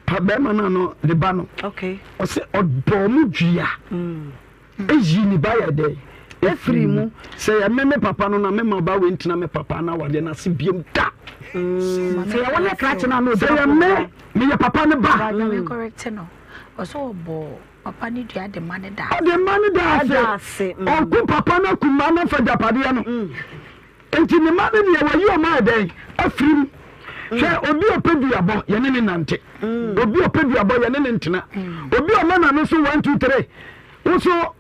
pa bɛrima no ano ne ba no ɔsɛ ɔbɔɔ mu dua mm. Eyi ne ba yɛ dɛn? Efiri mu. Sɛ yɛ me me papa no na me ma ba wei ntena me papa na awadeɛ no ase biom da. Mm. Sɛ yɛ wo ne krakye no ano Sɛ yɛ me meyɛ papa no ba. Ba me correct no. Ɔsɛ ɔbɔ papa no dua de ma ne da. Ɔde ma ne da ase. Ɔku papa no aku ma no fa gyapadeɛ no. Mm. Nti ne ma no deɛ wayi ɔma ayɛ dɛn afiri mu. Hwɛ obi a ɔpɛ duabɔ yɛne ne nante. Obi a ɔpɛ duabɔ yɛne ne ntena. Obi a ɔma n'ano so 1 2 3 wo so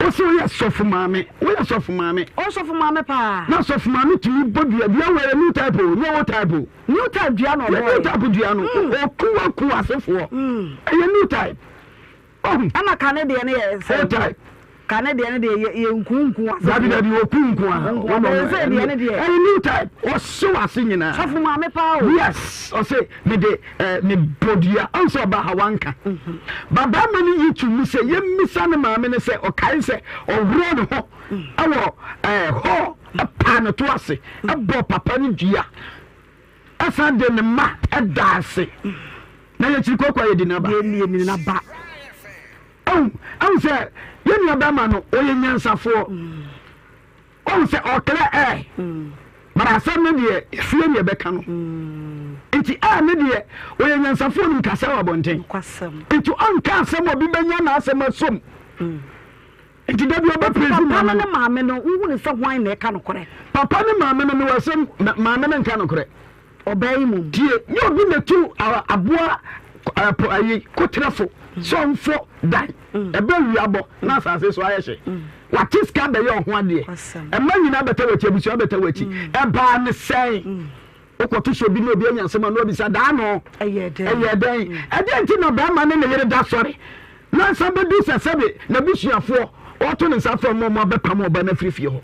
wo so woyɛ sɔfo maame woyɛ sɔfo maame. O sɔfo maame paa. Na sɔfo maame tumi bɔ dua dua wɔ yɛ new type o nyɛ old type o. New type dua na ɔbɔ yɛ. New type dua no ɔku aku asefoɔ ɛyɛ new type. Wahu? Ɛna kane deɛ no yɛ sɛn? Old type. Kane deɛ no deɛ yɛ yɛ nku nku ase. Dabi dabi oku nku a. Nku a bɛyɛ sɛ deɛ no deɛ. Ɛyɛ new type. Ɔhyew ase nyinaa. Sɔfo maame paa o. Yes ɔse me de ɛɛ me bɔ dua ɔn sɛ ɔba ha wanka. Mhm. Ba bɛrima no yi to mu sɛ yɛmmisa ne maame no sɛ ɔkae sɛ ɔworɔ ne ho ɛwɔ ɛɛ hɔ ɛpaa ne to ase ɛbɔ papa no dua. Ɛsan de ne mma da ase. Na yɛkyiri kɔkɔ a yɛdi n'aba. Yɛni n'aba. Ɛhu ɛhu sɛ yɛn nua bɛrima no ɔyɛ nyansafoɔ. Ɔhu sɛ ɔklɛ ɛ. But asɛm no deɛ efie ne ɛbɛka no. Nti a ne deɛ ɔyɛ nyansafoɔ nim kasa wɔ abɔnten. Nti ɔnka asɛm obi bɛnya n'asɛm asom. Nti da bi ɔbɛ praise maame no. Papa no ne maame no wohu ne sɛ hwan na ɛka nokorɛ? Papa ne maame no mewɔ asɛm maame no nka nokorɛ. Ɔbaa yi mmom. Tie, nyɛ obi na tu aboa ayi koterɛfo sɛ ɔmfɔ dan. Ɛbɛ wia bɔ na asase so ayɛ hye. Wate sika bɛyɛ ɔho adeɛ. Ɛma nyinaa bɛtɛ w'akyi, abusua bɛtɛ w'akyi. Ɛbaa ne sɛn? Wokɔto sɛ obi ne obi anya asɛm a na wabisa daa no. Ɛyɛ dɛn? Ɛyɛ dɛn? Ɛdeɛn nti na barima ne ne yere da sɔre na nsa bɛdu sɛ sɛbe n'abusuafoɔ ɔto ne nsa frɛ wɔn ma wɔabɛpam ɔba no afiri fie hɔ?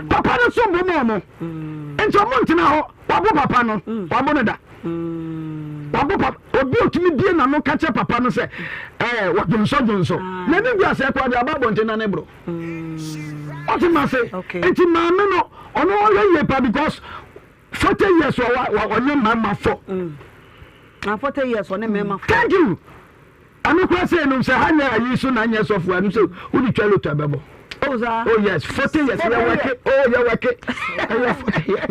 Papa no som bo ma wɔn, nti wɔn ntena hɔ. Wabo papa no, wabo no da. Wabo papa, obi otumi bie n'ano ka kyerɛ papa no sɛ ɛɛ wɔdwonsɔ dwonsɔ. N'ani gu asɛ kɔ ade aba abɔnten na ne boro. Ɔte ma se, nti maame no ɔno ɔyɛ yie pa because 40 years wa wa ɔnyɛ mmarima fɔ. Na 40 years ɔne mmarima fɔ. Thank you. Ɛno kora sɛ ɛnum sɛ ha nyɛ ayi so na nyɛ sɔfo ɛno sɛ wode twa loto ɛbɛbɔ. Oh, saa. Oh yes, 40 years yɛ wɛke. Oh yɛ wɛke. Ɛyɛ 40 years.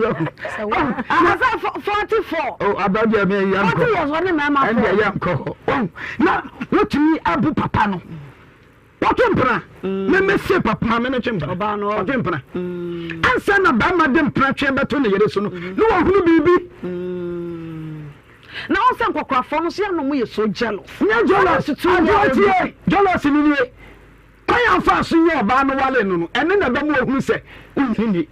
Oh, anasa 44. Oh, abɛdeɛ mi yɛ nkɔ. 40 years ɔne mmarima fɔ. Ɛndeɛ yɛ nkɔ hɔ. Oh, na wotumi abu papa no. Wɔtwe mpena. Me me se papa maame no twe mpena. Ɔbaa no ɔtwe mpena. Ansa na barima de mpena twe bɛto ne yere so no, na wahunu biribi. Na wɔn sɛ nkɔkorafoɔ no so yɛ nom yɛ so jealous. Nyɛ jealous. Adeɛ tie jealous ni nie. Kwan a ɔfaa so nyɛ ɔbaa no wale no no, ɛne na ɛbɛma ohunu sɛ wonyini ni.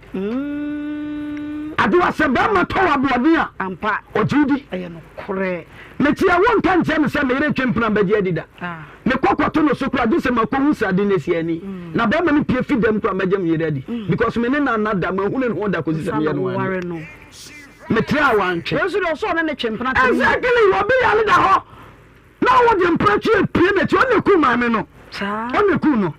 Adewa sɛ barima tɔ wɔ aboɔden a, Ampa. ɔgye wo di. Ɛyɛ nokorɛ. Mete a wonka nkyerɛ me sɛ me yere twe mpena bɛgye adi da. Mekɔ kɔto no so koraa gye sɛ makɔhu sɛ ade no asi ani. Na bɛrima no pue fi dɛm koraa mɛgye me yere adi because me ne no anna da, manhu ne ho da kɔsi sɛ meyɛ no adeɛ. Metra a wantwe. Wei nso deɛ ɔsɛ ɔne ne twe mpena three years. Exactly, obi yare da hɔ na wode mpena twe apue n'akyi, ɔna eku maame no. Saa. Ɔna eku no.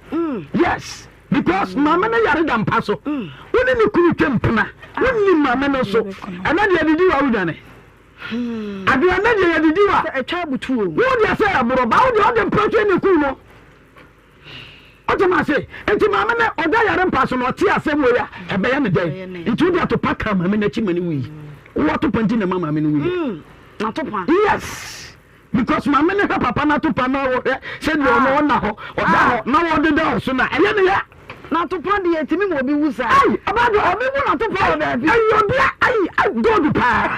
Yes, because maame no yare da mpa so. Wo ne ne kunu twe mpena, wonnim maame no so. Ɛnɛ deɛ didi wa wodwane. Aduane deɛ yɛde di wa. Ɛtwa abutu o. Wo deɛ sɛ ɛborɔ ba wo deɛ ɔde mpɛtwe ne kun no. Ɔte ma se nti maame no ɔda yare mpa so na ɔte asɛm wei a ɛbɛyɛ ne dɛn nti wode atopa ka maame no akyi ma ne wui. Wo atopa nti na ɛma maame no wuiɛ. Atopa. Yes. Because maame no hwɛ papa no atopa na ɔhwɛ sɛdeɛ ɔno ɔna hɔ ɔda hɔ na wɔdeda hɔ so na ɛyɛ ne ya. Na atopa deɛ ɛtumi ma obi wu saa. Ayi ɔbaa deɛ obi wu na atopa wɔ baabi. Ɛyɛ obi a ayi ayi gold paa.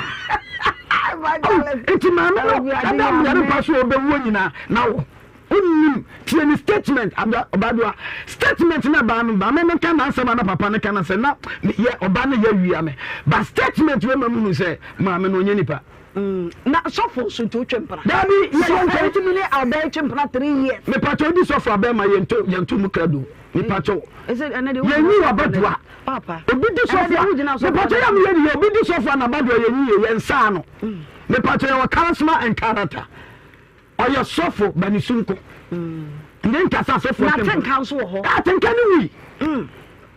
Nti maame no ɛda mmea mpa so ɔbɛwuo nyinaa na wo wonim tie ne statement ɔbaa deɛ statement na ɛbaa no maame no ka n'asɛm ana papa no ka na sɛ na meyɛ ɔbaa no yɛ wia me but statement wei ma mu hu sɛ maame no ɔnyɛ nipa. Na sɔfo nso nti wotwe mpena. Dabi yɛ yɛn ntɛm. Sɔfo ne abɛɛ twe mpena 3 years. Mepatwa odi sɔfo abɛɛ ma yɛn to yɛn to mu krado. Mepatwa. Yɛn nyi wɔ abadua. Obi di sɔfo a mepatwa yɛ mi yɛ ni yɛ obi di sɔfo a n'abadua yɛn nyi yɛ yɛn nsa ano. Mepatwa yɛ wɔ charisma and character. Ɔyɛ sɔfo ba ne su nko. Ne nkasa sɔfo. Na atenka nso wɔ hɔ. Atenka ne wi.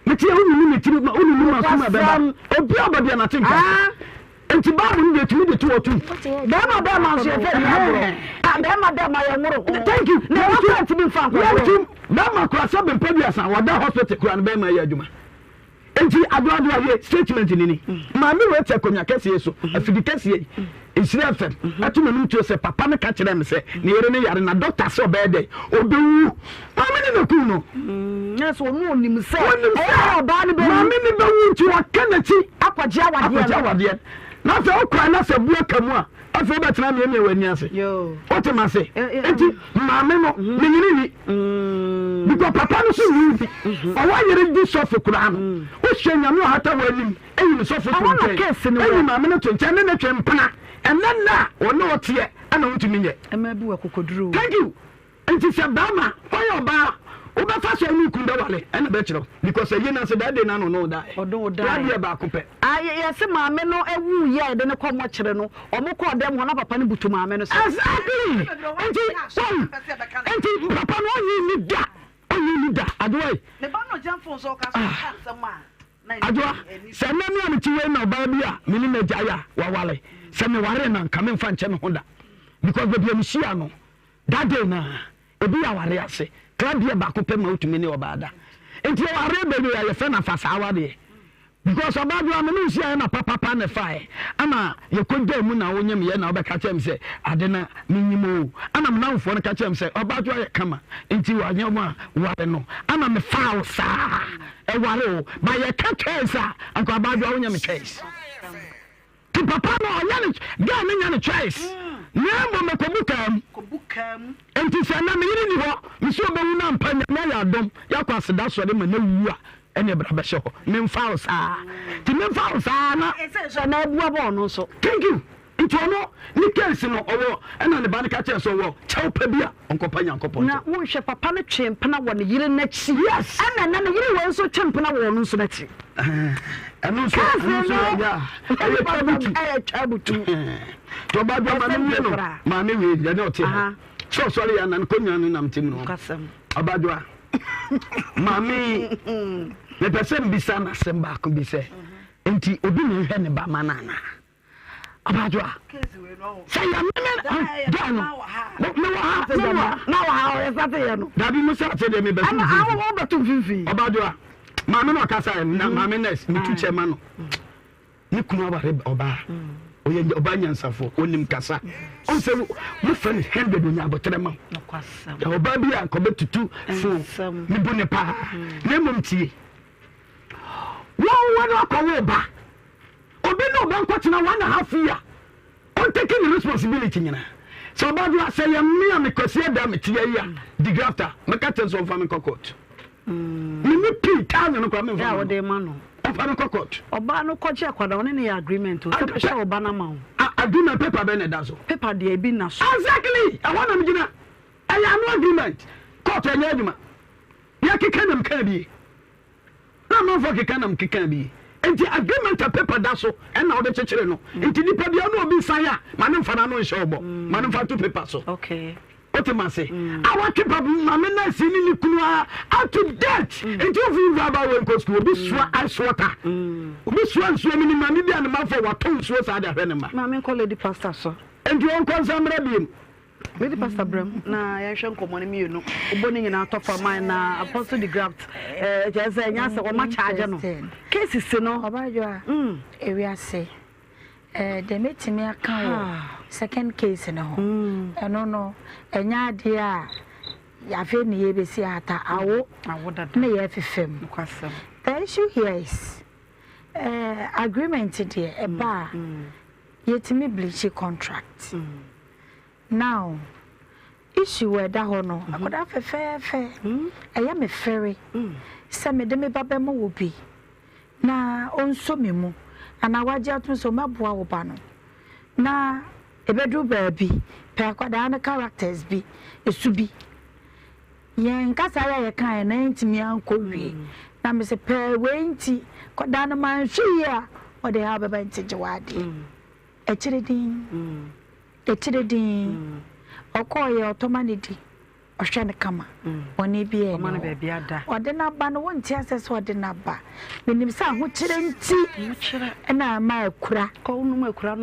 Mete yɛ wonunu ne tiri ma wonunu ma suma bɛba. Obi a ɔba bi a n'atenka. Enti Bible no deɛ tumi de to hɔ tum. Bɛrima bɛrima nso yɛfɛ bi agorɔ. Ah bɛrima bɛrima yɛ nworo ho. Thank you. Na ɛwɔ sɛ ntumi nfa nkɔgorɔ. Yɛntum. Bɛrima kura sɛ bɛmpɛ duasa wɔda hospital kura no bɛrima yɛ adwuma. Enti adoadoa yɛ statement ni ni. Maame wei te akonnwa kɛseɛ so afidi kɛseɛ yi. Nhyira FM ɛto m'anim tuo sɛ papa no ka kyerɛɛ me sɛ ne yere no yare na doctor sɛ ɔbɛyɛ dɛn ɔbɛwu. Maame no na kum no. Na sɛ ɔno ɔnim sɛ Ɔnim sɛ ɛyɛ ɔbaa no bɛwu. Maame no bɛwu nti waka n'akyi akɔgye awadeɛ no. Akɔgye awadeɛ. Na sɛ wokɔɛ na sɛ bu aka mu a afei wobɛtena miamia w'ani ase. Wote ma se? Nti maame no menyini ni. Because papa no so nyi bi. Ɔwɔ yere di sɔfo koraa no. Wohyɛ nyame ɔhata w'anim. Eyi ne sɔfo to nkyɛn, eyi maame no to nkyɛn, ne ne twe mpena. Ɛnɛ nna a ɔne ɔteɛ ɛna wontumi nyɛ. Ɛma bi wɔ akokoduro. Thank you. Nti sɛ bɛrima ɔyɛ ɔbaa wobɛfa so ɛne okun bɛwale ɛna bɛkyerɛw because ɛyi na sɛ that day na na ɔne ɔdaeɛ. Ɔne ɔdaeɛ. Wadeɛ baako pɛ. Ah yɛse maame no ɛwu yɛ a yɛde no kɔ mɔkyere no ɔmo kɔɔ dɛm hɔ na papa no butu maame no so. Exactly! Nti wɔn nti papa no ɔnyi ni da ɔnyi ni da adoa yi. Ne ba no gyina phone so ɔka so ɔka nsɛm a. Adwoa, sɛ nnɛ me a mete wei na ɔbaa bi a me ne no agyae a waware, sɛ mewaree no a nka memfa nkyɛ me ho da because baabi a mehyia no that day no a ebi yɛ aware ase club beer baako pɛ ma wotumi ne ɔbaa da nti yɛwɔ awareɛ bebree a yɛfrɛ no afasaa awareɛ. Because ɔbaa bi a me ne wo hyiaeɛ na papapa na ɛfaeɛ ɛna yɛkɔ gyaa mu na wonyem yɛ na wobɛka kyerɛ me sɛ ade na menyim o ɛna me namfoɔ no ka kyerɛ me sɛ ɔbaa bi ayɛ kama nti wanyɛ mu a ware no ɛna mefaa wo saa ɛware o ba yɛka choice a anka ɔbaa bi a wonyɛ me choice. Ti papa no ɔnyɛ ne girl no nyɛ ne choice na mmom ɛkɔbu kaa mu. Nti sɛ ɛnɛ me yere ni hɔ me sɛ ɔbɛwu no ampa Nyame ayɛ adom yɛakɔ aseda sɔre ma no awu a ɛne bra bɛhyɛ hɔ memfa wo saa nti memfa wo saa na Ɛsɛ sɛ na abua bɔ ɔno nso. Thank you nti ɔno ne case no ɔwɔ ɛna ne ba no ka kyerɛ sɛ ɔwɔ kyɛw pa bi a ɔnkɔpa Nyankopɔn Na kyɛw. wohwɛ papa no twee mpena wɔ ne yere n'akyi. Yes. Ɛna ɛnɛ ne yere wei nso twe mpena wɔ ɔno nso n'akyi. Ɛno nso ɛno nso yɛ ya ɛyɛ twabutu. Ɛyɛ twabutu. Tɔba bi ɔma ne wie no maame wie yɛ ne ɔte ha. Sɛ ɔsɔre yɛ anan konya no nam tim no. Ɔbadwoa maame mepɛ sɛ mbisa n'asɛm baako bi sɛ nti obi na nhwɛ ne ba ma no anaa? Ɔbadwoa sɛ yɛ meme gya no mewɔ ha mewɔ ha na wɔ ha ɔyɛ sate yɛ no dabi mo sate deɛ mebɛto mfimfini wobɛto mfimfini Ɔbadwoa maame na ɔkasa yɛ na maame nurse metu kyɛ ma no ne kunu aware ɔbaa ɔyɛ ɔbaa nyansafoɔ ɔnim kasa ɔn sɛ mofrɛ no hundred onya abɔterɛ ma wo ɔbaa bi a nkɔbɛtutu fo mebu ne paa na mmom tie wɔn wɔn akɔwo ba Obi ne ɔba nkɔtena one and a half year ɔntake ne responsibility nyinaa. Sɛ ɔba do a sɛ yɛ me a me Kwasi Ada me tia yi a digrafta mɛka kyerɛ sɛ ɔmfa me nkɔ court. Me ne pii thousand no koraa memfa ma no. Ɔmfa me nkɔ court. Ɔbaa no kɔgye akwadaa ɔne ne yɛ agreement o sɛ mɛhwɛ ɔba no ama wo. Agreement paper bɛn na ɛda so? Paper deɛ ebi nna so. Exactly! Ɛhɔ na megyina. Ɛyɛ ano agreement. Court ɛnyɛ adwuma. Yɛkeka nam kaa bie. Na amanfoɔ keka nam keka bi. Nti agreement a paper da so ɛna wode kyekyere no. Nti nipa bia ɔne obi san a ma ne nfa n'ano nhyɛ ɔbɔ. Ma ne nfa nto paper so. Wote ma se? A watwe pa maame nurse ne ne kunu a up to date. Nti wofi wura aba wɔ nkɔ school obi soa ice water. Obi soa nsuo menim maame bi a ne manfoɔ watɔ nsuo saa de ahwɛ ne mma. Maame nkɔ lady pastor so. Nti ɔnkɔ nsa mmra biem. Lady Pastor brɛ mu na yɛnhwɛ nkɔmmɔ no mmienu. Wobɔ ne nyinaa tɔ fam a na Apostle de Graft eh, kyerɛ sɛ ɛnyɛ asɛ wɔma charge no. Case si no. Ɔbadwoa, ewiase, eh, deɛ mɛtumi aka wɔ second case no ho, ɛno no, ɛnyɛ adeɛ a afei ne yɛbɛsi ata, awo na yɛfefɛ mu. The issue here is, eh, agreement deɛ ɛba a, yɛtumi bleach contract. Now issue a ɛda hɔ no, akwadaa fɛfɛɛfɛ, ɛyɛ me fɛre sɛ mede me ba bɛma obi na ɔnsɔ me mu anaa wagye atom sɛ ɔmɛboa wo ba no na ɛbɛduru baabi pɛ akwadaa no characters bi, ɛsu bi. Yɛn kasa yi a yɛkaeɛ no antumi ankɔ wie na mese pɛɛ wei nti akwadaa no manhwɛ yie a ɔde haw bɛba nti gye w'adeɛ. Akyire dinn, akyire dinn, ɔkɔeɛ, ɔtɔ ma no di, ɔhwɛ no kama, bɔne biara nni hɔ. Ɔde no aba no, wonte aseɛ sɛ ɔde no aba. Menim sɛ ahokyerɛ nti na ama akura. Kɔnom akura,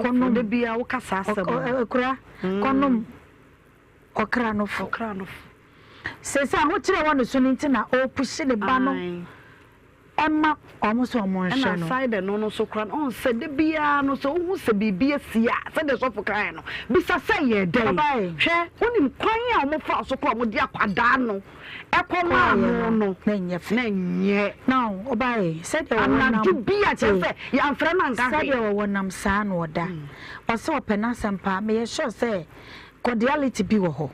kɔnom ɔkra no fo. Seesei ahokyerɛ wɔ ne so no nti na ɔrepushi ne ba no. Ɛmma wɔn sɛ wɔn nhwɛ no. Ɛna aside ɛno no nso koraa no, ɔhu sɛ da biara no sɛ wohu sɛ biribi asi a, sɛdeɛ sɔfo kaeɛ no, bisa sɛ ɛyɛɛ dɛn? Hwɛ, wonim kwan a wɔfaa so koraa a wɔde akwadaa no kɔmaa no no, na ɛnyɛ fɛ. Na ɛnyɛ. Na ɔbaeɛ, sɛdeɛ wɔwɔ nam. Anadwo bi a kyerɛ sɛ yɛamfrɛ no anka hwee. Sɛdeɛ wɔwɔ nam saa na ɔda. Ɔsɛ ɔpɛ n'asɛm paa. Meyɛ sure sɛ cordiality bi wɔ hɔ.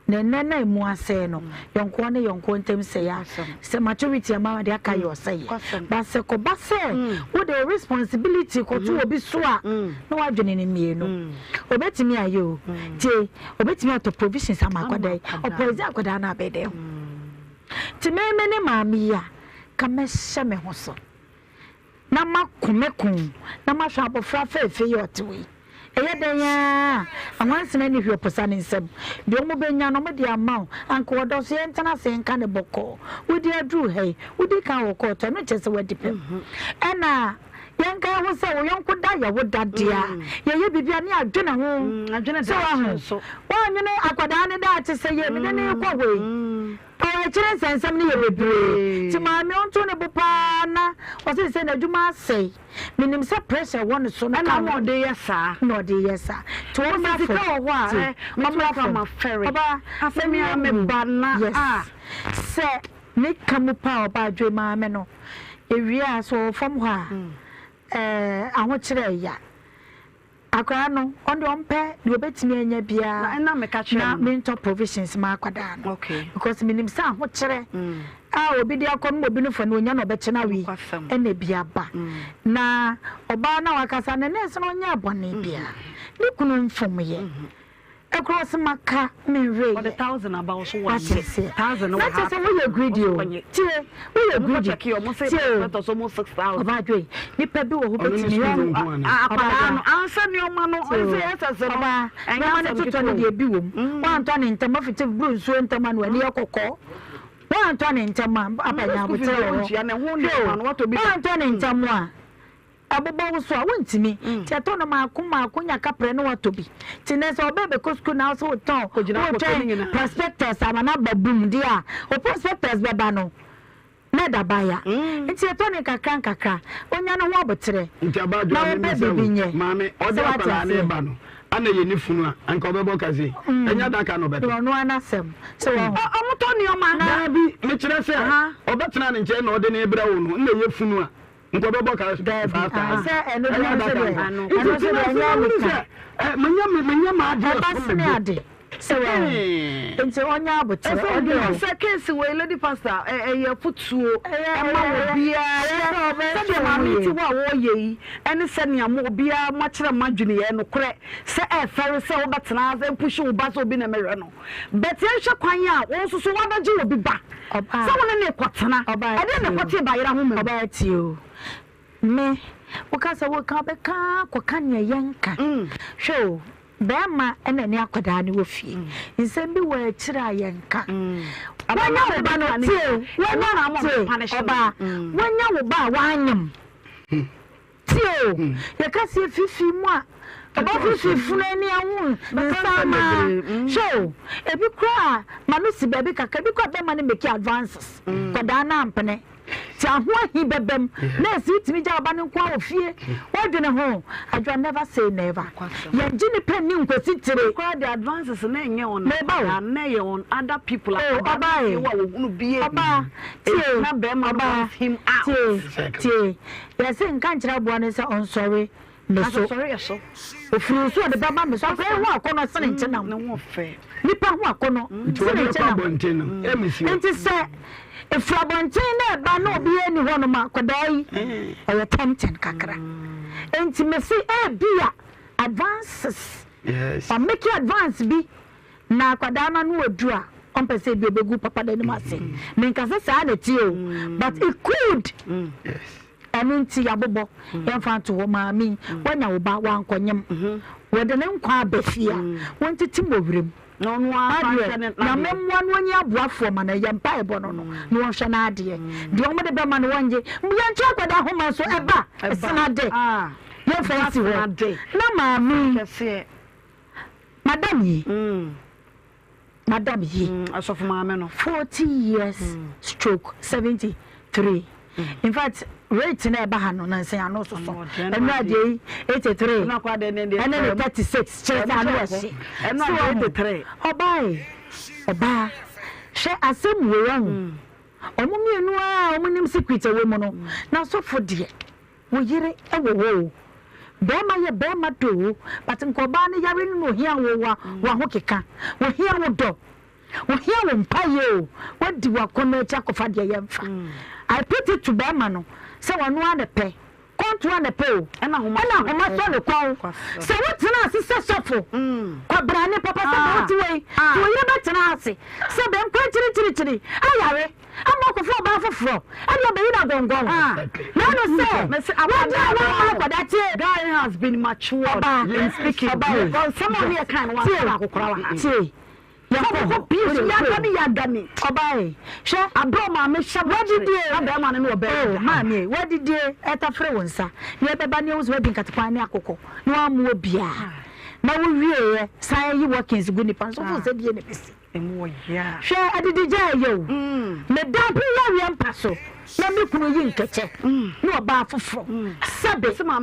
Na ɛnnɛ na emu asɛe no, yɔnkoɔ ne yɔnkoɔ ntam sɛe a, sɛ maturity ama de aka yɛ ɔsɛeɛ. But sɛ kɔba sɛ wode wo responsibility kɔto obi so a, na woadwene no mmienu. Obetumi ayɛ o, tie, obetumi atɔ provisions ama akwadaa yi, ɔpoison akwadaa no abɛdɛ ho. Nti me me ne maame yi a, ka mɛhyɛ me ho so. na mako me ko na mahwɛ abɔfra fɛɛfɛ yi a ɔte hɔ yi. Ɛyɛ dɛn ara a, anwansena nni hwee ɔposa ne nsam. Deɛ wɔbɛnya no, wɔde ama wo. Anka ɔdɔ so, yɛntena ase nka no bɔkɔɔ. Wode aduru ha yi, wodi kan wɔ kɔɔto, ɛno nkyerɛ sɛ woadi pɛm. Ɛna. Yɛnkae ho sɛ wo yɔnko da yɛ wo da dea. Yɛyɛ biribi a ne yɛadwene ho. So wahu? Woannwene akwadaa no daakye sɛ yei mede no rekɔ hɔ yi. Ɔwɔ akyire nsɛnsɛm no yɛ bebree. Nti maame ɔnto ne bo paa na ɔse sɛ n'adwuma asɛe. Menim sɛ pressure wɔ ne so no ka ho. Ɛna ɔde yɛ saa. Na ɔde yɛ saa. Nti ɔmmra fam. Sika wɔ hɔ a, ɔmmra fam. Ɔbaa, sɛ me a me ba na a. Sɛ ne ka mu paa ɔbaa dwe maame no. Ewie a sɛ ɔwɔ fam hɔ a, ɛɛ ahokyerɛ ya. Akwadaa no, ɔno deɛ ɔmpɛ deɛ ɔbɛtumi anya biara na mentɔ provisions ma akwadaa no. Because menim sɛ ahokyerɛ a obi de akɔ no ma obi no fa no onya na ɔbɛkyɛ no awe ɛna ebi aba. Na ɔbaa no a wakasa no, nɛɛse no ɔnyɛɛ bɔne biara. Ne kunu mfomyɛ. Ɛkora ɔse maka me nwerɛ Ɔde thousand aba wo so wate wɔnyɛ aseɛ thousand na wɔ kyerɛ ha sɛ woyɛ greedy o wɔnyɛ tie woyɛ ɔmo kɔ greedy check ɔmo se tie o prospectus ɔmo 6,000 ɔbaa dwei nipa bi wɔ hɔ Ɔno ne bɛtumi sukuu yɛ no nko ana? ɔbaa Akwadaa no dwa ansa nneɛma no tie ɔno o sɛ ɛsɛ sɛ no ɔbaa ɛnyɛ nneɛma no asɛm totɔ ketewa no o. deɛ bi wɔ mu woantɔ ne ntɛm afiti buru nsuo ntɛm a na w'ani yɛ kɔkɔɔ woantɔ ne ntɛm a Sɛ abanya school fees aboterɛ deɛ wɔ hɔ wontua na ɛho hwɛ nneɛma o no watɔ bi da. woantɔ ne ntɛm a Ɛbobɔ wo so a, wontumi. Nti ɛtɔ no maako maako nya kaprɛ na woatɔ bi. Nti nnɛ sɛ ɔbɛ bɛkɔ sukuu na wo sɛ wotɔn, wotwɛn prospectus ama no aba boom deɛ a, wo prospectus bɛba no na ɛda baya. Nti ɛtɔ no nkakra nkakra, ɔnya ne ho aboterɛ Nti abaayewa na me ɔpɛ mmisa biribi wo, nyɛ. maame, ɔde Sɛ woate akwadaa no aseɛ? reba no, ana ɛyɛ ne funu a, anka ɔbɛbɔ ka sei? Ɛnyɛ adaka na ɔbɛtɔ. Ɔno ara n'asɛm. Sɛ wahu. Ɔmotɔ nneɛma. Daabi, mekyerɛ sɛ, ɔbɛtena ne nkyɛn na ɔde no rebrɛ wo no, na ɛyɛ funu a, Nka ɔbɛbɔ ka Daabi, five ah, thousand. sɛ ɛno Ɛyɛ deɛ nso adaka deɛ, nka. ɛno Nti nso ti na deɛ ase ɛnyɛ na wuli anika. sɛ ɛ manya me manya m'adeɛ Ɛba so me sene bo. ade sɛ wahu. Ɛhɛn. Nti ɔnyɛ aboterɛ, Ɛsɛ ɔde wodwen o. ho. Sɛ case wei lady pastor ɛ ɛyɛ afutuo Ɛyɛ ɛma ɛyɛ ɛyɛ obiara ɛyɛ sɛ sɛ ɔbɛyɛ sɛdeɛ sɛ maame ɔho ti yie. hɔ a wɔreyɛ yi ɛne sɛnea mo obiara mo akyerɛ mo adwene yɛ nokorɛ sɛ ɛfɛre sɛ wobɛtena ase mpushi wo ba sɛ obi na ɛmɛhwɛ no but yɛnhwɛ kwan a wɔn nso so wɔabɛgye obi ba Ɔbaa sɛ wo ne no rekɔtena ɔbaa ɛdeɛn na tie o ɛkɔtee bayerɛ ahoma mu. Ɔbaa tie o me woka sɛ woka wobɛka akɔka neɛ yɛnka hwɛ o bɛrima ɛna ne akwadaa no wɔ fie nsɛm bi wɔ akyire a yɛnka wanya wo ba no tie o wanya tie ɔbaa wanya wo ba a wanyem Tie o, yɛka sɛ yɛfifi mu a, ɔba fifi funu ani ahu nsa ama. Hwɛ o, ebi koraa ma no si baabi kakra, ebi koraa bɛma no make advances. Kwadaa no ampene. Ti aho ahi bɛbam. Na esi wotumi gya ɔba no nko ara wɔ fie. Wadwene ho. Adwoa never say never. Yɛngye nipa nni nkosi tire. Koraa de advances na ɛnyɛ on Meba o. akwadaa na ɛyɛ on other people Oh, akwadaa ɔbaa no e. fie hɔ a wɔhunu bie. Ɔbaa, tie. Na bɛrima no Ɔbaa, wants him out. tie, tie. Yɛse nka nkyerɛ aboa no sɛ ɔnsɔre me so. Ofiri wo so ɔde bɛba me so. Akwadaa yi ho akɔnnɔ sene nkyenam. Nipa ho akɔnnɔ sene nkyenam. Nti sɛ efiri abɔnten na ɛba na obiara nni hɔnom a, akwadaa yi ɔyɛ tempting kakra. Nti mese ebia advances, wa make advance bi Na akwadaa no ano ɔduru a ɔmpɛ sɛ ebi ɔbɛgu papa no anim ase. Menka sɛ saa na ɛteɛ o, but it could. Ɛno nti yɛabobɔ, yɛmfa nto hɔ, maame yi, woanya wo ba, wankɔnyem. Wɔde ne nkwa aba fie a, wɔntete mu wɔ wuram. Adeɛ, Nyame mmoa no ɔnyi aboafoɔ ma no, ɛyɛ mpaebɔ no no, na wɔnhwɛ n'adeɛ. Deɛ wɔde bɛma no wɔnnye. Yɛnto akwadaa nhoma nso, ɛba, ɛsene ade. Yɛmfa nsi hɔ. Na maame yi. Madam yi, madam yi. Asɔfo maame no. 40 years stroke 73. In fact, rate na ɛba ha no na nsɛn ano soso. Ɛnu adeɛ yi 83. Ɛne ne 36 kyerɛ sɛ ano ɛhye. Ɛnu adeɛ 83. Ɔbaa yi, ɔbaa hwɛ asɛm wei ɔho. Ɔmo mmienu a ɔmo nim secret ɛwɔ mu no, na asɔfo deɛ. Wo yere wɔ hɔ o. Bɛɛma yɛ bɛɛma dɔ o but nka ɔbaa no yare no na ohia wo wa w'ahokeka, ohia wo dɔ, ohia wo mpaeɛ o, wadi w'akɔnnɔ akyi akɔfa deɛ yɛmfa. I put it to bɛɛma no sɛ ɔno ara na ɛpɛ, kɔnto ara na ɛpɛ o, ɛna ahoma sɔ ne kɔn. Sɛ wotena ase sɛ sɔfo, kwabrane papa sɛ deɛ wote wei, nti wo yere bɛtena ase sɛ bɛnkɔ akyirikyirikyiri ayare. Ama ɔkɔfa ɔbaa foforɔ ɛde ɔbɛyi no agɔngɔn. Na ɛno sɛ wadi a wamma akwadaa tie. Guy has been matured ɔbaa in speaking. Ɔbaa Nsɛm a ɔne yɛ kan no wansɛm akokora wɔ ha. Tie. Yɛkɔ hɔ pii so yɛadane yɛadane. Ɔbaa yi, hwɛ. Abrɛ ɔmaame hyɛ Wadidie. Na bɛrima no ne ɔbaa Oh, maame ei, wadidie ɛtafere wo nsa. Na ɛbɛba ne ehu sɛ wadi nkatekwan ne akokɔ na wammu obiara. Na wowieɛ san yi walk-ins gu nipa nso fo sɛ die na ɛbɛsi. Hwɛ adidigya ɛyɛ o. Meda mpo yareɛ mpa so na me kunu yi nkɛkyɛ ne ɔbaa foforɔ. Sɛbe na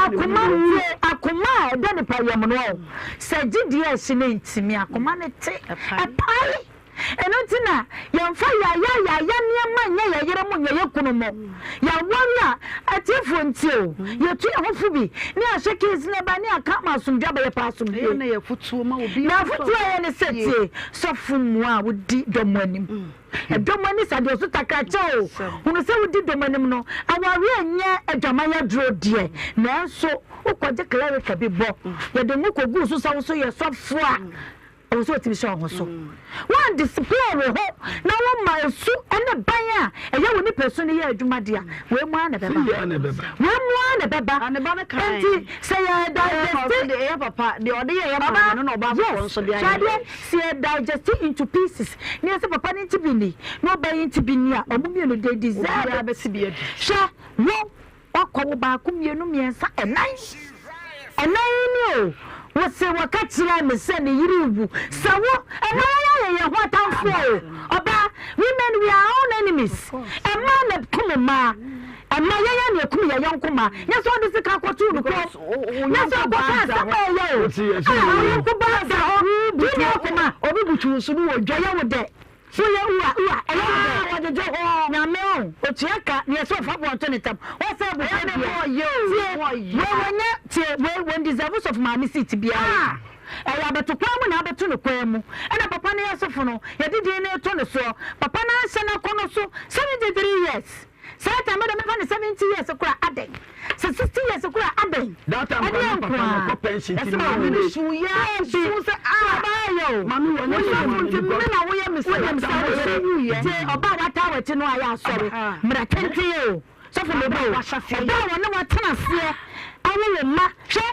akoma tie akoma a ɛda nipa yam no ɔ. Sɛ gyidie a ɛhye no ntumi akoma no te ɛpae. Ɛno nti na yɛmfa yaya yaya nneɛma nyɛ yɛn yere mo nyɛ yɛn kunu mo. Yɛaware a, atiefoɔ ntie o, yɛtu yɛn ho fo bi ne yɛahwɛ case no ɛba ne yɛaka ama asomdwoeɛ aba, yɛpɛ asomdwoeɛ. Na afotuo a ɛyɛ ne sɛ tie sɔfo mua a wodi dɔm anim. Ɛdɔm ani sa deɛ so takrakyɛ o, hunu sɛ wodi dɔm anim no, awareɛ nyɛ adwaman aduro deɛ, nanso wokɔgye clerical bi bɔ, yɛde ngo kɔgu wo so sɛ wo nso yɛ sɔfo a, Ɛwɔ sɛ wotumi hyɛ wo ho so. Woandisplay wo ho na woma esu ne ban a ɛyɛ wo nipasu no yɛ adwuma de a, wei mu ara na ɛbɛba. Wei mu ara na ɛbɛba. Enti sɛ yɛ digest. Ɔba, yes, hwɛ adeɛ, sɛ yɛ digest into pieces na yɛsɛ papa no nti bi ni na ɔba yi nti bi ni a, wɔn mmienu they deserve. Hwɛ, wo Wakɔ wo baako mmienu mmiɛnsa ɛnan. Ɛnan yi ni o. Wose wɔka kyerɛɛ me sɛ ne yere rewu. Sɛ wo, mmaa yɛn ayɛ yɛn ho atamfoɔ o. Ɔbaa, women we are our own enemies. Mmaa na ɛkum mmaa. Mmaa yɛn ara na yɛkum yɛn yɔnko mmaa. Nyɛ sɛ ɔde sika akɔto no kɔn. Nyɛ sɛ ɔkɔka asɛm a ɛyɛ o. Ah, ɔyɔnko baa da hɔ. Wonni akoma. Obi butu wo so ne wɔdwa. Ɛyɛ wo dɛ. So yɛ ua ua ɛyɛ wo dɛ. Ah wɔgyegye hɔ. Nyame o otua ka neɛ sɛ ɔfa boɔ nto ne tam ɔsɛ abusua Ɛyɛ dua ne ɔyɛ o tie ɔyɛ. wei wɔnyɛ tie wei wɔn deserve sɔfo maame seat biara Ah. ɛyɛ abɛto kwan mu na abɛto no kwan mu ɛna papa no yɛ sɔfo no yɛde din no reto no soɔ papa no anhyɛ n'akɔnɔ so 73 years. Saa time no deɛ mɛfa no 70 years koraa adɛn? Sɛ 60 years koraa adɛn? That time Ɛdeɛ koraa na papa no nkoaa. ɔkɔ pension ti Ɛsɛ no maame maame no no su yɛ Daabi. su sɛ ah Ɔbaa yɛ o. Maame wɔ nyɛ woyɛ sɔfo mu nti maame me because na woyɛ me sɛ Wonim sɛ sɛ wo yere wuyɛ. Tie ɔbaa a wataa w'akyi no ayɛ asɔre mmara tenten o. Sɔfo meba o. Ɔbaa a wɔne wo atena aseɛ awo wo mma hwɛ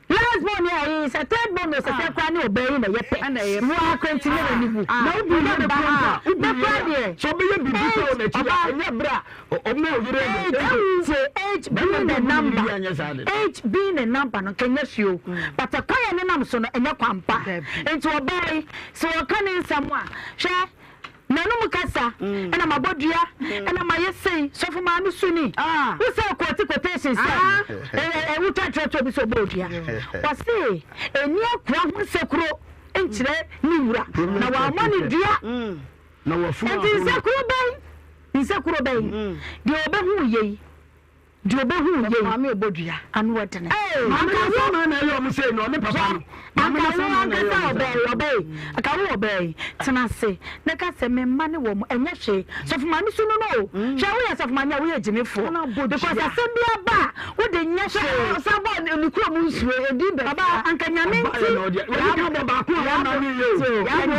Last born yɛ ayi sɛ third born no sɛsɛ koraa ne ɔbaa yi na ɛyɛ pɛ wo ara koraa nti ne w'ani wu na wo bi ɔba yere ba kura ha mpo a wo bi ne koraa yere deɛ sɛ ɔbɛyɛ biribi pɛ wɔ n'akyi a ɛnyɛ berɛ a ɔma ɔyere age ɛde tie age bɛrima being bi a bu ne yere number yi anyɛ saa de age being a number no nka ɛnyɛ hwee o but ɛkwan a ɛnenam so no ɛnyɛ kwan pa nti ɔbaa yi sɛ ɔka ne nsɛm a hwɛ M'anom kasa, ɛna mabɔ dua, ɛna mayɛ sei, sɔfo maame su ni. Wo sɛ quote quotation sɛ, ɛ wotwa kyerɛ to obi sɛ ɔbɔ dua. Ɔse, ɛni akoa ho nsekuro nkyerɛ ne wura, na wammɔ ne dua. Enti nsekuro bɛn, nsekuro bɛn, deɛ ɔbɛhu yei. Deɛ ɔbɛhu yei. Maame ɔbɔ dua. Ano ɔdene. Maame na sɛ maa na ɛyɛ ɔmo sei na ɔne papa no. Maame Anka na wo sɛ maa na ɛyɛ ankasa ɔmo ɔbaa sei. yi ɔbaa yi anka wo ɔbaa yi tena ase na ka sɛ me mma ne wɔn ɛnyɛ hwee sɔfo maame su no no o hwɛ woyɛ sɔfo maame a woyɛ gyimifoɔ because asɛm bi aba a wode nyɛ hwee. Ɔsan bɔ ne kurom nsuo edi bɛ. Ɔbaa anka nyame Ɔbaa nti. yɛ na ɔde wɔde ka bɔ baako a wɔn maame yɛ o. Nyame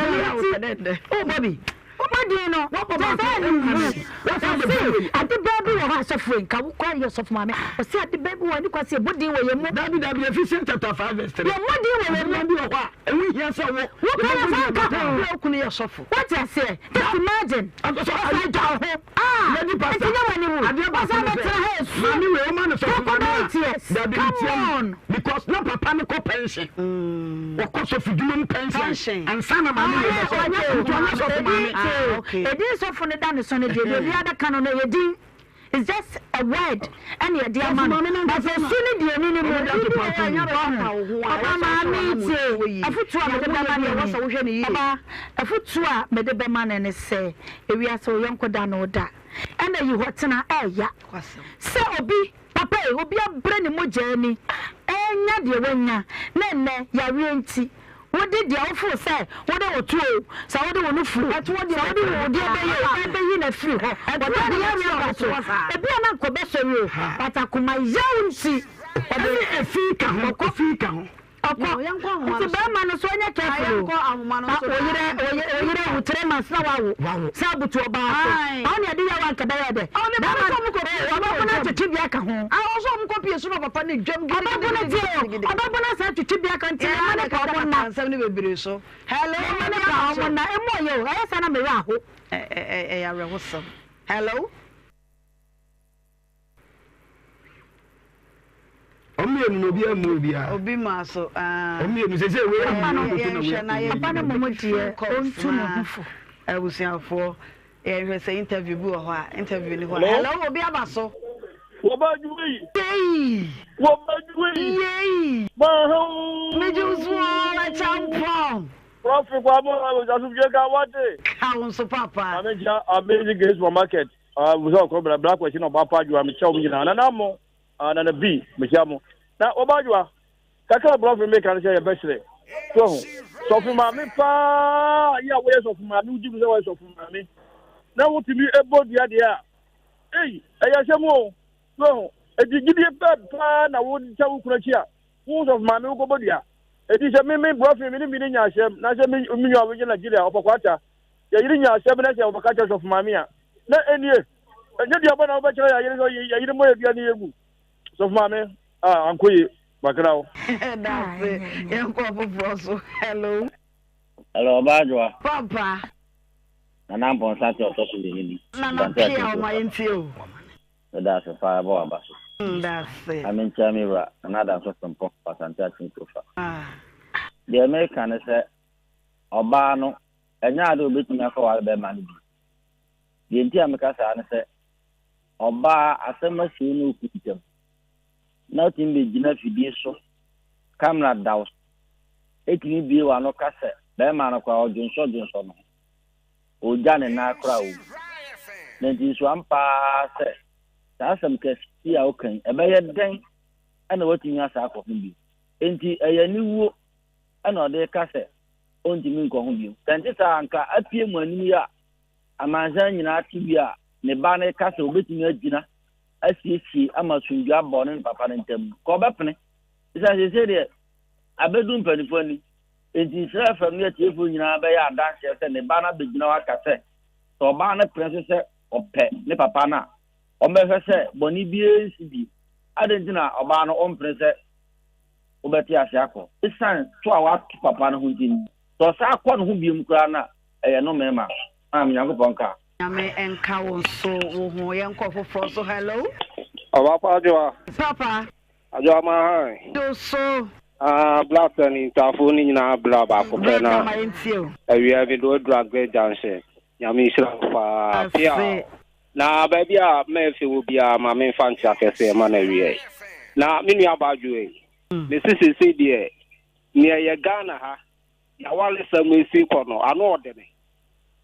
nti o bɔ bi. Wobɔ din no, kyerɛ sɛ ɛne wo mu. Ɔse ade baa bi wɔ hɔ a sɔfo ei, nka wo koraa yɛ ɔsɔfo maame. Ɔse ade baa bi wɔ hɔ a ɛne kwa sɛ yɛbɔ din wɔ yɛn mu. Dabi dabi, Ephesians chapter 5 verse 3. Yɛmmɔ din wɔ yɛn mu. Ade baa bi wɔ hɔ a ɛho hia sɛ wo. Wo koraa yɛmfa nka ho. Wo kunu yɛ sɔfo. Wote aseɛ? Just imagine. Ɔsan gya wo ho. Ah! Lady pastor. Nti nyɛ w'ani wu. Adeɛ baako Ɔsan ne sɛ, bɛtena ha esu. Maame wei ɔma no sɔfo maame Crocodile a. tears. Dabi Come metia mu. on. Because na papa no kɔ pension. Ɔkɔ sɔfo dwuma mu pension. Ansa na maame wei bɛsɔ. Nti ɔnyɛ sɔfo maame. Ah, okay. Edin sɔfo no da ne so no deɛ, deɛ obiara bɛka no no ɛyɛ din. It's just a word ɛna yɛde ama no. But esu ne deɛ ɛni ne mu. Ɔba maame tie, afutuo a mede bɛma no ni. Ɔba, afutuo a mede bɛma no ne sɛ, ewiase wo yɔnko da no da. Ɛna yi hɔ tena ɛɛya. Sɛ obi Papa ei, obi abrɛ ne mogya ani renya deɛ wanya, na ɛnnɛ yareɛ nti, wode deɛ wofoo sɛ wode wo to o, sɛ wode wo nufu o, sɛ wode wo deɛ bɛyɛ o, ɛbɛyi no afiri hɔ, wɔde ne yareɛ aba so, ebia na anka ɔbɛsɔre o, but akoma yaw nti, ɔde. Ɛne efi ka ho, efi ka ho. Ɔkɔ. Nti bɛrima no so ɔnyɛ careful o. Na oyere oyere wu tere months na wawo. Sɛ abutu ɔbaa so. Ɔno na ɛde yɛ wa nka bɛyɛ dɛ. Bɛrima no ɔbɛbo no atwetwe bi aka ho. Ɔbɛbo no tie o. Ɔbɛbo no asan atwetwe bi aka nti ne mma no pa ɔmo nna. Ne mma no pa ɔmo nna. Emu ɔyɛ o. Ɛyɛ saa na me werɛ aho. Ɛyɛ awerɛhosɛm. Hello. Wɔn mmienu no obiara mmu obiara. Obi maa so aa. Wɔn mmienu sɛ sɛ wei amu wei nkoto na wei Yɛnhwɛ na amu. Papa no mmom deɛ ɔntu ne ho fo. Abusuafoɔ yɛnhwɛ sɛ interview bi wɔ hɔ a interview ni hɔ a. Hello obi aba so. Wɔba adwuma yi. Yei. Wɔba adwuma yi. Yei. Maaha. Megye wo so oo Acheampong. Prɔfe Kwame Asomdwe ka wate. Ka wo nso papa. Maame nkyia Amazing Grace Supermarket. Ah, musa ɔkɔ bra bra kwasi na ɔba pa adwoa mekyia wɔn nyinaa nana mo ah, nana bi mekyia mo na ɔba adwoa kakra borɔfo meka no sɛ yɛbɛserɛ so ho sɔfo maame paa yi a woyɛ sɔfo maame wogye mu sɛ woyɛ sɔfo maame na wotumi bɔ dua deɛ a ei ɛyɛ asɛm o so ho ɛti gyidie pɛ paa na wokyɛ wo kunu akyi a wo sɔfo maame wokɔbɔ dua ɛti sɛ me me borɔfo me ne me ne nya asɛm na sɛ me me nua wogyina Nigeria ɔpɔkwata Yɛ yere nya asɛm na sɛ wɔbɛka kyerɛ sɔfo maame a, na ɛnie. Ɛnyɛ duabɔ na wobɛkyerɛ yɛ yere sɛ yɛ yere mmɔ yɛ dua ne yɛngu. Sɔfo maame, ah, ankɔ yie. Makra wo. Dase, yɛnkɔ ɔfoforɔ so. Hello. Hello, Ɔbaa Adwoa. Papa. Nana Mpɔnsa te ɔtɔ so mmienu bi. Nana Asante pia Akyem ɔma Kurofa. yɛntie o. Meda ase paa ɛbɔ w'aba so. Dase. Na menkyia me wura Nana Adanso Frimpong wɔ Asante Akyem Kurofa. Deɛ meka ne sɛ ɔbaa no, ɛnyɛ ade a obetumi akɔware bɛrima no bio. Deɛ nti a meka saa ne sɛ, ɔbaa asɛm asi wo ne wo kunu ntam, na wotumi bɛgyina fidie so, kamera da wo so, ɛtumi bie w'ano ka sɛ bɛrima no koraa ɔdwonsɔdwonsɔ no ho, ɔgya ne nan koraa ɔwu. Na nti nso ampa ara sɛ saa asɛm kɛse yi a woka yi, ɛbɛyɛ dɛn na woatumi asa akɔ ho bio? Enti ɛyɛ aniwuo na ɔde reka sɛ ɔntumi nkɔ ho bio. Sɛ ɛnte saa a, anka apue mo anim yi a amansan nyinaa te bi a ne ba no reka sɛ obetumi agyina asiesie ama asomdwoe aba ɔne ne papa no ntam no, ka ɔbɛpene. Esiane seesei deɛ abedu mpanyimfo anim. Enti Israel fam ne atiefo nyinaa bɛyɛ adanseɛ sɛ ne ba no abegyina hɔ aka sɛ, sɛ ɔbaa no pene so sɛ ɔpɛ ne papa no a, wɔbɛhwɛ sɛ bɔne biara nsi bio. Adɛn nti na ɔbaa no ɔmpene sɛ wobɛte ase akɔ. Esiane to a wato papa no ho nti no, sɛ ɔsan kɔ ne ho biom koraa no a, ɛyɛ nnome ma no. Amen. Nyankopɔn nka. Nyame nka wo nso wo ho. Yɛnkɔ foforɔ so hello. Ɔbapa Adwoa. Papa. Adwoa ma han. Yo so. Ah, Black ne Ntafo ne nyinaa bra baako pɛ na. Bra ma yɛntie o. Awia mi do adura Great Junction. Nyame nhyira wo paa. Pia. Na baabi a Murphy wɔ biara ma memfa nkyea kɛseɛ ma no awiei. Na me nua baa Joey, mese seesei deɛ neɛ yɛ Ghana ha y'awaresɛm esi kɔ no ano ɔdene.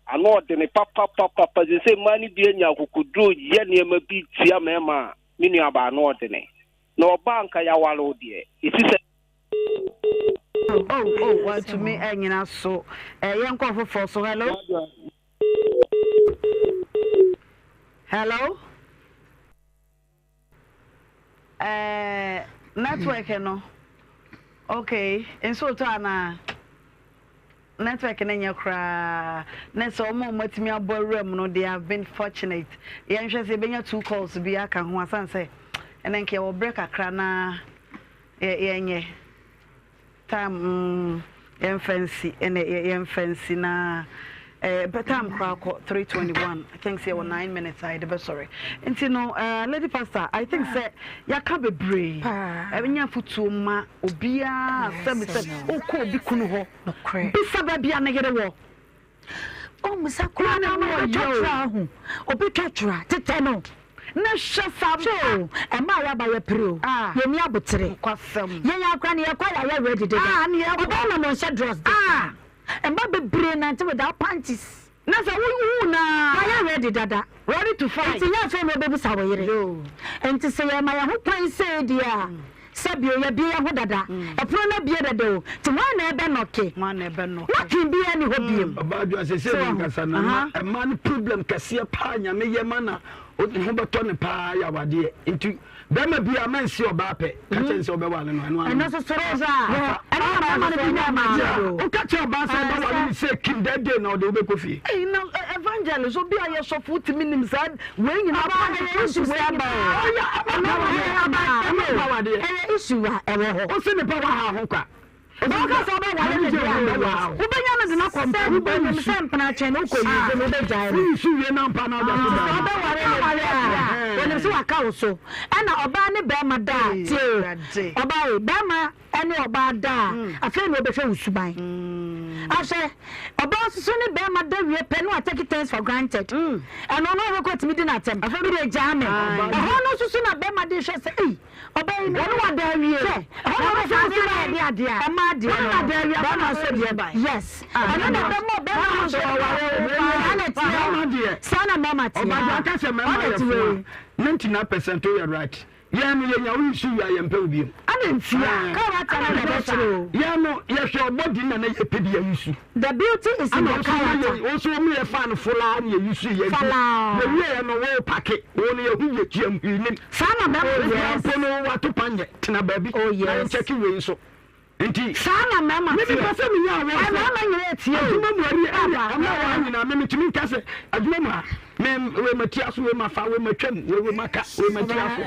Ano ɔdene papapapapa seesei mmaa no bi anya akokoduro yɛ nneɛma bi tia mmarima a me nua baa ano ɔdene. Na ɔbaa nka y'aware wo deɛ esi sɛ. Oh oh wantumi anyina so. Eh, yɛnkɔ foforɔ so. Hello. Hello. Eh, network no. Okay, nso tɔ anaa? Network no nyɛ koraa. Ne sɛ wɔn a wɔatumi abɔ awura mu no, they have been fortunate. Yɛnhwɛ sɛ yɛbɛnya two calls bi aka ho asan sɛ ɛnɛ nka yɛwɔ berɛ kakra na yɛnyɛ. Time mm yɛnfa nsi ɛnɛ yɛnfa nsi na eh, bɛ time koraa kɔ 3:21 I think sɛ yɛwɔ 9 minutes a yɛde bɛsɔre nti no eh, lady pastor I think sɛ yɛaka bebree ɛnyɛ afotuo ma obiara sɛbi sɛ wokɔ obi kunu hɔ bisa baabi a ne yere wɔ. Ɔmmisa koraa na ama ɔbɛtwa tra ahu. Ɔbɛtwa tra tetɛ no. Ne hwɛ saa Hwɛ o, ɛma a yɛaba yɛ pere o. Ah. Yɛnni abotere. Nokwasɛm. Yɛn ara koraa no yɛkɔ a yɛayɛ ready deda. Ah, ne yɛkɔ. Ɔbaa na monhyɛ drɔs this Ah. time. Mma bebree nante without panties. Na sɛ wo hu naa. Wayɛ ready dada. Ready to fight. Nti nyɛ afei na ɔbɛbisa wo yere. Yoo. Nti sɛ yɛma yɛn ho kwan sei deɛ a. Sɛ bio, yɛabue yɛn ho dada. Ɛpono no abue dada o, nti hwan na ɛbɛnɔke? Hwan na ɛbɛnɔke? Knocking biara nni hɔ biom. Ɔbaa Adwoa sɛsɛ So me wahu? nkasa no Aha. ɛma ɛma no problem kɛseɛ paa nyame yɛ ma na. Ne ho bɛtɔ no paa yɛ awadeɛ. Nti bɛrima biara mansi ɔbaa pɛ ka kyerɛ no sɛ wobɛwale no ɛno ano. Ɛno nso soro saa. Ɛno na bɛrima no bi nya maa o. Woka kyerɛ ɔbaa sɛ wobɛwale no sɛ kim that day na ɔde wobɛkɔ fie. Ei na evangelist obi a yɛ sɔfo wotumi nim saa wei nyinaa Ɔbaa ɛyɛ issue sɛ aba o. Ɔyɛ ɛma power deɛ. Ɛyɛ issue a ɛwɔ hɔ. Wose nipa waha ho kwa. Na woka sɛ wobɛware no deɛ a, wobɛnya no de no akɔ mpa mu. Wonim sɛ mpena kyɛn no wokɔ use no wobɛgyae no. Woyi so wie na mpa no ada so Nti sɛ wobɛware no deɛ a, wonim sɛ waka wo so. Ɛna ɔbaa ne bɛrima da a, tie o, ɔbaa ei, bɛrima ne ɔbaa da a, afei na ɔbɛhwɛ wo suban. Ahwɛ, ɔbaa nso so ne bɛrima da wie pɛ na wa take things for granted. Ɛno no ɔhwɛ kɔ ɔtumi di no atɛm. Me deɛ gyaa me. Ɛhɔ no nso so na bɛrima de hwɛ sɛ ei, Ɔbaa yi wɔne wada awie hwɛ ɛhɔ na ɔbɛfa ase na ɛde adeɛ a ɛma adeɛ no wɔne wada awie bɛrima nso deɛ yes ɛno na ɛbɛma ɔbɛrima ho sɛ ɔware wo saa na ɛteɛ saa na mmarima teɛ ɔbaa aka sɛ mmarima yɛ fo a 99% yɛ right yɛn no yɛnya wo nsu wia yɛn pɛ wo biom ana ntia character na ɛbɛkyerɛ o yɛn no yɛhwɛ ɔbɔ di na na yɛpɛ bi yɛn su The beauty is in the character. Wo nso wɔn yɛ fan folaa na yɛ yusu yɛ nti yɛ wie yɛ no wo pake wo no yɛ hu yɛ tua mu hwii nim. Saa na mɛma yes. Mpo no wato pa nyɛ tena baabi oh yes. Na yɛn kyɛke wei nso nti. Saa na mɛma teɛ. Mímí pɛ sɛ mi nya awɔ sɛ. Mɛma nyina etie o. Adwuma mu ɛri ɛri ɛma wɔ ha nyinaa mímí tumi nka sɛ adwuma mu ha mɛ wei ma tia so wei ma fa wei ma twam wei wei ma ka wei ma tia so.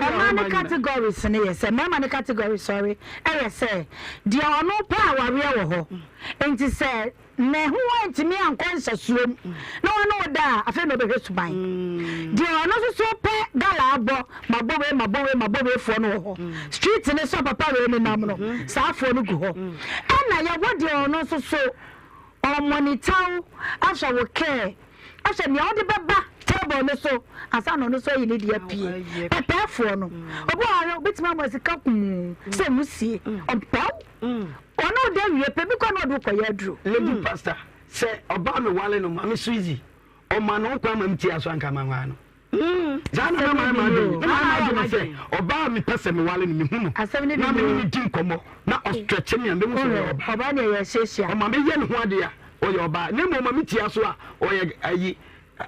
Mmaa ne categories no yɛ sɛ mmarima ne categories sorry ɛyɛ sɛ deɛ ɔno pɛ awareɛ wɔ hɔ nti sɛ ne ho antumi ankɔ nsasuom na ɔne wo da a afei na ɔbɛhwɛ suban deɛ ɔno nso so pɛ gala abɔ mabɔ wei mabɔ wei mabɔ wei foɔ no wɔ hɔ street ne so papa wei nenam no saa foɔ no gu hɔ ɛna yɛwɔ deɛ ɔno nso so Ɔmonitor wo, ahwɛ wo care, ahwɛ nea wode bɛba table no so ansa na ɔno nso ayi ne deɛ apue. Pɛpɛɛfoɔ no, obi wɔ hɔ a obetumi ama sika kumm sɛ nwusie, ɔmpɛ wo. Ɔne wo da wie pɛ, bi koraa na ɔde wo kɔyɛ aduro. Lady pastor, sɛ ɔbaa me wale no, maame Suzy, ɔma no ho kwan ma me tia so anka manware no. Saa na na mayɛ m'adwene. Na mayɛ m'adwene sɛ ɔbaa a mepɛ sɛ meware no, mehu no na me ne no di nkɔmmɔ na ɔstretche me a, mehu sɛ ɔyɛ ɔbaa. Ɔbaa deɛ yɛhyiahyia. Ɔma meyɛ ne ho adeɛ a, ɔyɛ ɔbaa. Na mmom ɔma metia so a, ɔyɛ ayi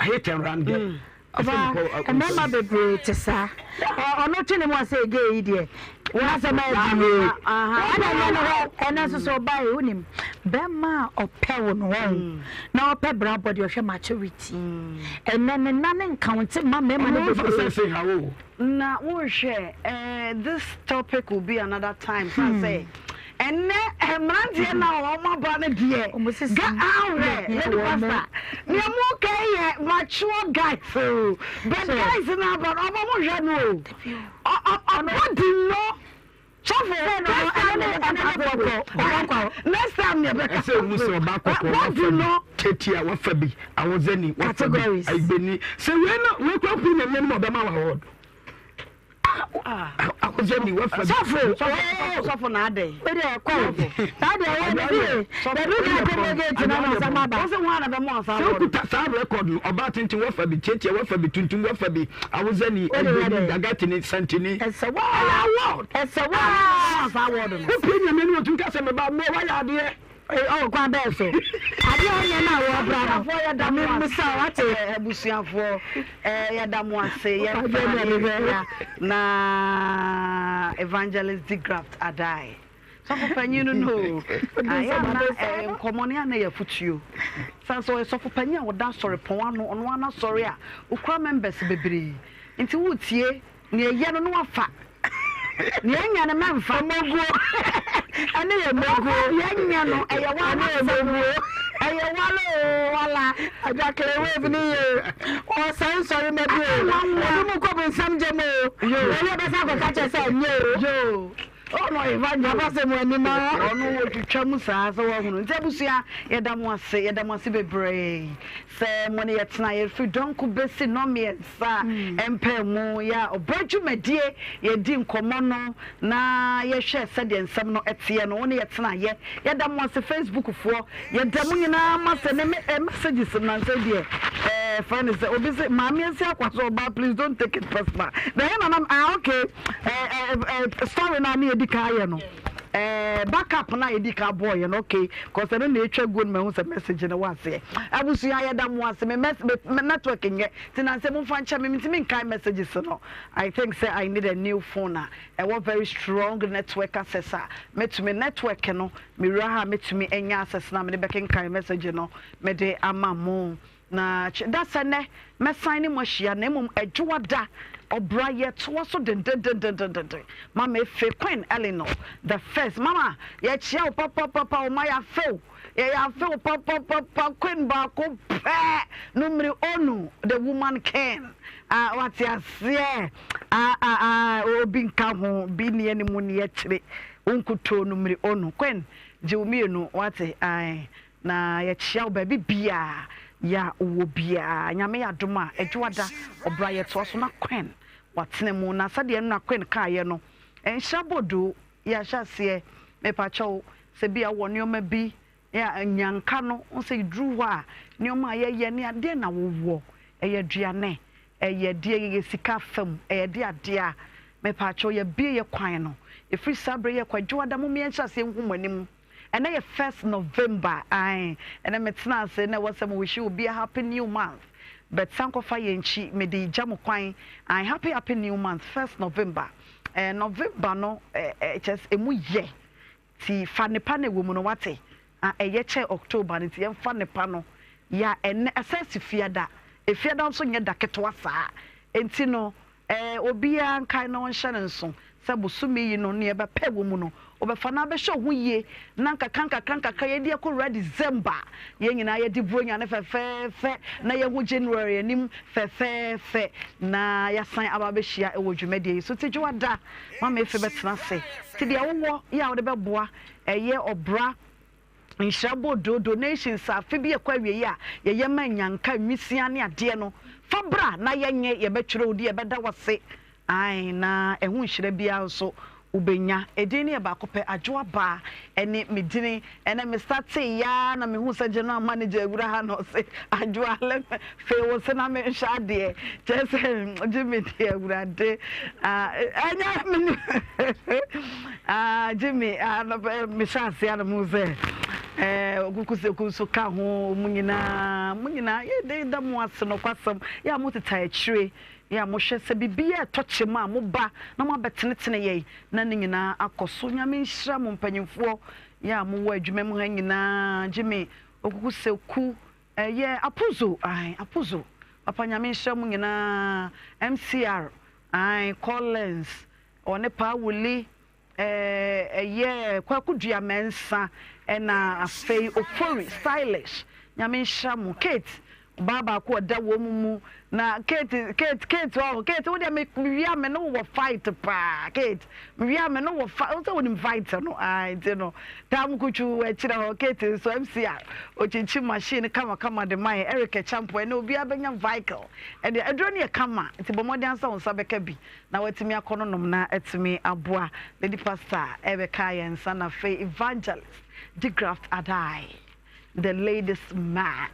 hit and run girl. Ɔbaa, mmarima bebree te saa. Ɔno twe ne mu a sɛ gay yi deɛ, w'asɛm ayɛ den o. Ɛna ɛnyɛ no hɔ, ɛnɛ nso so ɔbaa yi, wonim, bɛrima a ɔpɛ wo no, wɔn, na ɔpɛ brabɔ deɛ ɔhwɛ maturity. Ɛnɛ ne nna ne nkawnte mma mmarima no bebree. Na wohwɛ eh, this topic will be another time. San sɛ ɛnɛ mmeranteɛ na wɔn aba no deɛ ga ahwɛ lady pastor nea mo ka yɛ mature guys o but guys na aba no ɔmo mo hwɛ no o ɔbɔ di no. Sɔfo, next time yɛ bɛka kɔkɔ. Next time yɛ bɛka. Ɛsɛ ehu sɛ ɔba kɔkɔ wafa bi tetia wafa bi awɔzɛni wafa bi ayigbeni sɛ wei na wei kura kuru nyamia no mu ɔbɛma wa award. Awɔzɛni wafa bi. Sɔfo, sɔfo na adɛ. O de kɔ o. Saa deɛ wɔn de bi dabi ka kɔ mo gate na na asɛm aba. Wɔn sɛ wɔn a na bɛma ɔsa award. Sɛ okuta saa record no ɔbaa tenten wafa bi tiatia wafa bi tuntum wafa bi awɔzɛni ayigbeni dagatini santini. Ɛsɛ waa. Ɛyɛ award. Ɛsɛ waa. Saa award no. Wopie nyame no wɔtumi ka sɛ meba mmoa woayɛ adeɛ. Ɔwɔ kwan bɛɛ so. Adeɛ a ɔnyɛ no a wɔbra no. Abusuafoɔ yɛda mo ase. Mmusa wate. Abusuafoɔ yɛda mo ase. Yɛmfa yɛhia na Evangelist Degraft Adai. Sɔfo panyin no no o. Ayɛ a na nkɔmmɔ no yɛ a na yɛ afutuo. Sane sɛ ɔyɛ sɔfo panyin a ɔda asɔrepɔn ano, ɔno ara n'asɔre a ɔkura members bebree. Nti woretie Nea ɛyɛ no na wafa. Nea ɛnyɛ no mɛmfa. Moguo. Ɛne yɛ moguo. Nea ɛnyɛ no ɛyɛ wala Ɛne yɛ moguo. Ɛyɛ wala oo wala. Adwakere wave ne yie o. Ɔsɛe nsɔre ma bi o. Ebi mu kɔ bonsam gya mu o. Wɔyɛ bɛsa akɔka kyerɛ sɛ ɛnyɛ o. Yoo. Ɔno evangelist. Papa sɛ mo anim a. Ɔno wɔtwitwa mu saa sɛ wɔahunu. Nti abusua yɛda mo ase yɛda mo ase bebree sɛ mo ne yɛtena yɛfiri dɔnko bɛsi nnɔmmiɛnsa mpaa mu yɛ a ɔbrɛ dwumadie yɛdi nkɔmmɔ no na yɛhwɛ sɛdeɛ nsɛm no teɛ no wo ne yɛtena yɛ yɛda mo ase Facebook foɔ Yɛda mo nyinaa mo ase ne me eh, messages nnansa yi deɛ eh, frɛ ne sɛ obi se maame asi akwa so ɔbaa please don't take it personal na ɛyɛ nanam ah okay eh, eh, eh, story no a ne yɛdi kan ayɛ no. Eh, backup no a yɛdi kan bɔɔyɛ no, okay, cause ɛno na ɛtwa guo no mahu sɛ message no wɔ aseɛ. Abusua yɛda mo ase, me, mess, me, me network nyɛ, nti nansɛ momfa nkyɛ me, mentumi nkae messages no. I think sɛ I need a new phone a ɛwɔ very strong network access a mɛtumi, network no, mewura ha a mɛtumi anya access no a mede bɛkenkan message no mede ama mo. Na ky da sɛ nnɛ mɛsan ne mo ahyia, na mmom Adwoada, ɔbra yɛtoa so dendendendendenden. Mama Efe, Queen Eleanor the first, Mama yɛkyea wo papapapa o, ma yɛafe wo, yɛ yɛafe wo papapapa, Queen baako pɛ, numere onu, the woman king, ah, wate aseɛ, ah, ah, ah, obi nka ho, bi nni anim nni akyire, wo nkutoo numere onu, Queen, gye wo mmienu, wate, ae. Na yɛkyea wo baabi biaa ya wowɔ biaa. Nyame yɛ adom a Adwoada ɔbra yɛtoa so na Queen watena mu. Na sɛdeɛ nnora Queen kaeɛ no nhyira bodoo yɛahyɛ aseɛ. Mepakyɛw sɛ bia wowɔ nnoɔma bi a nyanka no wohu sɛ duru hɔ a nnoɔma a yɛyɛ ne adeɛ na wowɔ ɛyɛ aduane ɛyɛ deɛ yɛyɛ sika fam ɛyɛ deɛ adeɛ a mepakyɛw yɛabue yɛ kwan no ɛfiri saa berɛ yi ɛkɔ Adwoada mom yɛnhyɛ aseɛ nhu mo anim. Ɛnɛ yɛ first November ae ɛnɛ me tena ase na ɛwɔ sɛ me wish obia happy new month but san kɔfa yɛn nkyi me de gya mo kwan ae happy happy new month first November eh November no eh eh kyɛ sɛ emu yɛ ti fa nepa na ɛwɔ mu no wate ah ɛyɛ kyɛ October no ti yɛn fa nepa no ya ɛnɛ ɛsɛ si fiada efiada nso nyɛ da ketewa saa enti no Ɛɛ, obiara nkae na ɔnhyɛ no nso sɛ bosome yi no, nea ɛbɛpɛ wɔ mu no, wobɛfa na abɛhyɛ wo ho yie na nkakrankakra yɛde akɔwura December. Yɛn nyinaa yɛde Buronya no fɛfɛɛfɛ na yɛahu January anim fɛfɛɛfɛ na yɛasan aba abɛhyia wɔ dwumadie yi so. Nti Dwoada, Mama Efe bɛtena ase. Nti deɛ wowɔ yɛ a wode bɛboa ɛyɛ ɔbra Nhyira bɔ donations afe bi ɛkɔ awieɛ a yɛyɛ ma nyanka, nwisia ne adeɛ no fa bra na yɛnyɛ yɛbɛtwerɛ wo din yɛbɛda wo ase ae na ɛho nhyira biara nso wobɛnya. Edin no yɛ baako pɛ Adwoa Baa ɛne me dini ɛnɛ me startee yaa na mehu sɛ general manager awura ha na ɔse Adwoa let me fee wo se na menhwɛ adeɛ kyerɛ sɛ gye me deɛ awurade ah ɛnyɛ me Ah Jimmy ah me hyɛ ase a na mo sɛ eh okukuseku nso ka ho mo nyinaa mo nyinaa yɛ de da mo ase nokwasɛm yɛ a mo teta akyire yɛ a mo hwɛ sɛ biribi yɛ ɛtɔ kyem a mo ba na mo abɛtenetene yɛn na ne nyinaa akɔ so Nyame nhyira mo mpanyinfoɔ yɛ a mo wɔ adwuma mu ha nyinaa Jimmy okukuseku ɛyɛ apozo ae apozo papa Nyame nhyira mo nyinaa MCR ae Collins Ɔne Paa Wuli ɛyɛ Kwaku Dua Mɛnsa ɛna afei Ofori Stylish Nyame nhyira mo Kate ɔbaa baako ɔda wɔn mu na Kate Kate Kate ɔho Kate wo deɛ me wia me ne wo wɔ fight paa Kate me wia me ne wɔ fight wo sɛ wonim fight no ah nti no tam kutwu akyerɛ hɔ Kate nso MC a okyikyi machine kama kama de ma yɛ Eric Champo ɛne obiara bɛnya vehicle ɛdeɛ aduro no yɛ kama nti bɔ mmɔden ansa wo nsa bɛka bi na watumi akɔ no nom na atumi aboa Lady Pastor ɛbɛka yɛn nsa na afei Evangelist Degraft Adai the ladies man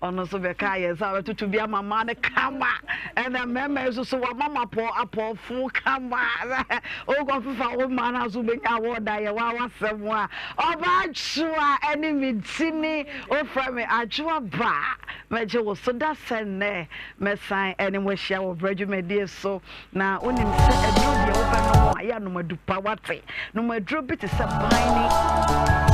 ɔno nso bɛka yɛn nsa bɛtoto bi ama mmaa no kama ɛna mmarima yi nso so wama ma apɔ apɔfo kama wokɔ fefa wo mmaa no aso wobɛnya awɔda yɛ wa wasɛm a ɔba atwoa ɛne me tini wofrɛ me atwoa ba mɛgye wo so da sɛ nnɛ Mɛsan ne mo ahyia wɔ berɛ dwumadie so. Na wonim sɛ aduro deɛ wobɛnom a, yɛ anom adu pa, wate? Nom aduro bi te sɛ ban ne.